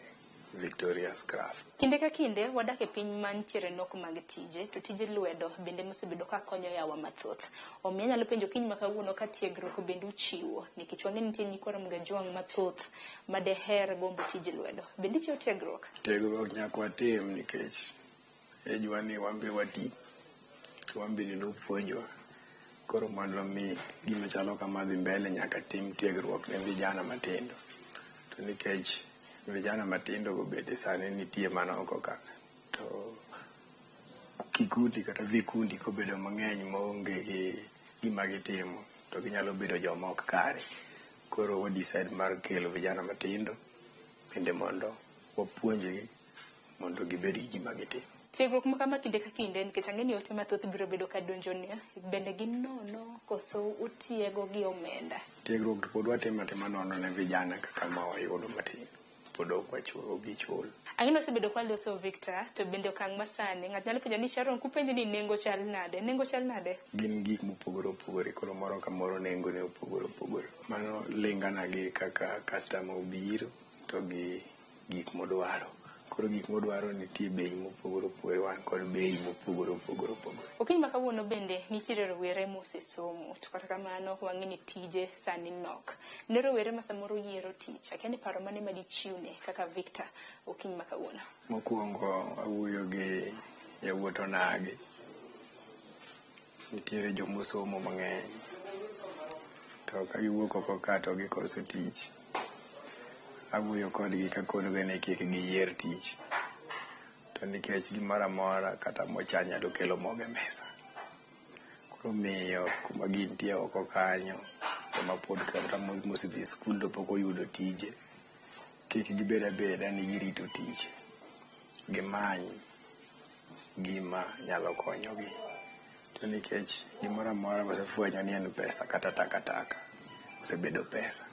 Victoria's Craft. Kinde ka kinde wadak e piny mantiere nok mag tije to tije lwedo bende mosebedo ka konyo yawa mathoth. Omiyo anyalo penjo kiny ma kawuono ka tiegruok bende uchiwo nikech wang'e ni nitie nyikwa Ramogi Ajwang' mathoth ma deher gombo tij lwedo. Bende ichiwo tiegruok? Tiegruok nyaka watim nikech ejwa ni wan be wati to wan bende nopuonjwa. Koro mondo mi gima chalo kama dhi mbele nyaka tim tiegruok ne vijana matindo. To nikech vijana matindo go bende sani nitie mana oko ka, to kikundi kata vikundi kobedo mang'eny maonge gi gima gitimo to ginyalo bedo joma ok kare. Koro wa decide mar kelo vijana matindo bende mondo wapuonjgi mondo gibed gi gima gitimo. Tiegruok ma kama kinde ka kinde nikech ang'e ni ote mathoth biro bedo ka donjoni, bende gin nono koso utiego gi omenda? Tiegruok to pod watimo atima nono ne vijana kaka ma wayudo matin. Pod ok wachulo gichul. Ang'e ni wasebedo ka waloso Victor, to bende okang' masani ng'ato nyalo penjo ni Sharon kupenjo ni nengo chal nade? Nengo chal nade? Gin gik mopogore opogore, koro moro ka moro nengo ne opogore opogore. Mano lingana gi kaka customer obiro to gi gik modwaro. Koro gik modwaro nitie bei mopogore opogore, wan kod bei mopogore opogore opogore. Okinyi ma kawuono bende nitiere rowere mosesomo to kata kamano wang'e ni tije sani nok. Ne rowere ma samoro yiero tich, akia ni paro mane ma dichiwne kaka Victor okinyi ma kawuono? Mokwongo awuoyo gi yawuot onagi. Nitiere jomosomo mang'eny. To ka giwuok oko ka to gikoso tich. Awuoyo kodgi kakonogi ni kik giyier tich. To nikech gimoro amora kata mocha nyalo kelo mogo e mesa. Koro miyo kuma gintie oko kanyo, joma pod kata mosedhi skul to pok oyudo tije, kik gibed abeda ni girito tich. Gimany gima nyalo konyogi. To nikech gimoro amora wasefwenyo ni en pesa kata takataka osebedo pesa.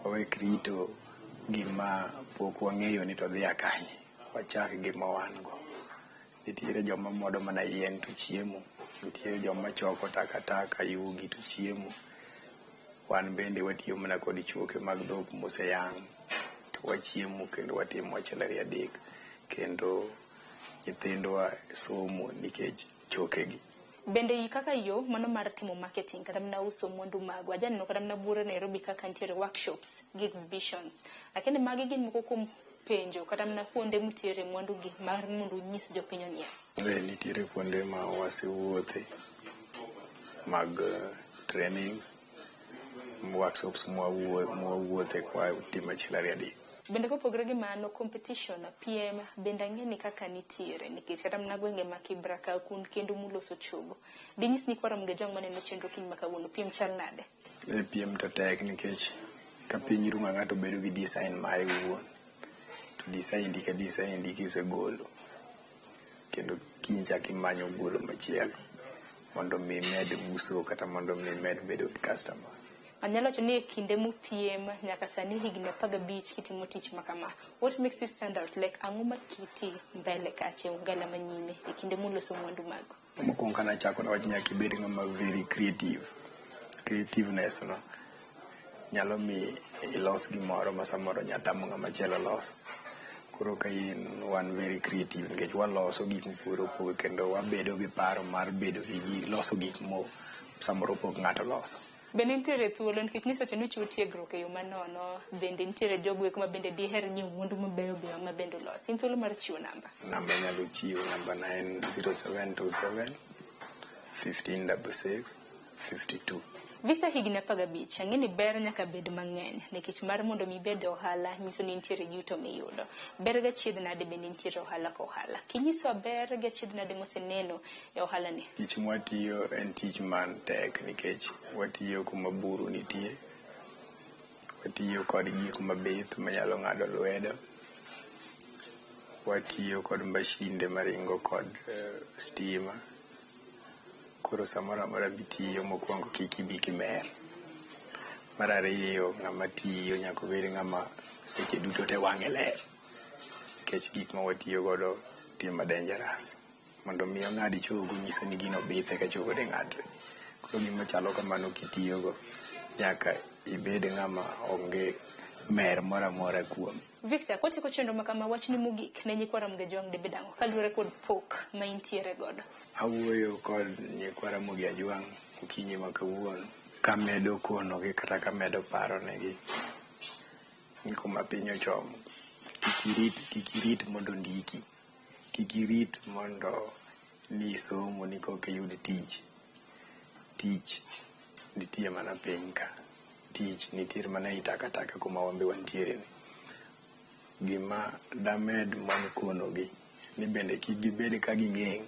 Wawek rito gima pok wang'eyo ni to dhi a kanye. Wachak gima wan go. Nitiere joma modo mana yien to chiemo. Nitiere joma choko takataka yugi to chiemo. Wan bende watiyo mana kod choke mag dhok moseyang' to wachiemo kendo watimo achiel ariyo adek kendo nyithindwa somo nikech chokegi. Bende kaka yo mano mar timo marketing kata mana uso mwandu magwa. Ajaneno kata mana buore Nairobi kaka nitiere workshops gi exhibitions. Akia ni magi gin moko kuom penjo kata mana kuonde mutiere mwandu gi mar mondo unyis jopiny onyiew. Nitiere kuonde ma wasewuothe mag trainings, workshops mwawuothe kwa timo achiel ariyo adek. Bende kopogore gi mano, competition, piem, bende ang'e ni kaka nitiere nikech kata mana gwenge ma Kibra ka kun kendo muloso chogo. Dinyis ni kwa Ramogi Ajwang' maneno chenro kiny ma kawuono, piem chal nade? Piem to tek nikech ka piny rumo ng'ato bedo gi design mare owuon. To design di ka design di kisegolo, kendo kiny chak imanyo golo machielo mondo mi imed uso kata mondo mi imed bedo gi customers. Anyalo wacho ni e kinde mupiem nyaka sani higni 15 kitimo tich ma kama, what makes you stand out? Like ang'o maketi mbele kacha e ongala manyime e kinde muloso mwandu mago? Mokwongo kanachako nawach ni nyaka ibed ng'ama very creative. Creativeness no nyalo mi ilos gimoro ma samoro nya tamo ng'ama chielo loso. Koro ka in wan very creative nikech waloso gik mopogore opogore kendo wabedo gi paro mar bedo gi loso gik mo samoro pok ng'ato loso. Bende nitiere thuolo nikech nisewacho ni uchiwo tiegruok e yo manono, bende nitiere jogo eko ma bende diher nyiewo mwandu mabeyo beyo ma bende ulosi. In thuolo mar chiwo namba. Namba inyalo chiwo, namba na en 0727 1566 52. Victor higni 15, ang'e ni ber nyaka bed mang'eny nikech mar mondo mi ibed e ohala nyiso ni nitiere yuto miyudo. Ber gi achiedh nade bende nitiere ohala ka ohala. Kinyisowa ber gi achiedh nade moseneno e ohala ni? Tich mwatiyo en tich man tek nikech watiyo kuma buru nitie. Watiyo kod gik mabith manyalo ng'ado lwedo. Watiyo kod mashinde maringo kod stima. Koro samoro amora mitiyo mokwongo kik ibi kimer. Mar ariyo, ng'ama tiyo nyaka obed ng'ama seche duto te wang'e ler. Nikech gik ma watiyo godo nitie ma dangerous. Mondo mi ong'ad chogo nyiso ni gino bith eka chogo de ng'adre. Koro gima chalo kamano kitiyogo nyaka ibed ng'ama onge mer moro amora kuome. Victor, kwatieko chenro ma kama, wachni mogik ne nyikwa Ramogi Ajwang' dibed ang'o kaluwore kod pok ma intiere godo? Awuoyo kod nyikwa Ramogi Ajwang' okinyi ma kawuono kamedo konogi kata kamedo paro negi ni kuma piny ochomo. Kik irit mondo ndiki. Kik irit mondo ni isomo ni koka iyud tich. Tich nitie mana piny ka. Tich nitiere mana ei takataka kuma wan be wantiere ni. Gima damed mana konogi ni bende kik gibed ka ging'eng'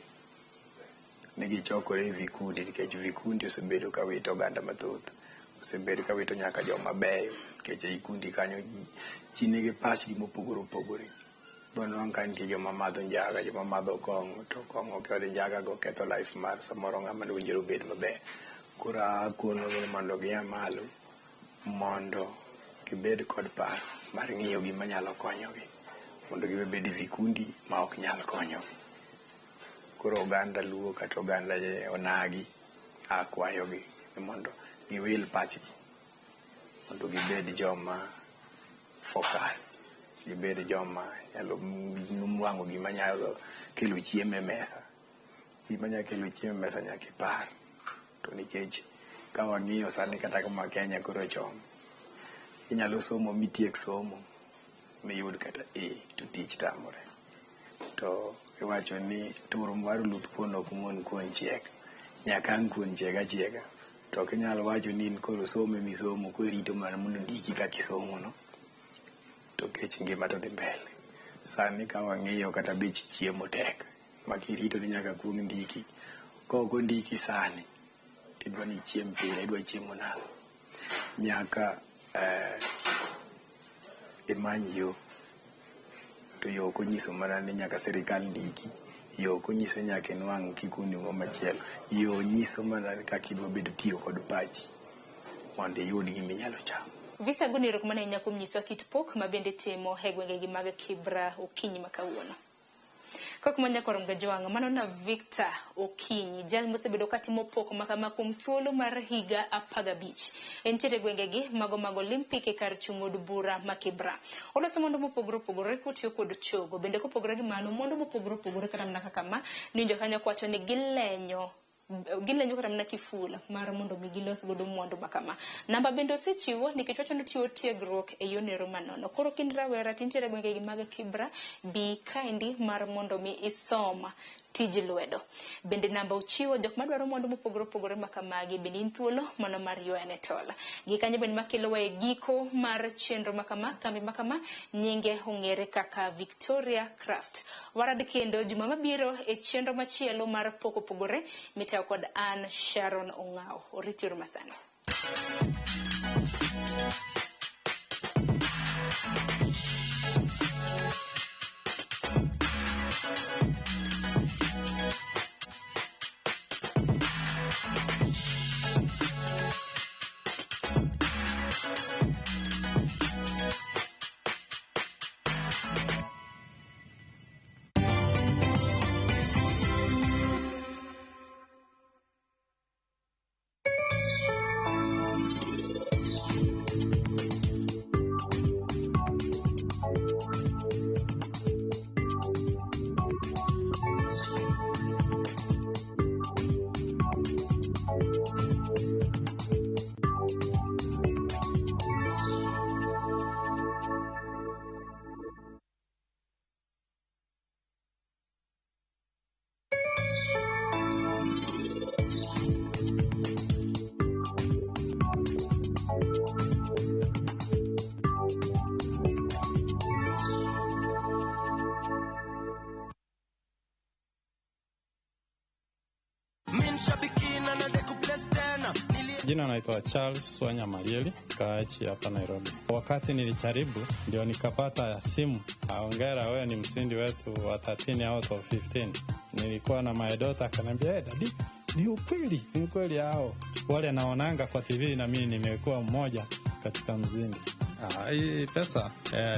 ni gichokore e vikundi nikech vikundi osebedo ka wito oganda mathoth. Osebedo ka wito nyaka joma beyo nikech ei kundi kanyo ji nigi pachgi mopogore opogore. Bonwang' ka nitie joma madho njaga, joma madho kong'o, to kong'o kod njaga go ketho life mar samoro ng'ama nowinjore obed maber. Koro akonogi ni mondo gia malo mondo gibed kod paro mar ng'iyo gima nyalo konyogi mondo giwe bedo e vikundi ma ok nyal konyogi. Koro oganda Luo kata oganda onagi akwayogi ni mondo giwil pachgi mondo gibed joma focus Gibed joma nyalo nwang'o gima nyalo kelo chiemo e mesa. Gima nyalo kelo chiemo e mesa nyaka ipar. To nikech ka wang'iyo sani kata kuma Kenya koro chomo, inyalo somo mitiek somo miyud kata A to tich tamore. To iwacho ni tur mar oluth kuon ok muon kuon chiek. Nyaka ang' kuon chieg achiega. To ok inyal wacho ni in koro somo emisomo koro irito mana mondo ondiki kaka isomo no. To kech ngima to dhi mbele. Sani ka wang'iyo kata bech chiemo tek. Ma kirito ni nyaka kuong ndiki. Ka ok ondiki sani, tidwa ni ichiem pile, idwa chiemo nang'o? Nyaka imany yo. To yo ok onyiso mana ni nyaka sirikal ndiki. Yo ok onyiso nyaka inwang' kikundi moro machielo. Yo nyiso mana kaka idwa bedo tiyo kod pachi mondo iyud gima inyalo chamo. Victor agoni erokamano ahinya kuom nyisowa kit pok ma bende timo e gwengegi mag Kibra okinyi ma kawuono. Kok manya korom ga jwang' mano na Victor Okinyi, jal mosebedo katimo pok makama kuom thuolo mar higa 15. Entiere gwengegi mago mag Olympic e kar chung' od bura ma Kibra. Oloso mwandu mopogore opogore kotiyo kod chogo. Bende kopogore gi mano, mwandu mopogore opogore kata mana kaka ma, niwinjo kanyo kowacho ni gilenyo kata mana kifula mar mondo mi gilos godo mwandu makama. Namba bende osechiwo nikech wacho ni ochiwo tiegruok e yono manono. Koro kind rawera tintiere gwengegi mag Kibra, bi kaendi mar mondo mi isom tij lwedo. Bende namba ochiwo jok madwaro mwandu mopogore opogore makamagi, bende in thuolo mano mar ywayone tol. Gi kanyo bende makelowa e giko mar chenro makama, kambi makama, nyinge ong'ere kaka Victoria Craft. Warad kendo juma mabiro e chenro machielo mar pok opogore mitayo kod an Sharon Ong'ao. Orit yor masani. Jina naitwa Charles Wanya Marieli, kaachi hapa Nairobi. Wakati nilijaribu ndio nikapata simu, hongera wewe ni mshindi wetu wa 13 out of 15. Nilikuwa na my daughter akaniambia, "Hey daddy, ni ukweli hao wale naonanga kwa TV na mimi nimekuwa mmoja katika mzindi." Hii pesa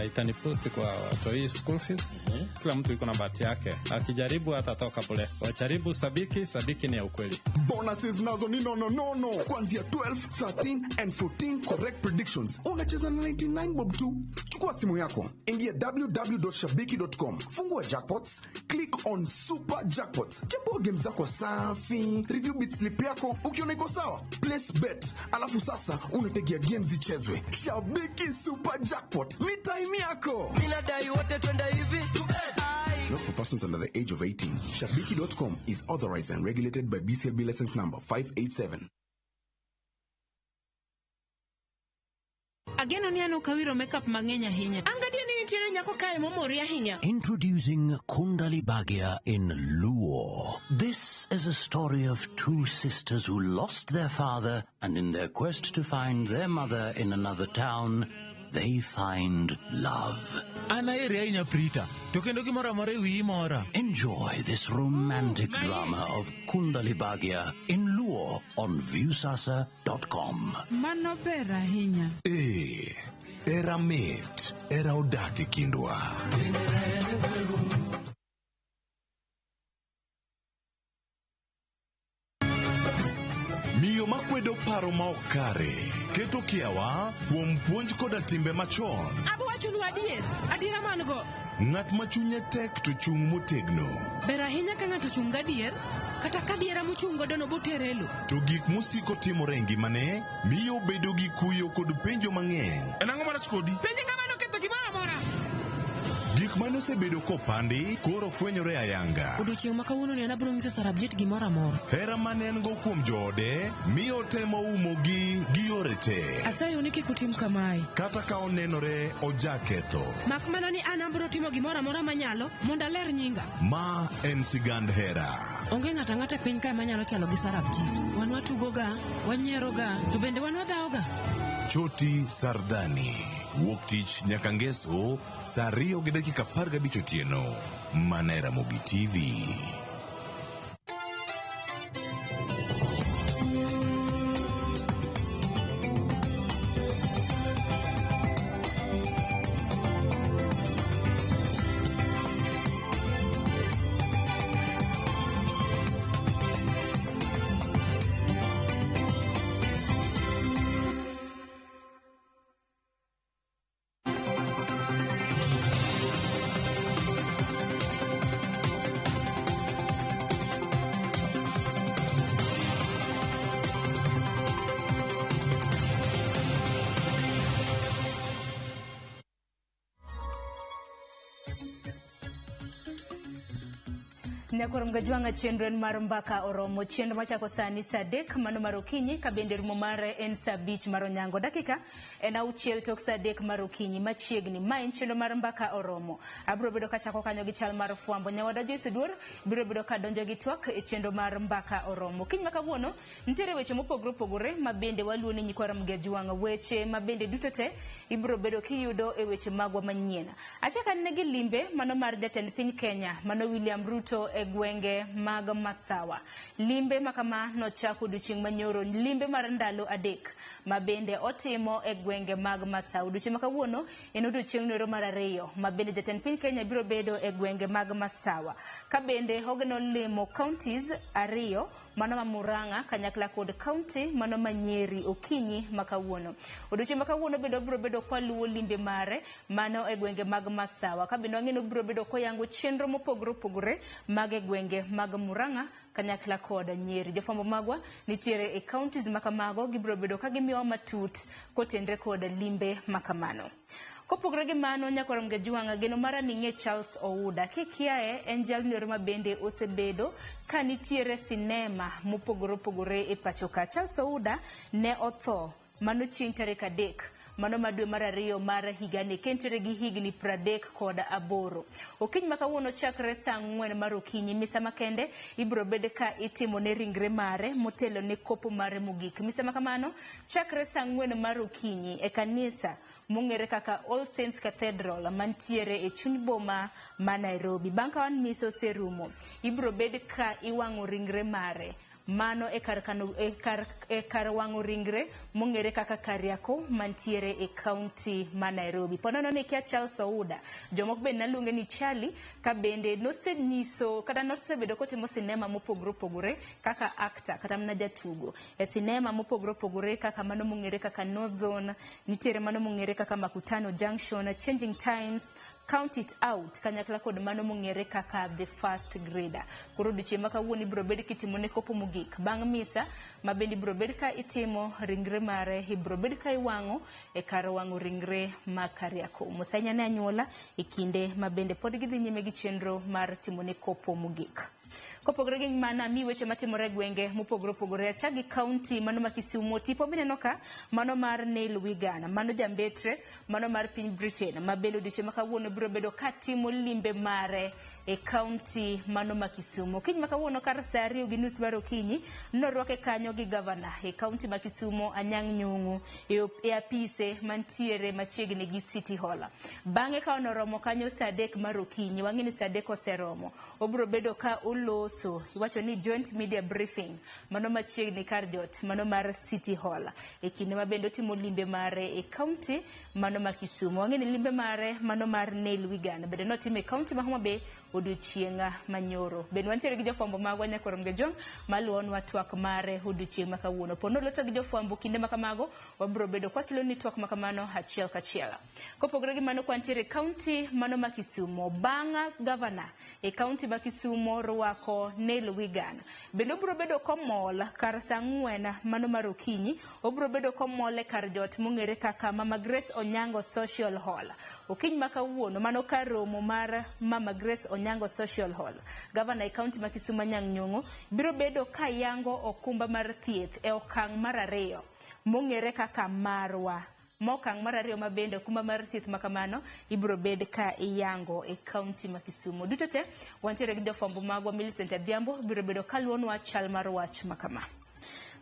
itanipost kwa watoi school fees. Kila mtu yuko na bahati yake, akijaribu atatoka pole. Wajaribu Sabiki, Sabiki ni ya ukweli. Bonuses nazo ni nono kuanzia 12, 13 and 14 correct predictions. Unacheza na 99 bob tu. Chukua simu yako, ingia www.shabiki.com, fungua jackpots, click on super jackpots, chambua game zako safi, review bit slip yako, ukiona iko sawa, place bet, alafu sasa unategea games zichezwe. Shabiki Super Jackpot ni time yako. Mina dai wote twende hivi. Not for persons under the age of 18. Shabiki.com is authorized and regulated by BCLB license number 587. Ageno ni an ok awiro makeup mang'eny ahinya. Angadio ni nitiere nyako kae momori ahinya. Introducing Kundali Bhagya in Luo. This is a story of two sisters who lost their father, and in their quest to find their mother in another town, they find love. An aheri ahinya Prita, to kendo gimoro amora e wiyi mora. Enjoy this romantic drama of Kundali Bhagya in Luo on Viusasa.com. Mano ber ahinya. Ee, era mit, era odak e kindwa. Miyo Miyo makwedo paro ma ok kare, keto kiawa kuom puonj koda timbe machon. Abo wachonu adier, adiera man go. Ng'at ma chunye tek to chung' motegno. Ber ahinya ka ng'ato ochung' gadier, kata ka adiera mochung' godo no botere e lo. To gik mosiko timore e ngimane miyo obedo gi kuyo kod penjo mang'eny. En ang'o marach kodi? Penj ng'ama noketho gimoro amora. Gik mane osebedo kopandi koro fwenyore ayanga. Odiochieng' ma kawuono ni an abiro nyiso Sarabjit gimoro amora. Hera mane en go kuom joode miyo otemo umogi gi yore te. Asayo ni kik utim kamae. Kata ka onenore ojaketho. Mak mana ni an abiro timo gimoro amora manyalo mondo aler nyinga. Ma en sigand hera. Onge ng'ato ang'ata e piny kae manyalo chalo gi Sarabjit. Wan watugoga, wanyieroga, to bende wan wadhawoga. Choti Sardani. Wuok tich nyaka ngeso saa 2:15 otieno. Mana e Ramogi TV. Nyakwar Mgajwang'a chenro en mar mbaka oromo. Chenro machako sani saa 3 mano mar okinyi ka bende rumo mare en saa 5 mar onyango. Dakika en 6 tok saa 3 mar okinyi machiegni. Ma en chenro mar mbaka oromo. Abiro bedo kachako kanyo gi chal mar fwambo. Nyawada Joyce Oduor biro bedo ka donjo gi twak e chenro mar mbaka oromo. Kiny ma kawuono nitiere weche mopogore opogore ma bende waluwo ni nyikwar Mgajwang'a. Weche ma bende duto te ibiro bedo kiyudo e weche magwa manyien. Achak anene gi limbe mano mar jatend piny Kenya mano William Ruto e gwenge mag Masawa. Limbe makama nochako odiochieng' manyoro, limbe mar ndalo 3 ma bende otimo e gwenge mag Masawa. Odiochieng' ma kawuono en odiochieng' nero mar 2 ma bende jatend piny Kenya biro bedo e gwenge mag Masawa. Ka bende ogeno limo counties 2 mano ma Murang'a kanyakla kod county mano ma Nyeri okinyi ma kawuono. Odiochieng' ma kawuono bende obiro bedo kwaluwo limbe mare mano e gwenge mag Masawa. Ka bende wang'e ni obiro bedo koyango chenro mopogore opogore mag e gwenge mag Murang'a kanyakla kod Nyeri. Jofwambo magwa nitiere e counties makamago, gibiro bedo ka gimiyowa matut kotenre kod limbe makamano. Kopogore gi mano, nyakwar Mgajwang'a, geno mara ni ng'e Charles Ouda. Kikiae en jalno ma bende osebedo ka nitiere sinema mopogore opogore e pacho ka. Charles Ouda ne otho mano chieng' tarik 3 mano ma dwe mar 2 mar higani kentiere gi higni 38. Okinyi ma kawuono chakre saa 4 mar okinyi, misa makende ibiro bed ka itimo ne ringre mare motelo ne kopo mare mogik. Misa makamano chakre saa 4 mar okinyi e kanisa mong'ere kaka All Saints Cathedral mantiere e chuny boma ma Nairobi. Bang' ka wan misa oserumo, ibiro bed ka iwang'o ringre mare mano e kar wang'o ringre mong'ere kaka Kariako mantiere e county ma Nairobi. Ponono ni kia Charles Ouda, jomoko bende naluonge ni Charlie, ka bende nosenyiso kata nosebedo kotimo sinema mopogore opogore kaka actor kata mana jatugo e sinema mopogore opogore kaka mano mong'ere kaka No Zone, nitiere mano mong'ere kaka Makutano Junction, Changing Times, Count It Out kanyakla kod mano mong'ere kaka The First Grader. Koro odiochieng' ma kawuono ibiro bed kitimo ne kopo mogik. Bang' misa ma bende ibiro bed ka itimo ringre mare, ibiro bed ka iwang'o e kar wang'o ringre ma Kariako. Mosenya ne anyuola e kinde ma bende pod gidhi nyime gi chenro mar timo ne kopo mogik. Kopogore gi mana mi weche matimore e gwenge mopogore opogore, achak gi county mano ma Kisumu. Tipo mineno ka mano mar Neil Wigan, mano jambetre mano mar piny Britain ma bende odiochieng' ma kawuono biro bedo ka timo limbe mare e county mano ma Kisumu. Okinyi ma kawuono kar saa 2:30 mar okinyi norwake kanyo gi gavana e county ma Kisumu Anyang' Nyong'o e apise mantiere machiegni gi City Hall. Bang'e ka onoromo kanyo saa 3 mar okinyi, wang'e ni saa 3 oseromo, obiro bedo ka oloso, iwacho ni joint media briefing mano machiegni kar jot mano mar City Hall e kinde ma bende otimo limbe mare e county mano ma Kisumu. Wang'e ni limbe mare mano mar Neil Wigan bende notimo e county ma Homa Bay odiochieng' manyoro. Bende wantiere gi jofwambo magwa Nyakwar Mgejwang' maluwonwa twak mare odiochieng' ma kawuono. Po noloso gi jofwambo kinde ma kamago, wabiro bedo kwakelo ni twak ma kamano achiel kachiel. Kopogore gi mano, kwantiere e kaunti mano ma Kisumo, bang' gavana e kaunti ma Kisumo rwako Neil Wigan. Bende obiro bedo komol kar saa 4 mano mar okinyi, obiro bedo komol e kar jot mong'ere kaka Mama Grace Onyango Social Hall. Okinyi ma kawuono, mano kar romo mar Mama Grace Onyango Social Hall. Gavana e kaunti ma Kisumo Anyang' Nyong'o biro bedo ka yango okumba mar thieth e okang' mar 2 mong'ere kaka Marwa. Mokang' mar 2 ma bende okumba mar thieth ma kamano ibiro bed ka iyango e kaunti ma Kisumo. Duto te wantiere gi jofwambo magwa Millicent Adhiambo biro bedo kaluwonwa chal mar wach ma kama.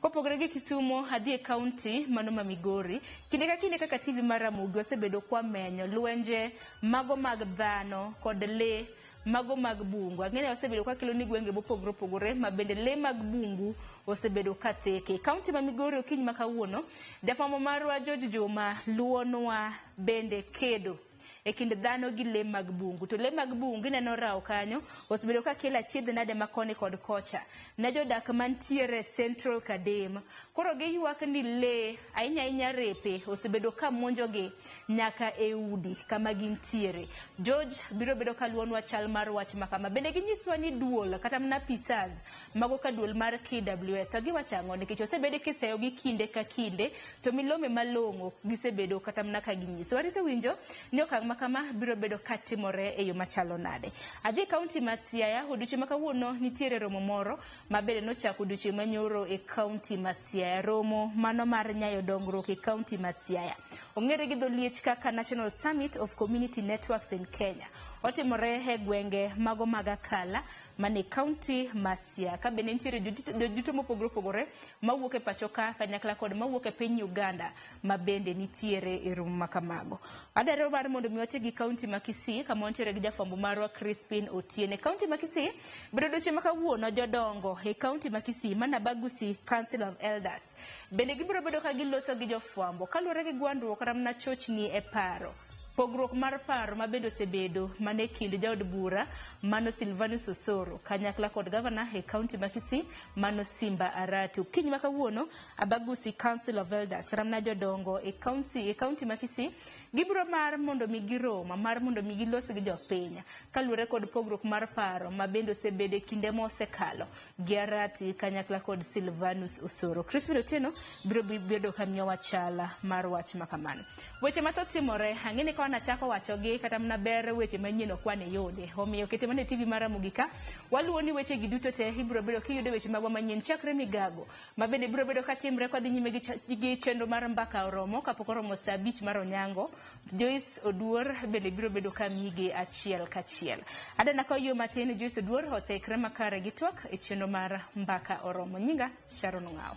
Kopogore gi Kisumo, adhi e kaunti mano ma Migori. Kinde ka kinde kaka TV mar Ramogi osebedo kwa menyo lwenje mago mag dhano kod lee mago mag bungu. Ang'e ni osebedo ka kelo ni gwenge mopogore opogore ma bende lee mag bungu osebedo ka theke. Kaunti ma Migori okinyi ma kawuono, jafwambo marwa George Juma luwonwa bende kedo e kind dhano gi lee mag bungu. To lee mag bungu ineno rawo kanyo osebedo ka kelo achiedh nade ma koni kod kocha ne jodak mantiere Central Kadem. Koro giywak ni lee ahinya ahinya repe osebedo ka monjogi nyaka e udi kama gintiere. George biro bedo ka luwonwa chal mar wach ma kama. Bende ginyiswa ni duol kata mana pisas mago ka duol mar KWS to giwacho ang'o nikech osebed kiseyo gi kinde ka kinde to milome malong'o gisebedo kata mana ka ginyiso. Warito winjo ni okang' ma kama biro bedo katimore e yo machalo nade. Adhi e kaunti ma Siaya, odiochieng' ma kawuono nitiere romo moro ma bende nochako odiochieng' manyoro e kaunti ma Siaya. Romo mano mar nyayo dongruok e kaunti ma Siaya. Ong'ere gi dho liech kaka National Summit of Community Networks in Kenya. Otimore e gwenge mago mag Akala mane kaunti ma Siaya. Ka bende nitiere joduto mopogore opogore mawuok e pacho ka kanyakla kod mawuok e piny Uganda ma bende nitiere e romo ma kamago. Adwaro mar mondo mi wati gi kaunti ma Kisii kama wantiere gi jafwambo marwa Crispin Otieno. Kaunti ma Kisii bedo odiochieng' ma kawuono jodongo e kaunti ma Kisii mana Bagusi Council of Elders bende gibiro bedo ka giloso gi jofwambo kaluwore gi gwandruok kata mana chochni e paro. Pogruok mar paro ma bende osebedo mana e kind jaod bura mano Silvanus Osoro kanyakla kod gavana e kaunti ma Kisii mano Simba Arati. Okinyi ma kawuono Abagusi Council of Elders kata mana jodongo e kaunti ma Kisii gibiro mar mondo mi girom mar mondo mi gilos gi jopiny kaluwore kod pogruok mar paro ma bende osebedo e kinde mosekalo gi Arati kanyakla kod Silvanus Osoro. Crispin Otieno biro bedo ka miyowa chala mar wach ma kamano. Weche mathoth timore, ang'e ni nachako wacho gi kata mana ber weche manyien ok wane yode. Omiyo kete mana e TV mar Ramogi ka waluwo ni weche gi duto te ibiro bedo kiyudo weche magwa manyien chakre migago ma bende biro bedo katimre kodhi nyime gi chenro mar mbaka oromo kapok oromo saa 5 mar onyango. Joyce Oduor bende biro bedo ka mige achiel kachiel. Adana ka yo matin Joyce Oduor oseikre makare gi twak e chenro mar mbaka oromo. Nyinga Sharon Ong'awo.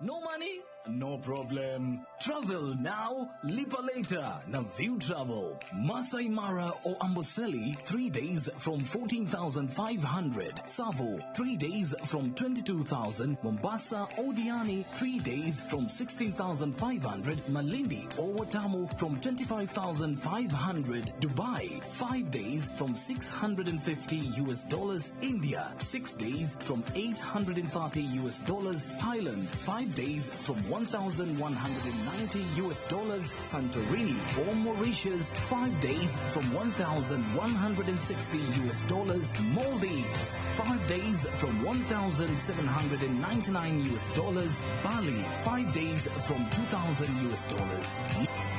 No money? No problem. Travel now, lipa later. Na View Travel. Masai Mara or Amboseli, 3 days from 14,500. Savo, 3 days from 22,000. Mombasa or Diani, 3 days from 16,500. Malindi or Watamu from 25,500. Dubai, 5 days from $650. India, 6 days from $830. Thailand, 5 days from $1,190. Santorini or Mauritius, 5 days from $1,160. Maldives, 5 days from $1,799. Bali, 5 days from $2,000.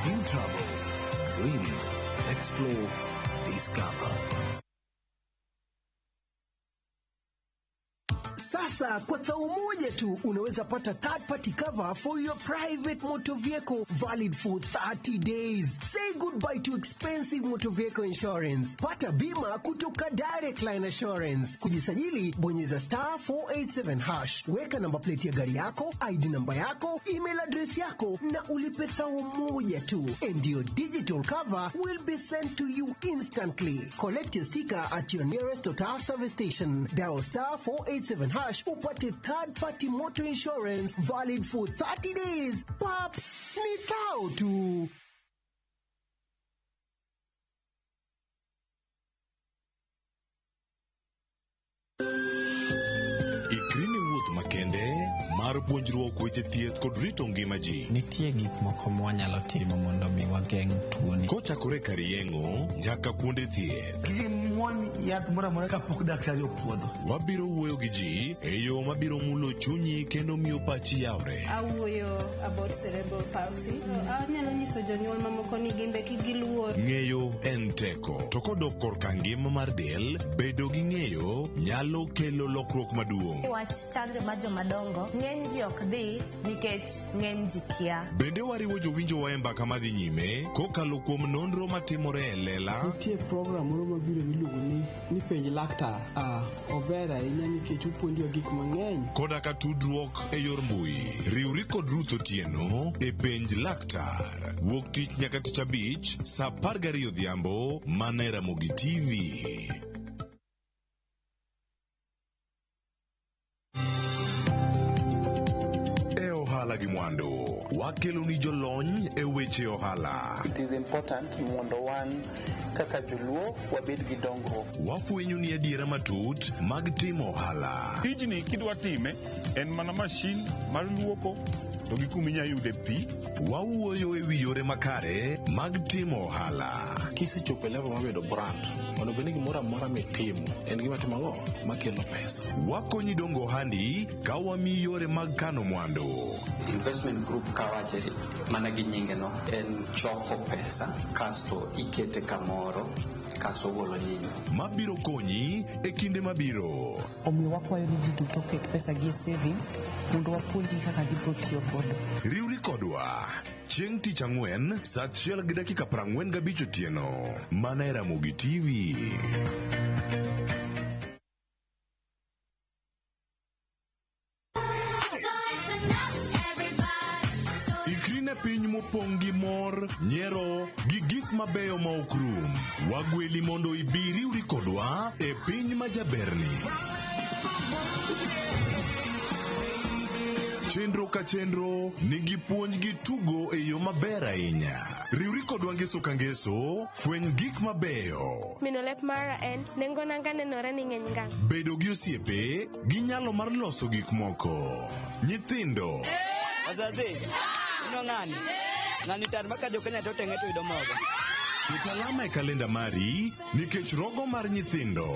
View Travel. Dream, explore, discover. Sasa kwa thao moja tu unaweza pata third party cover for your private motor vehicle valid for 30 days. Say goodbye to expensive motor vehicle insurance. Pata bima kutoka Direct Line Assurance. Kujisajili, bonyeza star 487 hash. Weka namba plate ya gari yako, ID namba yako, email address yako na ulipe thao moja tu. And your digital cover will be sent to you instantly. Collect your sticker at your nearest Total service station. Dial star 487 hash cash upate third party motor insurance valid for 30 days. Pap, ni thao tu. Ikri ne wuoth makende mar puonjruok weche thieth kod rito ngima ji. Nitie gik moko mwanyalo timo mondo mi wageng' tuoni. Kochakore kar yeng'o nyaka kuonde thieth. Kik imuony yath moro amora kapok daktari opuodho. Wabiro wuoyo gi ji e yo mabiro mulo chunyi kendo miyo pachi yawre. Awuoyo about cerebral palsy. Anyalo nyiso jonyuol mamoko ni gin be kik giluor. Ng'eyo en teko, to kodok korka ngima mar del, bedo gi ng'eyo nyalo kelo lokruok maduong'. Wach chanjo mar jomadongo ng'eny ji ok dhi nikech ng'eny ji kia. Bende wariwo jowinjowa e mbaka madhi nyime kokalo kuom nonro matimore e lela. Nitie program moro mabiro miluongo ni penj laktar. Ober ahinya nikech opuonjowa gik mang'eny. Koda ka tudruok e yor mbui. Riwri kod Ruth Otieno e penj laktar. Wuok tich nyaka tich abich saa 12 odhiambo mana e Ramogi TV. E ohala gi mwandu, wakelo ni jolony e weche ohala. It is important mondo wan kaka joluo wabed gi dongruok. Wafwenyo ni adiera matut mag timo ohala. Tijni kidwa time en mana mashin mar luoko to gi kuma inyalo yude pi. Wawuoyo e wi yore makare mag timo ohala. Kisechopo e level mar bedo brand, onego bed ni gimoro amora mitimo en gima timo ang'o makelo pesa. Wakonyi dongo ohandi ka wamiyi yore mag kano mwandu. Investment group kawache mana gi nyinge no en choko pesa kasto ikete kamoro kasto ogolo nyinyo. Mabiro konyi e kinde mabiro. Omiyo wakwayo ni ji duto oket pesa gi e savings mondo wapuonjgi kaka gibiro tiyo godo. Riwri kodwa chieng' tich ang'wen saa 1:45 otieno mana e Ramogi TV. Ikri ne piny mopong' gi mor, nyiero gi gik mabeyo ma ok rum. Wagweli mondo ibi riwri kodwa e piny ma jaberni. Chenro ka chenro nigi puonj gi tugo e yo maber ahinya. Riwri kodwa ngeso ka ngeso, fweny gik mabeyo. Mino lep mara en nengo nanga nenore ni ng'eny ngang'. Bedo gi osiepe gi nyalo mar loso gik moko. Nyithindo. Wazazi, ino ng'ani? Ng'ani tar maka jo Kenya to tenge to yudo mogo. Ket alama e kalenda mari nikech rogo mar nyithindo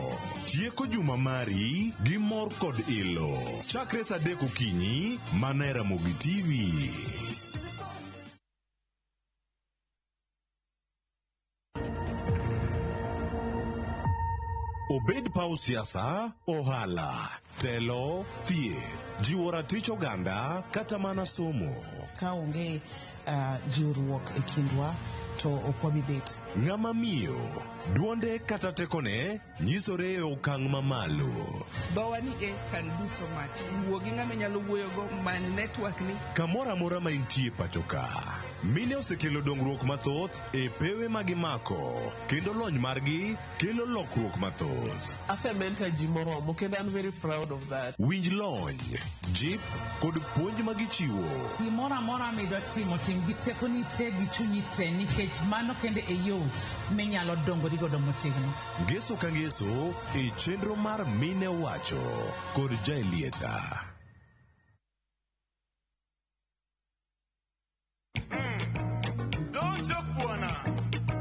tieko juma mari gi mor kod ilo. Chakre saa 3 okinyi mana e Ramogi TV. Obed paw siasa, ohala, telo, thieth, jiwo ratich oganda kata mana somo. Ka onge jiwruok e kindwa to ok wabi bet. Ng'ama miyo, duonde kata tekone nyisore e okang' mamalo. Dhowa ni e can do so much. Wuo gi ng'ama inyalo wuoyogo, many network ni. Kamoro amora ma intie pacho ka, mine osekelo dongruok mathoth e pewe ma gimako, kendo lony margi kelo lokruok mathoth. Asementor ji moromo kendo I'm very proud of that. Winj lony, jip kod puonj ma gichiwo. Gimoro amora midwa timo, tim gi tekoni te gi chunyi te nikech mano kende e yo minyalo dongori godo motegno. Ngeso ka ngeso e chenro mar Mine Wacho kod Jaelieta.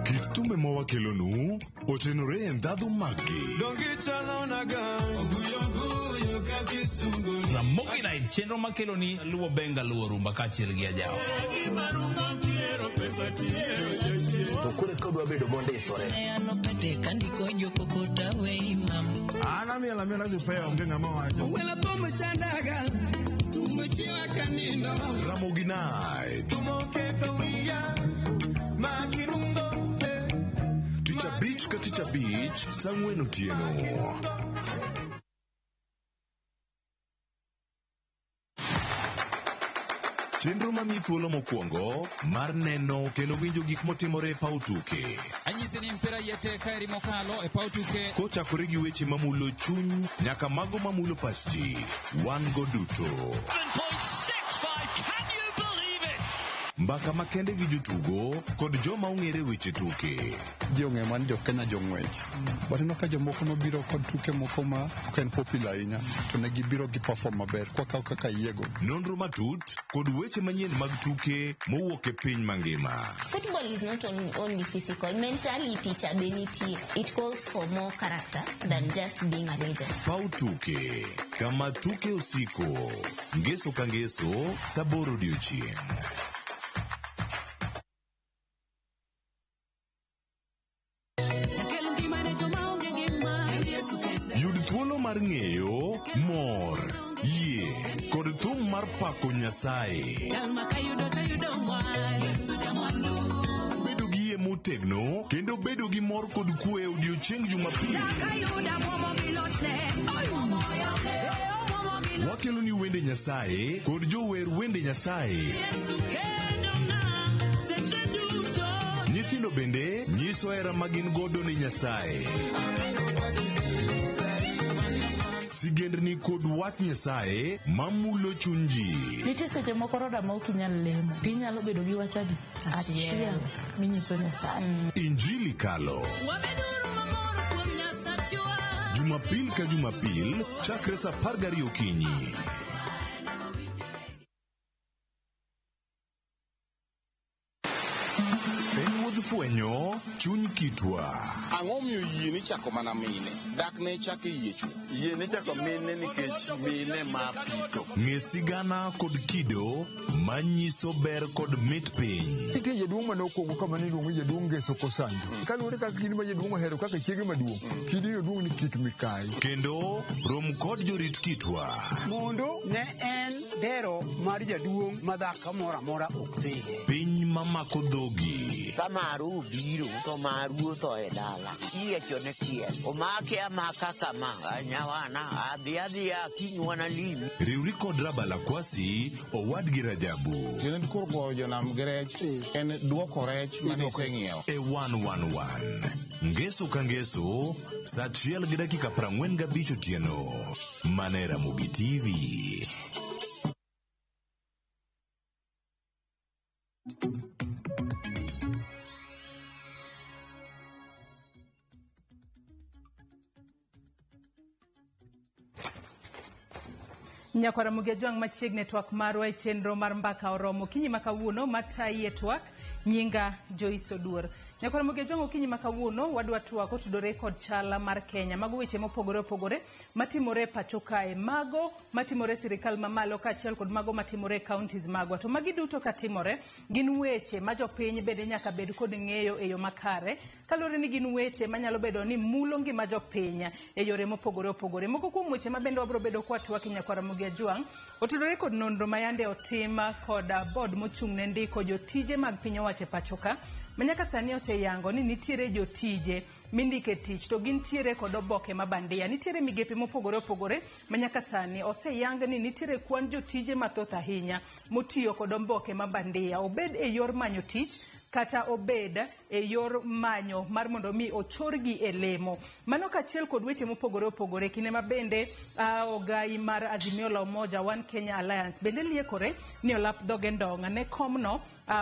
Kit thumbe ma wakelonu otenore e ndhadhu maggi. Ramogi Night, chenro makeloni luwo benga luwo rumba kaachiel gi ajawa. To koro ka odwa bedo mondisore. An amiel amiela sipea onge ng'ama wacho. Ramogi Night. Tich abich ka tich abich saa 4 otieno. Chenro mamiyi thuolo mokwongo mar neno kendo winjo gik motimore e paw tuke. Anyisi ni mpira iye tek kaeri mokalo e paw tuke. Kochakore gi weche mamulo chuny nyaka mago mamulo pach ji. Wan go duto. 7.65. Can you believe it? Mbaka makende gi jotugo kod joma ong'ere weche tuke. Ji ong'eyo mana ni jo Kenya jong'wech. But ineno ka jomoko nobiro kod tuke moko ma ok en popular ahinya to ne gibiro gi perform maber kwakawo kaka yiego. Nonro matut kod weche manyien mag tuke mowuok e piny mangima. Football is not only physical, mentality cha be nitie. It calls for more character than just being a legend. Paw tuke kama tuke osiko. Ngeso ka ngeso, sa aboro odiochieng'. Yud thuolo mar ng'eyo, mor, yie kod thum mar pako Nyasaye. Bedo gi yie motegno kendo bedo gi mor kod kwe e odiochieng' Jumapil. Wakelo ni wende Nyasaye kod jower wende Nyasaye. Nyithindo bende nyiso hera ma gin godo ne Nyasaye. Sigendni kod wach Nyasaye mamulo chuny ji. Nitie seche moko roda ma ok inyal lemo to inyalo bedo gi wach adi? Achiel minyiso Nyasaye. Injili kalo. Jumapil ka Jumapil chakre sa 12 okinyi. En wuodh fwenyo chuny kitwa. Ang'o miyo yie nichako mana mine? Dak ne chak e yie chwo? Yie nichako mine nikech mine ma pitho. Ng'e sigana kod kido manyiso ber kod mit piny. Nitie jaduong' mane okwongo kama ne iluongo ni jaduong' Ngeso Kosanjo. Kaluwore kaka kidi ma jaduong' ohero kaka chiege maduong', kidino duong' ni kit mikayi. Kendo rom kod jorit kitwa. Mondo ne en dero mar jaduong' ma dhako moro amora ok dhiye. Piny mamako dhogi. Ka maru obiro to maru otho e dala. Iyiecho ne tiel. Omake amaka kama. Nyawana adhi adhiya kiny wanalimi. Riwri kod Rabala Kwasi owadgi Rajabu. Tiende koro goyo jonam gi rech en duoko rech mane iseng'iewo. E 111. Ngeso ka ngeso, sa 1:45 otieno. Mana e Ramogi TV. Nyakwara Mugia Jwang' machiegni e twak marwa e chenro mar mbaka oromo okinyi ma kawuono matayi e twak nyinga Joyce Oduor. Nyakwara Mugia Jwang' okinyi ma kawuono wadwa twak otudore kod chala mar Kenya. Mago weche mopogore opogore matimore e pacho kae, mago matimore e sirikal mamalo kaachiel kod mago matimore e counties magwa. To magi duto katimore gin weche ma jopiny bende nyaka bed kod ng'eyo e yo makare kaluwore ni gin weche manyalo bedo ni mulo ngima jopiny e yore mopogore opogore. Moko kuom weche ma bende wabiro bedo kwatwak e Nyakwara Mugia Jwang' otudore kod nonro ma yande otim kod board mochung' ne ndiko jotije mag piny owacho e pacho ka ma nyaka sani oseyango ni nitiere jotije mindike tich to gintiere kod oboke ma bandia. Nitiere migepe mopogore opogore ma nyaka sani oseyang ni nitiere kwan jotije mathoth ahinya motiyo kod oboke ma bandia, obed e yor manyo tich kata obed e yor manyo mar mondo mi ochorgi e lemo. Mano kaachiel kod weche mopogore opogore kinde ma bende ogai mar Azimio la Umoja One Kenya Alliance bende liekore ni olap dhoge ndong' ne komno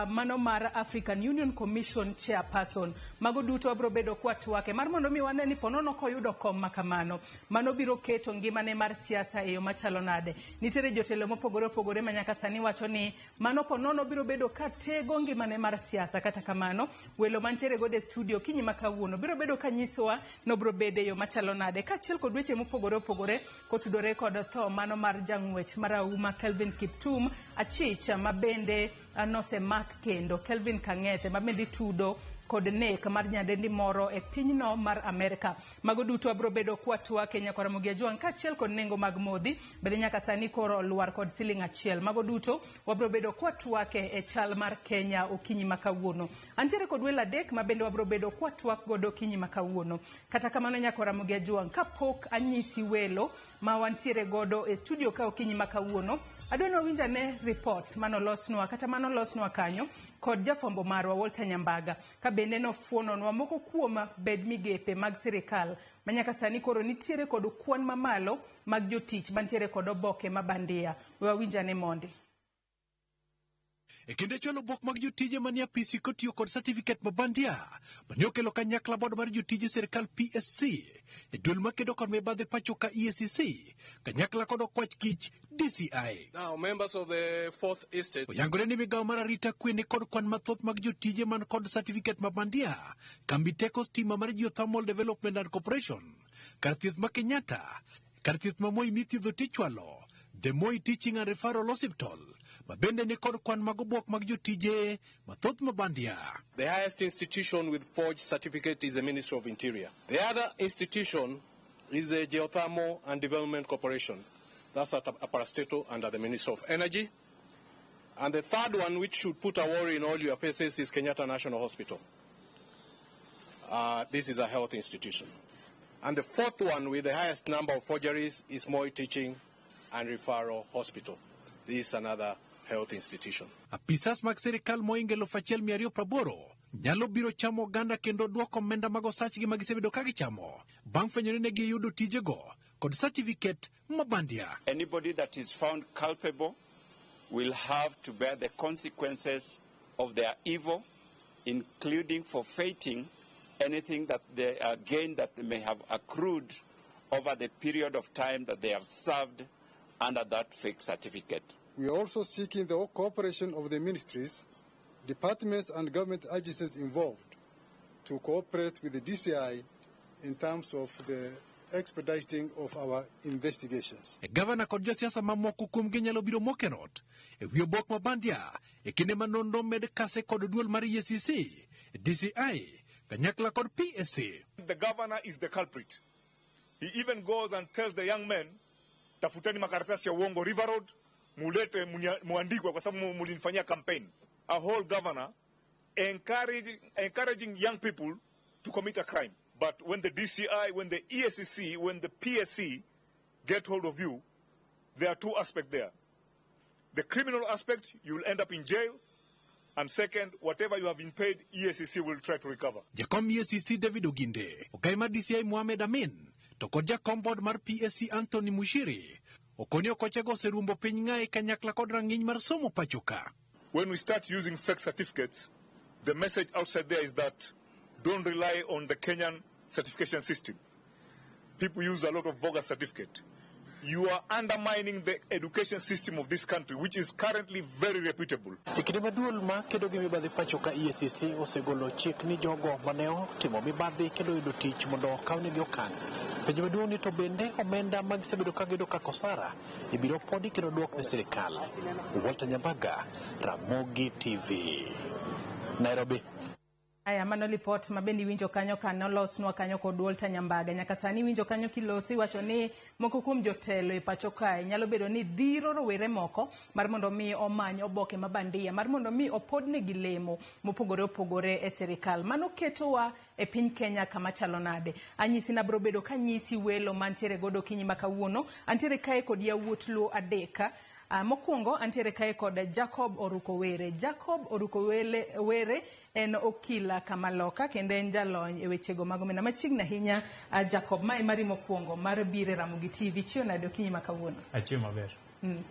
mano mar African Union Commission chairperson. Mago duto wabiro bedo kwatwake mar mondo mi wane ni ponono koyudo kom makamano mano biro keto ngimane mar siasa e yo machalo nade. Nitiere jotelo mopogore opogore ma nyaka sani wacho ni mano ponono biro bedo ka tego ngimane mar siasa. Kata kamano welo mantiere godo e studio kinyi ma kawuono biro bedo ka nyisowa nobiro bedo e yo machalo nade kaachiel kod weche mopogore opogore kotudore kod tho mano mar jang'wech marahuma Kelvin Kiptum achich ma bende nosemak kendo Kelvin Kang'ethe ma bende itudo kod nek mar nyadendi moro e pinyno mar Amerka. Mago duto wabiro bedo kwatwak e Nyakwar Ramogi Ajwang' kaachiel kod nengo mag modhi bende nyaka sani koro olwar kod siling 1. Mago duto wabiro bedo kwatwake e chal mar Kenya okinyi ma kawuono. Antiere kod welo adek ma bende wabiro bedo kwatwak godo okinyi ma kawuono. Kata kamano Nyakwar Ramogi Ajwang', kapok anyisi welo ma wantiere godo e studio ka okinyi ma kawuono, adwa ni wawinj ane report manolosnwa kata manolosnwa kanyo kod jafwambo marwa Walter Nyambaga, ka bende nofuononwa moko kuom bed migepe mag sirikal ma nyaka sani koro nitiere kod kwan mamalo mag jotich mantiere kod oboke ma bandia. We wawinj ane mondi. E kinde chwalo obok mag jotije manie apisi kotiyo kod certificate ma bandia mane okelo kanyakla board mar jotije sirikal PSC e duol makedo kod mibadhi pacho ka EACC kanyakla kod okwach kich DCI. Now, members of the Fourth Estate. Oyangore ni migawo mar arita kwe ni kod kwan mathoth mag jotije man kod certificate ma bandia, kambi teko stima mar Geothermal Development and Corporation, kar thieth ma Kenyatta, kar thieth ma Moi mithiedho tichwalo, The Moi Teaching and Referral Hospital, ma bende ni kod kwan mag obok mag jotije mathoth ma bandia. The highest institution with forged certificate is the Ministry of Interior. The other institution is the Geothermal and Development Corporation. That's at a parastatal under the Ministry of Energy. And the third one, which should put a worry in all your faces, is Kenyatta National Hospital. This is a health institution. And the fourth one with the highest number of forgeries is Moi Teaching and Referral Hospital. This is another health institution. Apisas mag sirikal moingo 1280 nyalo biro chamo oganda kendo duoko omenda mag osachgi ma gisebedo ka gichamo bang' fwenyore ne giyudo tijego kod certificate ma bandia. Anybody that is found culpable will have to bear the consequences of their evil, including forfeiting anything that they gain that they may have accrued over the period of time that they have served under that fake certificate. We are also seeking the cooperation of the ministries, departments and government agencies involved to cooperate with the DCI in terms of the expediting of our investigations. Gavana kod josiasa mamoko kuomgi nyalo biro mokerot e wi obok ma bandia e kinde ma nonro med kase kod duol mar EACC, DCI, kanyakla kod PSC. The governor is the culprit. He even goes and tells the young men, tafuteni makaratasi ya uongo River Road, mulete muandikwe kwa sababu mulinifanyia campaign. A whole governor encouraging young people to commit a crime. But when the DCI, when the EACC, when the PSC get hold of you, there are two aspects there. The criminal aspect, you will end up in jail. And second, whatever you have been paid, EACC will try to recover. Jakom EACC David Oginde, ogai mar DCI Mohamed Amin, to kod jakom board mar PSC Anthony Mushiri, okoni okochego oserumbo piny ng'ayi kanyakla kod rang'iny mar somo pacho ka. When we start using fake certificates, the message outside there is that don't rely on the Kenyan certification system. People use a lot of bogus certificate. You are undermining the education system of this country, which is currently very reputable. E kinde ma duol ma kedo gi mibadhi pacho ka EACC osegolo chik ni jogo mane otimo mibadhi kendo yudo tich mondo okawnegi okang'. Penjo maduong' ni to bende omenda ma gisebedo ka giyudo kaka osara ibiro podi kendo duok ne sirikal. Walter Nyambaga, Ramogi TV, Nairobi. Aya, mano lipot ma bende iwinjo kanyo ka nolosnwa kanyo kod Walter Nyambaga. Nyaka sani iwinjo kanyo kilosi iwacho ni moko kuom jotelo e pacho kae nyalo bedo ni dhiro rowere moko mar mondo mi omany oboke ma bandia mar mondo mi opodnegi lemo mopogore opogore e sirikal. Mano ketowa e piny Kenya kama chalo nade? Anyisi nabro bedo kanyisi welo mantiere godo okinyi ma kawuono. Antiere kae kod yawuot Luo adek. Mokwongo antiere kae kod Jacob Oruko Were. Jacob Oruko Were en okila kamaloka kendo en jalony e wechego mag omenda. Machiegni ahinya Jacob, mae mari mokwongo mar biro e Ramogi TV. Chiew nade okinyi ma kawuono? Achiew maber.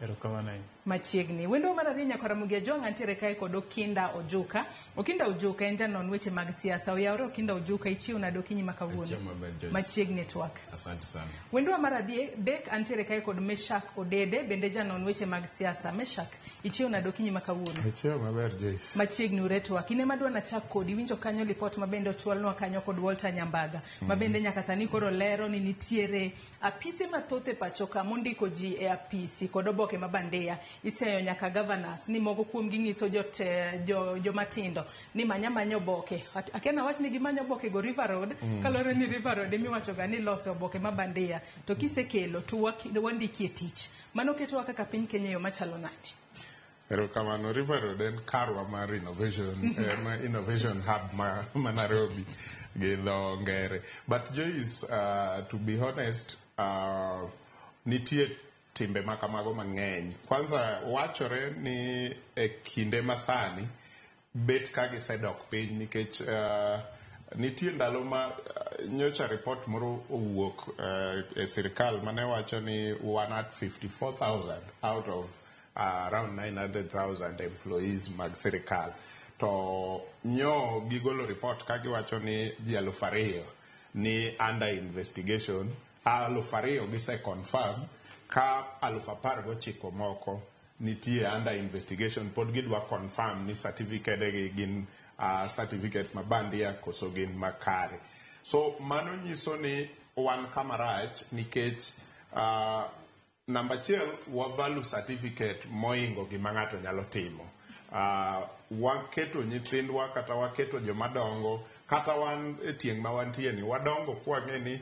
Erokamano ahinya. Machiegni. Wendo mar ariyo nyaka Ramogi Ajwang' antiere kae kod Okinda Ojuka. Okinda Ojuka en janon weche mag siasa. Oyawore Okinda Ojuka, ichiew nade okinyi ma kawuono? Achiew maber, Joyce. Machiegni twak. Asante sana. Wendo mar adek antiere kae kod Meshak Odede, bende janon weche mag siasa. Meshak, ichiew nade okinyi ma kawuono? Achiew maber, Joyce. Machiegni ure twak. In ema adwa nachak kodi. Iwinjo kanyo lipot ma bende ochwalnwa kanyo kod Walter Nyambaga. Ma bende nyaka sani koro lero ni nitiere apise mathoth e pacho ka mondiko ji e apisi kod kod oboke ma bandia. Iseyo nyaka governors ni moko kuom gi nyiso jomatindo ni manya manya oboke. Akia nawach ni gimanyo oboke go River Road, kaluwore ni River Road emiwacho ga ni lose oboke ma bandia. To kisekelo to wandiki e tich. Mano ketowa kaka piny Kenya e yo machalo nade? Erokamano. River Road en karwa mar innovation, en innovation hub ma Nairobi gi dho ngere. But Joyce, to be honest, nitie timbe ma kamago mang'eny. Kwanza wachore ni e kinde masani bet ka gisedok piny nikech nitie ndalo ma nyocha report moro owuok e sirikal mane wacho ni one at 54,000 out of around 900,000 employees mag sirikal. To nyo gigolo report ka giwacho ni ji 2,000 ni under investigation, 2,000 gise confirm ka 19,000 moko nitie under investigation, pod gidwa confirm ni certificate gi gin certificate ma bandia koso gin makare. So mano nyiso ni wan kama rach nikech namba achiel, wa value certificate moingo gima ng'ato nyalo timo. Waketo nyithindwa kata waketo joma dongo kata wan e tieng' ma wantie ni wadongo kwang'e ni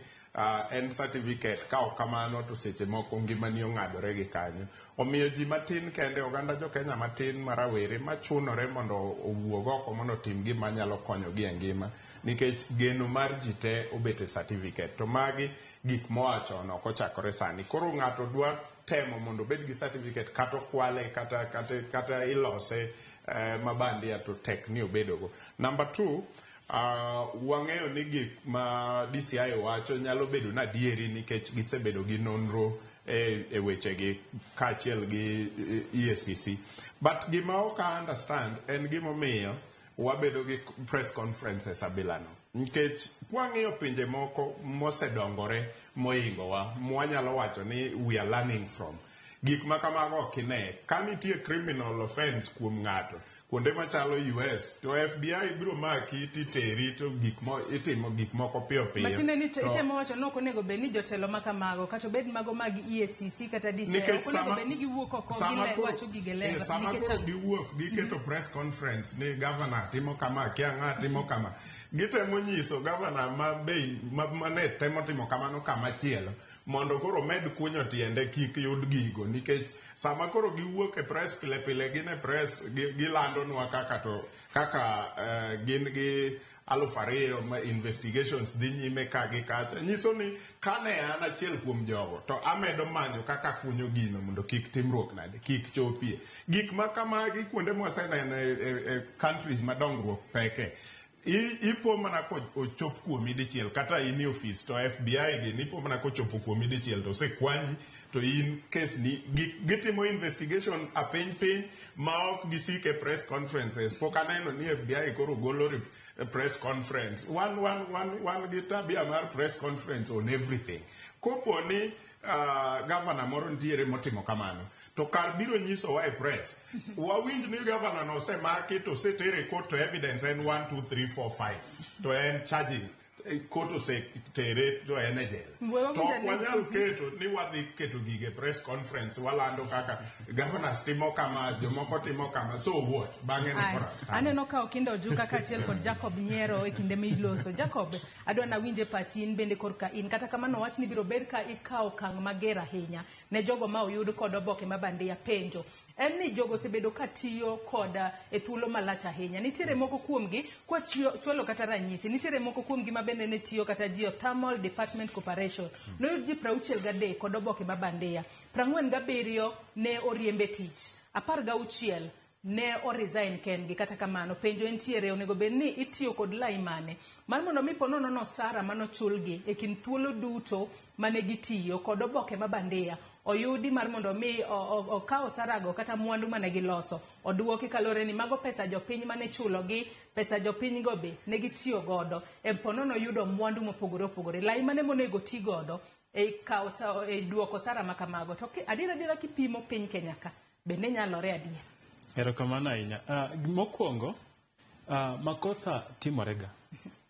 en certificate, ka ok kamano to seche moko ngimani ong'adore gi kanyo. Omiyo ji matin kende, oganda jo Kenya matin ma rawere machunore mondo owuog oko mondo otim gima nyalo konyogi e ngima, nikech geno mar ji te obet e certificate. To magi gik moa chon, ok ochakore sani. Koro ng'ato dwa temo mondo obed gi certificate kata okwale kata ilose mabandia to tek ni obedogo. Number 2, wang'eyo ni gik ma DCI wacho nyalo bedo na adieri nikech gisebedo gi nonro e wechegi kaachiel gi EACC. But gima ok a understand en gimomiyo wabedo gi press conferences abilano. Nikech kwang'iyo pinje moko mosedongore moingowa, mwanyalo wacho ni we are learning from. Gik ma kamago ok ine. Ka nitie criminal offense kuom ng'ato, kuonde machalo US, to FBI biro maki titeri to itimo gik moko piyo piyo. Matiende ni itemo wacho ni ok onego bed ni jotelo ma kamago, kata obed mago mag EACC kata DCI, ok onego bed ni giwuok oko giwacho gige ler. Sama koro giwuok giketo press conference ni governor timo kama, kia ng'a timo kama. Gitemo nyiso governor ma ne temo timo kamano kama chielo mondo koro med kunyo tiende kik yud gigo, nikech sama koro giwuok e press pile pile gin e press gilandonwa kaka gin gi 2,000 ma investigations dhi nyime ka gi kacha. Nyiso ni kane an achiel kuom jogo to amedo manyo kaka kunyo gino mondo kik timruok nade, kik chopie. Gik ma kamagi kuonde mwaseneno e countries ma dongruok peke. Ipo mana kochop kuomi dichiel kata in e ofis to FBI gin ipo mana kochopo kuomi dichiel to osekwanyi to in case ni gitimo investigation apiny piny ma ok gisike press conferences. Pok aneno ni FBI koro golo press conference. Wan gi tabia mar press conference on everything. Kopo ni governor moro nitiere motimo kamano, to kar biro nyisowa e press, wawinj ni governor no osemaki to osetere court to evidence en 1 2 3 4 5 to en charges court osetere to en e jela. To ok wanyal keto ni wadhi keto gige press conference walando kaka governors timo kama, jomoko timo kama, so what? Bang'e ni koro aneno ka Okinda Ojuka kaachiel kod Jacob Nyiero e kinde miloso. Jacob, adwa nawinje pachi in bende korka in. Kata kamano wach ni biro ber ka ikawo okang' mager ahinya ne jogo ma oyud kod oboke ma bandia. Penjo en ni jogo osebedo ka tiyo koda e thuolo malach ahinya. Nitiere moko kuomgi kwa chwalo kata ranyisi, nitiere moko kuomgi ma bende ne tiyo kata Geothermal Department Corporation. Noyud ji 63 kod oboke ma bandia, 47 ne oriembe tich, 16 ne oresign kendgi. Kata kamano penjo entiere, onego bed ni itiyo kod lai mane mar mondo mi ponono no osara manochulgi e kind thuolo duto mane gitiyo kod oboke ma bandia oyudi mar mondo mi okaw osarago kata mwandu mane giloso oduoki, kaluwore ni mago pesa jopiny mane chulogi, pesa jopiny go be ne gitiyo godo e ponono yudo mwandu mopogore opogore. Lai mane monego ti godo e kawo e duoko osara ma kamago? To adier kipimo piny Kenya ka bende nyalore adier? Erokamano ahinya. Mokwongo, makosa timorega.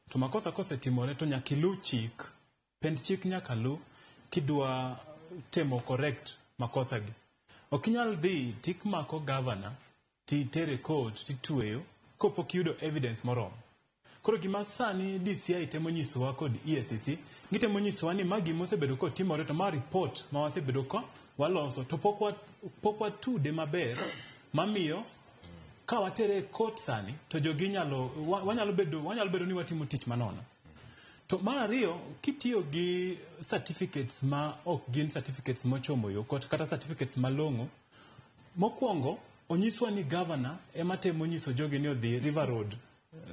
To makosa kosetimore to nyaka iluw chik. Pend chik nyaka luw kidwa temo correct makosa gi. Ok inyal dhi tikmako governor titere court titweyo kopok iyudo evidence moromo. Koro gima sani DCI temo nyisowa kod EACC, gitemo nyisowa ni ma gima osebedo kotimore to ma report ma wasebedo ka waloso to pok watude maber mamiyo ka watere e court sani to jogi nyalo wanyalo bedo ni watimo tich manono. To mar ariyo, kitiyo gi certificates ma ok gin certificates mochomo yo kata certificates malong'o, mokwongo onyiswa ni governor ema temo nyiso jogi ni odhi River Road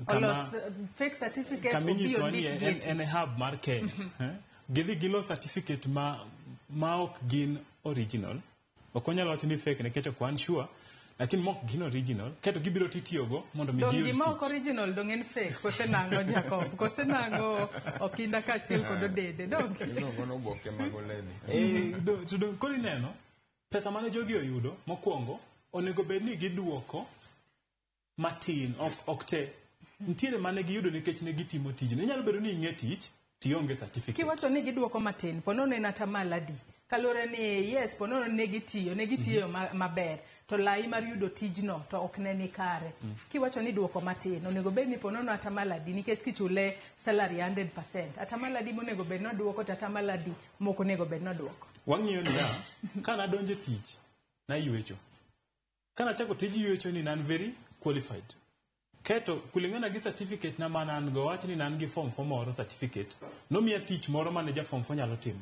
kama, olos fake certificate kama obi inyiswa ni ondik gi e en tich. Hub mar Kenya. Eh? Gidhi gilos certificate ma ok gin original. Ok wanyalo wacho ni fake nikech ok wan sure, lakini mok gin original, kaeto gibiro titiyogo mondo mi Dong' giyud gima tich. Ok original dong' en fake kose nang'o, Jacob? Kose nang'o, Okinda kaachiel kod Odede dong'? Iluongo ni oboke mag oledhi. To koro ineno pesa mane jogi oyudo mokwongo onego bed ni giduoko matin, ok te. Nitiere mane giyudo nikech ne gitimo tijno. Inyalo bedo ni ing'e tich tionge certificate. Kiwacho ni giduoko matin, ponono en atamalo adi? Kaluwore ni yes, ponono ne gitiyo maber to lai mar yudo tijno to ok ne ni kare. Kiwacho ni duoko matin, onego bed ni ponono atamalo adi? Nikech kichule salary 100%, atamalo adi monego bed noduoko to atamalo adi mok onego bed noduoko? Wang'iyo niya, ka nadonjo e tich naywecho, ka nachako tij ywecho ni nan very qualified. Keto kulingana gi certificate na mane an go, wach ni nan gi form 4 moro certificate, nomiya tich moro mane ja form 4 nyalo timo.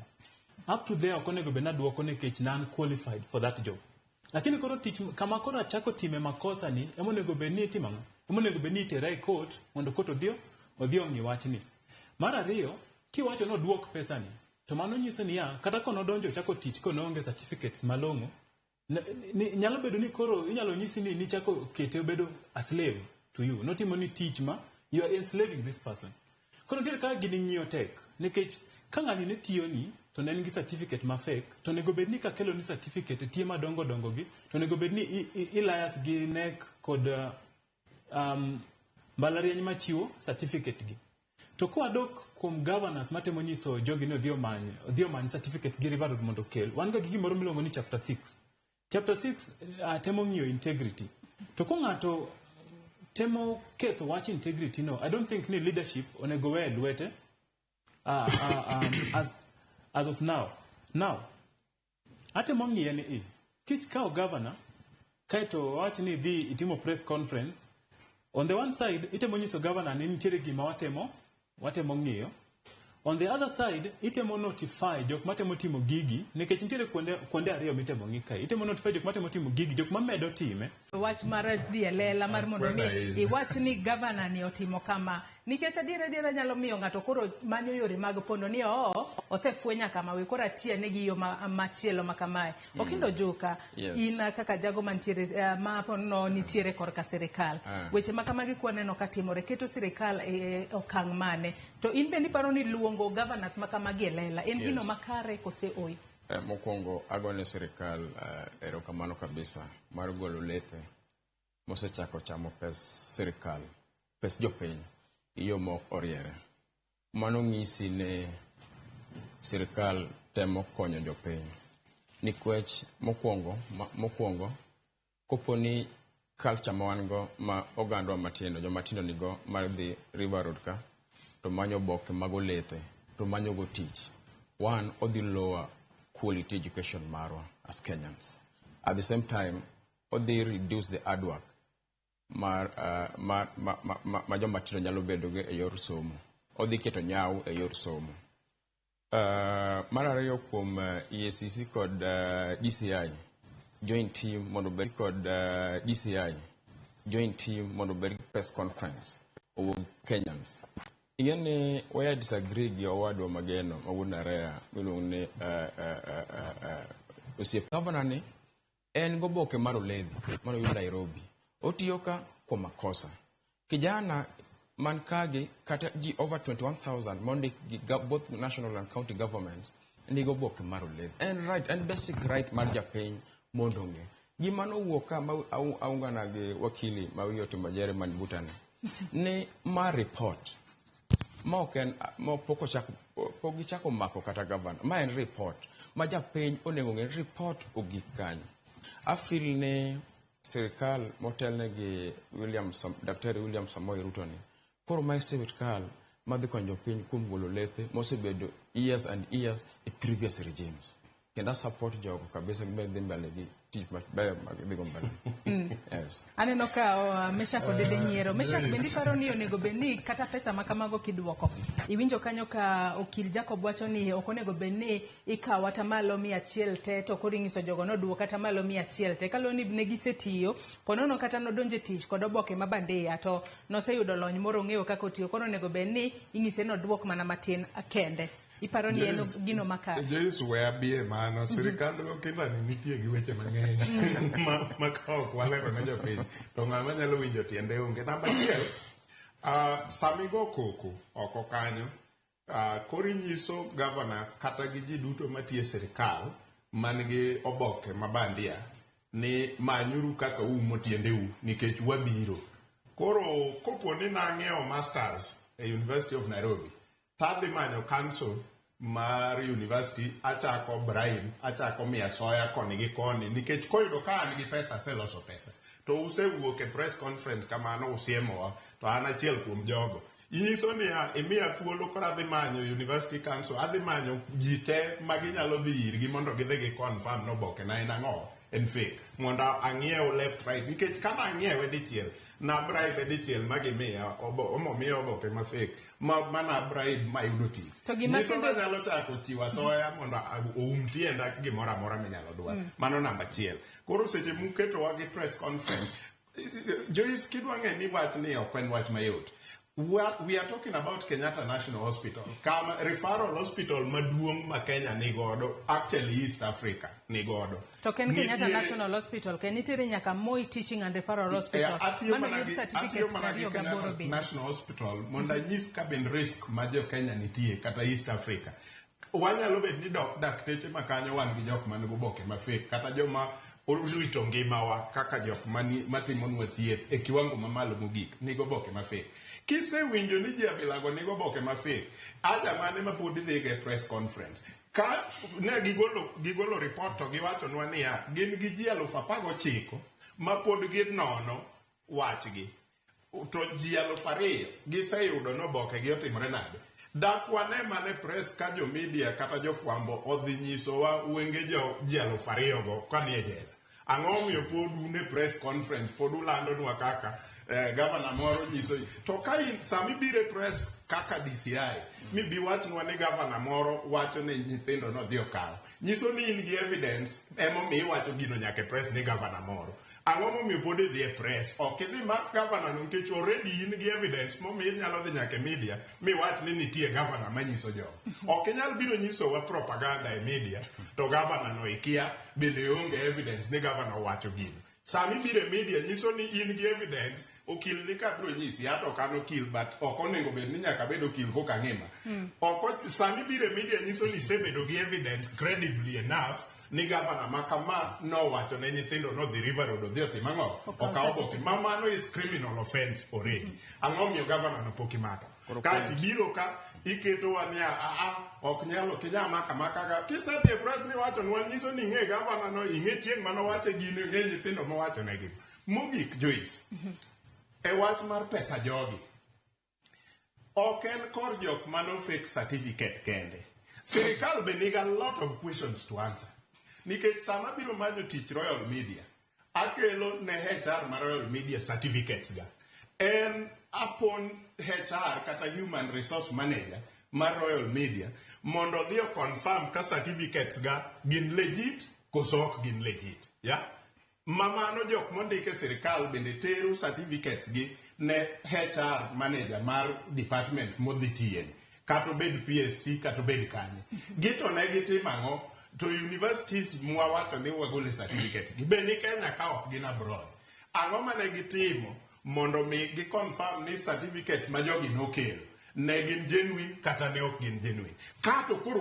Up to there ok onego bed naduoko nikech nan qualified for that job. Lakini koro tich kama koro achako time makosa ni ema onego bed ni itimo ang'o? Ema onego bed ni itera e court mondo court odhi ong'i wachni. Mar ariyo, kiwacho ni oduok pesani, to mano nyiso niya, kata konodonjo ochako tich konoonge certificates malong'o, nyalo bedo ni koro inyalo nyisi ni nichako kete obedo a slave to you. Notimo ni tich ma you are enslaving this person. Koro nitiere kaka gini ng'iyo tek, nikech ka ng'ani ne tiyoni to ne en gi certificate ma fake, to onego bed ni kakelo ni certificate e tie madongo dongo gi, to onego bed ni i liaise gi KNEC kod mbalariany machiwo certificate gi. To kwadok kuom governors matemo nyiso jogi ni odhi omany certificate gi River Road mondo okel, wan ga gi gimoro miluongo ni chapter 6. Chapter 6 temo ng'iyo integrity. To ko ng'ato temo ketho wach integrity no, I don't think ni leadership onego we e lwete as of now. Now, atemo ng'iye ni i kikawo governor kaeto wach ni idhi itimo press conference, on the one side itemo nyiso governor ni nitiere gima watemo ng'iyo, on the other side itemo notify jok matemo timo gigi, nikech nitiere kuonde ariyo mitemo ng'i kae. Itemo notify jok matemo timo gigi, jok mamedo time. Wach mar dhi e lela mar mondo mi Akweda ahinya. iwach ni gavana ni otimo kama, nikech adiera nyalo miyo ng'ato koro manyo yore mag pondo ni oo osefwenya kama, we koro atiye gi yo machielo ma kamae. Okindo Juka, Yes. in kaka jago mantiere ma no nitiere korka sirikal, weche ma kamagi kwaneno ka timore keto sirikal e okang' mane? To in bende iparo ni luongo governors ma kamagi e lela en gino makare kose oyo? Mokwongo agone sirikal erokamano kabisa mar golo lethe mosechako chamo pes sirikal, pes jopiny e yo mok oriere. Mano ng'isi ni sirikal temo konyo jopiny. Nikech mokwongo kopo ni culture ma wan go ma ogandwa matindo, jomatindo nigo mar dhi River Road ka to manyo oboke mag olethe to manyo go tich. One, odhi lower quality education marwa as Kenyans. At the same time, odhi reduce the hard work mar, mar, ma joma tindo nyalo bedo go e yor somo. Odhi keto nyaw e yor somo. Mar ariyo, kuom EACC kod DCI joint team mondo obed kod DCI joint team mondo obed gi press conference owuog Kenyans. Ing'e ni waya disagree gi owadwa Mageno ma wuod Narea miluongo ni osiep governor ni en goboke mar oledhi manoyud Nairobi. Otiyo ka kuom makosa. Kijana man kagi kata ji over 21,000 mondik gi both national and county governments nigi oboke mar oledhi. En right, en basic right mar japiny mondo ong'e. Gima nowuok ka ma aungana gi wakili ma wiye otimo ajere man butani ni ma report ma ok en ma pok ochak, pok gichako mako kata gavana. Ma en report ma japiny onego ng'e report ogik kanyo. I feel ni sirikal motelne gi Daktari William Samoei Ruto ni koro mae sirikal madhi konyo jopiny kuom golo lethe mosebedo years and years e previous regimes. Kendo support jogo kabisa gibed dhi mbele gi tich mabeyo ma gidhigo mbele. Yes. Aneno ka Meshak Odede nyiero. Meshak, bende iparo ni onego bed ni kata pesa ma kamago kiduoko? Iwinjo kanyo ka okil Jacob wacho ni ok onego bed ni ikawo atamalo 100 te to koro ing'iso jogo noduok atamalo 100 te. Kaluwore ni ne gisetiyo, ponono kata nodonjo e tich kod oboke ma bandia to noseyudo lony moro ong'eyo kaka otiyo. Koro onego bed ni ing'ise noduok mana matin kende. Iparo ni en gino makare? Joyce, we abie mano. Sirikand Okinda ni nitie gi weche mang'eny ma ka ok walero ne jopiny to ng'ama nyalo winjo tiende onge. Namba achiel, samigo koko oko kanyo, koro inyiso gavana kata gi ji duto matiyo e sirikal man gi oboke ma bandia ni manyuru kaka uumo tiendeu nikech wabiro. Koro kopo ni nang'iewo masters e University of Nairobi, tadhi manyo council mar university, achako bribe, achako miya soya koni gi koni, nikech koyudo ka an gi pesa, aseloso pesa. To usewuok e press conference kamano usiemowa, to an achiel kuom jogo. Inyiso niya, imiya thuolo koro adhi manyo university council, adhi manyo ji te ma ginyalo dhi irgi mondo gidhi gi confirm ni oboke na en ang'o, en fake. Mondo ang'iew left right, nikech kana ang'iewe dichiel, na bribe dichiel ma gimiya, omomiya oboke ma fake, ma mana bribe mayudo tich. To gima Nyiso kendo nanyalo chako chiwo asoya mondo oum tienda gimoro amora minyalo dwar. Mano namba achiel. Koro seche muketowa gi press conference, Joyce, kidwa ng'e ni wach ni ok en wach mayot. We are talking about Kenyatta National Hospital. Kama referral hospital maduong' ma Kenya ni godo, actually East Africa ni godo. To ken Kenyatta Nitiere- National Hospital, ken nitiere nyaka Moi Teaching and Referral Hospital. Atiyo Mano mana yud gi certificates atiyo mana gi 28 Kenyatta bende. National Hospital mondo anyis ka bende risk ma jo Kenya nitie kata East Africa. Wanyalo bet ni dok dakteche ma kanyo wan gi jok man goboke ma fake kata joma orito ngimawa kaka jok matimonwa thieth e kiwango mamalo mogik nigo oboke ma fake. Kisewinjo ni ji abilago nigo oboke ma fake, aja mane ma pod idhiga e press conference? Ka ne gigolo report to giwachonwa niya, gin gi ji 19,000 ma pod ginono wachgi. To ji 2,000 giseyudo ni oboke gi otimore nade. Dak wane mane press ka jo media kata jofwambo odhi nyisowa wenge jo ji 2,000 go kanie jela. Ang'o momiyo pod un e press conference pod ulandonwa kaka gavana moro nyiso. To ka in sama ibiro e press kaka DCI mibi wachnwa ni gavana moro wacho ne nyithindo nodhi okaw. Nyiso ni in gi evidence emomiyo iwacho gino nyaka e press ni gavana moro. Ang'o momiyo pod idhi e press? Ok idhi mak gavana no nikech already in gi evidence momiyo inyalo dhi nyaka e media miwach ni nitie gavana manyiso jogo. Ok inyal biro nyisowa propaganda e media to gavana no ikia bende onge evidence ni gavana owacho gino. Sama ibiro e media nyiso ni in gi evidence, okil ni ka biro nyisi, ato ok an okil but ok onego bed ni nyaka abed okil koka ng'ima. Oko sama ibiro e media nyiso ni isebedo gi evidence credibly enough ni gavana ma kama nowacho ne nyithindo nodhi River Road odhi otim ang'o? Okaw oboke. Ma mano is criminal offense already. Ang'o omiyo gavana no pok imako? Kaeto ibiro ka iketowa niya a ok nyal ok inyal mako amaka ga. Kisedhi e press miwachonwa nyiso ni ing'e gavana no, ing'e chieng' manowache gino, ing'e nyithindo mowachonegi. Mogik Joyce, e wach mar pesa jogi, ok en kor jok mano fake certificate kende. Sirikal be nigi a lot of questions to answer. Nikech sama biro manyo tich Royal Media, akelo ne HR mar Royal Media certificates ga. En upon HR kata Human Resource Manager mar Royal Media mondo odhi o confirm ka certificates ga gin legit koso ok gin legit. Yeah? Ma mano jok mondik e sirikal bende tero certificates gi ne HR manager mar department modhi tiye. Kata obed PSC kata obed kanye. Gi to ne gitimo ang'o? To universities mwawacho ni wagole certificates gi be ni Kenya ka ok gin abroad. Ang'o mane gitimo mondo mi gi confirm ni certificate ma jogi nokelo ne gin genuine kata ne ok gin genuine. Kato koro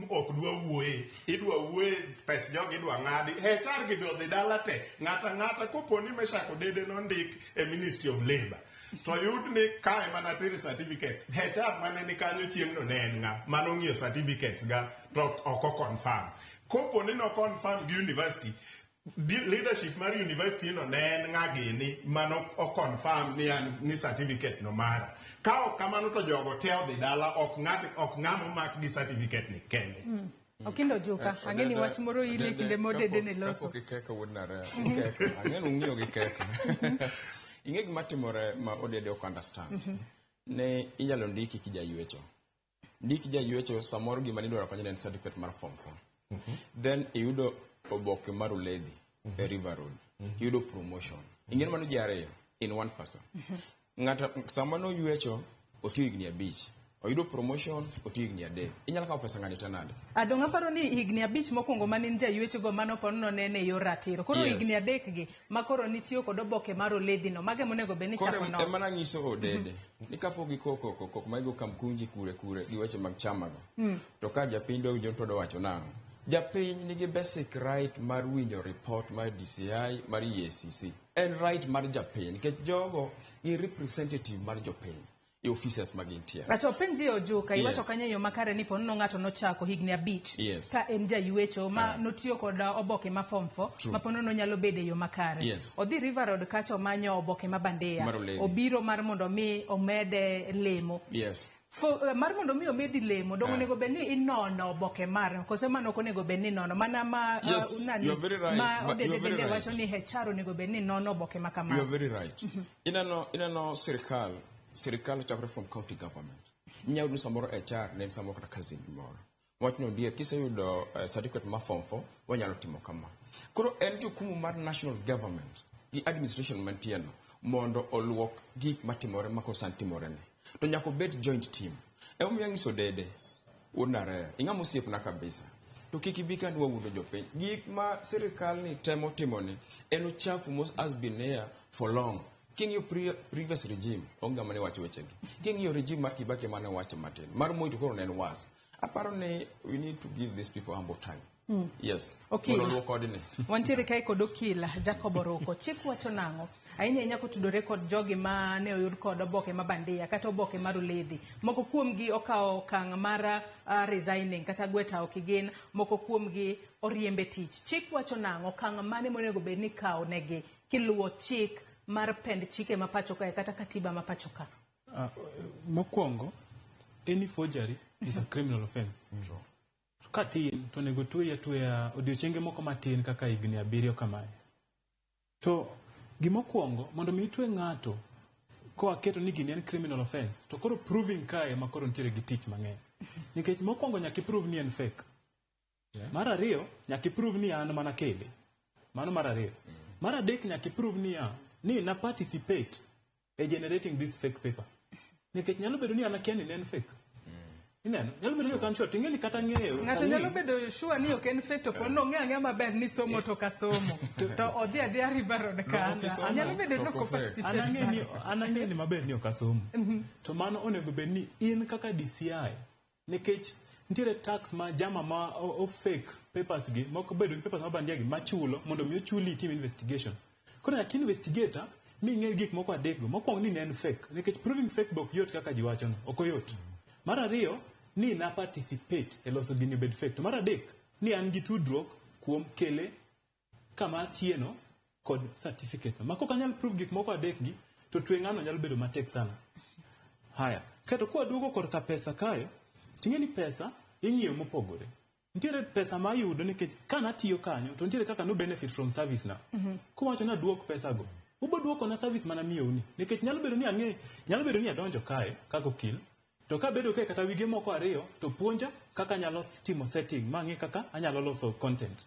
ok dwa wuoye, idwa wuoye pes jogi idwa ng'adi. HR gi be odhi dala te. Ng'ata ng'ata kopo ni Meshak Odede nondik e Ministry of Labour. To yud ni kae mana tere certificate. HR mane ni kanyo chieng'no ne en ng'a? Mano ng'iyo certificates ga to ok o confirm. Kopo ni no confirm gi university, Leadership mar university no ne en ng'a gini mano o confirm ni an ni certificate no mara. Ka ok kamano to jogo te odhi dala, ok ng'at, ok ng'ama omak gi certificate ni kende. Okindo Juka, ang'e ni wach moro ile kinde modede ne loso. Kapok ikeko wuod Narea, ikeko. Ang'e ni ung'iyo gi keko. Ing'e gima timore ma Odede ok understand. Ne inyalo ndiki ki jaywecho. Ndiki jaywecho, samoro gima nidwaro kanyo ne en certificate mar form 4. Then iyudo oboke mar Uledhi e River Road. Iyudo promotion. Ing'e ni mano ji ariyo in one person. Ng'ato sama noywecho otiyo higni 5. Oyudo promotion otiyo higni 3. Inyalo kawo pesa ng'ani te nade? Adong' aparo ni higni 5 mokwongo mane in jaywecho go mano ponono nene e yor ratiro. Koro higni 3 gi ma koro nitiyo kod oboke mar Oledhi no, mago emonego bed ni Koro chako nono. ema nanyiso Odede ni kapok gikoko koko ma igo kamkunji kure kure gi weche mag chamago. To ka japiny dwa winjo to odwa wacho nang'o? Japiny nigi basic right mar winjo report mar DCI mar EACC. En right mar japiny nikech jogo gin representative mar jopiny e offices ma gintie. Acho penji Ojuka, iwacho Yes. kanyo e yo makare ni ponono ng'ato nochako higni 5 ka en jaywecho ma notiyo kod oboke ma form 4 ma ponono nyalo bedo e yo makare. Odhi River Road kacha omanyo oboke ma bandia. Mar Oledhi. Obiro mar mondo mi omede lemo. Mar mondo mi omedi lemo, dong' onego bed ni inono oboke mar, koso mano ok onego bed ni inono, mana ma Yes, unani, you are very right, ma but you Odede are very bende right. wacho ni HR onego bed ni nono oboke ma You are kamano. very right. Ineno sirikal chakre from county government. Inyalo yudo ni samoro HR ne en samoro kata cousin moro. Wach no ndier kiseyudo certificate mar form 4 wanyalo timo kama. Koro en jukumu mar national government gi administration mantie no mondo oluok gik matimore ma koro sani timore ni. To nyaka obed joint team. Emomiyo anyiso Dede, wuod Narea, ing'ama osiepna kabisa. To kik ibi ka wawuondo jopiny. Gik ma sirikal ni temo timo ni en uchafu mos has been here for long. King'iyo previous regime, onge ng'ama ne wacho wechegi. King'iyo regime mar Kibaki ema ne wacho matin. Mar Moi to koro ne en worse. Aparo ni we need to give these people ample time. Yes. Okil. Mondo oluok odni. Wantiere kae kod Okil Jacob Oroko. Chik wacho nang'o? Ahinya ahinya kotudore kod jogi ma ne oyud kod oboke ma bandia kata oboke mar Oledhi. Moko kuomgi okawo okang' mar resigning kata gweta ok gin, moko kuomgi oriembe tich. Chik wacho nang'o? Okang' mane monego bed ni ikawo negi kiluwo chik mar pend chike ma pacho kae kata katiba ma pacho ka? Mokwongo, any forgery is a criminal offense. Katin to onego tweyi atweya odiochienge moko matin kaka higni 7 kamae. To gimokwongo, mondo mi itwe ng'ato koa keto ni gini en criminal offense, to koro proving kae ma koro nitiere gi tich mang'eny. Nikech mokwongo nyaka iprove ni en fake. Mar ariyo, nyaka iprove ni an mana kele. Mano mar ariyo. Mar adek, nyaka iprove niya, ni na participate e generating this fake paper. Nikech nyalo bedo ni an akia ni ne en fake. Ineno? Nyalo bedo ni ok an sure, to ing'e ni kata ng'eyo. Ng'ato to nyalo ng'e. bedo sure ni ok en fake to pod nong'eyo ang'eya maber ni somo to kasomo. To odhi adhiya River Road kanyo. Nyalo bedo ni ok oparticipate. An ang'e ni maber ni ok asomo. To mano onego bed ni in kaka DCI, nikech nitiere tax ma jama ma o fake papers gi, moko bedo gi papers ma bandia gi machulo mondo mi ochuli itim investigation. Koro nyaka investigator mi ing'e gik moko adek go. Mokwongo ni ne en fake, nikech proving fake be ok yot kaka ji wacho no, ok oyot. Mar ariyo, ni na participate e loso gini obed fake. To mar adek, ni an gi tudruok kuom kele kama atieno kod certificate no. Ma kok anyal prove gik moko adek gi, to twe ng'ano nyalo bedo matek sana. Haya, kato kwa duogo korka pesa kae, ting'e ni pesa ing'iyo mopogore. Nitiere pesa ma ayudo nikech ka natiyo kanyo, to nitiere kaka no benefit from service na. Kowacho ni aduok pesa go, ubo duoko na service mana miyou ni. Nikech nyalo bedo ni ang'e, nyalo bedo ni adonjo kae kaka okil, to kabedo kae kata wige moko ariyo, to puonja kaka anyalo timo setting, ma ang'e kaka anyalo loso content.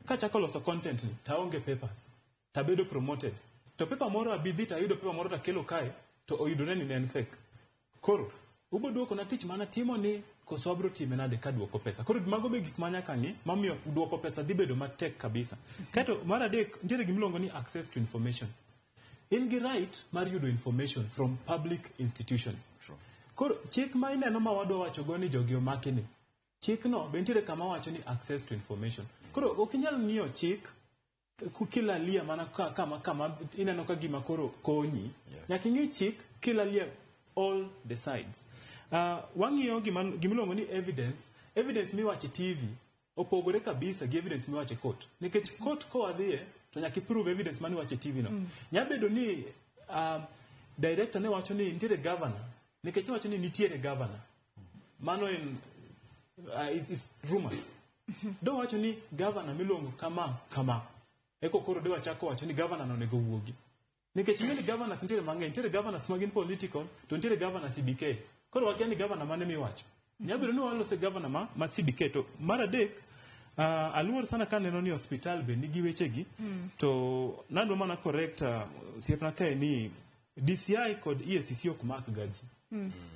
Kachako loso content ni, to aonge papers, to abedo promoted. To paper moro abidhi to ayudo paper moro to akelo kae, to oyudore ni ne en fake. Koro, ubo duoko na tich mana timo ni, koso abro time nade ka duoko pesa. Koro mago be gik ma nyaka ng'i, mamiyo duoko pesa dhi bedo matek kabisa. Kaeto mar adek, nitiere gimiluongo ni access to information. In gi right mar yudo information from public institutions. Koro chik ma ineno ma wadwa wacho go ni jogi omaki ni, chikno be nitiere kama wacho ni access to information. Koro ok inyal ng'iyo chik kilalia mana kama ineno ka gima koro konyi. Nyaka ing'i chik kilalia all the sides. Wang'iyo gimiluongo ni evidence. Evidence miwacho e TV. Opogore kabisa gi evidence miwacho e court. Nikech court kowadhiye to nyaka iprove evidence mane iwacho e TV no. Nya bedo ni director ne wacho ni nitiere governor, nikech ne wacho ni nitiere governor. Mano en is rumors. Do wacho ni governor miluongo kama kama. Eko koro de wachako wacho ni governor no onego wuogi. Nikech ing'e ni governors nitiere mang'eny, nitiere governors ma gin political, to nitiere governor CBK. Koro wakia ni governor mane miwacho. Nyalo bedo ni walose governor ma CBK to mar adek aluor sana kaneno ni hospital be nigi wechegi to nadwa mana correct osiepna kae ni DCI kod EACC ok mak ga ji.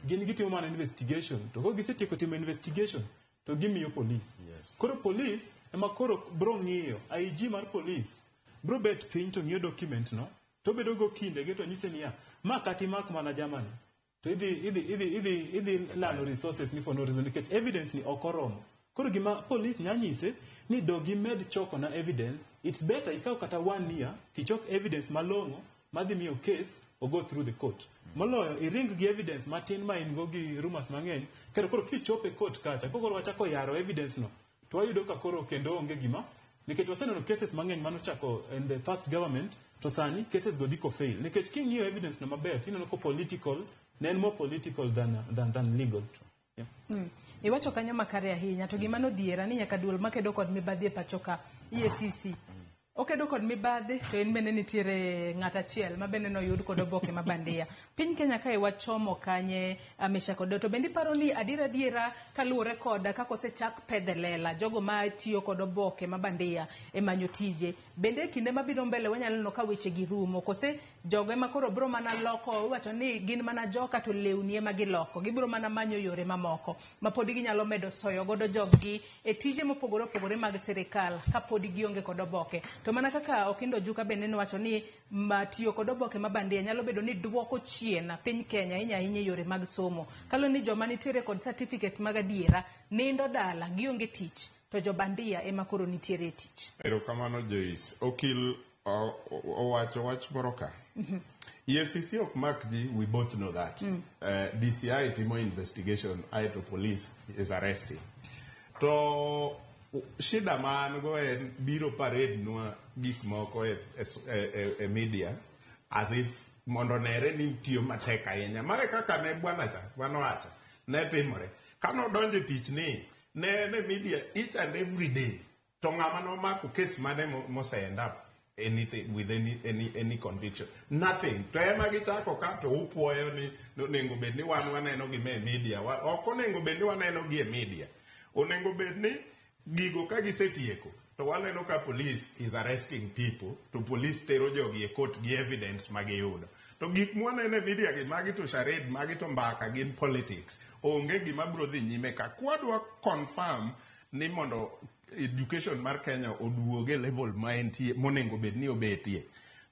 Gin gitimo mana investigation to ka gisetieko timo investigation to gimiyo police. Koro police ema koro bro ng'iyo IG mar police bro bet piny to ng'iyo document no to bedo go kindege to nyise niya ma kata imak mana jamani to idhi lalo resources ni for no reason nikech evidence ni ok oromo. Koro gima police nya nyise ni dog imed choko na evidence, it's better ikaw kata 1 year tichok evidence malong'o madhi miyo case o go through the court. Moloyo iring gi evidence matin ma in go gi rumors mang'eny kendo koro kichopo e court kacha koro wachako yaro evidence no to wayudo ka koro kendo onge gima nikech waseneno cases mang'eny manochako in the past government to sani cases go dhi ko fail nikech king'iyo evidence no maber tineno ko political ne en more political than legal. Yeah. Iwacho kanyo makare ahinya to gima nodhiera ni nyaka duol makedo kod mibadhi e pacho ka EACC okedo kod mibadhi to en bende nitiere ng'at achiel ma bende noyud kod oboke ma bandia. Piny Kenya kae wachomo kanye Meshack Odoyo, to bende iparo ni adiera adiera kaluwore kod kaka osechak pedhe lela jogo ma tiyo kod oboke ma bandia e manyo tije, bende e kinde mabiro mbele wanyalo neno ka weche gi rumo kose jogo ema koro bro mana loko iwacho ni gin mana joka to lewni ema giloko gibiro mana manyo yore mamoko ma pod ginyalo medo soyo godo joggi e tije mopogore opogore mag sirikal kapod gionge kod oboke. To mana kaka Okindo Ojuka bende nowacho ni tiyo kod oboke ma bandia nyalo bedo ni duoko chien piny Kenya ahinya ahinya e yore mag somo. Kaluwore ni joma nitiere kod certificates mag adiera nindo dala gionge tich to jobandia ema koro nitiere e tich. Erokamano Joyce. Okil owacho wach moro ka. EACC ok mak ji, we both know that. DCI timo investigation aeto police is arresting. To shida ma an go en biro parade nwa gik moko e media as if mondo nere ni utiyo matek ahinya. Mae kaka ne bwana cha, bwana wacha, ne timore. Kano donjo e tich ni, ne en e media each and every day. To ng'ama nomako case mane mose end up anything with any conviction? Nothing. To ema gichako ka to upuoyo ni onego bed ni wan waneno gi e media. Ok onego bed ni waneno gi e media. Onego bed ni gigo ka gisetieko to waneno ka police is arresting people to police tero jogi e court gi evidence ma giyudo. To gik mwaneno e media gi magi to charade, magi to mbaka gin politics. Onge gima biro dhi nyime ka. Kwadwa confirm ni mondo education mar Kenya oduog e level ma entie monego bed ni obetie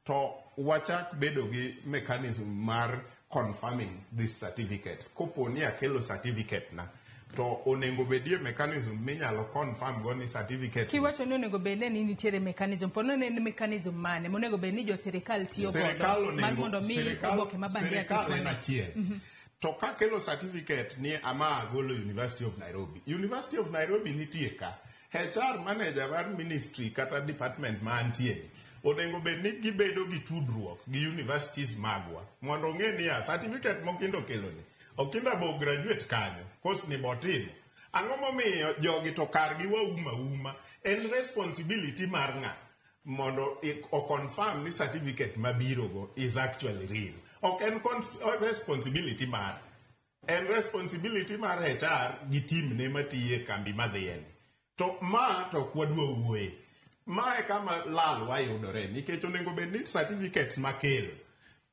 to wachak bedo gi mechanism mar confirming these certificates. Kopo ni akelo certificate na to onego bedie mechanism minyalo confirm go ni certificate Kiwacho ni onego bed ni nitiere mechanism, po nono en mechanism mane monego bed ni jo sirikal tiyo Sirikal godo mar onego mondo mi oboke ma bandia sirikal kik en wang'e? achiel. To kakelo certificate ni ama agolo University of Nairobi. University of Nairobi nitie ka. HR manager mar ministry kata department ma antie ni onego bed ni gibedo gi tudruok gi universities magwa mondo ong'e niya certificate mokindo okelo ni Okinda bo graduate kanyo course ni botimo ang'o momiyo jogi to kargi wauma uma en responsibility mar ng'a mondo o confirm ni certificate mabiro go is actually real. Ok en responsibility mar en responsibility mar HR gi team ne matiyo e kambi madhiye ni. To ma to ok wadwa wuoye. Ma e kama lal wayudore nikech onego bed ni certificates makelo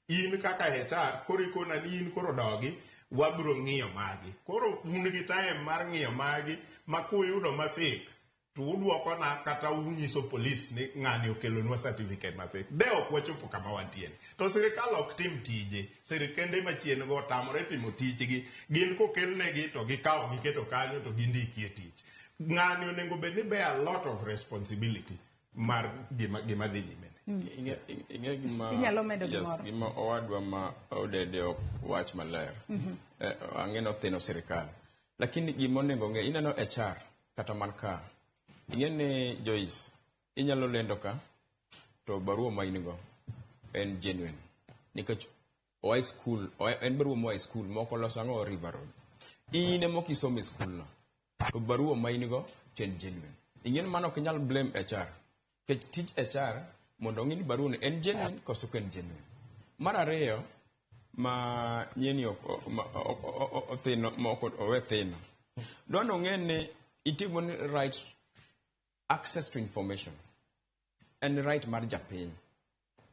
in kaka HR koro ikona ni in koro dogi wabiro ng'iyo magi. Koro un gi time mar ng'iyo magi ma kuyudo ma fake to udwokona kata unyiso polis ni ng'ani okelonwa certificate ma fake. De ok wachopo kama wantie ni. To sirikal ok tim tije. Sirikende machien go otamore timo tichgi. Gin kokelnegi to gikawo giketo kanyo to gindiki e tich. Ng'ani onego bed ni bear a lot of responsibility mar gima dhi nyime. Ing'e gima Inyalo medo yes, gimoro. Gima owadwa ma Odede ok wach maler. Ang'e nothino sirikal. Lakini gima onego ng'e, ineno HR kata man ka. Ing'e ni Joyce, inyalo lendo ka to barua ma in go en genuine. Nikech oa e school, en barua moa e school moko loso ang'o River Road. In ema ok isomo e school no. To barua ma in go to en genuine. Ing'e ni mano ok inyal blame HR. Nikech tij HR mondo ong'i ni barua ni en genuine koso ok en genuine. Mar ariyo, ma nyieni ok othino ma ok owe thino. Dwa ni ong'e ni itimo ni right access to information en right mar japiny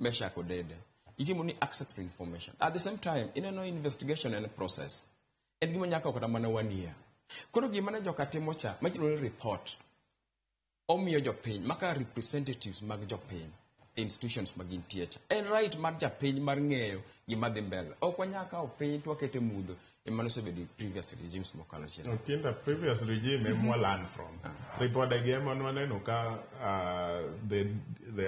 Meshak Odede. Itimo ni access to information. At the same time, ineno investigation en process. En gima nyaka kata mana one year. Koro gima ne joka timo cha, machielo ni report, omiyo jopiny, maka representatives mag jopiny, institutions ma gintie cha. En right mar japiny mar ng'eyo gima dhi mbele. Ok wanyal kawo piny to wakete mudho. Ema nosebedo previous regimes mokalo chien. Okinda previous regime ema learn from. Ripode gi ema nwaneno ka the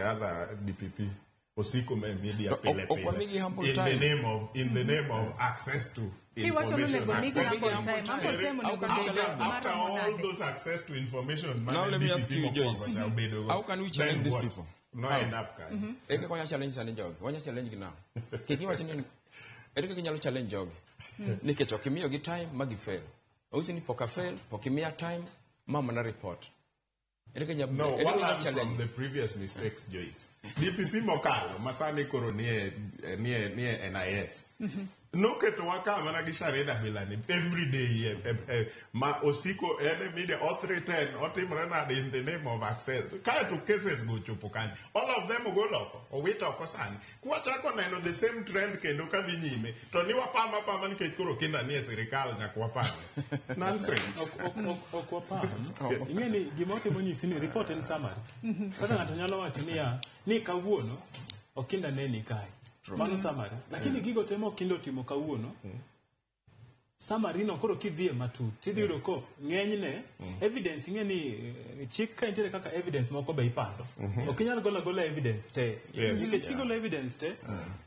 other DPP osiko me media pile Ok wamigi pile ample in the name of in the name of access to Iwacho ni information. onego migi Access. ample time. Ample time How onego can we bed challenge After maromo all nade? those access to information Now mane let me ask DPP you, mokwongo Joyce. cha obedogo, How can we challenge then these what? people? No How? end up kanyo. Ere kaka wanya challenge sani jogi? Wanya challenge gi now. Kik iwach ni ere kaka inyalo challenge jogi? Nikech ok imiyogi time ma gifail. Onyisi ni pok afail, pok imiya time, ma mana report. Ere kaka inyalo No, ere wa kaka inyalo learn from challenge? the previous mistakes, Joyce. DPP mokalo, masani koro nie, nie, nie NIS. Noketowa ka mana gi Sharida Bilani every day ma osiko en e media o 310 otimore nade in the name of access kaeto cases go chopo kanye all of them ogol oko owit oko sani kwachako neno the same trend kendo kadhi nyime to ni wapam apama nikech koro kinda nie sirikal nyaka wapame nonsense. Ok wapam. Ing'e ni gima otimo nyisi ni report en summary. Kaka ng'ato nyalo wacho niya, ni kawuono Okinda ne ni kae. Mano summary. Lakini gigo te ma Okinda otimo kawuono, summary no koro kidhiye matut, tidhi yudo ko ng'enyne evidence ing'e ni chik ka nitiere kaka evidence moko be ipando. Ok inyal golo agola evidence te. Nikech kigolo evidence te,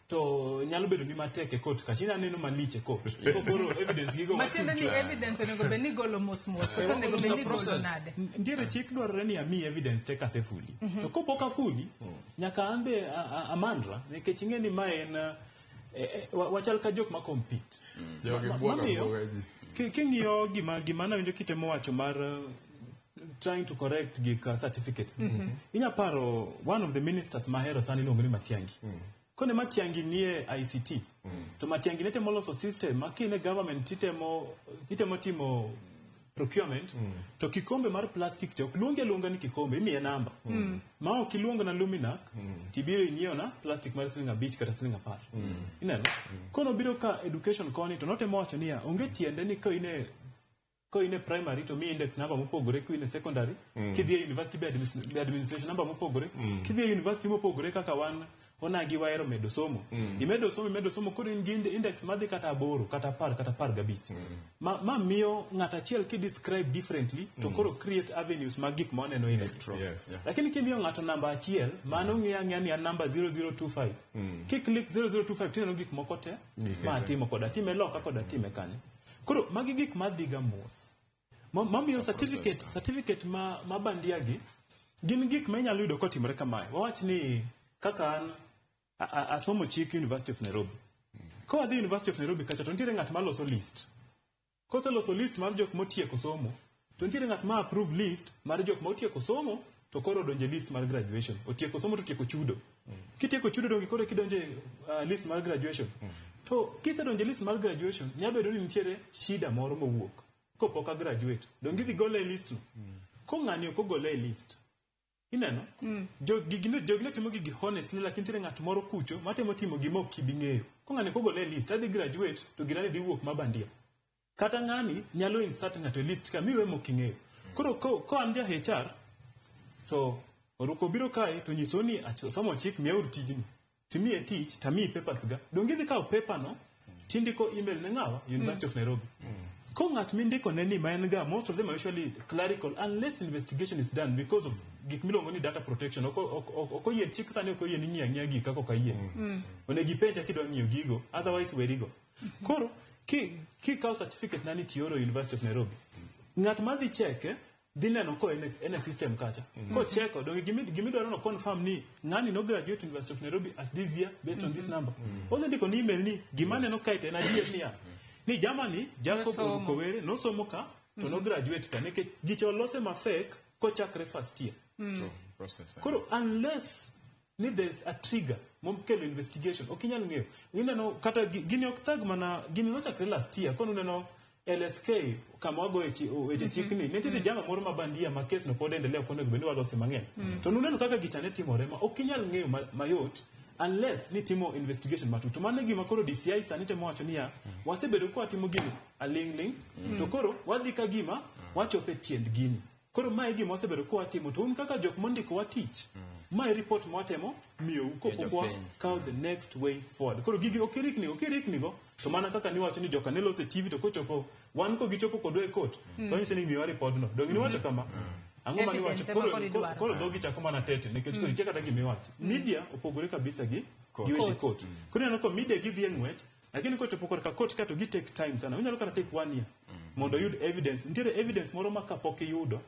to nyalo bedo ni matek e court kacha. Inya neno malich e court. Koro evidence gigo Matiende ni watucho. evidence onego bed ni igolo mos mos, koso onego bed ni igolo nade? Nitiere chik dwarore ni ami evidence te kasefuli. To kopok afuli, nyaka an be amandra, nikech ing'e ni ma en wachal ka jok ma compete. Jogi buogo Mamiyo, buoga ji. king'iyo gima nawinjo kitemo wacho mar trying to correct gik certificates. Inya paro one of the ministers mahero sana iluongo ni Matiang'i. Kone Matiang'i nie ICT. To Matiang'i ne temo loso system ma kine government titemo timo procurement to kikombe mar plastic cha ok luongi aluonga ni kikombe, imiye namba. Ma ok iluongo na Luminac, tibiro inyiewo na plastic mar siling 5 kata siling 10. Ineno? Kono biro ka education koni to notemo wacho niya, onge tiende ni ka in e primary to mi index number mopogore, ka in e secondary, kidhi e university be administration number mopogore, kidhi e university mopogore kaka wan onagi wahero medo somo. Imedo somo, imedo somo, koro in gi index madhi kata 8, kata 10, kata 15. Ma miyo ng'at achiel ki describe differently, to koro create avenues mag gik ma waneno in it. Lakini kimiyo ng'ato namba achiel, mano ng'iyo ang'iya ni en namba 0025. Ki click 0025 tineno gik moko te ma atimo koda atime loka koda atime kanyo. Koro magi gik madhiga mos. Mamiyo certificate ma bandia gi gin gik ma inyalo yudo kotimore kamae. Wawach ni kaka an asomo chik University of Nairobi. Ka wadhi University of Nairobi kacha to nitiere ng'at ma loso list. Koseloso list mar jok motieko somo, to nitiere ng'at ma approve list mar jok ma otieko somo to koro odonjo e list mar graduation. Otieko somo to otieko chudo. Kitieko chudo donge koro kidonjo e list mar graduation. To kisedonjo e list mar graduation, nyalo bedo ni nitiere shida moro mowuok kopok a graduate. Donge idhi gole e list no? Ko ng'ani ok ogole e list. Ineno? Jogi ne timo gigi honestly, lakini nitiere ng'at moro kucho matemo timo gima ok ibi ng'eyo. Ko ng'ani ok ogole e list, adhi graduate to girani dhi wuok ma bandia. Kata ng'ani nyalo insert ng'ato e list ka miwe mok ing'eyo. Koro ko an ja HR to oruko biro kae to nyiso ni somo chik miyauru tijni. Timiye tich tamiyi papers ga. Donge idhi kawo paper no tindiko email ne ng'awa University of Nairobi. Ko ng'at mindiko ne ni ma en ga, most of them are usually clerical unless investigation is done because of gik miluongo ni data protection. Ok oyie chik sani ok oyie ni ng'iyo ang'iya gik kaka ok ayie. Onego ipenja kidwa ng'iyo gigo, otherwise werigo. Koro kikawo certificate nani tioro University of Nairobi, ng'at madhi cheke Dhi neno ko en e system kacha. Kocheko donge gimidwaro no confirm ni ng'ani no graduate University of Nairobi at this year based on this number. Odhi ndiko ni email ni gima neno kae to en adier niya ni Germany Jacob Nosomo. Orukowere nosomo ka to no graduate ka nikech gicha olose ma fake kochakre first year. True. Process. Koro unless ni there's a trigger mokelo investigation ok inyal ng'eyo. Ineno kata gini ok thag mana gini nochakre last year kono uneno LSK kama wagoye weche chikni nitiere jama moro ma bandia ma kes no pod endelea ok onego bed ni walose mang'eny. To nuneno kaka gicha ne timore ma ok inyal ng'eyo mayot unless ni timo investigation matut. To mano e gima koro DCI sani temo wacho niya wasebedo ka watimo gini aling' ling' to koro wadhi ka gima wachopo e tiend gini. Koro mae e gima wasebedo ka watimo to un kaka jok mondikowa tich mae report mwatemo miyou kopok jopiny. wakawo the next way forward. Koro gigi ok irikni go to mana kaka niwacho ni joka ne loso e TV to kochopo wan kogichopo kodwa e court to wanyise ni miwa report no. Donge niwacho kama? Ang'o ma niwacho? Evidence ema Koro, koro idwaro. koro dhogi chako mana tete nikech koro ikia kata gimiwacho. Media opogore kabisa gi Court. gi weche Court. court. Koro ineno ko media gidhi e ng'wech lakini kochopo korka court ka to gi take time sana. Onyalo kata take 1 year mondo oyud evidence. Nitiere evidence moro ma kapok iyudo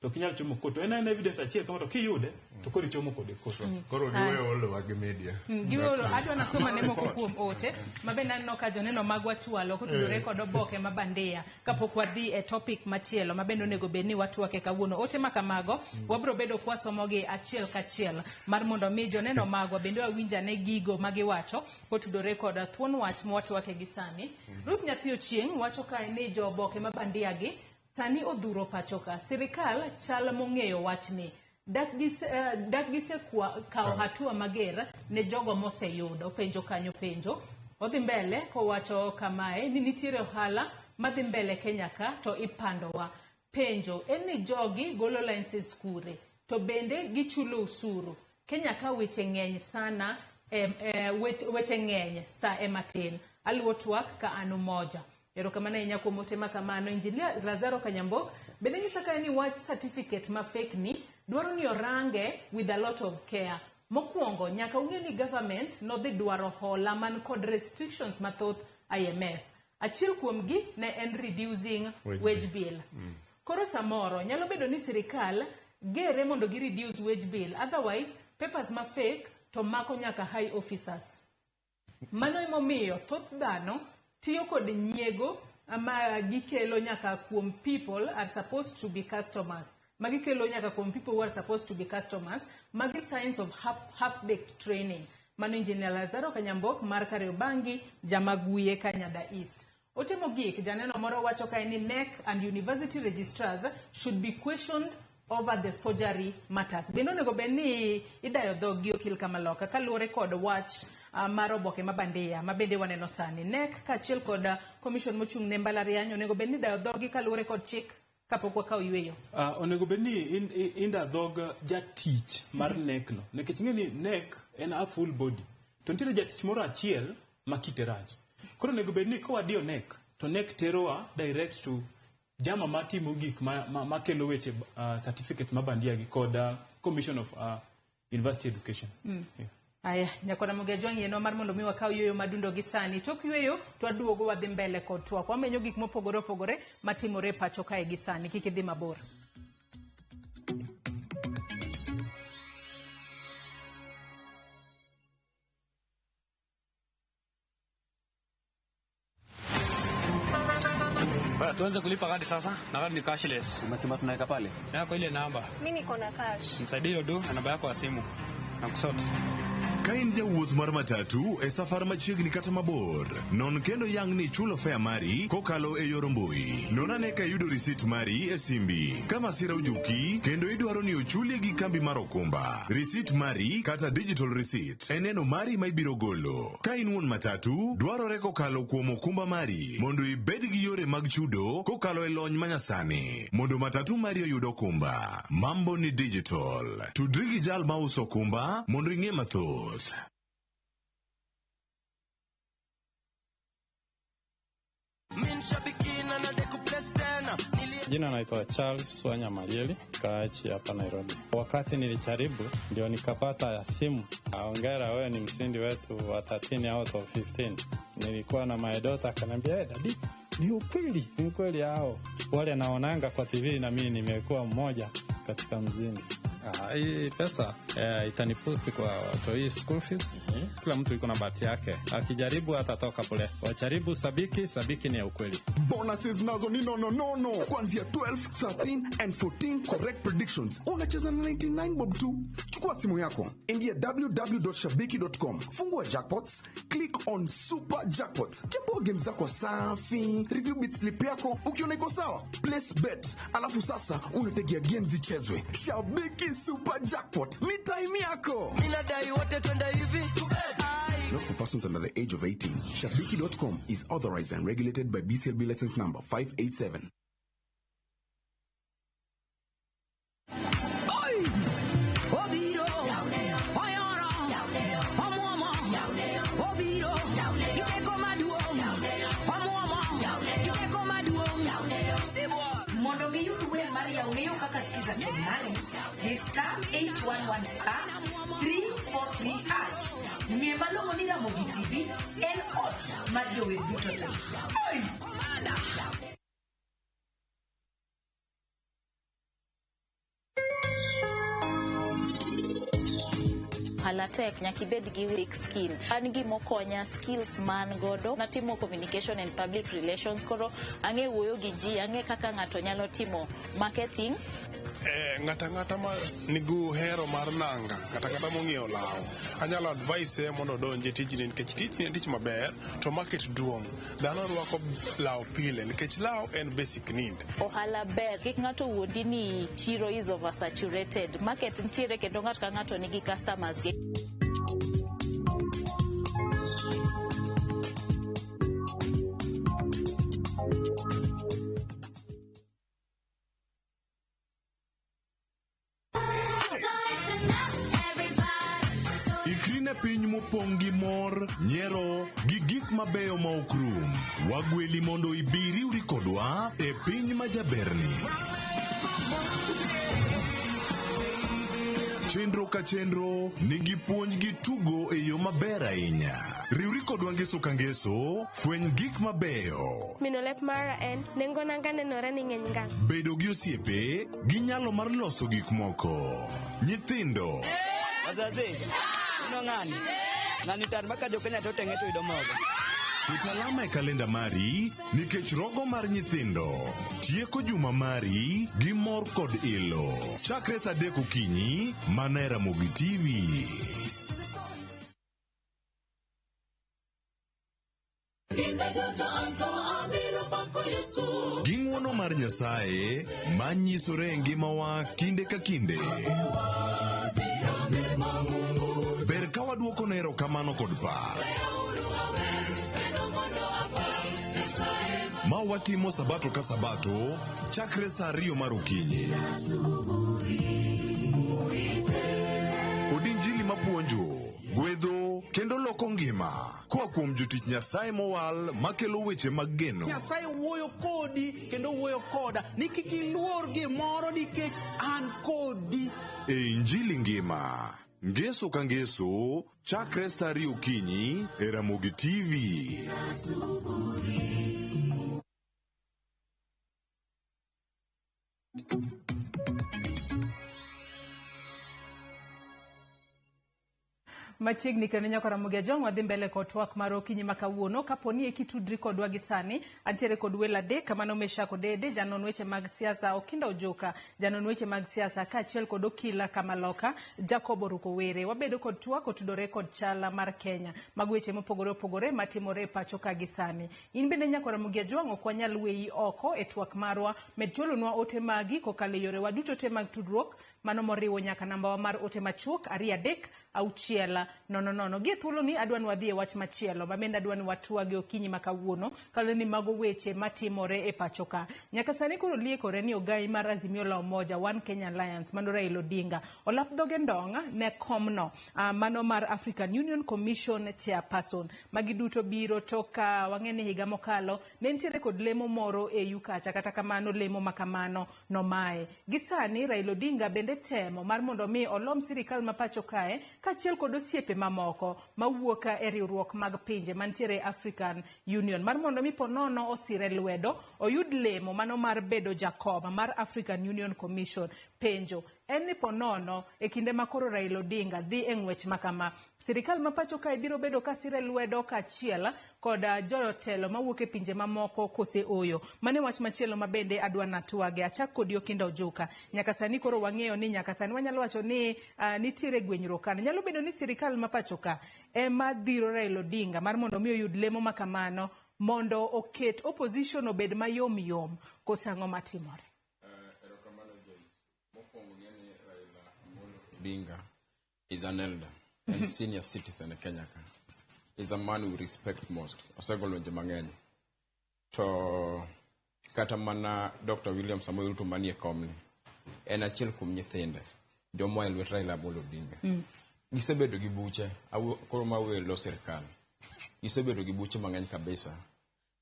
to ok inyal chomo court. To en aena evidence achiel kama to kiyude to koro ichomo kode court. Koro giwe olowa gi media. Gioro adwa nasoma ne moko kuom ote ma bende aneno ka joneno magwa chwalo kotudore kod oboke ma bandia kapok wadhi e topic machielo ma bende onego bed ni watwake kawuono. Ote ma kamago wabiro bedo kwasomogi achiel kachiel mar mondo mi joneno magwa bende wawinj ane gigo magiwacho kotudore kod thuon wach ma watwake gi sani. Ruth Nyathi Ochieng' wacho kae ni jo oboke ma bandia gi sani odhuro pacho ka. Sirikal chal mong'eyo wachni. Dak gisekwa kawo hatua mager ne jogo moseyudo penjo kanyo penjo. Odhi mbele kowacho kamae ni nitiere ohala madhi mbele Kenya ka to ipandowa. Penjo en ni jogi golo license kure to bende gichulo usuru. Kenya ka weche ng'eny sana weche ng'eny sa ema tin. Aluwo twak ka an umoja. Erokamano ahinya kuom ote ma kamano. Engineer Lazaro Kanyambo bende nyisa kae ni wach certificate ma fake ni dwaro ni orange with a lot of care. Mokwongo nyaka ung'e ni government nodhi dwaro hola man kod restrictions mathoth IMF. Achiel kuomgi ne en reducing wage bill. Koro samoro nyalo bedo ni sirikal gere mondo gi reduce wage bill, otherwise papers ma fake to mako nyaka high officers. Mano emomiyo thoth dhano tiyo kod nyiego ma gikelo nyaka kuom people are supposed to be customers. Magi kelo nyaka kuom people who are supposed to be customers. Magi signs of half-baked training. Mano Engineer Lazaro Kanyambok mar Kariobangi, Jamaguye, Kanyada East. Ote mogik, janeno moro wacho kae ni NEC and university registrars should be questioned over the forgery matters. Bende onego bed ni idayo dhog gi okil kamaloka kaluwore kod wach mar oboke ma bandia ma bende waneno sani. NEC kaachiel kod commission mochung' ne mbalariany onego bed ni idayo dhogi kaluwore kod chik kapok wakawo yweyo. Onego bed ni inda dhog jatich mar NEC no. Nikech ing'e ni NEC en a full body. To nitiere jatich moro achiel ma kite rach. Koro onego bed ni kawadiyo NEC to NEC terowa direct to jama matimo gik makelo weche certificate ma bandia gi kod Commission of University Education. Yeah. Aya, nyakona Mogejwang' yienwa mar mondo mi wakaw yweyo madundo gi sani. Tok yweyo to waduogo wadhi mbele kod twak. Wamenyo gik mopogore opogore matimore e pacho kae gi sani. Kik idhi mabor. Tuanze kulipa kadi sasa na kadi ni cashless. Umesema tunaweka pale? Yako ile namba. Mimi niko na cash. Nisaidie hiyo du na namba yako ya simu. Na kusort. Ka in jawuoth mar matatu e safar machiegni kata mabor, non kendo yang ni ichulo fare mari kokalo e yor mbui. Non ane ka iyudo risit mari e simbi. Ka masira ojuki kendo idwaro ni ochuli gi kambi mar okumba, risit mari kata digital receipt en neno mari ma ibiro golo. Ka in wuon matatu, dwarore kokalo kuom okumba mari mondo ibed gi yore mag chudo kokalo e lony manyasani mondo matatu mari oyud okumba. Mambo ni digital. Tudri gi jal mauso okumba mondo ing'e mathoth. Jina naitwa Charles Wanya Malieli, kaachi hapa Nairobi. Wakati nilijaribu ndio nikapata simu, hongera, wewe ni mshindi wetu wa 13 out of 15. Nilikuwa na my daughter akaniambia, hey, daddy, Ni ukweli, ni ukweli hao wale naonanga kwa TV na mimi nimekuwa mmoja katika mzindi. Hii pesa itanipost kwa watoi school fees. Kila mtu iko na bahati yake, akijaribu atatoka pole. Wajaribu Sabiki, Sabiki ni ya ukweli. Bonuses nazo ni nononono kuanzia 12, 13 and 14 correct predictions. Unacheza na 99 bob tu. Chukua simu yako, ingia www.shabiki.com, fungua jackpots, click on super jackpots, chambua game zako safi, review bit slip yako, ukiona iko sawa, place bet, alafu sasa unategea game zichezwe. Shabiki Super Jackpot ni time yako. Minadai wote twende hivi. Not for persons under the age of 18. Shabiki.com is authorized and regulated by BCLB license number 587. Obiro, oyoro, omuomo, obiro, giteko maduong', omuomo, giteko maduong', sibuor. Mondo miyud wer mar Yaoneyo kaka Skiza Ken mari, di star 811 star 343 hash. Ng'e malong'o ni Ramogi TV en ot mar jower duto te. Oi! Ohala tek nyaka ibed gi thick skin. An gimokonya skills man godo natimo communication and public relations koro ang'e wuoyo gi ji ang'e kaka ng'ato nyalo timo marketing. Ng'ata ng'ata ma nigi hero mar nanga, ng'ata ng'ata mong'iewo law, anyalo advise mondo odonj e tijni nikech tijni en tich maber to market duong'. Dhano rwako law pile nikech law en basic need. Ohala ber kik ng'ato wuondi ni chiro is oversaturated. Market nitiere kendo ng'ato ka ng'ato nigi customers ge. Ikri ne piny mopong' gi mor, nyiero, gi gik mabeyo ma ok rum. Wagweli mondo ibi riwri kodwa e piny ma jaberni. Chenro ka chenro nigi puonj gi tugo e yo maber ahinya. Riwri kodwa ngeso ka ngeso, fweny gik mabeyo. Mino lep mara en nengo nanga nenore ni ng'eny ngang'. Bedo gi osiepe gi nyalo mar loso gik moko. Nyithindo. Wazazi, ino ng'ani? Ng'ani tar ma ka jo-Kenya to teng'e to yudo mogo. Ket alama e kalenda mari nikech rogo mar nyithindo tieko juma mari gi mor kod ilo. Chakre saa 3 okinyi mana e Ramogi TV. Gi ng'uono mar Nyasaye manyisore e ngimawa kinde ka kinde. Ber ka waduoko ne erokamano kod pak. Ma watimo sabato ka sabato chakre saa 2 mar okinyi. Od Injili mapuonjo, gwedho kendo loko ngima koa kuom jotich Nyasaye mowal makelo weche mag geno. Nyasaye wuoyo kodi kendo wuoyo koda ni kik iluor gimoro nikech an kodi. E Injili ngima, ngeso ka ngeso chakre saa 2 okinyi e Ramogi TV. Machiegni kendo nyaka Ramogi Ajwang' wadhi mbele kod twak mar okinyi ma kawuono. Kapo ni eki tudri kodwa gi sani, antiere kod welo adek, mano Meshack Odede, janon weche mag siasa, Okinda Ojuka, janon weche mag siasa, kaachiel kod Okila Kamaloka, Jacob Oruko Were. Wabedo kod twak otudore kod chala mar Kenya mag weche mopogore opogore matimore e pacho ka gi sani. In bende nyaka Ramogi Ajwang' ok wanyal weyi oko e twak marwa. Med chwalonwa ote magi kokalo e yorewa duto te mag tudruok, mano moriwo nyaka nambawa mar ote machuok 2 3 6 0 0. Gi e thuoloni adwa ni wadhi e wach machielo ma bende adwa ni watwage okinyi ma kawuono kaluwore ni mago weche matimore e pacho ka. Nyaka sani koro liekore ni ogai mar Azimio la Umoja One Kenya Alliance mano Raila Odinga olap dhoge ndong' ne komno mano mar African Union Commission chairperson. Magi duto biro tok ka wang'e ni higa mokalo ne nitiere kod lemo moro e EU kacha, kata kamano lemo ma kamano nomaye. Gi sani Raila Odinga bende temo mar mondo mi olom sirikal ma pacho kae kaachiel kod osiepe mamoko mawuok e riwruok mag pinje mantiere African Union mar mondo mi ponono osire lwedo oyud lemo mano mar bedo jakom mar African Union Commission. Penjo en ni ponono e kinde ma koro Raila Odinga dhi e ng'wech makama, sirikal ma pacho kae biro bedo ka sire lwedo kaachiel kod jotelo mawuok e pinje mamoko kose oyo. Mano e wach machielo ma bende adwa natwage. Achak kodi Okinda Ojuka. Nyaka sani koro wang'eyo ni nyaka sani wanyalo wacho ni nitiere gwenyruok kanyo. Nyalo bedo ni sirikal ma pacho ka ema dhiro Raila Odinga mar mondo mi oyud lemo ma kamano mondo oket opposition obed mayom yom kose ang'o matimore? Erokamano Joyce. Mokwongo ng'e ni Raila Amolo Odinga is an elder and senior citizen e Kenya ka. Is a man we respect most. Osego lwenje mang'eny. To kata mana Dr. William Samoei Ruto manie komni en achiel kuom nyithinde jomoa e lwet Raila Amolo Odinga. Gisebedo gi buche, koro ma welo sirikal. Gisebedo gi buche mang'eny kabisa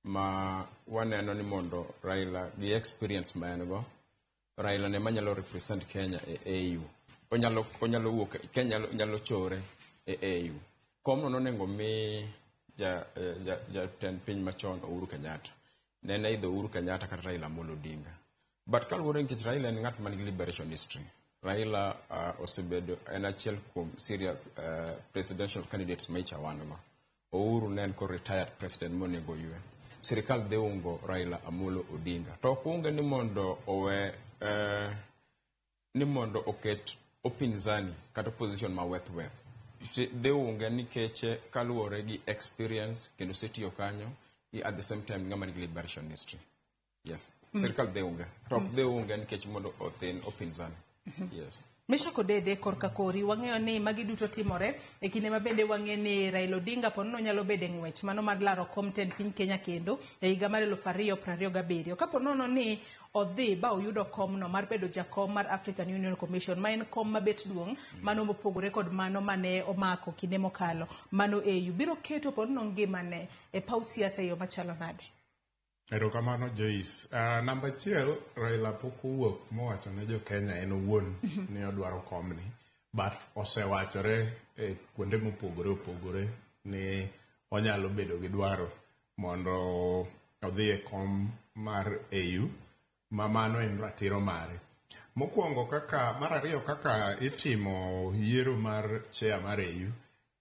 ma waneno ni mondo Raila gi experience ma en go, Raila ne manyalo represent Kenya e AU. Onyalo wuok Kenya nyalo chore e AU. Komno nonego mi jatend piny machon Uhuru Kenyatta. Ne en either Uhuru Kenyatta kata Raila Amolo Odinga. But kaluwore nikech Raila en ng'at man gi liberation history. Raila osebedo en achiel kuom serious presidential candidates ma icha wan go. Uhuru ne en ko retired president monego ywe. Sirikal dhi ungo Raila Amolo Odinga. To ok unge ni mondo owe ni mondo oket upinzani kata opposition ma weth weth. Dhi unge nikech kaluwore gi experience kendo osetiyo kanyo at the same time ng'ama nigi liberation history. Yes. Sirikal dhi unge. To ok dhi unge nikech mondo othin upinzani. Yes. Meshack Odede korka kori wang'eyo ni magi duto timore e kinde ma bende wang'e ni Raila Odinga ponono nyalo bedo e ng'wech mano mar laro kom tend piny Kenya kendo e higa mar 2027. Kapo nono ni odhi ba oyudo komno mar bedo jakom mar African Union Commission ma en kom mabet duong' mano mopogore kod mano mane omako kinde mokalo mano AU biro keto ponono ngimane e paw siasa e yo machalo nade? Erokamano Joyce. Namba achiel, Raila pok owuok mowacho ne jo Kenya en owuon ni odwaro komni, but osewachore e kuonde mopogore opogore ni onyalo bedo gi dwaro mondo odhi e kom mar AU, ma mano en ratiro mare. Mokwongo kaka, mar ariyo kaka itimo yiero mar chair mar AU,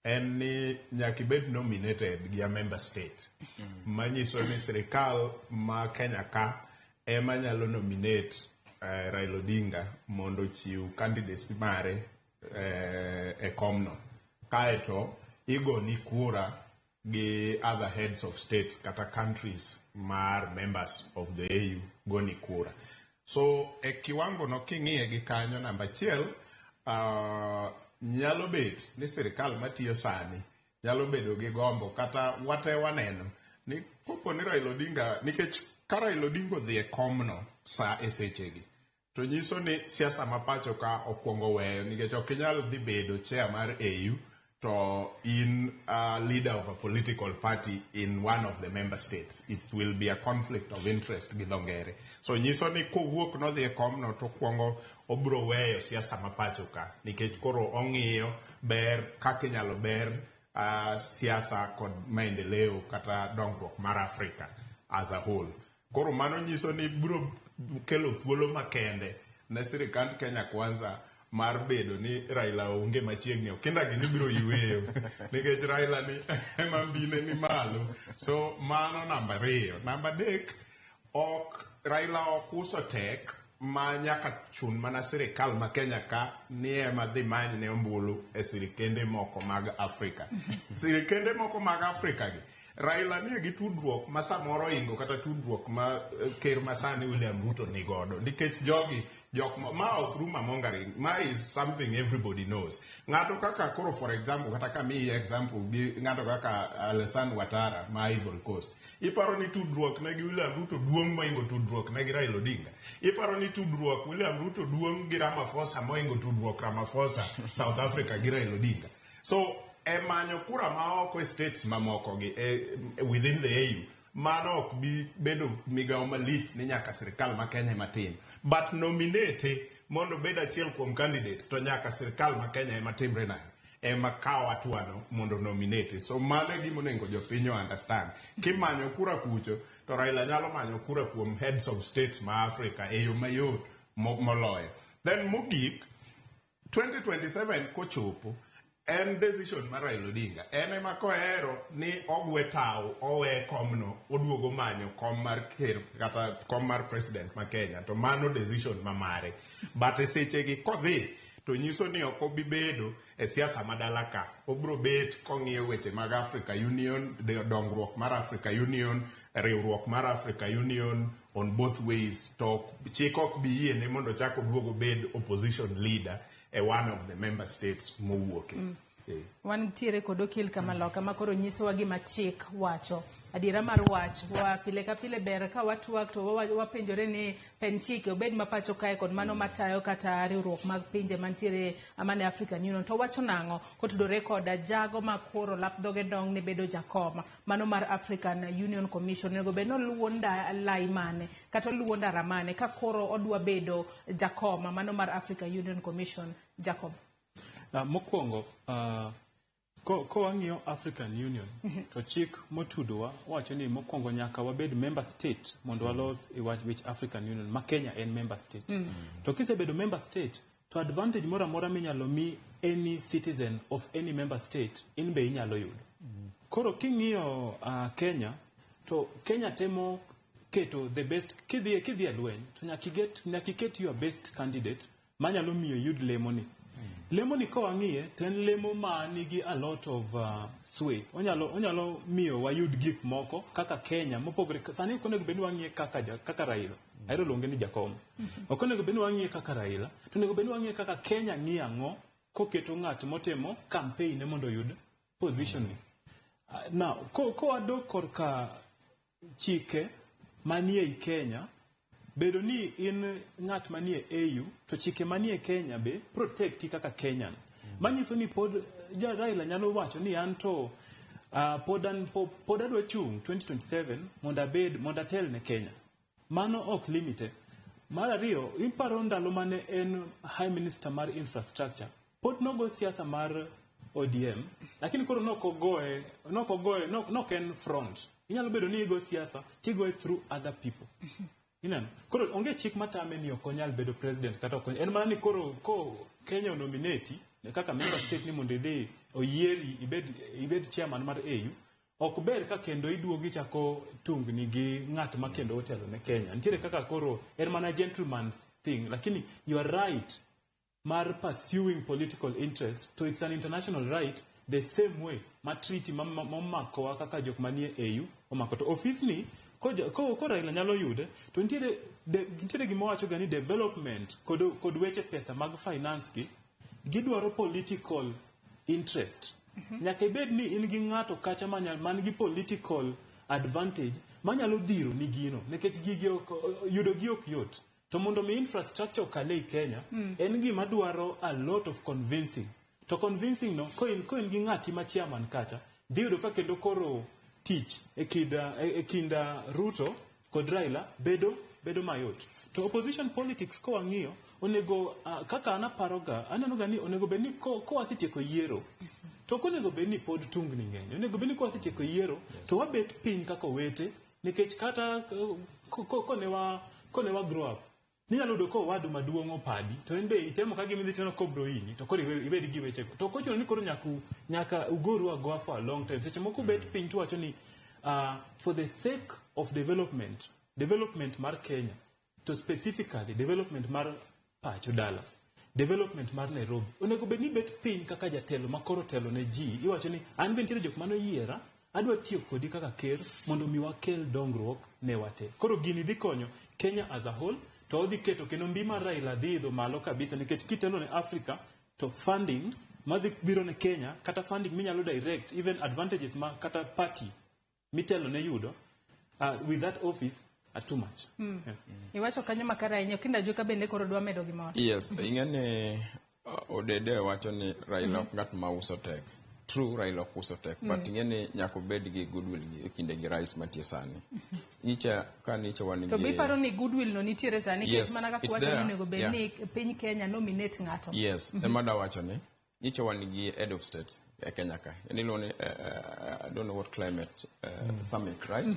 en ni nyaka ibed nominated gi a member state. Manyiso ni sirikal ma Kenya ka ema nyalo nominate Raila Odinga mondo ochiw candidacy mare e komno. Kaeto igoni kura gi other heads of states kata countries mar members of the AU goni kura. So e kiwango no king'iye gi kanyo namba achiel, nyalo bet ni sirikal matiyo sani nyalo bedo gi gombo kata wate waneno ni kopo ni Raila Odinga, nikech ka Raila Odinga odhi e komno sa e sechegi to nyiso ni siasa ma pacho ka okwongo weyo, nikech ok inyal dhi bedo chair mar AU to in a leader of a political party in one of the member states. It will be a conflict of interest gi dho ngere. So nyiso ni kowuok nodhi e komno to kwongo obro weyo siasa ma pacho ka, nikech koro ong'iyo ber kaka inyalo ber siasa kod maendeleo kata dongruok mar Africa as a whole. Koro mano nyiso ni biro kelo thuolo makende ne sirikand Kenya Kwanza mar bedo ni Raila onge machiegni. Okinda gini biro yweyo nikech Raila ni ema mbine ni malo. So mano namba ariyo. Namba adek, ok Raila ok uso tek ma nyaka chun mana sirikal ma Kenya ka ni ema dhi many ne ombulu e sirikende moko mag Afrika. Sirikende moko mag Afrika gi Raila nie gi tudruok ma samoro ingo kata tudruok ma ker masani William Ruto ni godo, nikech jogi jok ma ok rumor mongering, ma is something everybody knows. Ng'ato kaka koro for example, kata ka miyi example gi ng'ato kaka Alassane Ouattara ma Ivory Coast, iparo ni tudruok ne gi William Ruto duong' moingo tudruok ne gi Raila Odinga? Iparo ni tudruok William Ruto duong' gi Ramaphosa moingo tudruok Ramaphosa South Africa gi Raila Odinga? So e manyo kura ma oko e states mamoko gi within the AU, mano ok bi bedo migawo malich ni nyaka sirikal ma Kenya ema tim, but nominate mondo obed achiel kuom candidates to nyaka sirikal ma Kenya ema timre nade, ema kawo atuano mondo nominate. So mano e gima onego jopiny o understand. Kimanyo kura kucho to Raila nyalo manyo kura kuom heads of states ma Africa e yo mayot moloyo. Then mogik, 2027 kochopo, en decision mar Raila Odinga. En ema kohero ni ogwe tawo, owe komno, oduogo manyo kom mar ker kata kom mar president ma Kenya, to mano decision ma mare. But e sechegi kodhi to nyiso ni ok obi bedo e siasa madala ka. Obro bet kong'iyo weche mag Africa Union, dongruok mar Africa Union, riwruok mar Africa Union on both ways. To chik ok bi yiene mondo ochak oduog obed opposition leader e one of the member states mowuoke. Wantiere kod okil kamaloka ma koro nyisowa gima chik wacho. Adiera mar wach wa pile ka pile ber ka watwak to wapenjore ni pen chike obed ma pacho kae kod mano matayo kata riwruok mag pinje mantiere mane African Union to wacho nang'o kotudore kod jago ma koro lap dhoge dong ne bedo jakom mano mar African Union Commission. Onego bed ni oluwo lai mane kata oluwo ndara mane ka koro odwa bedo jakom mano mar African Union Commission? Jacob. Mokwongo, ko wang'iyo African Union, to chik motudowa wacho ni mokwongo nyaka wabed member state mondo walos e wach wich African Union, ma Kenya en member state. To kisebedo member state, to advantage moro amora minyalo mi any citizen of any member state, in be inyalo yudo. Koro king'iyo Kenya, to Kenya temo keto the best. Kidhi e lweny to nyaka iket your best candidate manyalo miyo iyud lemoni. Lemoni ka wang'iye to en lemo ma nigi a lot of sway. Onyalo miyo wayud gik moko kaka Kenya mopogore. Sani ok onego bed ni wang'iye kaka Raila. Ahero luonge ni jakom. Ok onego bed ni wang'iye kaka Raila, to onego bed ni wang'iye kaka Kenya ng'iyo ang'o koketo ng'at motemo campaign ne mondo oyud position ni. Now, kowadok korka chike manie ei Kenya, bedo ni in ng'at manie AU, to chike manie Kenya be protecti kaka Kenyan. Manyiso ni pod ja Raila nyalo wacho ni an to pod adwa chung' 2027 mondo abed mondo atel ne Kenya. Mano ok limite. Mar ariyo, iparo ndalo mane en High Minister mar Infrastructure, pod nogo siasa mar ODM, lakini koro nokogoye, nok en front. Inyalo bedo ni igo siasa, tigoye through other people. Ineno? Koro onge chik matame ni ok onyal bedo president kata ok en mana ni koro ko Kenya onominate kaka member state ni mondo idhi oyieri ibed chairman mar AU, ok ber ka kendo iduogo ichako tungni gi ng'at ma kendo otelo ne Kenya. Nitiere kaka koro en mana gentleman's thing, lakini you are right mar pursuing political interest, to it's an international right the same way ma treaty momakowa kaka jok manie AU omako. To office ni ko Raila nyalo yude, to nitiere gima wacho ga ni development kod weche pesa mag finance gi gidwaro political interest. Nyaka ibed ni in gi ng'ato kacha man gi political advantage manyalo dhiro ni gino, nikech gigi yudo gi ok yot. To mondo mi infrastructure okal ei Kenya, en gima dwaro a lot of convincing. To convincing no, koin gi ng'ati ma chairman kacha, dhi yudo ka kendo koro tich e kind Ruto kod Raila bedo mayot. To opposition politics ka wang'iyo, onego kaka an aparoga, aneno ga ni onego bed ni ko wasetieko yiero, to ok onego bed ni pod tungni ng'eny. Onego bed ni ka wasetieko yiero, to wabet piny kaka owete, nikech kata kone wa grow up, ninyalo yudo ka owadu maduong' opadi, to en be itemo ka gima idhi tineno kobro hinyi, to koro ibed gi wechego. To ok ochuno ni koro nyaka ugoru agoa for a long time. Seche moko ubet piny to wacho ni for the sake of development mar Kenya, to specifically development mar pacho dala, development mar Nairobi, onego bed ni bet piny kaka jatelo ma koro telo ne ji. Iwacho ni an be nitiere jok mane oyiera, adwa tiyo kodi kaka ker mondo mi wakel dongruok ne wate. Koro gini dhi konyo Kenya as a whole, to odhi keto kendo mbi mar Raila dhi idho malo kabisa, nikech kitelo ne Africa to funding madhi biro ne Kenya, kata funding minyalo direct, even advantages ma kata party mitelo ne yudo with that office are too much. Yeah. Iwacho kanyo makare ahinya, kinda joka bende koro dwa medo gimoro. Yes, ing'e ni Odede wacho ni Raila ok ng'at ma uso tek. True, Raila ok uso tek, but ing'e ni nyaka obed gi goodwill gi e kinde gi rais mantie sani. Nyicha ka nicha wan To gi biparo ni goodwill no nitiere sani, nikech Yes, mana kaka it's wacho ni there. onego bed ni piny Kenya nominate ng'ato. Yes, ema da wacho ni Nyicha wan gi head of state e Kenya ka. En iluongo ni I don't know what climate summit, right?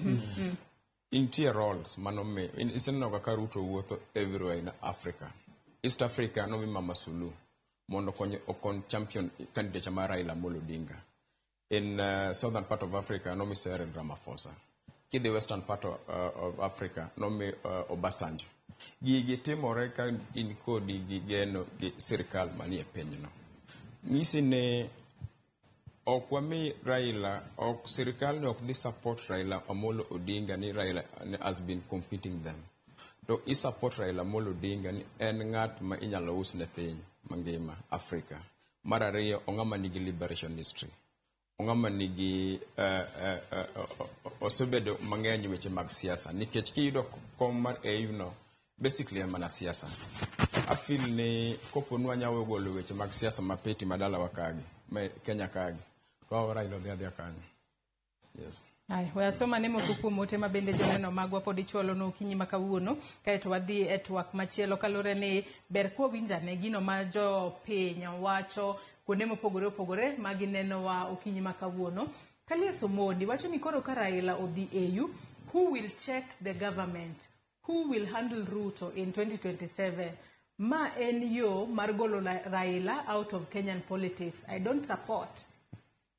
Nitie roles manomi iseneno kaka Ruto wuotho everywhere in Africa. East Africa nomi Mama Suluhu mondo okony okon champion candidature mar Raila Amolo Odinga. In southern part of Africa nomi Cyril Ramaphosa. Kidhi western part of Africa nomi Obasanjo. Gigi timore ka in kodi gi geno gi sirikal manie pinyno. Nyisi ni ok wami Raila, ok sirikal ni ok dhi support Raila Amolo Odinga ni Raila has been competing them. To i support Raila Amolo Odinga ni en ng'at ma inyalo us ne piny mangima Africa. Mar ariyo, ong'ama nigi liberation history. Ong'ama nigi osebedo mang'eny weche mag siasa nikech kiyudo kom mar AU no basically en mana siasa. Afeel ni kopo ni wanyalo golo weche mag siasa mapeti madalawa kagi, ma Kenya kagi, to wawe Raila odhi adhiya kanyo. Yes. Aya, we asoma ne moko kuom ote ma bende joneno magwa pod ichwalo no okinyi ma kawuono, kaeto wadhi e twak machielo kaluwore ni ber kwawinjane gino ma jopiny wacho kuonde mopogore opogore ma ginenowa okinyi ma kawuono. Kalias Omondi wacho ni koro ka Raila odhi AU, who will check the government? Who will handle Ruto in 2027? Ma en yo mar golo Raila out of Kenyan politics. I don't support.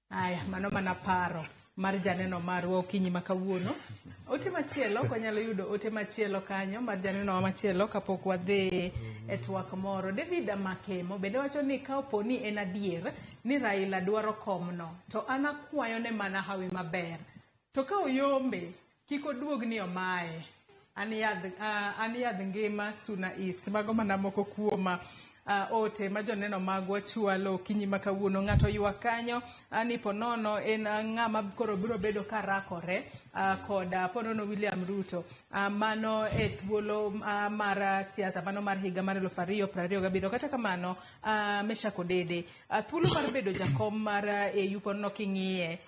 Aya, mano mana paro mar janeno marwa okinyi ma kawuono. Ote machielo, kwanyalo yudo ote machielo kanyo mar janeno machielo kapok wadhi e twak moro. David Makemo bende wacho ni ka opo ni en adier ni Raila dwaro komno, to an akwayo ne mana hawi maber. To ka oyombe, kik oduog ni omaye. An yadh ngima Suna East. Mago mana moko kuom ote ma joneno magwa chwalo okinyi ma kawuono. Ng'ato ywak kanyo ni ponono en ng'ama koro biro bedo ka rakore kod ponono William Ruto. Mano e thuolo mar siasa mano mar higa mar 2027. Kata kamano, Meshack Odede, thuolo mar bedo jakom mar AU ponono king'iye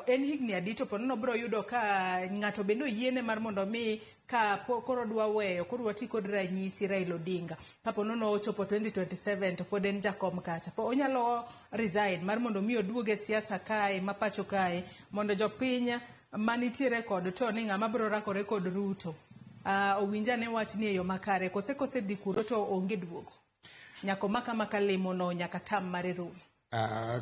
en higni adi to ponono biro yudo ka ng'ato bende oyiene mar mondo mi ka koro dwa weyo koro wati kod ranyisi Raila Odinga ka ponono ochopo 2027 to pod en jakom kacha po onyalo resign mar mondo mi oduog e siasa kae ma pacho kae mondo jopiny manitiere kod to ni ng'ama biro rakore kod Ruto owinj ane wach ni e yo makare kose dhi kuro to onge duogo nyaka omaka maka lemo no nyaka tam mare rum.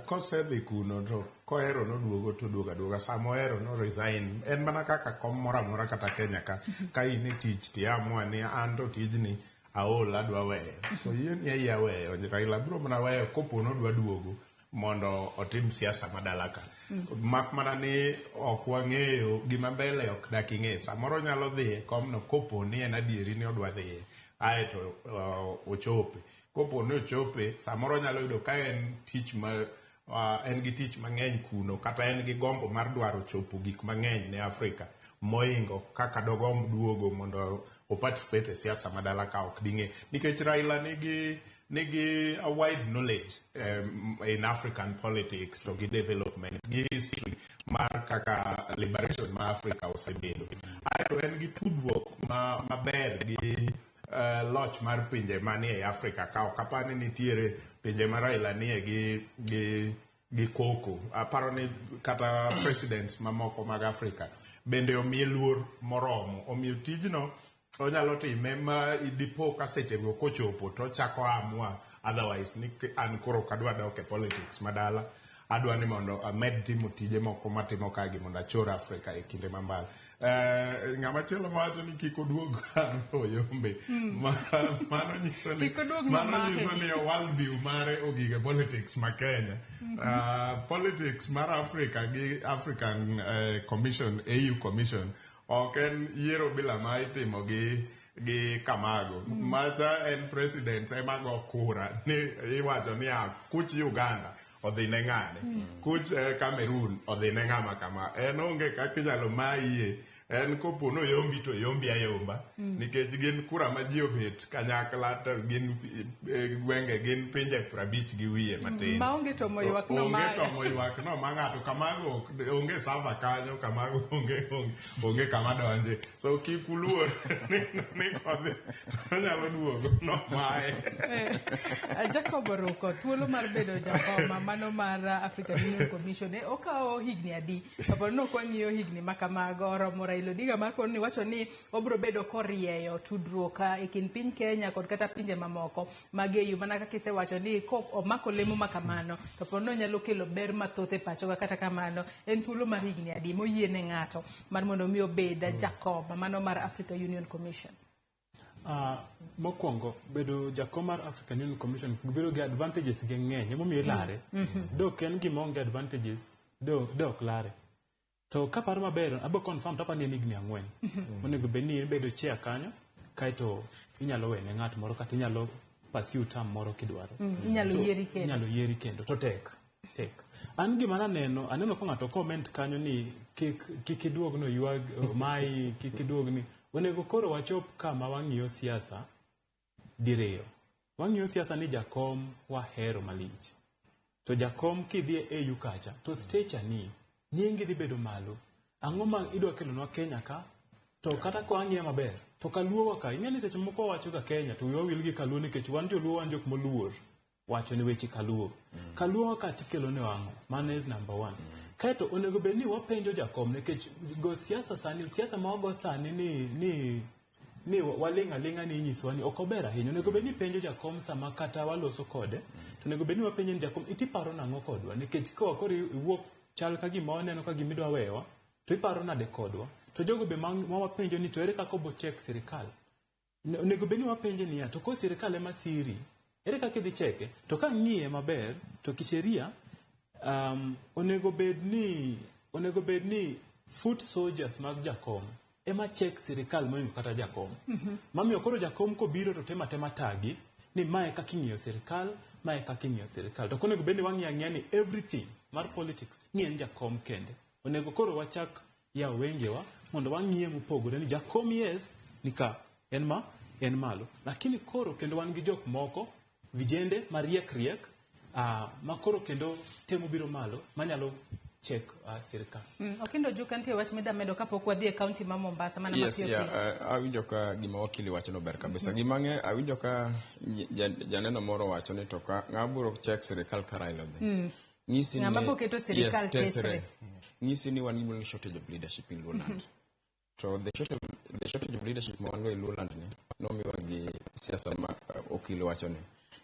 Kosedhi kuno to kohero noduogo to duogo aduoga, sama ohero no resign. En mana kaka kom moro amora kata Kenya ka in e tich tiamua ni an to tijni aol adwa weyo, to yieni ayie weyo. Raila biro mana weyo kopo nodwa duogo mondo otim siasa madala ka. Mak mana ni ok wang'eyo gima mbele ok dak ing'e. Samoro nyalo dhi e komno kopo ni en adieri ni odwa dhiye, aeto ochope. Kopo ni ochope, samoro nyalo yudo ka en tich ma en gi tich mang'eny kuno, kata en gi gombo mar dwaro chopo gik mang'eny ne Afrika moingo kaka dogomb duogo mondo o participate e siasa madala ka ok ding'e. Nikech Raila nigi a wide knowledge in African politics to gi development gi history mar kaka liberation ma Africa osebedo. Aeto en gi tudruok maber gi loch mar pinje manie e Afrika ka ok apar ni nitiere pinje ma Raila nie gi koko. Aparo ni kata presidents mamoko mag Afrika bende omiye luor moromo. Omiyo tijno onyalo time ma dipo ka sechego kochopo to ochako amua otherwise ni an koro ok adwa dok e politics madala, adwa ni mondo amed timo tije moko matimo kagi mondo achor Afrika e kinde mambale. Ng'ama chielo mawacho ni kik oduog oyombe, mano nyiso ni world view mare ogik e politics ma Kenya. Politics mar Africa gi African Commission, AU Commission ok en yiero bila ma itimo gi Kamago. Macha en president ema go kura ni iwacho ni kuch Uganda odhi ne ng'ane, kuch Cameroon odhi ne ng'ama kama. En onge kaka inyalo maye En kopo noyombi to oyombi ayomba. Nikech gin kura ma ji obet kanyakla to gin gwenge gin pinje 50 gi wiye matin. Maonge tomo ywak no Onge maya. tomo ywak no ma ng'ato kamago onge sava kanyo kamago onge kama donje. So kik uluor ni kodhi onyalo duogo no maye. Jacob Oruko, thuolo mar bedo jakom mano mar African Union Commission okawo higni adi? Kapo ni ok wang'iyo higni ma kamago, oromo Raila Odinga mar ni wacho ni obiro bedo korieyo tudruok e kind piny Kenya kod kata pinje mamoko mag EU, mana kaka isewacho ni kok omako lemo ma kamano to po ni onyalo kelo ber mathoth e pachoka. Kata kamano, en thuolo mar higni adi moyiene ng'ato mar mondo mi obed jakom mano mar Africa Union Commission? Mokwongo, bedo jakom mar African Union Commission bedo gi advantages ge ng'eny, emomiyo ilare. Dok en gima onge advantages, do ok lare. To kaparo maber, abo confirm to apani en higni 4. Onego bed ni ibedo chair kanyo, kaeto inyalo wene ng'at moro kata inyalo pursue term moro kidwaro. Inyalo yieri kendo. Inyalo yieri kendo, to tek. Tek. An gima naneno, aneno ka ng'ato comment kanyo ni kik iduog no ywag mai, kik iduog ni. Onego koro wachop kama wang'iyo siasa diriyo. Wang'iyo siasa ni jakom wahero malich. To jakom kidhi e AU kacha, to stature ni, nyingi dhi bedo malo. Ang'o ma idwa kelonwa Kenya ka? To kata ka wang'iye maber, to kaluo ka, ing'e ni seche moko wawacho ga Kenya, to wiwa wil gi kaluo nikech wan joluo wan jok moluor wacho ni weche kaluo. Kaluo ka tikelo ne wang'o, mano is number 1. Kaeto onego bed ni wapenjo jakom nikech go siasa sani, siasa ma wago sani ni waling' aling'a ni inyisowa ni ok ober ahinya. Onego bed ni penjo jakom sama kata waloso kode, to onego bed ni wapenje ni jakom itiparo nang'o kodwa, nikech ka koro iwuok chal ka gima waneno ka gima idwa wewa, to iparo nade kodwa. To jogo be ma wapenjo ni to ere kaka obo check sirikal. Onego bed ni wapenje niya, to ko sirikal ema siri, ere kaka idhi cheke? To ka ng'iye maber, to kisheria, onego bed ni foot soldiers mag jakom ema check sirikal moingo kata jakom. Mamiyo koro jakom kobiro to tema tema tagi ni mae kaka ing'iyo sirikal, mae kaka ing'iyo sirikal. To onego bed ni wang'iyo ang'iya ni everything mar politics ni en jakom kende. Onego koro wachak yawo wengewa mondo wang'iye mopogore ni jakom yes ni ka en ma en malo. Lakini koro kendo wan gi jok moko vijende mariek riek ma koro kendo temo biro malo manyalo check sirikal. Okindo Juka, nitie wach mida medo kapok wadhi e kaunti ma Mombasa mana Yes, mapiyo piyo. Awinjo ka gima wakili wacho no ber kabisa. Gima ng'e awinjo ka janeno moro wacho ni to ka ng'a biro check sirikal ka Raila odhi. Ng'isi Ng'ama ni biro keto sirikal yes, tesre. tesre. Ng'isi ni wan gi shortage of leadership in Luoland. To the shortage of leadership ma wan go e Luoland ni nomiwa gi siasa ma okili wacho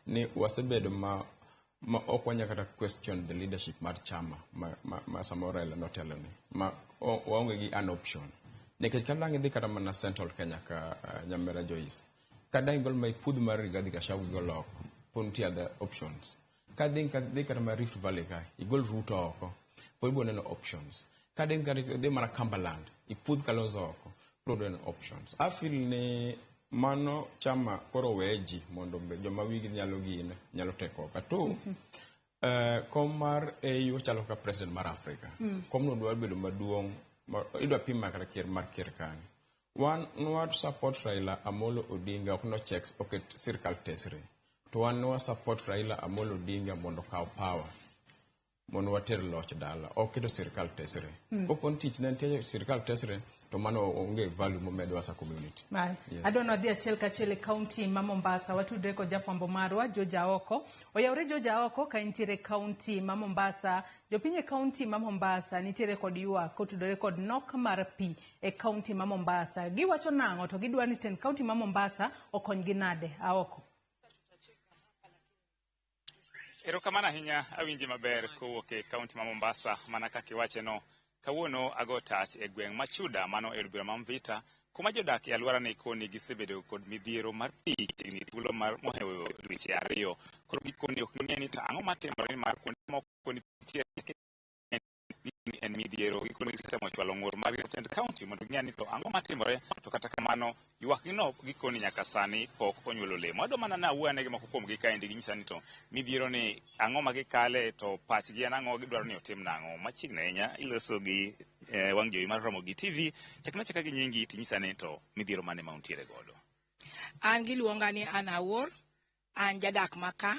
ni wasebedo ma ok wanyal kata question the leadership mar chama ma samoro Raila notelo ni ma waonge gi an option. Nikech ka dang' idhi kata mana Central Kenya ka Nyamera Joyce, ka dang' igol ma ipudh mar Rigathi Gachagua igol oko, pod nitie other options. Ka dhi kata mana Rift Valley ka, igol Ruto oko, pod ibiro neno options. Ka dhi mana Cumberland, ipudh Kalonzo oko, pod ibiro neno options. I feel ni mano chama koro weye ji mondo joma wigi nyalo gin nyalo take over. To kom mar AU chalo kaka president mar Africa. Komno dwa bedo maduong', idwa pim mana kata ker mar ker kanyo. Wan nwa support Raila Amolo Odinga ok no checks oket sirkal tesre. To wan nwa support Raila Amolo Odinga mondo okaw power. Mondo water loch dala. Ok keto sirkal tesre. Kopo ni tich ne nitie sirkal tesre, to mano onge value momedo as a community. Yes. Adwa ni wadhi achiel kachiel e kaunti ma Mombasa. Watudre kod jafwambo marwa George Aoko. Oyawre George Aoko ka intiere e kaunti ma Mombasa. Jopiny e kaunti ma Mombasa nitiere kod ywak kotudore kod nok mar pi e kaunti ma Mombasa. Giwacho nang'o to gidwa ni tend kaunti ma Mombasa okonygi nade? Aoko. Erokamano ahinya, awinji maber kowuok e kaunti ma Mombasa mana kaka iwache no. Kawuono ago tach e gweng' ma Chuda mano e od bura ma Mvita, kuma jodak e alwora ni koni gisebedo kod midhiero mar pi chiegni thuolo mar mohewo dweche 2. Koro gikoni ok ging'e ni to ang'o matimore mar kuonde moko koni nitie en midhiero. Gikoni gisetemo chwalo ng'ur mar jotend kaunti mondo ging'e ni to ang'o matimore, to kata kamano ywakgino gikoni nyaka sani pok onyuolo olemo. Adwa mana nawuo ane gi moko kuomgi kaendi ginyisa ni to midhiero ni ang'o ma gikale, to pachgi en ang'o, gidwaro ni otim nang'o. Machiegni ahinya iloso gi wang' jowi mar Ramogi TV. Chakna chaka gi nyingi tinyisa ni to midhiero mane ma untiere godo. An giluonga ni Ann Awuor, an jadak maka.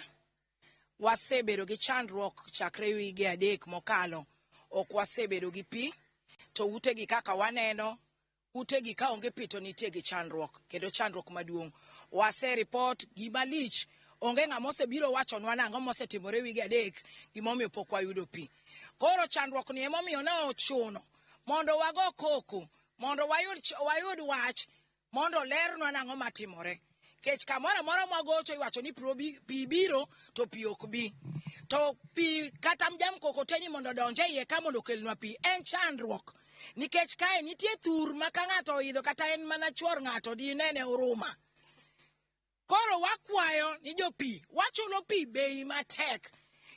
Wasebedo gi chandruok chakre wige 3 mokalo. Ok wasebedo gi pi, to utegi kaka waneno, utegi ka onge pi to nitie gi chandruok, kendo chandruok maduong'. Waseripot gima lich, onge ng'ama osebiro wachonwa nang'o mosetimore wige 3, gimomiyo pok wayudo pi. Koro chandruok ni emomiyo ne ochuno mondo wago koko, mondo wayud wach, mondo lernwa nang'o matimore. Kech kamoro amora mwagocho iwacho ni pi biro to pi ok bi. To pi kata mkokoteni mondo odonj e iye ka mondo okelnwa pi en chandruok. Nikech kae nitie thur ma ka ng'ato oidho kata en mana chuor ng'ato dinene uruma. Koro wakwayo ni jopi, wachulo pi bei matek.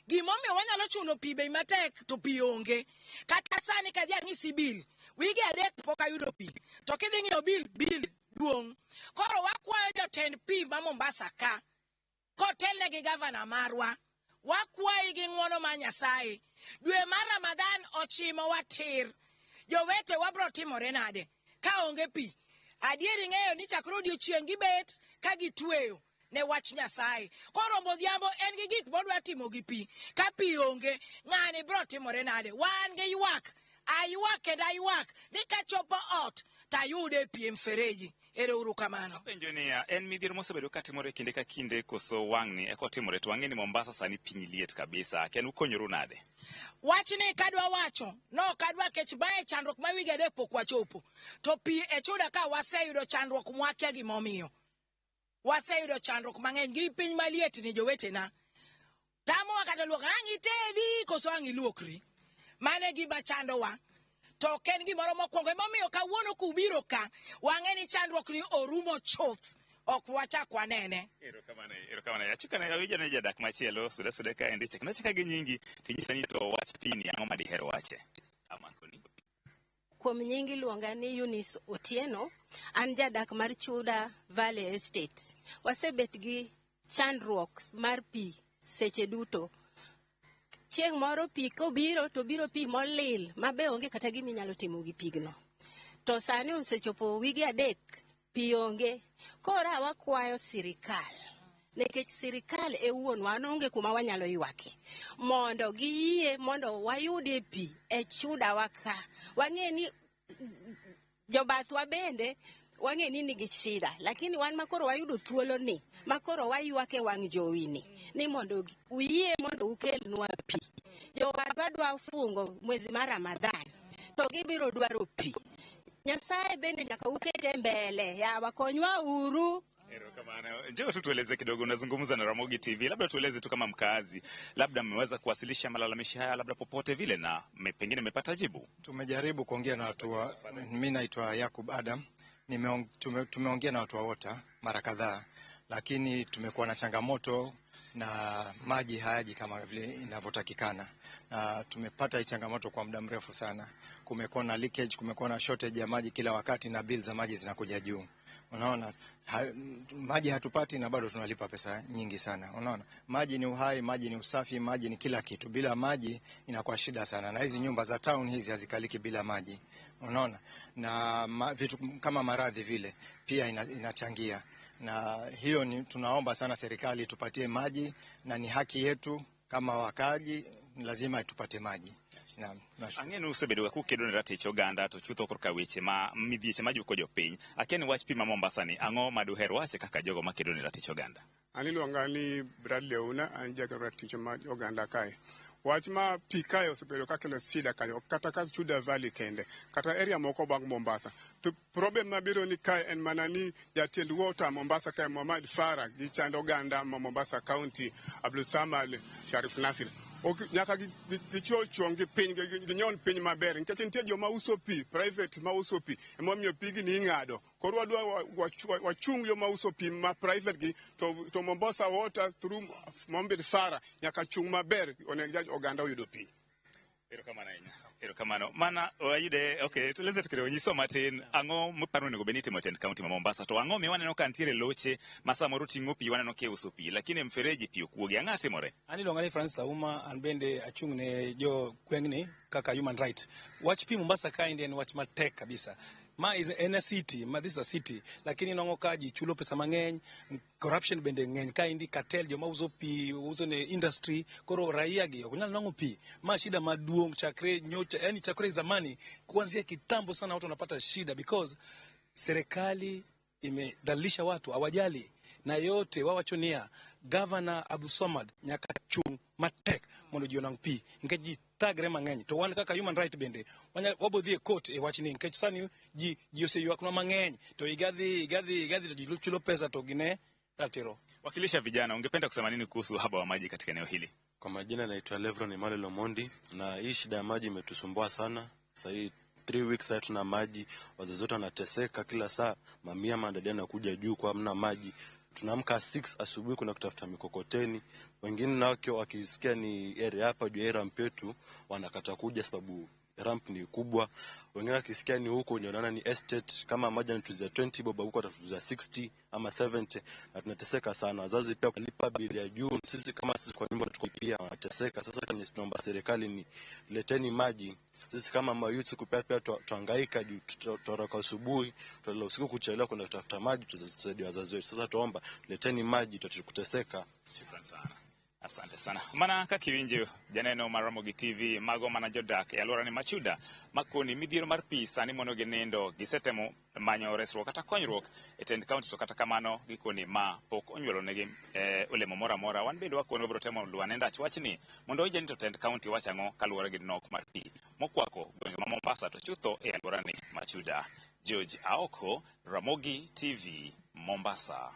Gimomiyo wanyalo chulo pi bei matek to pi onge. Kata sani kadhi ang'isi bill, wige 3 pok ayudo pi. To kidhi ng'iyo bill duong'. Koro wakwayo jotend pi ma Mombasa ka, kotelne gi gavana marwa, wakwayi gi ng'wono mar Nyasaye. Dwe mar Ramadhan ochimo watir. Jowete wabro timore nade ka onge pi? Adier ing'eyo ni chakre odiochieng' gibet ka gitweyo ne wach Nyasaye. Koro odhiambo en gi gik modwa timo gi pi. Ka pi onge, ng'ani bro timore nade? Wan gi ywak. Aywak kendo aywak ni kachopo ot tayude pi e mfereji. Ero uru kamano. Apenjo niya, en midhiero mosebedo katimore kinde ka kinde koso wang'ni eka otimore? To wang'e ni Mombasa sani piny liet kabisa. Ken ukonyoru nade? Wachni kadwa wacho, no kadwa kech bae chandruok ma wige 3 pok wachopo. To pi e chuda ka waseyudo chandruok mwakia gimomiyo. Waseyudo chandruok mang'eny gi piny maliet ni jowetena. Tamowa kata luok, ang' itedi koso ang' iluokri. Mane gima chandowa. To ok en gimoro mokwongo. Emomiyo kawuono kubiro ka, wang'e ni chandruok ni orumo chuth. Ok wachak wanene. Erokamano, erokamano. Achiko ne awinjo ni jadak machielo suda suda kaendi. Chakna chaka gi nyingi tinyisa ni to wach pi ni ang'o ma diher wache? Amakoni. Kuom nying iluonga ni Eunice Otieno, an jadak mar Chuda Valley Estate. Wasebet gi chandruok mar pi seche duto. Chieng' moro pi kobiro to biro pi molil ma be onge kata gima inyalo timo gi pigno. To sani osechopo wige 3 pi onge. Koro wakwayo sirikal, nikech sirikal e wuonwa, an onge kuma wanyalo ywake, mondo giyie mondo wayudie pi e chudawa ka. Wang'e ni jobathwa bende wang'e ni nigi shida, lakini wan makoro wayudo thuolo ni, makoro waywak e wang' jowi ni, ni mondo uyie mondo ukelnwa pi. Jowadwa dwa fungo mwezi mar Ramadhan, to gibiro dwaro pi. Nyasaye bende nyaka ukete mbele, yawa konywa uru. Erokamano. Njoo tu tueleze kidogo, unazungumza na Ramogi TV, labda tueleze tu kama mkazi, labda mmeweza kuwasilisha malalamishi haya labda popote vile na pengine mmepata jibu? Tumejaribu kuongea na watu wa, mimi naitwa Yakub Adam. Tumeongea na watu wa water mara kadhaa, lakini tumekuwa na changamoto na maji hayaji kama vile inavyotakikana, na tumepata hii changamoto kwa muda mrefu sana. Kumekuwa na leakage, kumekuwa na shortage ya maji kila wakati, na bill za maji zinakuja juu. Unaona, maji hatupati na bado tunalipa pesa nyingi sana. Unaona, maji ni uhai, maji ni usafi, maji ni kila kitu. Bila maji inakuwa shida sana, na hizi nyumba za town hizi hazikaliki bila maji. Unaona, na vitu kama maradhi vile pia inachangia. Na hiyo ni tunaomba sana serikali tupatie maji, na ni haki yetu kama wakaji, lazima tupate maji. Naam, nashukuru. Ang'e ni usebedo ka ukedo ne ratich oganda to chutho korka weche ma midhieche ma juko jopiny. Akia ni wach pi ma Mombasa ni ang'o ma duher wache kaka jogo makedo ne ratich oganda? An iluonga ni Bradley Ouna, an jakedo ratich ma oganda kae. Wach ma pi kae osebedo ka kelo shida kanyo, kata ka Chuda Valley kende, kata area moko bang' Mombasa. To problem mabiro ni kae en mana ni jatend water Mombasa kae Mohamed Farah gi chando oganda ma Mombasa County Abdulsamad Sharif Nasir. Nyaka gichwo chuong gi piny, ginyon piny maber, nikech nitie joma uso pi, private ma uso pi, emomiyo pigi ni ing'ado. Koro wadwa wachung joma uso pi ma private gi, to Mombasa Water through Mohamed Farah nyaka chung maber, onego oganda oyudo pi. Erokamano ahinya. Erokamano. Mana wayude, okay, tueleze tu kidogo, nyiswa matin, ang'o miparo onego bed ni itimo e tend kaunti ma Mombasa, to ang'o miyo waneno ka nitiere loche ma samoro ting'o pi, waneno kiuso pi, lakini e mfereji pi ok wuogi, ang'o timore? An iluonga ni Francis Auma, an bende achung' ne jo gweng'ni kaka human right. Wach pi Mombasa kaendi en wach matek kabisa. Ma is en a city, ma this is a city, lakini inwang'o ka ji chulo pesa mang'eny, corruption bende ng'eny kaendi, cartel joma uso pi, uso ne industry, koro raia gi ok nyal nwang'o pi. Ma shida maduong' chakre nyocha, yani chakre zamani, kuanzia kitambo sana watu wanapata shida because serikali imedhalilisha watu, hawajali na yote wawacho niya Gavana Abdulswamad nyaka chung' matek mondo ji onwang' pi nikech ji thagre mang'eny to wan kaka human right bende wabo dhi e court e wachni nikech sani ji oseywaknwa mang'eny to higa dhi higa dhi higa dhi to ji chulo pesa to gine ratiro. Wakilisha vijana, ungependa kusema nini kuhusu uhaba wa maji katika eneo hili? Kwa majina naitwa Levron Emmanuel Omondi, na hii shida ya maji imetusumbua sana. Sasa hii 3 weeks sasa tuna maji, wazazi wetu wanateseka kila saa, mamia madadi yanakuja juu kwa hamna maji. Tunaamka 6 asubuhi kuna kutafuta mikokoteni, wengine nao wakisikia ni area hapa juu ya ramp yetu wanakata kuja sababu ramp ni kubwa. Wengine wakisikia ni huko ndio wanaona ni estate, kama maji anatuzia 20 bob huko atatuzia 60 ama 70, na tunateseka sana. Wazazi pia kulipa bili ya juu, sisi kama sisi kwa nyumba tuko pia wanateseka. Sasa kwenye tunaomba serikali ni leteni maji. Sisi kama mayouth kupia pia tuhangaika juu tutoroka asubuhi, tulala usiku kuchelewa kwenda kutafuta maji tusaidia wazazi wetu. Sasa tuomba leteni maji tutakuteseka. Shukrani sana. Asante sana. Mana kaka iwinjo janeno mar Ramogi TV mago mana jodak e alwora ni Machuda makoni midhiero mar pi sani mono gi nindo gisetemo manyo resruok kata konyruok e tend kaunti to kata kamano gikoni ma pok onyuolo negi olemo moro amora. Wan bende wakoni wabiro temo luwo ane ndach wachni mondo winje ni to tend kaunti wacho ang'o kaluwore gi nok mar pi mokwako gwenge ma Mombasa to chutho e alwora ni Machuda. George Aoko, Ramogi TV, Mombasa.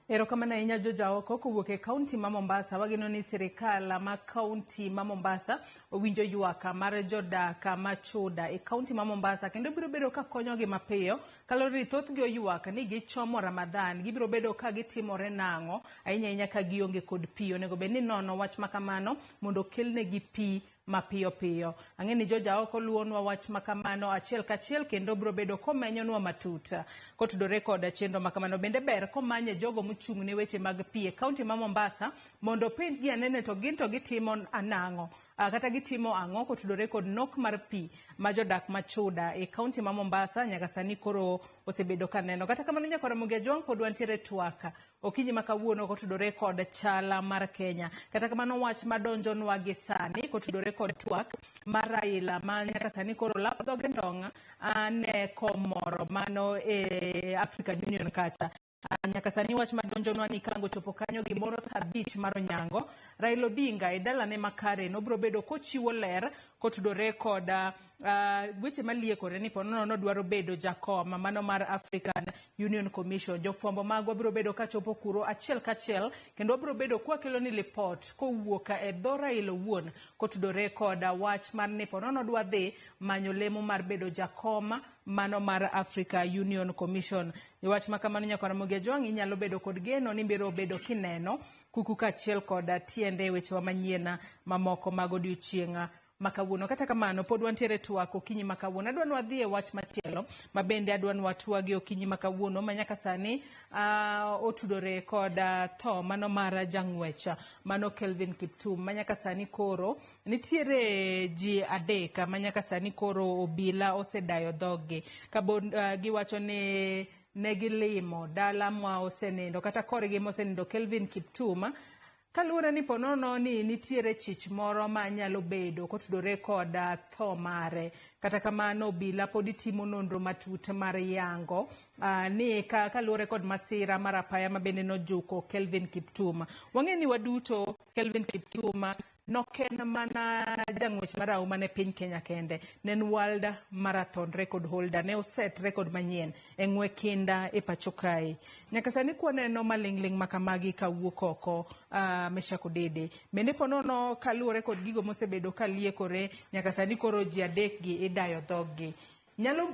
Erokamano ahinya George Aoko kowuok e kaunti ma Mombasa. Wageno ni sirikal ma kaunti ma Mombasa owinjo ywak mar jodak ma Chuda e kaunti ma Mombasa kendo biro bedo ka konyogi mapiyo kaluwore ni thothgi oywak ni gichomo Ramadhan, gibiro bedo ka gitimore nang'o ahinya ahinya ka gionge kod pi. Onego bed ni nono wach makamano mondo okelnegi pi mapiyo piyo. Ang'e ni George Aoko luwonwa wach makamano achiel kachiel kendo biro bedo komenyonwa matut kotudore kod chenro makamano. Bende ber komanye jogo mochung' ne weche mag pi e kaunti ma Mombasa mondo openjgi anene to gin to gitimo nang'o kata gitimo ang'o kotudore kod nok mar pi ma jodak ma Chuda e kaunti ma Mombasa nyaka sani koro osebedo kaneno. Kata kamano nyakora Ramogi Ajwang' pod wantiere twak okinyi ma kawuono kotudore kod chala mar Kenya. Kata kamano wach madonjonwa gi sani kotudore kod twak mar Raila ma nyaka sani koro lap dhoge ndong' ne komoro mano e African Union kacha. Nyaka sani wach madonjonwa ni kango chopo kanyo gimoro saa 5 mar onyango, Raila Odinga e dalane ma Karen obiro bedo kochiwo ler kotudore kod weche maliekore ni ponono nodwaro bedo jakom mano mar African Union Commission. Jofwambo magwa biro bedo kachopo kuro achiel kachiel kendo wabiro bedo kwakelo ni lipot kowuok e dho Raila owuon kotudore kod wach mar ni ponono dwa dhi manyo lemo mar bedo jakom mano mar Africa Union Commission. Wach makamano nyakora Ramogi Ajwang' inyalo bedo kod geno ni biro bedo kineno kuku kaachiel kod tiende wechewa manyien mamoko mag odiochieng' ma kawuono. Kata kamano pod wantiere twak okinyi ma kawuono. Adwa ni wadhi e wach machielo ma bende adwa ni watwagi okinyi ma kawuono ma nyaka sani otudore kod tho mano mar jang'wech mano Kelvin Kiptum ma nyaka sani koro nitiere ji 3 ma nyaka sani koro obila osedayo dhoggi ka giwacho ni ne gilimo dala ma osenindo kata korgi mosenindo Kelvin Kiptum kaluwore ni ponono ni nitiere chich moro ma nyalo bedo kotudore kod tho mare. Kata kamano obila pod timo nonro matut mar yango ni kaluwore kod masira mar apaya ma bende nojuko Kelvin Kiptum. Wang'e ni waduto Kelvin Kiptum nok en mana jang'wech marahuma ne piny Kenya kende, ne en World Marathon record holder, ne oset record manyien e ng'we kinda e pacho kae. Nyaka sani kwaneno maling'ling' makamagi kawuok oko Meshack Odede. Bende ponono kaluwore kod gigo mosebedo kaliekore nyaka sani koro ji 3 gi idayo dhoggi. Nyalo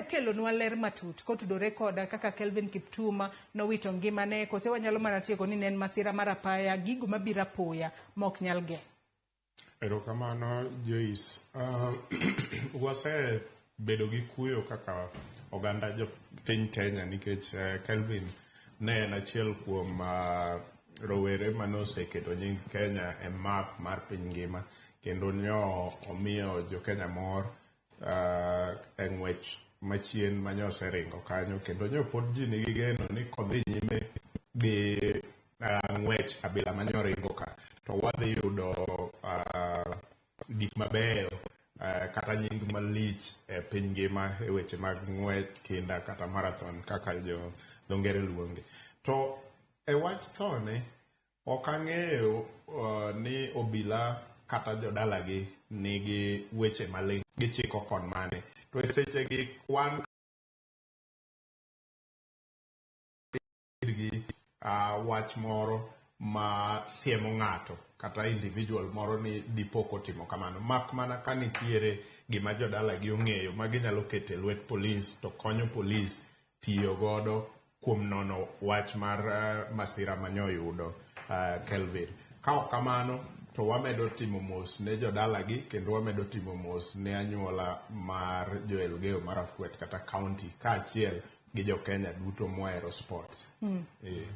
kelonwa ler matut kotudore kod kaka Kelvin Kiptum nowito ngimane, kose wanyalo mana tieko ni ne en masira mar apaya, gigo mabiro apoya ma ok nyal geng'. Erokamano Joyce. Wasebedo gi kuyo kaka oganda jo piny Kenya nikech Kelvin ne en achiel kuom rowere mane oseketo nying Kenya e map mar piny ngima kendo nyo omiyo jo Kenya mor e ng'wech machien mane oseringo kanyo kendo nyo pod ji nigi geno ni kodhi nyime gi ng'wech abila mane oringo ka to wadhi yudo gik mabeyo kata nying malich e piny ngima e weche mag ng'wech kinda kata marathon kaka jo dho ngere luonge. To e wach thone ok ang'eyo ni obila kata jodalagi nigi weche maling' gichiko kon mane. To e sechegi wan gi wach moro ma siemo ng'ato kata individual moro ni dipo kotimo kamano mak mana ka nitiere gima jodalagi ong'eyo ma ginyalo keto e lwet polis to konyo polis tiyo godo kuom nono wach mar masira manyoyudo Kelvin. Ka ok kamano to wamedo timo mos ne jodalagi kendo wamedo timo mos ne anyuola mar jo Elgeyo Marakwet kata county kaachiel gi jo Kenya duto mohero sports.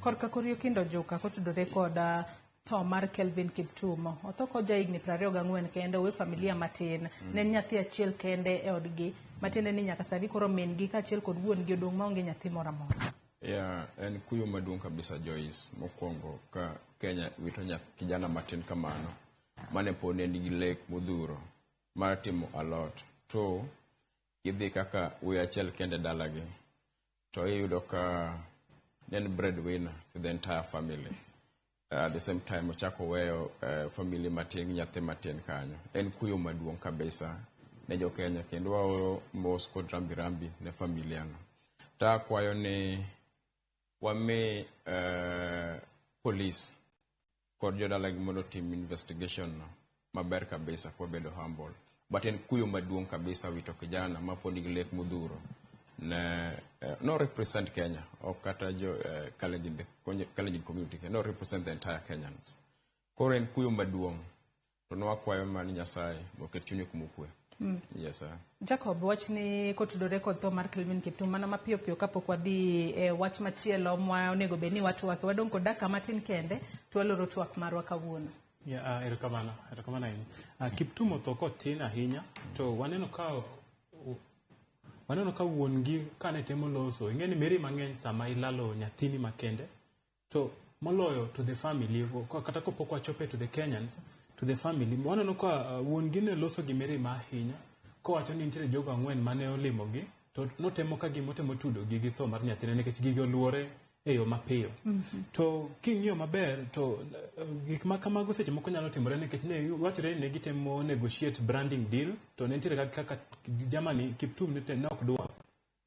Korka kor Okindo Ojuka kotudore kod tho mar Kelvin Kiptum. Otho ko jahigni 24 kende, owe familia matin. Ne en nyathi achiel kende e odgi, matiende ni nyaka sani koro min gi kaachiel kod wuon gi odong' maonge nyathi moro amora. Yeah, en kuyo maduong' kabisa Joyce. Mokwongo ka Kenya wito kijana matin kamano, mane pod ne nigi lek modhuro mar timo alot. To gidhi kaka wuoyi achiel kende dalagi. To iyudo ka ne en breadwinner to the entire family. At the same time ochako weyo family matin gi nyathi matin kanyo. En kuyo maduong' kabisa ne jo Kenya kendo waoro mos kod rambi rambi ne familia no. To akwayo ni wami police kod jodalagi mondo otim investigation no maber kabisa kwabedo humble. But en kuyo maduong' kabisa wito kijana ma pod nigi lek modhuro ne no represent Kenya ok kata jo Kalenjin, the Kalenjin community no represent the entire Kenyans. Koro en kuyo maduong' to nwakwayo mana ni Nyasaye oket chunye kuma okwe. Yes, sir. Jacob, wachni kotudore kod tho mar Kelvin Kiptum mana mapiyo piyo kapok wadhi e wach machielo ma onego bed ni watwake. Wadong' kod dakika matin kende to waloro twak marwa kawuono. Yeah, erokamano, erokamano ahinya. Kiptum otho kotin ahinya to waneno ka wuon gi kane temo loso, ing'e ni mirima mang'eny sama ilalo nyathini makende to moloyo to the family, kata kopok wachope to the Kenyans, to the family, waneno ka wuon gi ne loso gi mirima ahinya kowacho ni nitiere jogo ang'wen mane olimogi to notemo ka gima otemo tudo gi gi tho mar nyathine nikech gigi oluwore e yo mapiyo. To king'iyo maber to gik ma kamago seche moko nyalo timore nikech ne wachore ni ne gitemo negotiate branding deal to ne nitiere kaka Germany Kiptum ne ok dwar.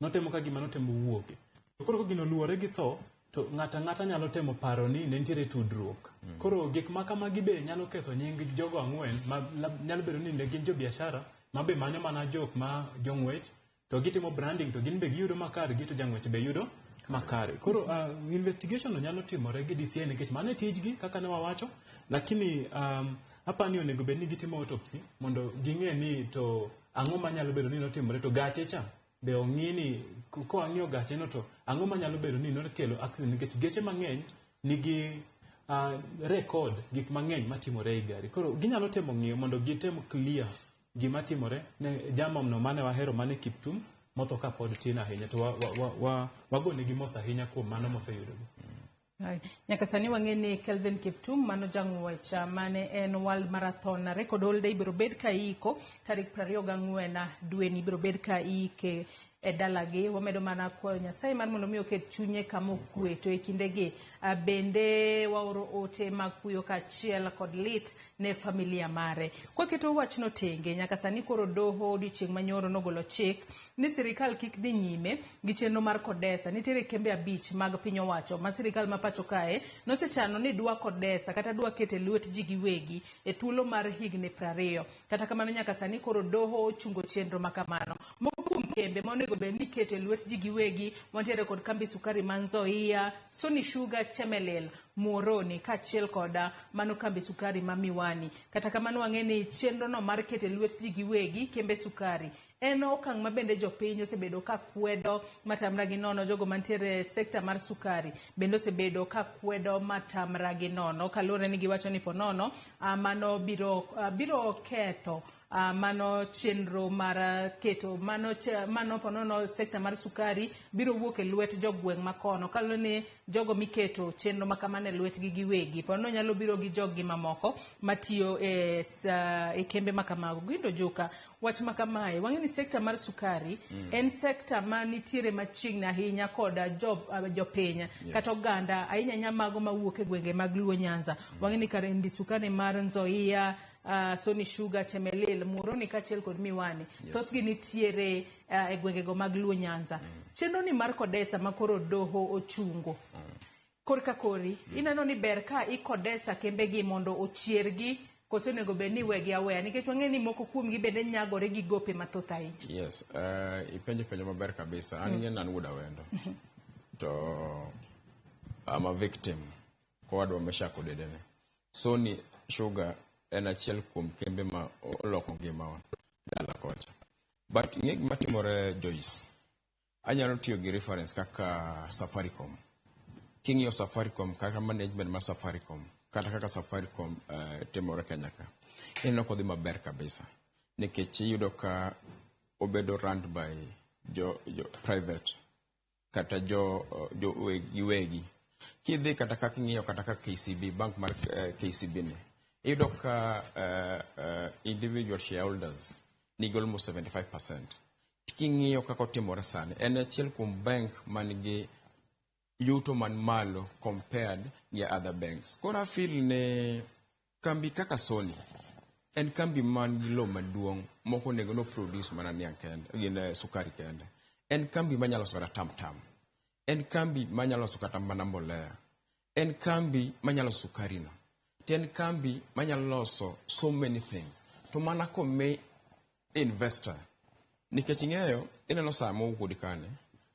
Notemo ka gima notemo wuoke. To koro ka gino oluwore gi tho to ng'ato ang'ata nyalo temo paro ni ne nitiere tudruok. Koro gik ma kamagi be nyalo ketho nying jogo ang'wen ma nyalo bedo ni ne gin jo biashara ma be manyo mana jok ma jong'wech to gitimo branding to gin be giyudo makargi to jang'wech be yudo makare. Koro investigation no nyalo timore gi DCI nikech mano e tijgi kaka ne wawacho, lakini apani onego bed ni gitimo autopsy mondo ging'e ni to ang'o manyalo bedo ni notimore to gache cha be ong'i ni koang'iyo gache no to ang'o manyalo bedo ni nokelo accident nikech geche mang'eny nigi record gik mang'eny matimore ei gari. Koro ginyalo temo ng'iyo mondo gitem clear gima timore ne jamamno mane wahero mane Kiptum motho ka pod tin ahinya to wagonegi mos ahinya kuom mano moseyudogi. Nyaka sani wang'e ni Kelvin Kiptum mano jang'wech mane en World Marathon record holder ibiro bed ka iiko tarik 24 dweni ibiro bed ka iike e dalagi. Wamedo mana kwayo Nyasaye mar mondo mi oket chunye kama okwe. To e kindegi bende waoro ote mag kuyo kaachiel kod lit ne familia mare. Kwaketo wachno tenge, nyaka sani koro doho odiochieng' manyoro nogolo chik ni sirikal kik dhi nyime gi chenro mar Kodesa. Nitiere kembe 5 mag piny owacho ma sirikal ma pacho kae nosechano ni dwa Kodesa kata dwa kete lwet ji giwegi e thuolo mar higni 20. Kata kamano nyaka sani koro doho ochungo chenro ma kamano. Moko kuom kembe ma onego bed ni iketo e lwet ji giwegi. Wantiere kod kambi sukari ma Nzoia, Sony Sugar, Chemelil, Muhoroni kaachiel kod mano kambi sukari ma Miwani. Kata kamano wang'e ni chenro no mar keto e lwet ji giwegi kembe sukari en okang' ma bende jopiny osebedo ka kwedo matamra gi nono. Jogo mantiere e sekta mar sukari bende osebedo ka kwedo matamra gi nono kaluwore ni giwacho ni ponono mano biro ketho mano chenro mar keto mano ponono sekta mar sukari biro wuok e lwet jogweng' makono kaluwore ni jogo miketo chenro makamano e lwetgi giwegi ponono nyalo biro gi joggi mamoko matiyo e kembe makamago. Gindo Juka, wach makamae wang'e ni sekta mar sukari en sekta ma nitiere machiegni ahinya koda jopiny kata oganda ahinya ahinya mago mawuok e gwenge mag Luo Nyanza. Wang'e ni kambi sukari mar Nzoia, Sony Sugar, Chemelil, Muhoroni kaachiel kod Miwani thothgi nitiere e gwengego mag Luo Nyanza. Chenro ni mar Kodesa ma koro doho ochungo korka kori ineno ni ber ka ikodesa kembegi mondo ochiergi koso onego bed ni wegi aweya nikech wang'e ni moko kuomgi bende nyagore gi gope mathoth ahinya? Yes, ipenjo penjo maber kabisa. An ing'e ni an wuod Awendo. To I'm a victim kowadwa Meshak Odedene. Sony Sugar en achiel kuom kembe ma oloko ngimawa dala kocha. But ing'e gima timore, Joyce? Anyalo tiyo gi reference kaka Safaricom. King'iyo Safaricom kata management mar Safaricom kata kaka Safaricom timore Kenya ka, ineno kodhi maber kabisa. Nikech iyudo ka obedo run by jo private kata jo giwegi. Kidhi kata kaka ing'iyo kata kaka KCB, bank mar KCB ni, iyudo ka individual shareholders nigi almost 75%. King'iyo kaka otimore sani, en achiel kuom bank man gi yuto man malo compared gi other banks. Koro I feel ni kambi kaka Sony en kambi man gi lowo maduong' mok onego no produce mana niang' kende, gin sukari kende. En kambi manyalo loso kata tam tam. En kambi manyalo loso kata mana mbolea. En kambi manyalo loso sukari no. To en kambi manyalo loso so many things. To mana komi investor. Nikech ing'eyo, ineno sama owuok kane,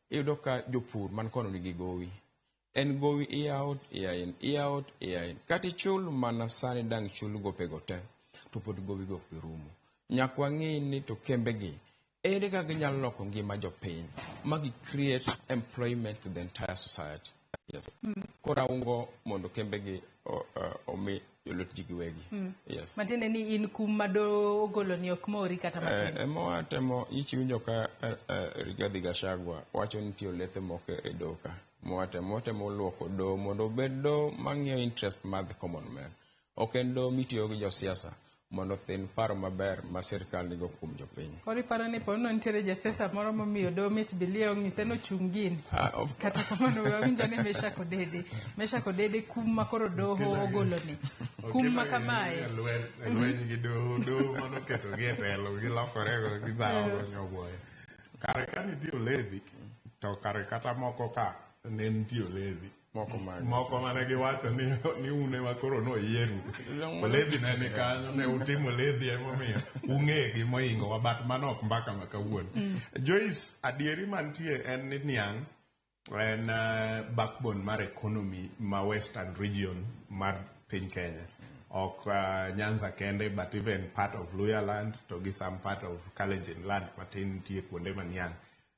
iyudo ka jopur man kono nigi gowi. En gowi year out, year in, year out, year in. Kata ichul mana sani dang' chul gopego te, to pod gowi go ok bi rumo. Nyaka wang'i ni to kembegi, ere kaka ginyalo loko ngima jopiny ma gi create employment to the entire society. Yes. Koro aungo mondo kembegi omi jolwet ji giwegi. Yes. Matiende ni in kum ma doho ogolo ni ok mori kata matin. Ema watemo ichi winjo ka Rigathi Gachagua wacho ni nitie olethe moko e doho ka. Mwatemo watemo luoko doho mondo obed doho mang'iyo interest mar the common man. Ok en doho mitiyo gi josiasa mondo othin paro maber ma sirkal nigo kuom jopiny. Koro iparo ni ponono nitiere jasiasa moro momiyo doho mit bilie ong'ise nochung' gini. Kata kamano we wawinjo ni Meshak Odede. Meshak Odede, kum ma koro doho ogolo ni. Kum ma kamae. Lweny gi doho, doho manoketogi e telo gilokorego gidhawo nyoboye. Kare ka nitie oledhi to kare kata moko ka ne nitie oledhi. Moko mage. Moko mane giwacho ni un ema koro noyieru. Oledhi ne ni kanyo, ne utimo oledhi emomiyo ung'egi mohingowa, but mano ok mbaka ma kawuono. Joyce, adieri mantie en ni niang' en backbone mar economy ma Western region mar piny Kenya. Ok Nyanza kende, but even part of Luhya land to gi some part of Kalenjin land matin nitie kuonde ma niang'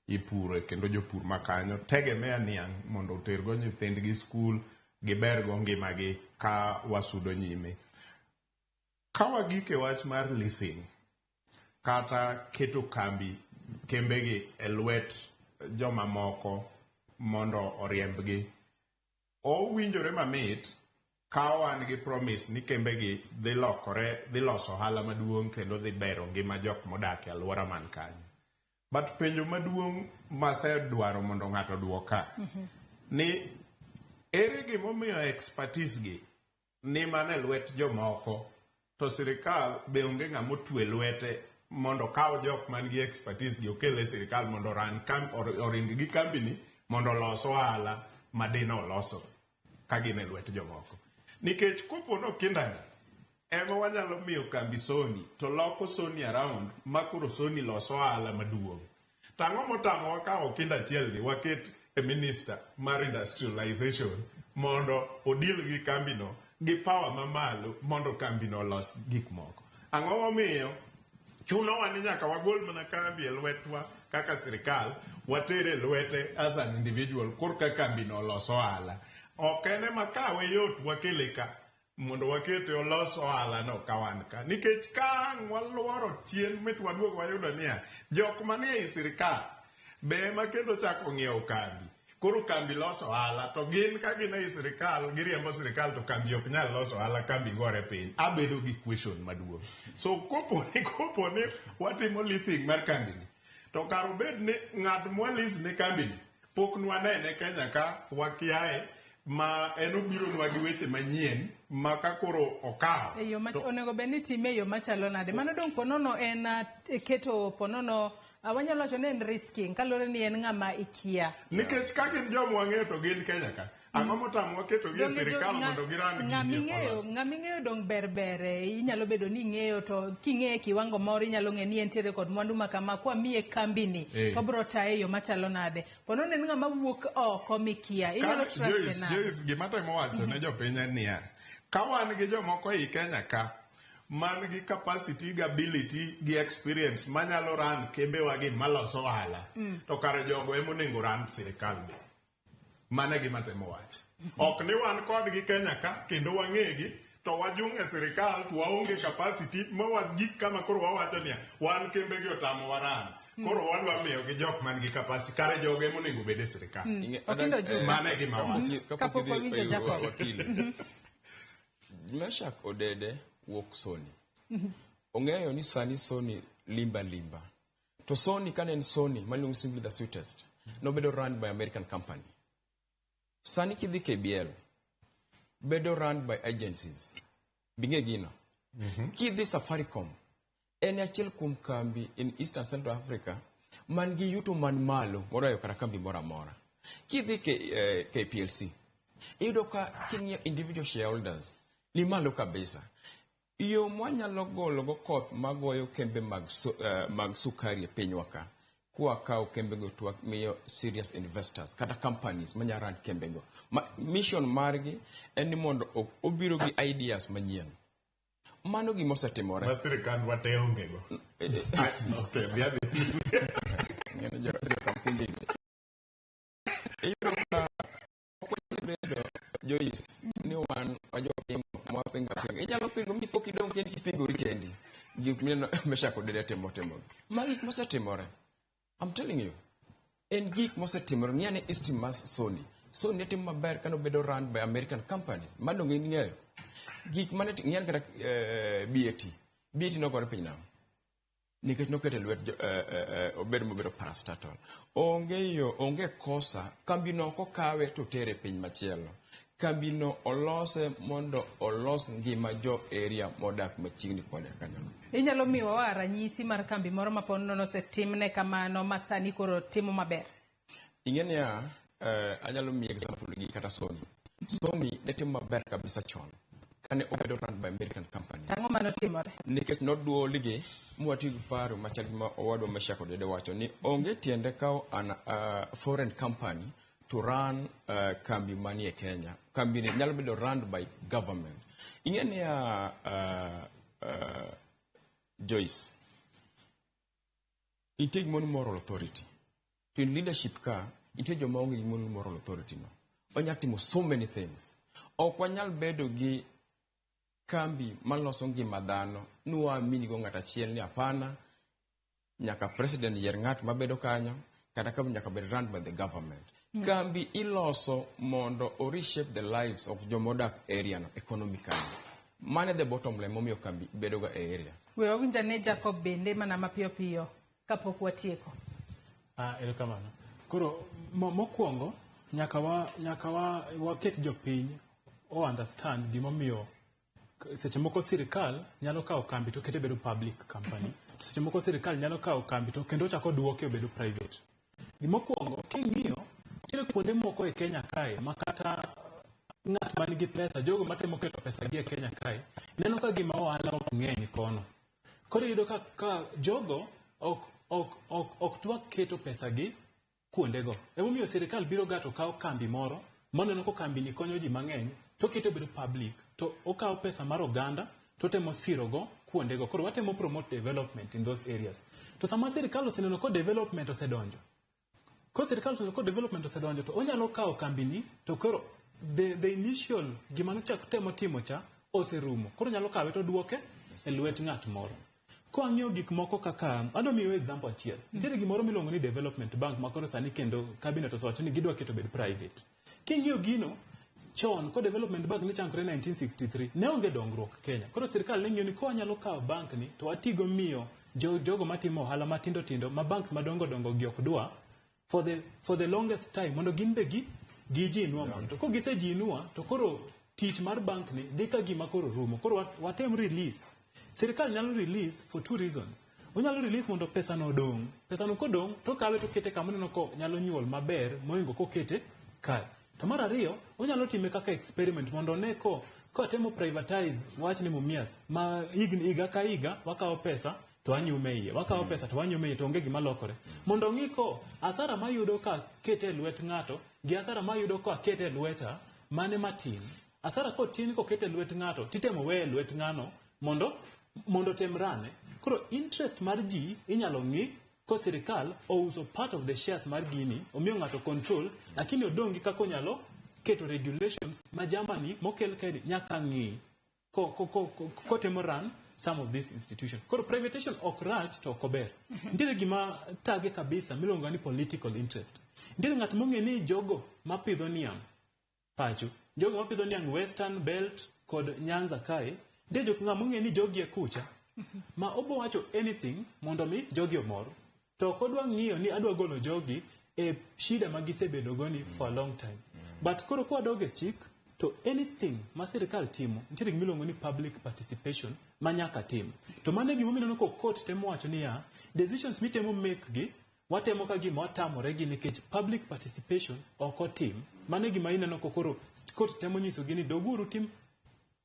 ipure kendo jopur makanyo tegemea niang' mondo otergo nyithindgi skul gibergo ngimagi ka wasudo nyime. Ka wagik e wach mar leasing kata keto kambi kembegi e lwet jomamoko mondo oriembgi, owinjore mamit ka wan gi promise ni kembegi dhi lokore, dhi loso ohala maduong' kendo dhi bero ngima jok modak e alwora man kanyo. But penjo maduong' masedwaro mondo ng'ato oduoka ni ere gimomiyo expertise gi ni mana e lwet jomoko to sirikal be onge ng'ama otwe lwete mondo okaw jok man gi expertise gi okel e sirikal mondo oran oring gi kambi ni mondo olos ohala ma dine oloso ka gin e lwet jomoko. Nikech kopo ni kindani ema wanyalo miyo kambi Sony to loko Sony around ma koro Sony loso ohala maduong'. To ang'o motamowa kawo Okindo achiel ni waket e minister mar industrialization mondo odil gi kambino gi power mamalo mondo kambino olos gik moko. Ang'o momiyo chunowa ni nyaka wagol mana kambi e lwetwa kaka sirikal, watere e lwete as an individual korka kambino olos ohala. Ok en ema kawe yot wakele ka mondo wakete olos ohala no ka wan ka. Nikech ka ang' waluoro chien mit waduog wayudo niya, jok manie ei sirikal be ema kendo chako ng'iewo kambi. Koro kambi loso ohala to gin ka gin ei sirikal giriembo sirikal to kambi ok nyal loso ohala, kambi gore piny. Abedo gi question maduong'. So kopo ni watimo leasing mar kambini, to kar obed ni ng'at mwa lease ne kambini pok nwanene Kenya ka, wakiaye ma en obironwa gi weche manyien ma ka koro okawo E yo onego bed ni time e yo machalo nade? Mano dong' ponono en keto ponono, wanyalo wacho ni en risking kaluwore ni en ng'ama ikia. Nikech ka gin joma wang'eyo to gin Kenya ka, ang'o motamowa ketogi e sirikal mondo giran ng'ama gigi ing'eyo olos? Ng'ama ing'eyo dong' ber ber, inyalo bedo ni ing'eyo, to king'eye e kiwango moro inyalo ng'e ni entiere kod mwandu ma kama kwamiye kambini to obiro taye e yo machalo nade. Ponono en ng'ama wuok oko mikia, inyalo truste Joyce, nade? Joyce, gima temo wacho ne jopiny en niya, ka wan gi jomoko ei Kenya ka man gi capacity gi ability gi experience manyalo run kembewa gi maloso ohala, to kare jogo ema onego run sirikal be. Mano e gima temo wacho. Ok ni wan kodgi Kenya ka kendo wang'egi to wajung' e sirikal to waonge capacity ma wagik kama koro wawacho niya wan kembegi otamowa run. Koro wadwa miyogi jok man gi capacity, kare jogo ema onego bed e sirikal. Okindo Juba. Mano e gima wacho. Kapok wawinjo Jacob. Wakili. Meshak Odede wuok Sony. Ong'eyo ni sani Sony limba limba. To Sony kane en Sony maluongo simply the sweetest, nobedo run by American company. Sani kidhi KBL, bedo run by agencies. Bing'e gino. Kidhi Safaricom, en achiel kuom kambi in Eastern Central Africa man gi yuto man malo moloyo kata kambi moro amora. Kidhi KPLC, iyudo ka king'iyo individual shareholders ni malo kabisa. Yo mwanyalo gologo koth magoyo kembe mag sukari e pinywa ka, kwakawo kembego to wamiyo serious investors kata companies manya run kembego. Ma, mission margi en ni mondo obiro gi ideas manyien. Mano gima osetimore. Ma sirikandwa te onge go. Okay, dhi adhi. Ng'eno jo kampuni gi. Iyudo ka ok wanyal bedo, Joyce, ni wan wajopingo mwapingo apinga. Inyalo pingo mi pok idong' kendi kipingori kendi. Gik mineno Meshak Odede timo timo. Magi gik mosetimore. I'm telling you. En gik mosetimore. Ng'i ane history mar Sony. Sony ne timo maber kane obedo run by American companies. Mano ng'eyo. Gik mane ng'i ane kata BAT. BAT nogore piny nang'o? Nikech nokete lwet obed mobedo parastatal. Onge yo, onge kosa, kambino ok okawe to tere e piny machielo. Kambino olose mondo olos ngima jo area modak machiegni kode kanyo. Inyalo miyowa ranyisi mar kambi moro ma ponono nosetimne kamano ma sani koro timo maber? Ing'e niya, anyalo miyi example gi kata Sony. Sony ne timo maber kabisa chon kane obedo run by American companies. Ang'o manotimore? Nikech noduolgi mwatiyo gi paro machal gi ma owadwa Meshak Odede wacho ni onge tiende kawo an foreign company to run kambi manie Kenya. Kambi ni nyalo bedo run by government. Ing'e niya, Joyce, nitie gimoro ni moral authority. To in leadership ka, nitie joma onge gimoro ni moral authority no. Onyalo timo so many things. Ok wanyal bedo gi kambi maloso ngima dhano ni waamini go ng'at achiel ni hapana, nyaka president yier ng'at mabedo kanyo, kata kambi nyaka bed run by the government. Kambi iloso mondo o reshape the lives of jomodak area no economically. Mano e the bottom line momiyo kambi bedo ga e area. We wawinj ane Jacob bende mana mapiyo piyo kapok watieko. Ah, erokamano. Koro mokwongo nyaka wa waket jopiny o understand gimomiyo seche moko sirikal nyalo kawo kambi to kete bedo public company. To seche moko sirikal nyalo kawo kambi to kendo chako duoke obedo private. Gimokwongo king'iyo nitiere kuonde moko e Kenya kae ma kata ng'at man gi pesa, jogo matemo keto pesa gi e Kenya kae neno ka gima ohala ok ng'eny kono. Koro iyudo ka jogo ok Ok dwa keto pesa gi kuondego. Emomiyo sirikal biro ga to kawo kambi moro moneno ko kambi ni konyo ji mang'eny, to keto bedo public, to okawo pesa mar oganda to temo sirogo kuondego. Koro watemo promote development in those areas. To sama sirikal oseneno ko development osedonjo, ko sirikal oseneno ko development osedonjo, to onyalo kawo kambini, to koro the initial gima nochak temo timo cha oserumo. Koro nyalo kawe to duoke e lwet ng'at moro. Kwang'iyo gik moko kaka, adwa miyo example achiel. Nitiere gimoro miluongo ni Development Bank, ma koro sani kendo cabinet osewacho ni gidwa keto bed private. King'iyo gino chon, ko Development Bank ne chakore 1963, ne onge dongruok Kenya. Koro sirikal ne ng'iyo ni kowanyalo kawo bank ni to watigo miyo jogo matimo ohala matindo tindo ma banks madongo dongo gi ok dwa for the longest time, mondo gin be gi gijiinwa, mondo to kogisejiinwa to koro tich mar bank ni dhi ka gima koro rumo. Koro watem release. Sirikal nyalo release for two reasons. Onyalo release mondo pesa no odong'. Pesa no kodong' to kawe to kete kama oneno ko nyalo nyuol maber mohingo kokete kae. To mar ariyo, onyalo time kaka experiment mondo one ko kotemo privatize wach ni Mumias ma higni higa ka higa wakawo pesa to wanyume iye, wakawo pesa to wanyume iye, to onge gima lokore, mondo ong'i ko asara mayudo ka kete e lwet ng'ato gi asara mayudo ka akete e lweta mane matin. Asara kotin kokete e lwet ng'ato, titemo weye e lwet ng'ano mondo tem rane. Koro interest mar ji inyalo ng'i ko sirikal ouso part of the shares mar gini, omiyo ng'ato control, lakini odong' gi kaka onyalo keto regulations ma Germany mokel kae nyaka ng'i kotemo run some of these institutions. Koro privatization ok rach to ok ober. Nitiere gima thage kabisa miluongo ni political interest. Nitiere ng'at mong'e ni jogo mapidho niang' pacho, jogo mapidho niang' Western Belt kod Nyanza kae, nitie jok ng'ama ong'e ni jogi e kucha ma obo wacho anything mondo mi jogi omor, to ok odwa ng'iyo ni adwa golo jogi e shida ma gisebedo go ni for a long time. But koro kwadok e chik, to anything ma sirikal timo, nitiere gima iluongo ni public participation ma nyaka tim. To mano e gimomiyo ineno ko court temo wacho niya, decisions mitemo make gi watemo ka gima watamore gi nikech public participation ok otim. Mano e gima ineno ko koro court temo nyisogi ni doguru tim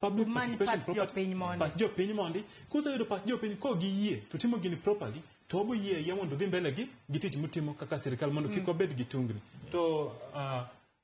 public Umany participation pach jopiny mondi. Pach jopiny mondi. Kuseyudo pach jopiny kogiyie to timo gini properly, to wabo yie ayie mondo dhi mbele gi tich mutimo kaka sirikal mondo kik wabed gi tungni. To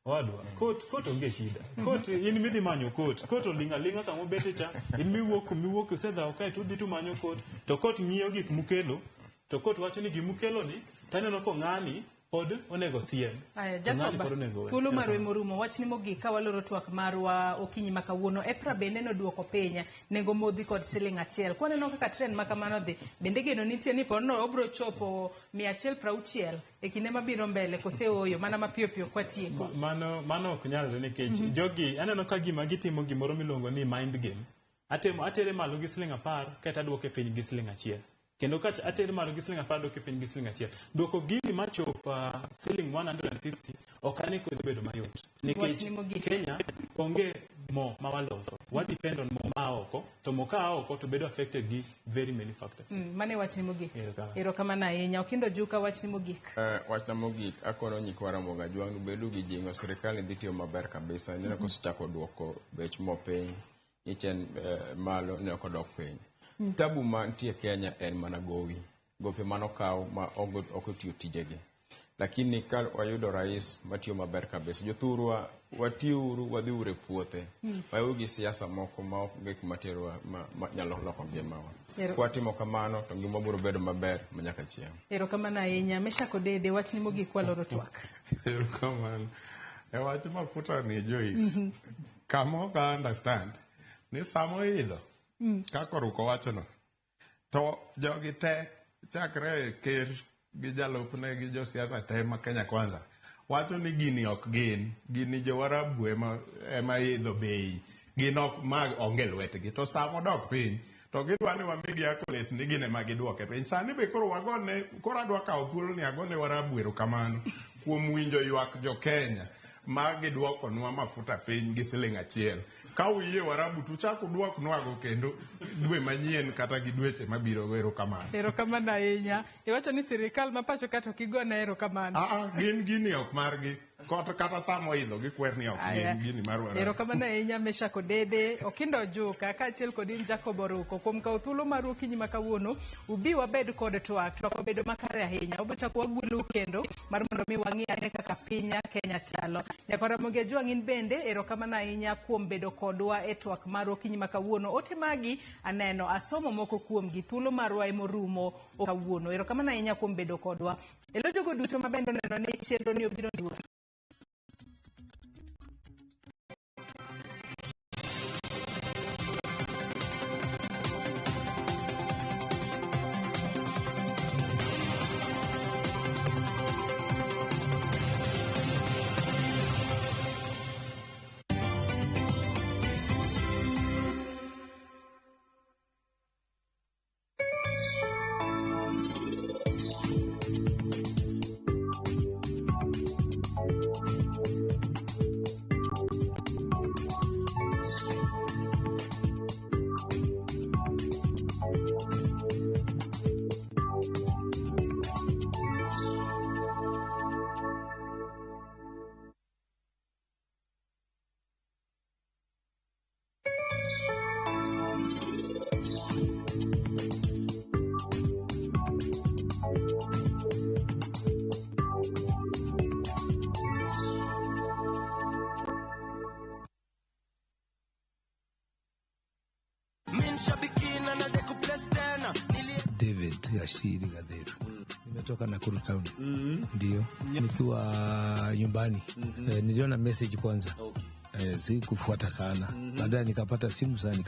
owadwa, court onge shida. Court in midhi manyo court, court oling' aling'a kama obete cha. In miwuok kumiwuok usedhawo kae to udhi tumanyo court, to court ng'iyo gik mukelo, to court wacho ni gimukelo ni taneno ko ng'ani pod onego siem. Aya, To ng'ani Jacob, pod onego we. Thuolo marwa morumo. Wachni mogik ka waloro twak marwa okinyi ma kawuono. EPRA bende noduoko piny nengo modhi kod siling 1. Kwaneno kaka trend ma kamano dhi, bende geno nitie ni pono obro chopo 160 e kinde mabiro mbele kose ooyo mana mapiyo piyo kwatieko? Mano ok nyalre nikech jogi aneno ka gima gitimo gimoro miluongo ni mind game. Atemo atere malo gi siling 10 kaeto aduoke piny gi siling 1. Kendo ka atere malo gi siling 10, aduoke piny gi siling 1. Duoko gini machop siling 160 ok ane kodhi bedo mayot. Nikech Wachni mogik. Kenya onge mo ma waloso. Wa depend on mo ma oko, to mo ka oko to bedo affected gi very many factors. Mane wachni mogik. Erokamano. Erokamano ahinya. Okindo Juka, wachni mogik. Wachna mogik, akono nyikwa Ramogi Ajwang' bedo gi jing'o, sirikal ni dhi tiyo maber kabisa. Ineno kosechako duoko bech mo piny, nyicha en malo ne ok odok piny. Tabu mantie Kenya en mana gowi, gope manokaw ma ok otiyo tijegi. Lakini ka wayudo rais matiyo maber kabisa, jothurwa watiuru, wadhiuru e puothe. Waweuru gi siasa moko ma ok gik materowa ma nyalo loko ngimawa. Kwatimo kamano to ngima biro bedo maber manyaka chieng'. Erokamano ahinya. Meshak Odede, wachni mogik waloro twak. Erokamano. E wach mafuta ni Joyce, kama ok a understand ni sama oidho kaka oruko wachono, to jogi te chakre ker gi jalupne gi josiasa te ma Kenya Kwanza wacho ni gini ok gin gini, jowarabu ema idho bei, gin ok ma onge lwetgi, to sama odok piny to gidwa ni wamigi accolades ni gin ema giduoke piny. Sani be koro wagone, koro adwa kawo thuolo ni agone warabu erokamano kuom winjo ywak jo Kenya ma giduokonwa mafuta piny gi siling 1. Ka uyie warabu tuchak uduoknwago kendo dwe manyien kata gi dweche mabiro. Erokamano. Erokamano ahinya. Iwacho ni sirikal ma pacho ka to kigone erokamano. Aa, gin gini ok margi. Kata sama oidho gikwer ni ok Aya. gin gini mar Waarabu. Erokamano ahinya Meshak Odede, Okindo Ojuka kaachiel kod in Jacob Oruko kuom kawo thuolo maru okinyi ma kawuono ubi wabed kod twak. Twak obedo makare ahinya. Wabochako wagwelu kendo mar mondo mi wang'i ane kaka piny Kenya chalo. Nyakwar Ramogi Ajwang' in bende erokamano ahinya kuom bedo kodwa e twak maru okinyi ma kawuono. Ote magi aneno asomo moko kuomgi thuolo marwa emorumo kawuono. Erokamano ahinya kuom bedo kodwa. Elo jogo duto ma bende oneno ni chenro ni obiro David Gashiri Gatheru. Nimetoka Nakuru town. Ndio. Nikiwa nyumbani. Niliona message kwanza. Sikufuata sana. Baadaye nikapata simu sana.